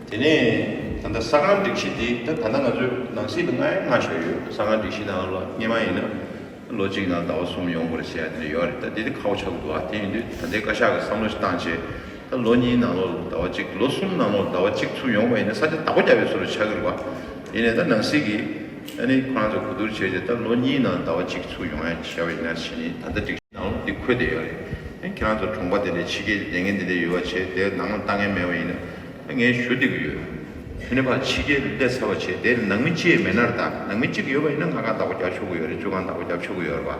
དེ་ནས་ད་ལྟ་ས་ཁང་སྒྲིག་གཞི་དེ་ད་ད་ལྟ་ང་ཚོའི་ནང་སྲིད་ལ་ལྔ་ཡ་ལྔ་བཞག་ཡོད། ས་ཁང་སྒྲིག་གཞི་ནང་ལ་སྔོན་མ་ཡིན་ན། ལོ་གཅིག་ནང་ཟླ་བ་གསུམ་ཡོང་དགོས་རེད་ཟེར་ཡ་དེ་འདྲ་ཡོད་རེད། ད་དེ་དེ་ཁག་པོ་ཆགས་ཀྱི་འདུག་ཨ་དེ་ཡིན་དུས་ད་ལྟའི་བཀའ་ཤག་གིས་བསམ་བློ་ཞིག་བཏང་བྱས་ད་ལོ་གཉིས་ནང་ལོགས་ལ་ཟླ་བ་གཅིག་ལོ་གསུམ་ནང་ལོགས་ལ་ཟླ་བ་གཅིག་ཚུར་ཡོང་བ་ཡིན་ན་ས་ཆ་བདག་པོ་རྒྱག་པའི་བཟོ་འདྲ་ཆགས་ཀྱི་རེད་བ། ཡིན་ནའི་ད་ནང་སྲིད་ཀྱིས་ཨ་ནི་ཁོ་རང་ཚོ་གོ་བསྡུར་བྱས་རྗེས་ད་ལོ་གཉིས་ནང་ཟླ་བ་གཅིག་ཚུར་ཡོང་ཡ་བྱས་པ་ཡིན་ན་བྱས་ནས་ད་ལྟ་སྒྲིག་གཞི་ནང་ལོགས་འདི་འཁོད་བསྡད་ཡོད་རེད། ཨ་ཁྱེད་རང་ཚོ་གྲོང་པ་དེ་འདྲའི་ཕྱི་རྒྱལ་གྱི་ལས་འགན་དེ་འདྲ་ཡོད་པ་བྱས་དེ་ནང་ལ་ལྟ་མཁན་མེད་པ་ཡིན་ན། ངས་ཞུ་བསྡད་ཀྱི་ཡོད། ཕ་ནི་ཕར་ཕྱི་རྒྱལ་སླེབས་ཚར་བ་བྱས་དེ་ནང་མི་གཅིག་མེད་ན་རེད་ད། ནང་མི་གཅིག་ཡོད་པ་ཡིན་ན་ལྔ་སྒང་བདག་པོ་རྒྱག་ཆོག་གི་ཡོད་རེད། བཅུ་སྒང་བདག་པོ་རྒྱག་ཆོག་གི་ཡོད་རེད་བ།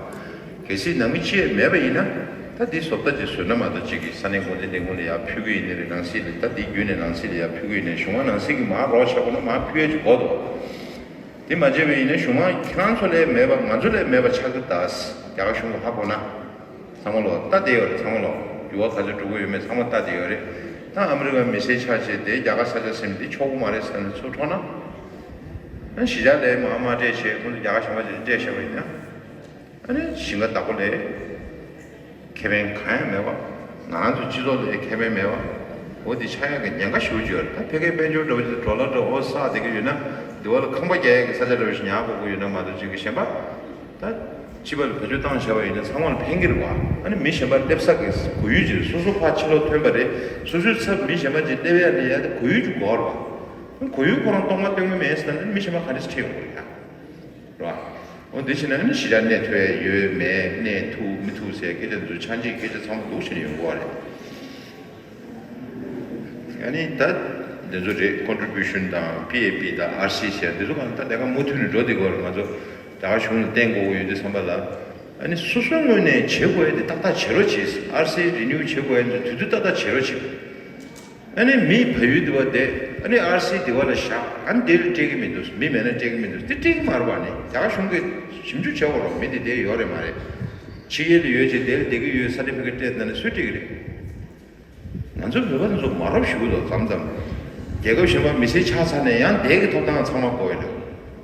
གལ་སྲིད་ནང་མི་གཅིག་མེད་པ་ཡིན་ན་ད་འདི་བཟོ་ལྟ་ཅིག་བཟོས་ན་མ་གཏོགས་གཅིག་གིས་ས་གནས་འགོ་འཛིན་ལས་ཁུངས་ལ་ཡར་ཕུལ་གི་ཡིན་ནི་རེད། ནང་སྲིད་ལ་ད་འདི་བརྒྱུད་ནས་ནང་སྲིད་ལ་ཡར་ཕུལ་གི་ཡིན་ནའི་གཞུང་མང་ནང་སྲིད་ཀྱིས་མར་རོགས་བྱེད་དགོས་ན་མར་ཕུལ་ཡས་ཅིག་དགོས་འདུག་དེ་མ་བྱས་པ་ཡིན་ན་གཞུང་མང་ཁྱེད་རང་ཚོ་ལས་མེད་པ་ང་ཚོ་ལས་མེད་པ་ཆགས་ཀྱི་ད། རྒྱ་གར་གཞུང་གིས་ཧ་གོ་ན། ཚང་མ་ལོག་ལྟ་བསྡད་ཡོད་རེད། ཚང་མ་ལོག་འགྱུར་བ་ག་ཚོད་འགྲོ་གི་ཡོད་མེད་ཚང་མ་ལྟ་བསྡད་ཡོད་རེད། ད་ཨ་མི་རི་ཀ་མི་སེར་ཆགས་བྱས་དེ་རྒྱ་གར་ས་ཆ་ཟིན་དེ་ཆོག་གི་མ་རེད་ཟེར་ནས་ཚུར་འཕྲོག་ན། ཨ་གཞིས་ཆགས་ལས་མང་མ་སྤྲད་བྱས་ཁོང་ཚོ་རྒྱ་གར་གཞན་པ་ཅིག་སྤྲད་བཞག་པ་ཡིན་ན། ཨ་ནི་ཞིང་ཁ་བདག་པོ་ལས་ཁེ་ཕན་གང་ཡང་མེད་པ། ང་རང་ཚོ་སྤྱི་ཚོགས་ལས་ཁེ་ཕན་མེད་པ། འོ་དེ་ཆགས་ཡག་གི་ཉེན་ཁ་ཞེ་པོ་ཅིག་ཡོད་རེད། ད་ཕ་གིའི་དཔལ་འབྱོར་འདྲ་བོ་ཅིག་ཌོ་ལར་འདྲ་བོ་བསགས་བསྡད་ཀྱི་ཡོད་ན་དེ་བ་ལ་ཁང་པ་རྒྱག་ཡག་གི་ས་ཆ་འདྲ་བོ་ཞིག་ཉར་དགོས་ཀྱི་ཡོད་ན་མ་གཏོགས་ཅིག་གི་གཞན་པ། ད་སྤྱི་པ་ལ་བེད་སྤྱོད་བཏང་བྱས་པ་ཡིན་ན་ཚང་མ་ལ་ཕན་གྱི་རེད་བ། ཨ་ནི་མི་གཞན་པ་སླེབས་ས་གི་གོ་ཡུལ་ཅིག་རེད། སོ་སོ་ཕར་ཕྱི་ལོགས་ཐོན་པ་རེད། སོ་སོའི་ཚབ་མི་གཞན་པ་ཅིག་སླེབས་ཡ་ལ་ཡ་དེ་གོ་ཡུལ་ཅིག་དགོས་རེད་བ། ཨ་ནི་གོ་ཡུལ་ཁོ་རང་སྟོང་པ་སྟོན་གྱི་མེད་ཟེར་ན་མི་གཞན་པ་ག་འདྲ་ཞིག་ཁྲིད་ཡོང་གི་རེད་ཡ། རེད་བ། འོ་འདི་བྱས་ན་ཨ་ནི་གཞིས་ཆགས་གནས་ཐུབ་ཡ་ཡོད་མེད་གནས་ཐུབ་མི་ཐུབ་ཟེར་སྐད་ཆ་འདི་ཚོ་ཆགས་འཇིག་སྐད་ཆ་ཚང་མ་འདུག་བྱས་ནས་ཡོང་གི་རེད། ཨ་ནི་ད་འདི་ཚོ་རེད། ཀོན་ཊི་བིའུ་ཤན་དང་པི་ཨེ་པི་དང་ཨར་སི་ཟེར་འདི་ཚོ་གང་ད་ལས་ཀ་མུ་མཐུད་ནས་འགྲོ་བསྡད་དགོས་རེད། ང་ཚོ་རྒྱ་གར་གཞུང་ལ་བརྟེན་དགོས་ཀྱི་ཡོད་དུས་ཙམ་པ་ལ། ཨ་ནི་སོ་སོའི་ངོས་ནས་བྱེད་དགོས་ཡ་དེ་ཏག་ཏག་བྱེད་རོགས་བྱེད། ཨར་སི་རི་ནིའུ་བྱེད་དགོས་ཡ་དེ་དུས་ཚོད་ཏག་ཏག་བྱེད་རོགས་བྱེད། ཨ་ནི་མི་བལ་ཡུལ་དེ་བ་བསྡད། ཨ་ནི་ཨར་སི་དེ་བ་ལ་བཞག་ཨ་ནི་དེ་ལ་སྤྲད་ཀྱི་མི་འདུག་མི་མེད་ན་སྤྲད་ཀྱི་མི་འདུག་དེ་སྤྲད་ཀྱི་མ་རེད་པ། ནི་རྒྱ་གར་གཞུང་གིས་ཞིབ་འཇུག་བྱེད་དགོས་རེད། མི་དེ་བསྡད་ཡོད་རེད་མ་རེད། ཕྱི་རྒྱལ་ལ་ཡོད་ཅེས་དེ་ལ་བསྡད་ཀྱི་ཡོད་ས་ཊི་ཕི་ཀེཊ་སྤྲད་ན་ནི་སུས་སྤྲད་ཀྱི་རེད། ང་ཚོ་བོད་པ་ཚོ་མ་རབས་ཞུ་གི་འདུག་མཚམས་མཚམས། རྒྱལ་ཁབ་གཞན་པ་མི་སེར་ཆགས་ཚར་ནས་ཡང་དེ་གི་ཐོབ་ཐང་ཚང་མ་དགོས་ཡོད་རེད།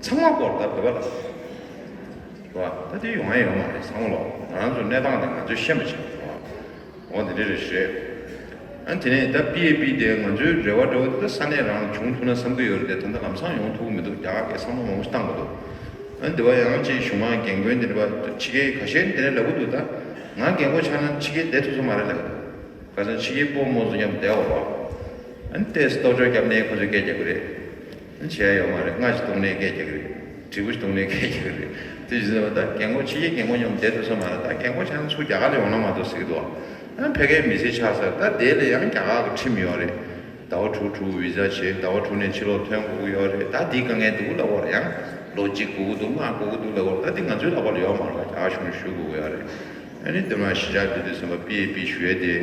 ཚང་མ་དགོས་རེད། ད་བོད་པ་ལ། རེད་བ། ད་དེ་ཡོང་ཡ་ཡོད་མ་རེད། ཚང་མ་ལོག་ང་རང་ཚོ་གནས་སྟངས་དེ་ང་ཚོས་ཤེས་པ་བྱེད་དགོས་རེད་བ། འོ་དེ་འདྲ་རེད་ཤག་ཨ་དེ་ནས་ད་པི་ཨེ་པི་དེ་ང་ཚོའི་རེ་བ་འདྲ་བོ་དེ་ད་ས་གནས་རང་བྱུང་ཐུབ་ན་བསམ་གྱི་ཡོད་རེད་དེ། ད་ལྟ་ལམ་སང་ཡོང་ཐུབ་ཀྱི་མི་འདུག་རྒྱ་གར་གྱིས་བསམ་བློ་མང་པོ་ཞིག་བཏང་དགོས་འདུག་ཨ་འདི་བ་ཡང་ཅིག་གཞུང་མང་རྒན་རྒོན་དེ་འདྲ་བ་ཕྱི་རྒྱལ་ཁ་ཤས་དེ་འདྲ་ལབ་ཀྱི་འདུག་ད་ང་རྒན་གོག་ཆགས་ན་ཕྱི་རྒྱལ་བསྡད་ཐུབ་ས་མ་རེད་ལབ་ཀྱི་འདུག་ཁ་སང་ཕྱི་རྒྱལ་སྤོ་རྨོ་ཚོ་མཉམ་བསྡད་འོ་རོགས། ཨ་ནི་ཏོག་ཙམ་རྒྱབ་ནས་ཁོ་ཚོས་སྐད་རྒྱག་གི་རེད། ཨ་ནི་བྱས་ཡོད་མ་རེད། སྔ་ཕྱི་བཏུང་ནས་སྐད་རྒྱག་གི་རེད། དྲིལ་བུ་ཞིག་བཏུང་ནས་སྐད་རྒྱག་གི་རེད། དེ་བཞིན་ད་རྒན་གོག་ཕྱི་རྒྱལ་རྒན་གོག་མཉམ་བསྡད་ཐུབ་ས་མ་རེད། ད་རྒན་གོག་ཆགས་ན་ཚུར་རྒྱ་གར་ལ་ཡོང་ན་མ་གཏོགས་ཟེར་གི་འདུག་ཨ་ནི་ཕ་གིའི་མི་སེར་ཆགས་ཚར། ད་དེ་ལ་ཡང་རྒྱ་གར་གྱི་ཁྲིམས་ཡོད་རེད། ཟླ་བ་དྲུག་དྲུག་བི་ཛ་བྱེད། ཟླ་བ་དྲུག་ནས་ཕྱིར་ལོག་ཐོན་དགོས་ཀྱི་ཡོད་རེད། ད་དེའི་དཀའ་ངལ་འདུག་ལབ་ཀྱི་ཡོད་རེད། ཡང་ལོ་གཅིག་དགོས་ཀྱི་འདུག་ལྔ་དགོས་ཀྱི་འདུག་ལབ་ཀྱི་ཡོད་རེད། ད་དེ་ང་ཚོའི་ལག་པ་ལ་ཡོད་མ་རེད། རྒྱ་གར་གཞུང་ལ་ཞུ་དགོས་ཀྱི་ཡོད་རེད། ཨ་ནི་དེ་མ་གཞིས་ཆགས་འདི་དུས་ཙམ་པ་པི་ཨེ་པི་ཞུ་ཡས་དེ་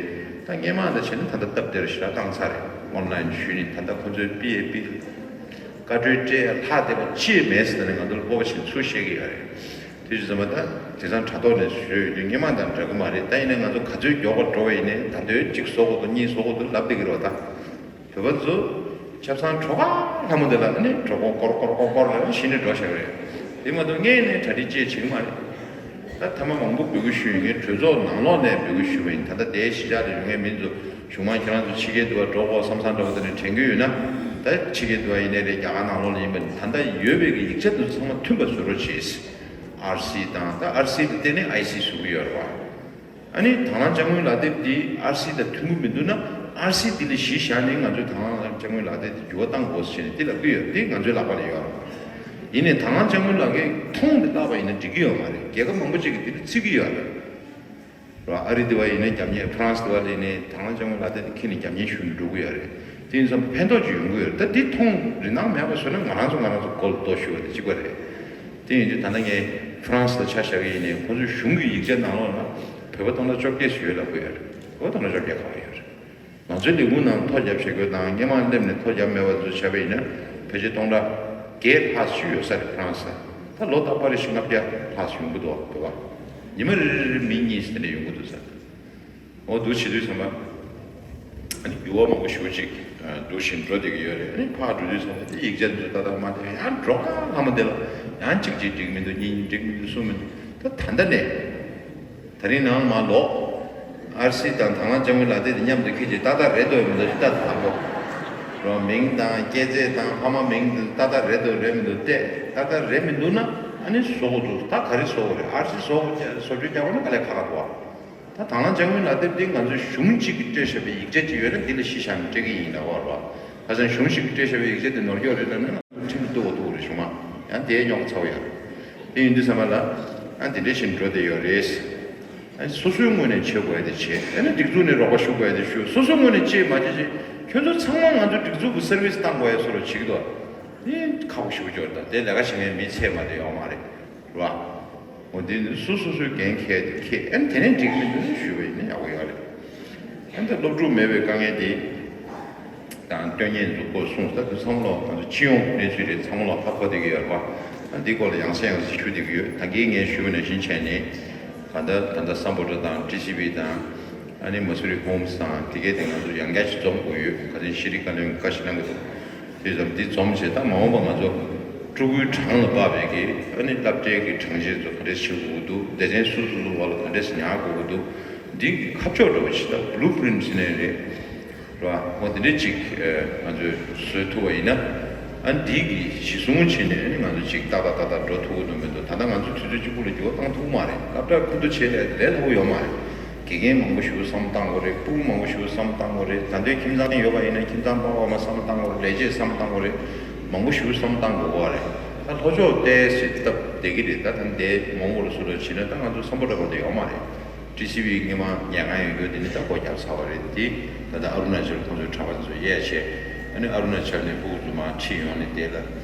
ད་སྔོན་མ་དང་བྱས་ན་ད་ལྟ་སྟབས་བདེར་ཞེ་དྲག་བཏང་ཚར་རེད། ཨོན་ལའིན་ཞུས་ནས། ད་ལྟ་ཁོ་ཚོའི་པི་ཨེ་པི་བཀའ་འཁྲོལ་སྤྲད་ཡ་ལྷག་བསྡད་པ་ཅི་ཡང་མེད་ཟེར་ནས་ང་ཚོར་སྤོབས་པ་བྱས་ཚུར་བཤད་ཀྱི་ཡོད་རེད། དེ་དུས་ཙམ་པ་ད་དེང་སང་དྲ་ཐོག་ནས་ཞུས་ཡོད་དུས་སྔོན་མ་དང་འདྲ་གི་མ་རེད། ད་ཡིན་ནའི་ང་ཚོ་ག་ཚོད་མགྱོགས་པ་འགྲོ་བ་ཡིན་ནའི་ད་དུང་གཅིག་བཟོ་དགོས་འདུག་གཉིས་བཟོ་དགོས་འདུག་ལབ་བསྡད་ཀྱི་རེད་བ། ད། བོད་པ་ཚོ་ཆབ་གསང་གྲོ་ཁ་ལྷ་མོ་དེ་ལ་ནི་གྲོད་ཁོག་ཀོར་ཀོར་ཀོར་ཀོར་ལ་གཞི་ནས་འགྲོ་བཞག་རེད། དེ་མ་གཏོགས་སྔས་ནས་གྲ་སྒྲིག་ཅེས་བྱེད་ཀྱི་མ་རེད། ད་ཐ་མ་མང་པོ་འབོད་སྐུལ་ཞུས་ཡིན། ངས་གྲོས་ཚོགས་ནང་ལོགས་ནས་འབོད་སྐུལ་ཞུས་པ་ཡིན། ད་ལྟ་དེའི་གཞིས་ཆགས་དུ་ཡོད་མཁན་མི་ཚོ་གཞུང་མང་ཁྱེད་རང་ཚོ་ཕྱི་རྒྱལ་དུ་བ་འགྲོ་དགོས་བསམ་བསམ་འདྲ་བོ་དེ་འདྲ་དྲན་གྱི་ཡོད་ན། ད་ཕྱི་རྒྱལ་དུ་བ་ཡིན་ནའི་རེད། རྒྱ་གར་ནང་ལོགས་ལ་ཡིན་པ་ད་ལྟ་ཡོད་པའི་གི་ཡིག་ཆ་དེ་ཚོ་ཚང་མ་མཐུན་པ་བཟོ་རོགས་བྱེད། ཨར་སི་དང་ད་ཨར་སི་དེ་བརྟེན་ནས་ཨའི་སི་བཟོ་གི་ཡོད་རེད་བ། ཨ་ནི་དང་བླངས་དཔྱ་དངུལ་ལག་དེབ་འདི་ཨར་སི་དང་མཐུན་གྱི་མི་འདུག་ན། ཨར་སི་འདི་ལ་གཞི་བཞག་ནས་ང་ཚོས་དང་བླངས་དཔྱ་དངུལ་ལག་དེབ་འདི་འགྱུར་བ་གཏང་དགོས་ཟེར་ནས་འདི་ལབ་ཀྱི་ཡོད། འདི་ང་ཚོའི་ལག་པ་ལ་ཡོད་རེད། ཡིན་ནའི་དང་བླངས་དཔྱ་དངུལ་ལག་གི་ཐོང་འདི་བརླག་པ་ཡིན་ན་འགྲིག་གི་ཡོད་མ་རེད། རྒྱལ་ཁབ་མང་པོ་ཅིག་གིས་འདི་ལ་བརྩི་གི་ཡོད་རེད། རེད་བ། ཨ་རི་འདི་བ་ཡིན་ནའི་རྒྱབ་གཉེར། ཧྥ་རན་སི་འདི་བ་ལ་ཡིན་ནའི་དང་བླངས་དཔྱ་དངུལ་ལག་དེབ་འདི་འཁྱེར་ནས་རྒྱབ་གཉེར་ཞུ་ནས་འགྲོ་གི་ཡོད་རེད། དེ་ཡིན་ཙང་ཕན་ཐོགས་ཅིག་ཡོང་གི་ཡོད་རེད། ད་འདི་ཐོང་རིན་ཐང་མེད་པ་བཟོས་ན་ང་རང་ཚོ་ང་རང་ཚོ་མགོ་ལ་རྡོ་གཞུ་བ་དེ་གཅིག་པ་རེད། དེ་ཡིན་དུས་ད་ལྟ་ངས་ཧྥ་རན་སི་ལ་ཆ་བཞག་གི་ཡིན་ནའི་ཁོང་ཚོའི་གཞུང་གི་ཡིག་ཆ་ནང་ལོགས་ལ་བོད་པ་སྟོང་ཕྲག་བཅོ་བརྒྱད་ཞིག་ཡོད་ལབ་ཀྱི་ཡོད་རེད། བོད་པ་སྟོང་ཕྲག་བཅོ་བརྒྱད་ག་པར་ཡོད་རེད། ང་ཚོའི་ལས་ཁུངས་ནང་ཐོ་བརྒྱབ་བྱེད་དགོས་དང་སྔོན་མ་སླེབས་ནས་ཐོ་བརྒྱབ་མེད་པ་ཚོ་བྱས་པ་ཡིན་ན་ཕལ་ཆེར་སྟོང་ཕྲག་བརྒྱད་ལྷག་ཞིག་ཡོད་ས་རེད། ཧྥ་རན་སི་ལ། ད་ལོ་རྟག་པར་རེ་བཞིན་ལྔ་བརྒྱ་ལྷག་ཞིག་ཡོང་གི་འདུག་བོད་པ། ཉི་མ་རེ་རེ་རེ་མི་གཉིས་དེ་འདྲ་ཡོང་གི་འདུག་ས། འོ་འདུག་བྱེད་དུས་ཙམ་པ། ཨ་ནི་འགྱུར་བ་མང་པོ་ཞེ་པོ་ཅིག་འདུག་བཞིན་འགྲོ་བསྡད་ཀྱི་ཡོད་རེད། ཨ་ནི་ཕར་འགྲོ་དུས་ཙམ་པ་དེ་ཡིག་ཆ་འདི་ཚོ་ཏག་ཏག་མ་བལྟས། ཡང་འགྲོ་ཁ་ལྷ་མོ་དེ་ལ་ཡང་གཅིག་གཅིག་འགྲིག་མི་འདུག་གཉིས་གཉིས་འགྲིག་མི་འདུག་གསུམ་མི་འདུག་ད་ད་ལྟ་ནས། ད་རིང་ནང་མ་ལོག་ཨར་སི་དང་དང་བླངས་དཔྱ་དངུལ་ལག་དེབ་དེ་མཉམ་དུ་འཁྱེར་གྱི་ཏག་ཏག་རེད་འདུག་མི་འདུག་ཅིག་ལྟ་དང་པོ། རོ། མིང་དང་སྐྱེས་ཚེས་དང་ཕ་མ་མིང་དེ་ཏག་ཏག་རེད་འདུག་རེད་མི་འདུག་བལྟས། ཏག་ཏག་རེད་མི་འདུག་ན་ཨ་ནི་བཟོ་དགོས་འདུག་ད་ག་རེ་བཟོ་དགོས་རེད། ཨར་སི་བཟོ་དགོས། བཟོ་བཅོས་རྒྱག་དགོས་ན་དཀའ་ལས་ཁག་ཁག་འདུག་ད་དང་བླངས་དཔྱ་དངུལ་ལག་དེབ་འདི་ང་ཚོའི་གཞུང་གཅིག་གིས་སྤྲད་བཞག་པའི་ཡིག་ཆ་གཅིག་ཡོད་ན་འདི་ལ་གཞི་བཞག་ནས་སྤྲད་ཀྱི་ཡིན་ལབ་པ་རེད་བ། ཁ་སང་གཞུང་གཅིག་གིས་སྤྲད་བཞག་པའི་ཡིག་ཆ་དེ་ནོར་འཁྱོག་རེད་ལབ་ན་ཁྲིམས་ལ་གཏུག་དགོས་ཐུག་རེད། གཞུང་མང་ཡང་དེའི་རྙོག་ཚ་བོ་ཡོད་རེད། དེ་ཡིན་དུས་ཙམ་པ་ལ་ཨ་འདི་འདྲ་ཞིག་འགྲོ་བསྡད་ཡོད་རེད། ཨ་སོ་སོའི་ངོས་ནས་བྱེད་དགོས་ཡ་དེ་བྱེད། ཨ་ནི་སྒྲིག་འཛུགས་ནས་རོགས་པ་ཞུ་དགོས་ཡ་དེ་ཞུ། སོ་སོའི་ངོས་ནས་ཅིག་མ་བྱེད་ཅིག་ཁྱོད་ཚོ་ཚང་མ་ང་ཚོའི་སྒྲིག་འཛུགས་ཀྱི་སར་བིས་བཏང་དགོས་ཡ་བཟོ་འདྲ་བྱེད་ཀྱི་འདུག་དེ་ཁག་པོ་ཞེ་པོ་ཅིག་རེད། ད་དེ་ལས་ཀ་བྱེད་མཁན་མི་ཚད་མ་དེ་ཡོད་མ་རེད། རེད་བ། འོ་དེ་ནི་སོ་སོ་སོའི་འགན་འཁྱེར་དེ་འཁྱེར། ཨ་ནི་དེ་ནས་འགྲིག་མི་འདུག་ཞུས་པ་ཡིན་ན་ཡག་པོ་ཡོད་རེད། ཨ་ནི་ད་སློབ་ཕྲུག་མེད་པའི་དཀའ་ངལ་དེ་དང་སྟོན་ཉན་འཛུགས་སྐོར་གསུངས། ད་དེ་ཚང་མ་ལོག་ང་ཚོ་སྤྱི་ཡོངས་གནས་ཚུལ་རེད། ཚང་མ་ལོག་ཧ་གོ་བསྡད་ཀྱི་ཡོད་རེད་བ། ཨ་འདི་སྐོར་ལ་ཡང་སེ་ཡང་སེ་ཞུ་བསྡད་ཀྱི་ཡོད། ད་གིན་ངས་ཞུས་པ་ནང་བཞིན་བྱས་ནས་གང་ལྟར་ད་ལྟ་སམ་བྷོ་ཊ་དང་ཊི་སི་བི་དང་ཨ་ནི་མ་སུ་རི་ཧོམ་སི་དང་དེ་གའི་སྟེང་ང་ཚོ་ཡང་བསྐྱར་ཞིག་འཛོམས་དགོས་ཡོད། ཁ་སང་ཤྲི་ལང་ཀ་ལ་བཀའ་ཤག་གནང་གི་འདུག་དེ་ཙམ་འདི་འཛོམས་བྱས། ད་མ་འོངས་པ་ང་ཚོ་ཕྲུ་གུའི་གྲངས་ལ་དཔག་པའི་གི་ཨ་ནི་སློབ་གྲྭའི་གི་གྲངས་གཞི་ཚོ་ག་འདྲས་བྱེད་དགོས་ཀྱི་འདུག་སྡེ་ཚན་སོ་སོ་སོ་བ་ལ་ག་འདྲས་ཉར་དགོས་ཀྱི་འདུག་འདི་གི་ཁ་ཕྱོགས་འདྲ་བོ་ཞིག་ད་བྷུ་ལུ་པི་རིན་ཊི་ཟེར་ནའི་རེད། རེད་བ། འོ་དེ་འདྲས་ཅིག་ང་ཚོས་བཟོས་ཐུབ་པ་ཡིན་ན། ཨ་ནི་འདི་གི་གཞི་བཟུང་བྱས་ནས་ཨ་ནི་ང་ཚོ་ཅིག་ཏག་ཏག་ཏག་ཏག་འགྲོ་ཐུབ་ཀྱི་འདུག་མི་འདུག་ད་ལྟ་ང་ཚོ་དུས་ཚོད་གཅིག་པུ་ལ་འགྱུར་བ་བཏང་ཐུབ་མ་རེད། སློབ་གྲྭ་ཁུ་བསྡུ་བྱས་ནས་ལས་སླ་པོ་ཡོད་མ་རེད། དགེ་རྒན་མང་པོ་ཞིག་བསམ་བཏང་དགོས་རེད། སྤུ་གུ་མང་པོ་ཞིག་བསམ་བཏང་དགོས་རེད། ད་ལྟའི་ཁྱིམ་ཚང་ཡོད་པ་ཡིན་ན་ཁྱིམ་ཚང་པ་ཕ་མ་བསམ་བཏང་དགོས་རེད། ལས་བྱེད་བསམ་བཏང་དགོས་རེད། མང་པོ་ཞིག་བསམ་བཏང་དགོས་པ་རེད། ད་ལྷོ་ཕྱོགས་ཏོག་ཙམ་བསྡད་ཀྱི་རེད། ད་ད་འདས་མོང་གོལ་སུ་ལ་ཕྱིན་ན་ད་ང་ཚོ་སམ་བྷོ་ཊ་བར་དུ་ཡོད་མ་རེད། ཊི་སི་ཝི་སྔོན་མ་ཉལ་ཁང་ཡོད་རྒྱུ་དེ་ནི་ད་སྒོ་བརྒྱབ་ཚར་བ་རེད། དེ་ད་ལྟ་ཨ་རུ་ན་ཅལ་ཁོང་ཚོའི་གྲྭ་པ་ཚོ་གཡས་བྱས། ཨ་ནི་ཨ་རུ་ན་ཅལ་ནས་ཕྲུ་གུ་ཚོ་མར་ཁྲིད་ཡོང་ནས་དེ་ལ་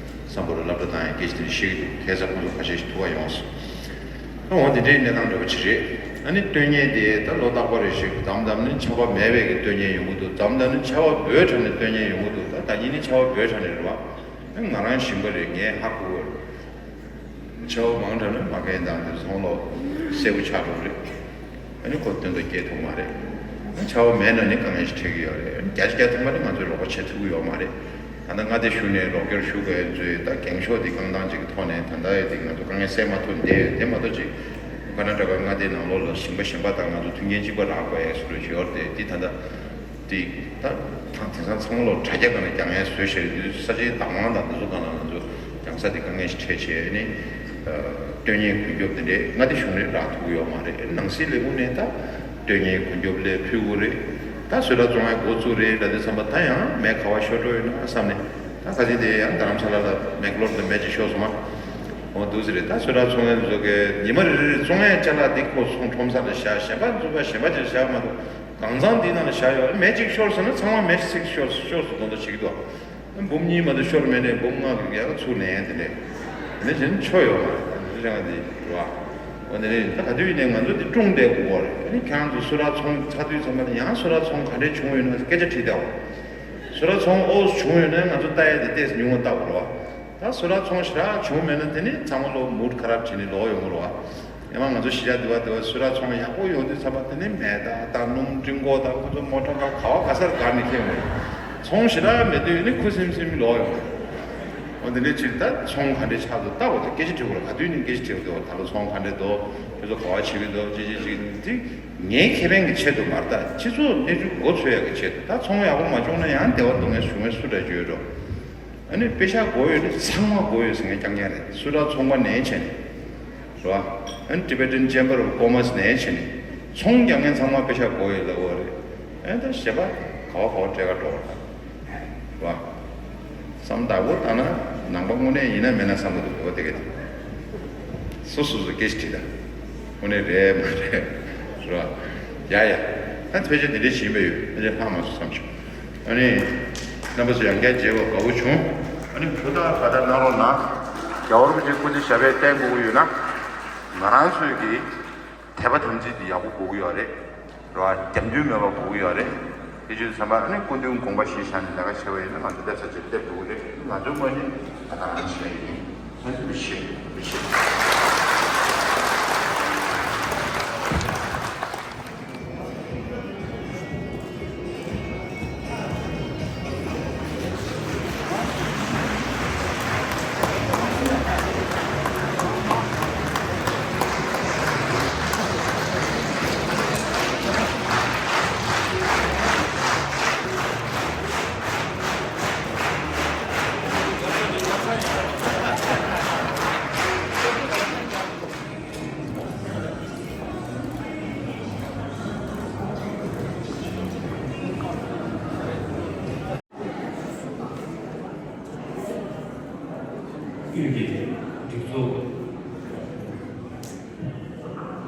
སམ་བྷོ་ཊ་སློབ་གྲྭ་བཏང་ཡ་སྐད་ཆ་དེ་བཤད་ཀྱི་འདུག་ཁ་སང་ཁོང་ཚོ་ཁ་ཤས་ཤིག་ཐུག་ག་ཡོང་སོང་། ཨ་འོ་དེ་འདྲའི་གནས་སྟངས་འདྲ་པོ་ཅིག་རེད། ཨ་ནི་སྟོན་ཉན་དེ་ད་ལོ་རྟག་པ་རེ་ཞིག་དམ་དམ་ནི་ཆར་པ་མེད་པའི་གི་སྟོན་ཉན་ཡོང་གི་འདུག་དམ་དམ་ནི་ཆར་པ་འབོལ་དྲགས་ནས་སྟོན་ཉན་ཡོང་གི་འདུག་ད་ད་གིན་ནི་ཆར་པ་འབོལ་དྲགས་ནས་རེད་བ། ཨ་ང་རང་ཞིང་པ་རེད། ངས་ཧ་གོ་གི་རེད། ཆར་པ་མང་དྲགས་ན་མ་རྒན་དང་དེ་ཚོང་ལོ་སེར་པོ་ཆགས་འགྲོ་གི་རེད། ཨ་ནི་ཁོ་སྟོན་ཐོག་སྐྱེལ་ཐུབ་མ་རེད། ཨ་ཆར་པ་མེད་ན་ནི་དཀའ་ངལ་ཞིག་འཕྲད་ཀྱི་ཡོད་རེད། ཨ་ནི་བརྒྱ་ཆ་བརྒྱ་ཐམ་པ་ནི་ང་ཚོས་རོགས་པ་བྱེད་ཐུབ་ཀྱི་ཡོད་མ་རེད། ད་ལྟ་མངའ་སྡེ་གཞུང་ནས་རོགས་སྐྱོར་ཞུ་དགོས་ཚོས་ད་འགེངས་ཤོག་འདི་བཀང་སྟངས་ཅིག་གི་ཐོག་ནས་ད་ལྟ་ཡོད་དེ་ང་ཚོ་དཀའ་ངལ་སེལ་མ་ཐུབ་བསྡད་ཡོད། དེ་མ་གཏོགས་ཅིག་ཀར་ནཱ་ཊ་ཀ་མངའ་སྡེའི་ནང་ལོགས་ལ་ཞིང་པ་གཞན་པ་དང་ང་ཚོ་མཐུན་རྐྱེན་གཅིག་པ་རག་དགོས་ཡ་ཞིག་འགྲོ་བཞིན་ཡོད་རེད་དེ། འདི་ད་ལྟ་དེ་ད་ཐང་དེང་སང་ཚང་མ་ལོ་དྲ་རྒྱ་སྒང་ལ་རྒྱག་ཡ་བཟོས་བཞག་རེད། དུས་ས་ཆའི་བདག་དབང་དང་དེ་ཚོ་སྒང་ལ་ང་ཚོ་རྒྱག་ས་དེ་དཀའ་ངལ་ཞིག་འཕྲད་བྱས་ནས་སྟོན་ཉན་ཀུན་སྐྱོབ་དེ་འདྲས་མངའ་སྡེ་གཞུང་ནས་རག་ཐུབ་ཀྱི་ཡོད་མ་རེད། ནང་སྲིད་ལས་ཁུངས་ནས་ད་སྟོན་ཉན་ཀུན་སྐྱོབ་ལས་ཕུལ་དགོས་རེད། ད་བཟོ་གྲྭ་བཙོང་ཡ་འགོ་བཙུགས་རེད་ལབ་དུས་ཙམ་པ་ད་ཡང་མེ་ག་བ་ཤོར་འགྲོ་ཡོད་ན་བསམ་ནས། ད་ག་ཚོད་དེ་ཡང་རྡ་རམ་ས་ལ་ལ་མེག་ལོར་དང་མེ་གཅིག་ཤོར་སོང་ང་། འོ་འདུག་སེ་རེད། ད་བཟོ་གྲྭ་བཙོང་མཁན་ཚོ་གིས་ཉི་མ་རེ་རེ་བཙོང་ཡ་ཅ་ལག་འདི་ཁོ་ཚོང་ཁྲོམ་ས་ལ་བཞག་གཞན་པ་འཛུགས་པ་གཞན་པ་ཅིག་བཞག་མ་གཏོགས་གང་ཚང་འདི་ནང་ལ་བཞག་ཡོད་རེད། མེ་གཅིག་ཤོར་སོང་ན་ཚང་མ་མེ་ཚིག་ཤོར་ཤོར་སོང་མདོག་མདོག་བྱེད་ཀྱི་འདུག་འབུམ་གཉིས་མ་གཏོགས་ཤོར་མེད་ནས་འབུམ་ལྔ་གི་ཡར་ཚུར་ལེན་ཡ་དེ་འདྲས་དེ་འདྲས་བྱས་ན་ཆོ་ཡོད་མ་རེད། དེ་འདྲས་བྱས་ན་དེ་རེད་བ། འོ་དེ་ནས་ད་ག་དུས་ཡིན་ནའི་ང་ཚོ་འདི་ཀྲུང་ལྡན་དགོས་རེད། ཨ་ནི་ཁྱེད་རང་ཚོ་བཟོ་གྲྭ་ཚོང་ཚར་དུས་ཙམ་པ་ལ་ཡང་བཟོ་གྲྭ་ཚོང་ག་འདྲས་བྱུང་ཡོད་ན་སྐད་ཆ་དྲིས་བསྡད་འོ། བཟོ་གྲྭ་ཚོང་ཨོ་བྱུང་ཡོད་ན་ང་ཚོ་ལྟ་ཡ་དེ་ཏོག་ཙམ་ཉུང་བ་ལྟ་དགོས་རེད་བ། ད་བཟོ་གྲྭ་ཚོང་ཞེ་དྲག་བྱུང་མེད་ན་དེ་ནི་ཚང་མ་ལོ་མུ་ཌི་ཁ་རབ་བྱས་ནས་ལོག་ཡོང་གི་རེད་བ། ཡང་མ་ང་ཚོ་གཞིས་ཆགས་འདི་བ་འདི་བ་བཟོ་གྲྭ་ཚོང་ཡག་པོ་ཡོང་དུས་ཚར་བ་དེ་ནི་མེ་མདའ་དང་སྣུམ་སྤྲིན་ཀོག་དང་ཁོ་ཚོ་མོ་ཊ་ཁ་ག་བ་ག་སར་བསྒར་ནས་ཁྱེར་ཡོང་རེད། ཚོང་ཞེ་དྲག་མེད་དུས་ནི་ཁུ་སིམ་སིམ་ལོག་ཡོང་རེད། འོ་དེ་འདྲའི་ཕྱིར་ད་ཚོང་ག་འདྲའི་ཆགས་འདུག་ལྟ་བ་དང་སྐད་ཆ་དྲི་དགོས་རེད། ག་དུས་ནས་སྐད་ཆ་དྲི་དགོས་འདུག་ད་ལོ་ཚོང་ག་འདྲའི་འདུག་ཁྱོད་ཚོ་ག་བ་བྱེད་ཀྱི་འདུག་ཅི་ཅི་ཅི་འདི་ངའི་ཁེ་ཕན་གྱི་ཆེད་དུ་མ་རེད། ད་སྤྱི་ཚོགས་གནས་ཚུལ་མགོ་འཚོས་ཡག་གི་ཆེད་དུ། ད་ཚོང་ཡག་པོ་མ་བྱུང་ན་ཡང་བདེ་བ་སྡུག་བསྔལ་ཞུ་མཁན་སུ་འདྲ་ཅིག་ཡོད་འགྲོ། ཨ་ནི་པེ་ཤག་དགོས་ཡོད་ན་ཚང་མ་དགོས་ཡོད་ཟེར་མཁན་རྐྱང་རྐྱང་རེད། བཟོ་གྲྭ་ཚོང་པ་ནས་བྱས་ནས་རེད་བ། ཨ་ནི་Tibetan Chamber of Commerce ནས་བྱས་ནས་ཚོང་རྒྱག་མཁན་ཚང་མ་པེ་ཤག་དགོས་ཡོད་ལབ་ཡོད་རེད། ཨ་ནི་ད་གཞན་པ་ག་བ་ག་བ་སྤྲད་ག་འགྲོ་བ་རེད་བ། བསམ་བདག་པོ་བཏང་ན་ནང་པ་དངོས་གནས་ཡིན་ན་མིན་ན་བསམ་གི་འདུག་འོ་དེ་ག་དེ། སོ་སོ་སོ་སྐད་ཆ་དྲིས་ད། དངོས་གནས་རེད་མ་རེད། རེད་བ། ཡ་ཡ། ད་ཕལ་ཆེར་དེ་འདྲའི་བྱིན་པ་ཡོད། ཕལ་ཆེར་ལྷག་མ་སོང་བསམ་བྱུང་། ཨ་ནི། རྣམ་པ་ཚོ་ཡང་བསྐྱར་མཇལ་བ་དགའ་བོ་བྱུང་། ཨ་ནི་ཕུ་ཐག་ག་ད་གནང་རོགས་གནང་། རྒྱལ་བ་རིན་པོ་ཆེ་སྐུ་ཚེ་ཞབས་པད་བརྟན་དགོས་ཀྱི་ཡོད་ན། ང་རང་ཚོས་ཀྱི་དད་པ་དམ་ཚིག་འདི་ཡག་པོ་དགོས་ཀྱི་ཡོད་རེད། རེད་བ། རྒྱབ་མདུན་མེད་པ་དགོས་ཀྱི་ཡོད་རེད། དེ་བྱས་ཙང་ཨ་ནི་སྐུ་མདུན་དགོངས་པ་གཞིར་བཞག་ནས་ལས་ཀ་བྱས་པ་ཡིན་ན་ང་ཚོ་སླེབས་ས་ཅིག་སླེབས་འགྲོ་གི་རེད། ང་ཚོའི་ངོས་ནས་ད་ག་རང་བྱས་ཡིན། ཐུགས་རྗེ་ཆེ། ཐུགས་རྗེ་ཆེ། དབུས་ཀྱི་སྒྲིག་འཛུགས་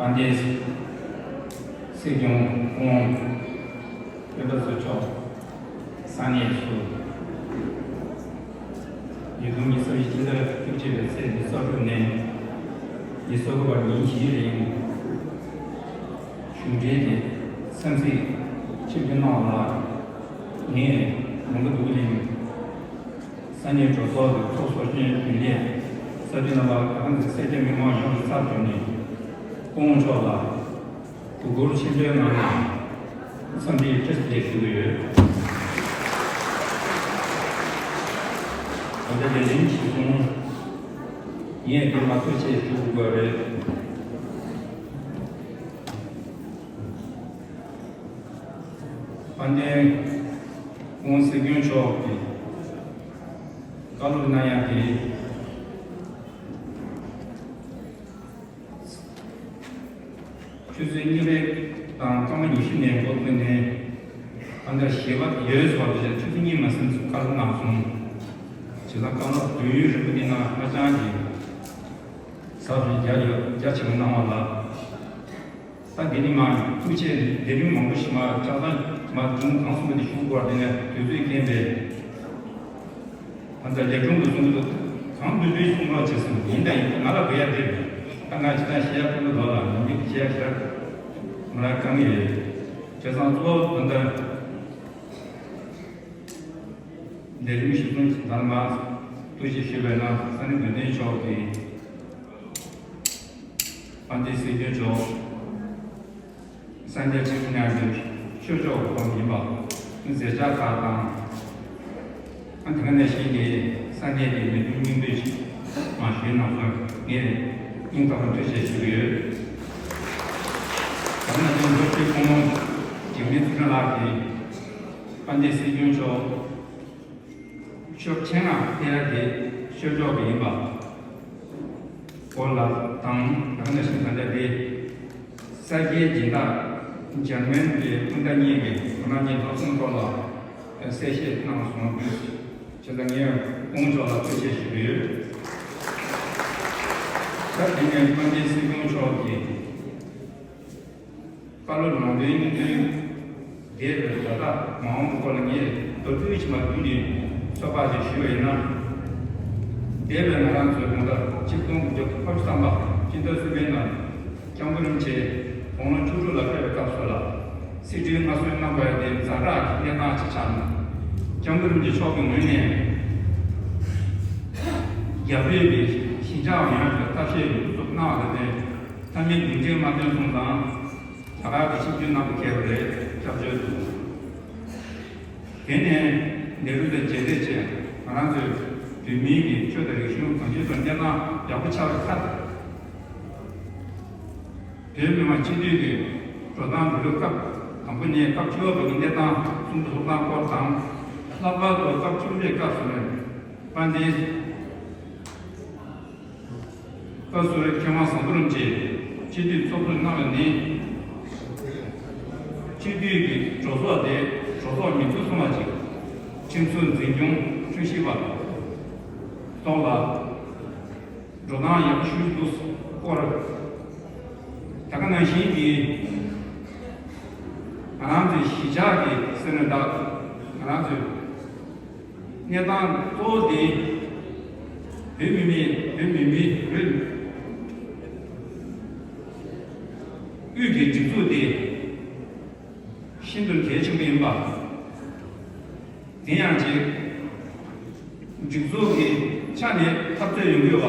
དཔལ་ལྡན་སྲིད་སྐྱོང་སྐུ་ངོ་སྤེན་པ་ཚེ་མཆོག་ས་གནས་སུ་ཉིས་སྟོང་ཉི་ཤུ་རྩ་བཞི་ཕྱི་ཟླ་བཅུ་གཅིག་པའི་ཚེས་ཉི་ཤུ་རྩ་དྲུག་ནས་ཉི་ཤུ་རྩ་དགུ་བར་ཉིན་བཞིའི་རིང་གཞུང་འབྲེལ་གྱི་འཚམས་གཟིགས་ཆིབས་བསྒྱུར་གནང་བ་ལ་ངས་ལུང་པ་འདུ་གླིང་ས་གནས་གྲོས་ཚོགས་ཀྱི་ཚོགས་གཙོ་སྤྱི་འཐུས་རྒྱུན་ལས་ས་འཐུས་རྣམ་པ་ཁ་སང་གི་སེར་སྐྱ་མི་མང་ཡོངས་ཀྱི་ཚབ་བྱས་ནས་སྐུ་ངོ་མཆོག་ལ་གུས་བཀུར་ཆེན་པོའི་ངང་ནས་འཚམས་འདྲིའི་བཀྲ་ཤིས་བདེ་ལེགས་ཞུ་གི་ཡོད། ད་ལྟ་ལས་རིམ་གཞིར་བཟུང་ངས་འདི་མ་ཐུག་ཆེད་ཞུ་དགོས་རེད། དཔལ་ལྡན་སྐུ་ངོ་སྲིད་སྐྱོང་མཆོག་གིས་བཀའ་སློབ་གནང་ཡག་གི་ཆུ་ཚོད་གཉིས་པའི་དང་སྐར་མ་ཉི་ཤུ་ནས་འགོ་བཙུགས་ནས་ད་ལྟ་བཞི་པ་ཡོལ་སོང་བ་དེ་ཆུ་ཚོད་གཉིས་མ་ཟིན་ཙམ་བཀའ་སློབ་གནང་སོང་། བྱས་ཙང་བཀའ་སློབ་དུས་ཡུན་རིང་པོ་འདི་ནང་ཧ་ཅང་གི་ཟབ་ཅིང་རྒྱ་ཡོད་རྒྱ་ཆེན་པོ་གནང་བ་ལ། ད་འདི་ནི་མ་ཐུགས་རྗེ་ལས་རིམ་མང་པོ་ཞིག་མ་ཆགས་སྡང་མ་བྱུང་གང་གསུངས་པ་དེ་ཞུ་དགོས་པ་དེ་ནས་དུས་ཚོད་རྐྱེན་པས། ད་ལྟ་ལས་དྲུང་དུ་གསུང་གི་འདུག་གང་འདོད་འདོད་གསུང་རོགས་བྱེད་གསུངས། ཡིན་དང་ཡིན། ང་ལ་དགོས་ཡ་དེ་རེད། ད་ང་ཇི་ལྟར་བཤད་ཡ་ཁོ་ན་ལོ་ལ་ང་མི་བཤད་ཡ་ཞར་ང་ལ་དཀའ་ངལ་ཡོད། བྱས་ཙང་གཙོ་བོ་ད་ལྟ་ལས་རིམ་གཞི་བཟུང་དར་མ་ཐུགས་རྗེ་ཞུས་པས་ན། ས་གནས་འདུལ་སྡེ་མཆོག་གིས་དཔལ་ལྡན་སྲིད་སྐྱོང་མཆོག་སངས་རྒྱས་ཆོས་ཀྱི་མངའ་གསོལ་ཆོས་ཕྱོགས་ཀྱི་སྐོར་ཡིན་པ་མཛད་འཆར་ཁག་དང་། ཨ་དེ་ག་ནང་བཞིན་གྱི་ས་གནས་ཀྱི་མི་འདུམ་སྙིང་བསྡུས་ཤིག་མ་ཞུས་གནང་སོང་། ངས་སྙིང་ཐག་པ་ཐུགས་རྗེ་ཆེ་ཞུ་གི་ཡོད། ད་ནང་བཞིན་ལོ་གཅིག་གོང་འཇིགས་མེད་ཚེ་རིང་ལགས་ཀྱིས་དཔལ་ལྡན་སྲིད་སྐྱོང་མཆོག་ཆོས་ཆེད་མངགས་ཕེབས་ཡ་དེ་ཆོས་ཕྱོགས་ཀྱི་ཡིན་པ་སྐོར་ལ་དང་། ད་ག་ནང་བཞིན་ད་ལྟ་དེ་ས་སྐྱའི་སྦྱིན་བདག་འཇར་མན་གྱི་སྤུན་ཟླ་གཉིས་ཀྱིས་ཁོ་རང་གཉིས་ལྷག་བསམ་སྐོར་ལ་གསལ་བཤད་གནང་སོང་དུས། བྱས་ཙང་ངས་སྐུ་ངོ་མཆོག་ལ་ཐུགས་རྗེ་ཆེ་ཞུ་གི་ཡོད། ད་དེ་ནས་དཔལ་ལྡན་སྲིད་སྐྱོང་མཆོག་གིས་བཀའ་སློབ་ནང་དོན་སྙིང་བསྡུས་འདས་པའི་ཟླ་དག་མ་འོངས་པའི་སྐོར་ལ་ངས་མདོར་བསྡུས་ཤིག་མ་བསྡུས་ནས་ཚོད་དཔག་ཅིག་ཞུས་པ་ཡིན་ན། འདས་པའི་ང་རང་ཚོའི་དགུང་ལོ་ཆིག་སྟོང་དགུ་བརྒྱ་ལྔ་བཅུ་ཐམ་པ་སྤྱི་ཟླ་གསུམ་པའི་ནང་སྐྱབས་མགོན་རིན་པོ་ཆེ་དགུང་ལོ་བཅུ་དྲུག་ལ་ཕེབས་པའི་སྐབས་སུ་ལ། སྲིད་གྲོས་མངའ་གསོལ་གནང་བ་དེ་ཛ་དྲག་གི་གནས་སྟངས་ཅིག་ཆགས་ནས། སྐྱབས་མགོན་རིན་པོ་ཆེ་མཆོག་གི་ངོས་ནས་རྒྱ་བོད་ཀྱི་གཞིས་ཆགས་ཡོངས་ཀྱི་ཐབས་ཤེས་ཀྱི་ཐུགས་ཐུབ་གནང་བ་དེ་མཐའ་མའི་གདུང་རྒྱུད་མ་ཐོན་སོང་ཙང་། རྒྱ་གར་གྱི་ཆིབས་བསྒྱུར་གནང་དགོས་ཁེལ་བ་རེད། སྐྱབས་བཅོལ་དུ། དེ་ནས་ནེ་རུ་དང་མཇལ་འཕྲད་བྱས། ང་རང་ཚོའི་བོད་མིའི་གི་ཆོས་དང་རིག་གཞུང་གང་ཅིའི་ཐོག་གནས་སྟངས་ཡག་པོ་ཆགས་པའི་ཁར། བོད་མི་མང་སྤྱི་འཐུས་ཀྱི་འགྲོ་སྟངས་འགྲོ་ལུགས་སྐབས་དང་པོ་ནས་སྐབས་བཅུ་པ་བར་གྱི་གནས་སྟངས་གསུང་ཐོག་ཐང་སྐོར་དང་། ལྷག་པར་དུ་སྐབས་བཅུ་པའི་སྐབས་སུ་ནས་དཔལ་ལྡན་བཀའ་ཟུར་མཁས་དབང་ཟམ་གདོང་རིན་པོ་ཆེས་སྤྱི་འཐུས་ཚོགས་གཙོ་གནང་བ་ནི། སྤྱི་འཐུས་ཀྱི་གྲོས་ཚོགས་དེ་གྲོས་ཚོགས་མི་ཐུབ་སོང་བ་ཅིག་ཁྲིམས་སྲོལ་འཛིན་སྐྱོང་ཁྲུའུ་ཞི་པ་ཐོག་ལ་འགྲོ་སྟངས་ཡག་པོ་ཞིག་འདུག་སྐོར། ད་ག་ནང་བཞིན་གྱི་ང་རང་ཚོའི་གཞིས་ཆགས་ཀྱི་སེ་ན་བདག་ང་རང་ཚོའི་གནས་སྟངས་གཙོ་བོ་དེ་བོད་མི་མི་བོད་མི་མི་བོད་དབུས་ཀྱི་སྒྲིག་འཛུགས་དེ་ཤིན་ཏུ་གལ་ཆེན་པོ་ཡིན་པ། དེ་ཡང་ཅིག་སྒྲིག་འཛུགས་ཀྱི་ཆ་ནས་འཐབ་རྩོད་ཡོང་གི་ཡོད་པ།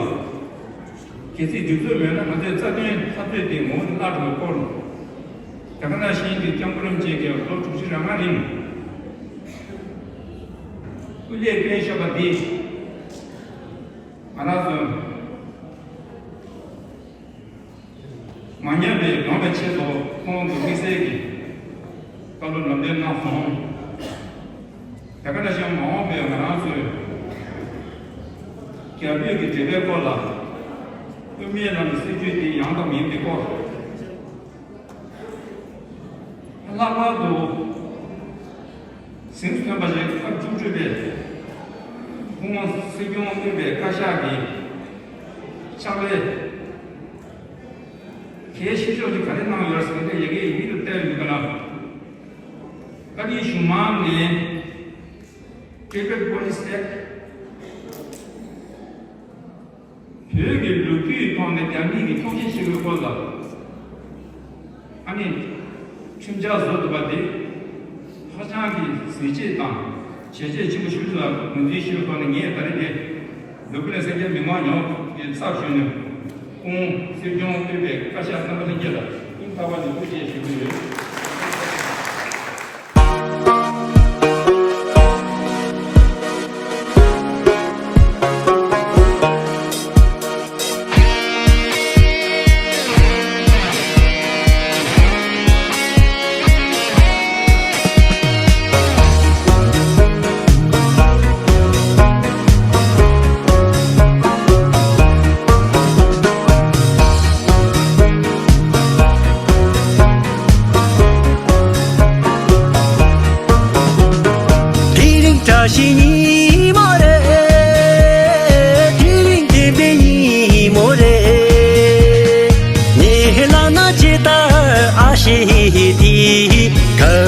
གལ་སྲིད་སྒྲིག་འཛུགས་མེད་ན་ང་ཚོའི་རྩ་དོན་འཐབ་རྩོད་དེ་ངོ་བོ་བརླག་འགྲོ་བའི་སྐོར། དེ་ག་ནང་བཞིན་གྱི་སྐྱབས་མགོན་རིན་པོ་ཆེ་གིས་ལོ་དྲུག་ཅུ་རེ་ལྔ་རིང་སྐུ་ལས་བསྐྱོན་བཞག་པ་འདི་ང་རང་ཚོ་མ་ཉམས་པའི་དགོངས་པའི་ཆེད་དུ་ཁོང་གི་དམིགས་བསལ་གྱི་བཀའ་སློབ་ལམ་སྟོན་གནང་སོང་། དེ་ག་ནང་བཞིན་མ་འོངས་པའི་ང་རང་ཚོའི་རྒྱ་བོད་ཀྱི་འབྲེལ་བའི་སྐོར་ལ་དབུ་མའི་ལམ་གྱི་སྲིད་བྱུས་དེ་ཡང་དག་མིན་པའི་སྐོར། ལྷག་པར་དུ་གཟེངས་སུ་ཐོན་པ་ཞིག་སྐབས་བཅུ་དྲུག་པའི་སྐུ་ངོ་སྲིད་སྐྱོང་དབུས་པའི་བཀའ་ཤག་གི་ཕྱག་ལས་གལ་ཆེ་ཤོས་ཅིག་ག་རེ་གནང་ཡོད་ཟེར་ན། ཡ་གི་ཡིག་ཏུ་བསྟན་ཡོད་པ་ན། བཀའ་ཁྲིའི་གཞུང་མང་ནས་Tibet Police Act། བོད་ཀྱི་ལོ་རྒྱུས་ཐོག་ནས་རྒྱ་མིས་ཀྱི་འཁྱོག་བཤད་བྱེད་པའི་སྐོར་ལ་ཨ་ནི་ཁྲིམས་འཆར་བཟོ་ཐུབ་པ་དེ་ཧ་ཅང་གི་གཟི་བརྗིད་དང་བྱས་རྗེས་ཆེན་པོ་ཞིག་ལ་ངོས་འཛིན་ཞུས་པ་ནི། ངས་ད་རེས་འདི་ལུ་ཕུ་ལ་སེང་གེ་མི་མང་ཉོག་གི་ཚབ་ཞུས་ནས་སྐུ་ངོ་སྲིད་སྐྱོང་དབུས་པའི་བཀའ་ཤག་རྣམ་པ་ལྷན་རྒྱས་ལ་སྙིང་ཐག་པ་ནས་ཐུགས་རྗེ་ཆེ་ཞུ་གི་ཡོད།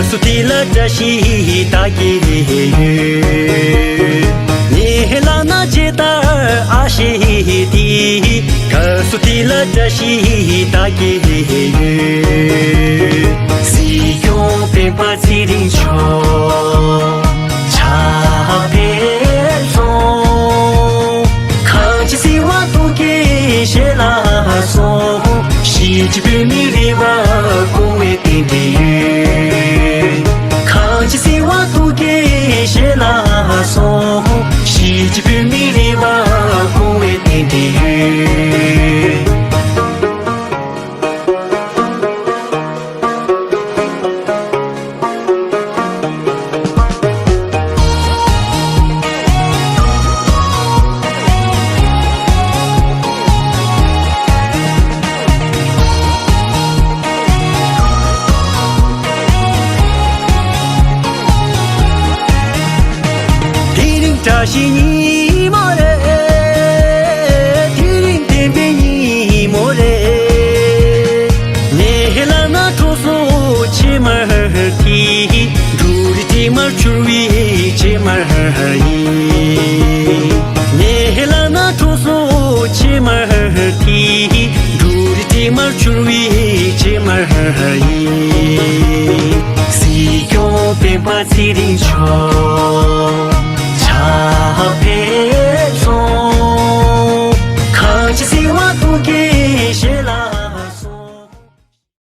སུ་དེ་ལ་བཀྲ་ཤིས་ད་གི་ཡོད། ངའི་ལག་ན་ཇི་ལྟར་ཨ་ཤེ་དེ། ག་སུ་དེ་ལ་བཀྲ་ཤིས་ད་གི་ཡོད། སྲིད་སྐྱོང་སྤེན་པ་ཚེ་རིང་མཆོག་ཕྱག་འཚལ་སོང་། གང་ཅི་སྲིད་དབང་ཐུགས་ཀྱི་ཞལ་ལ་སོང་། གཞིས་བྱེས་བོད་མི་རེ་བ་སྐོང་བའི་རྟེན་འབྲེལ་ཡོད། གང་ཅི་སྲིད་དབང་ཐུགས་ཀྱི་ཞལ་ལ་སོང་། གཞིས་བྱེས་བོད་མི་རེ་བ་སྐོང་བའི་རྟེན་འབྲེལ་ཡོད། དེ་རིང་བཀྲ་ཤིས་ཉིན་མོ་རེད། དེ་རིང་བདེན་པའི་ཉིན་མོ་རེད། ངའི་ལག་ན་གྲོ་སོ་ཕྱེ་མར་དེ། འབྲུ་རིགས་དྲི་མར་གྱུར་བའི་ཕྱེ་མར་ཡིན། ངའི་ལག་ན་གྲོ་སོ་ཕྱེ་མར་དེ། འབྲུ་རིགས་དྲི་མར་གྱུར་བའི་ཕྱེ་མར་ཡིན། སྲིད་སྐྱོང་སྤེན་པ་ཚེ་རིང་མཆོག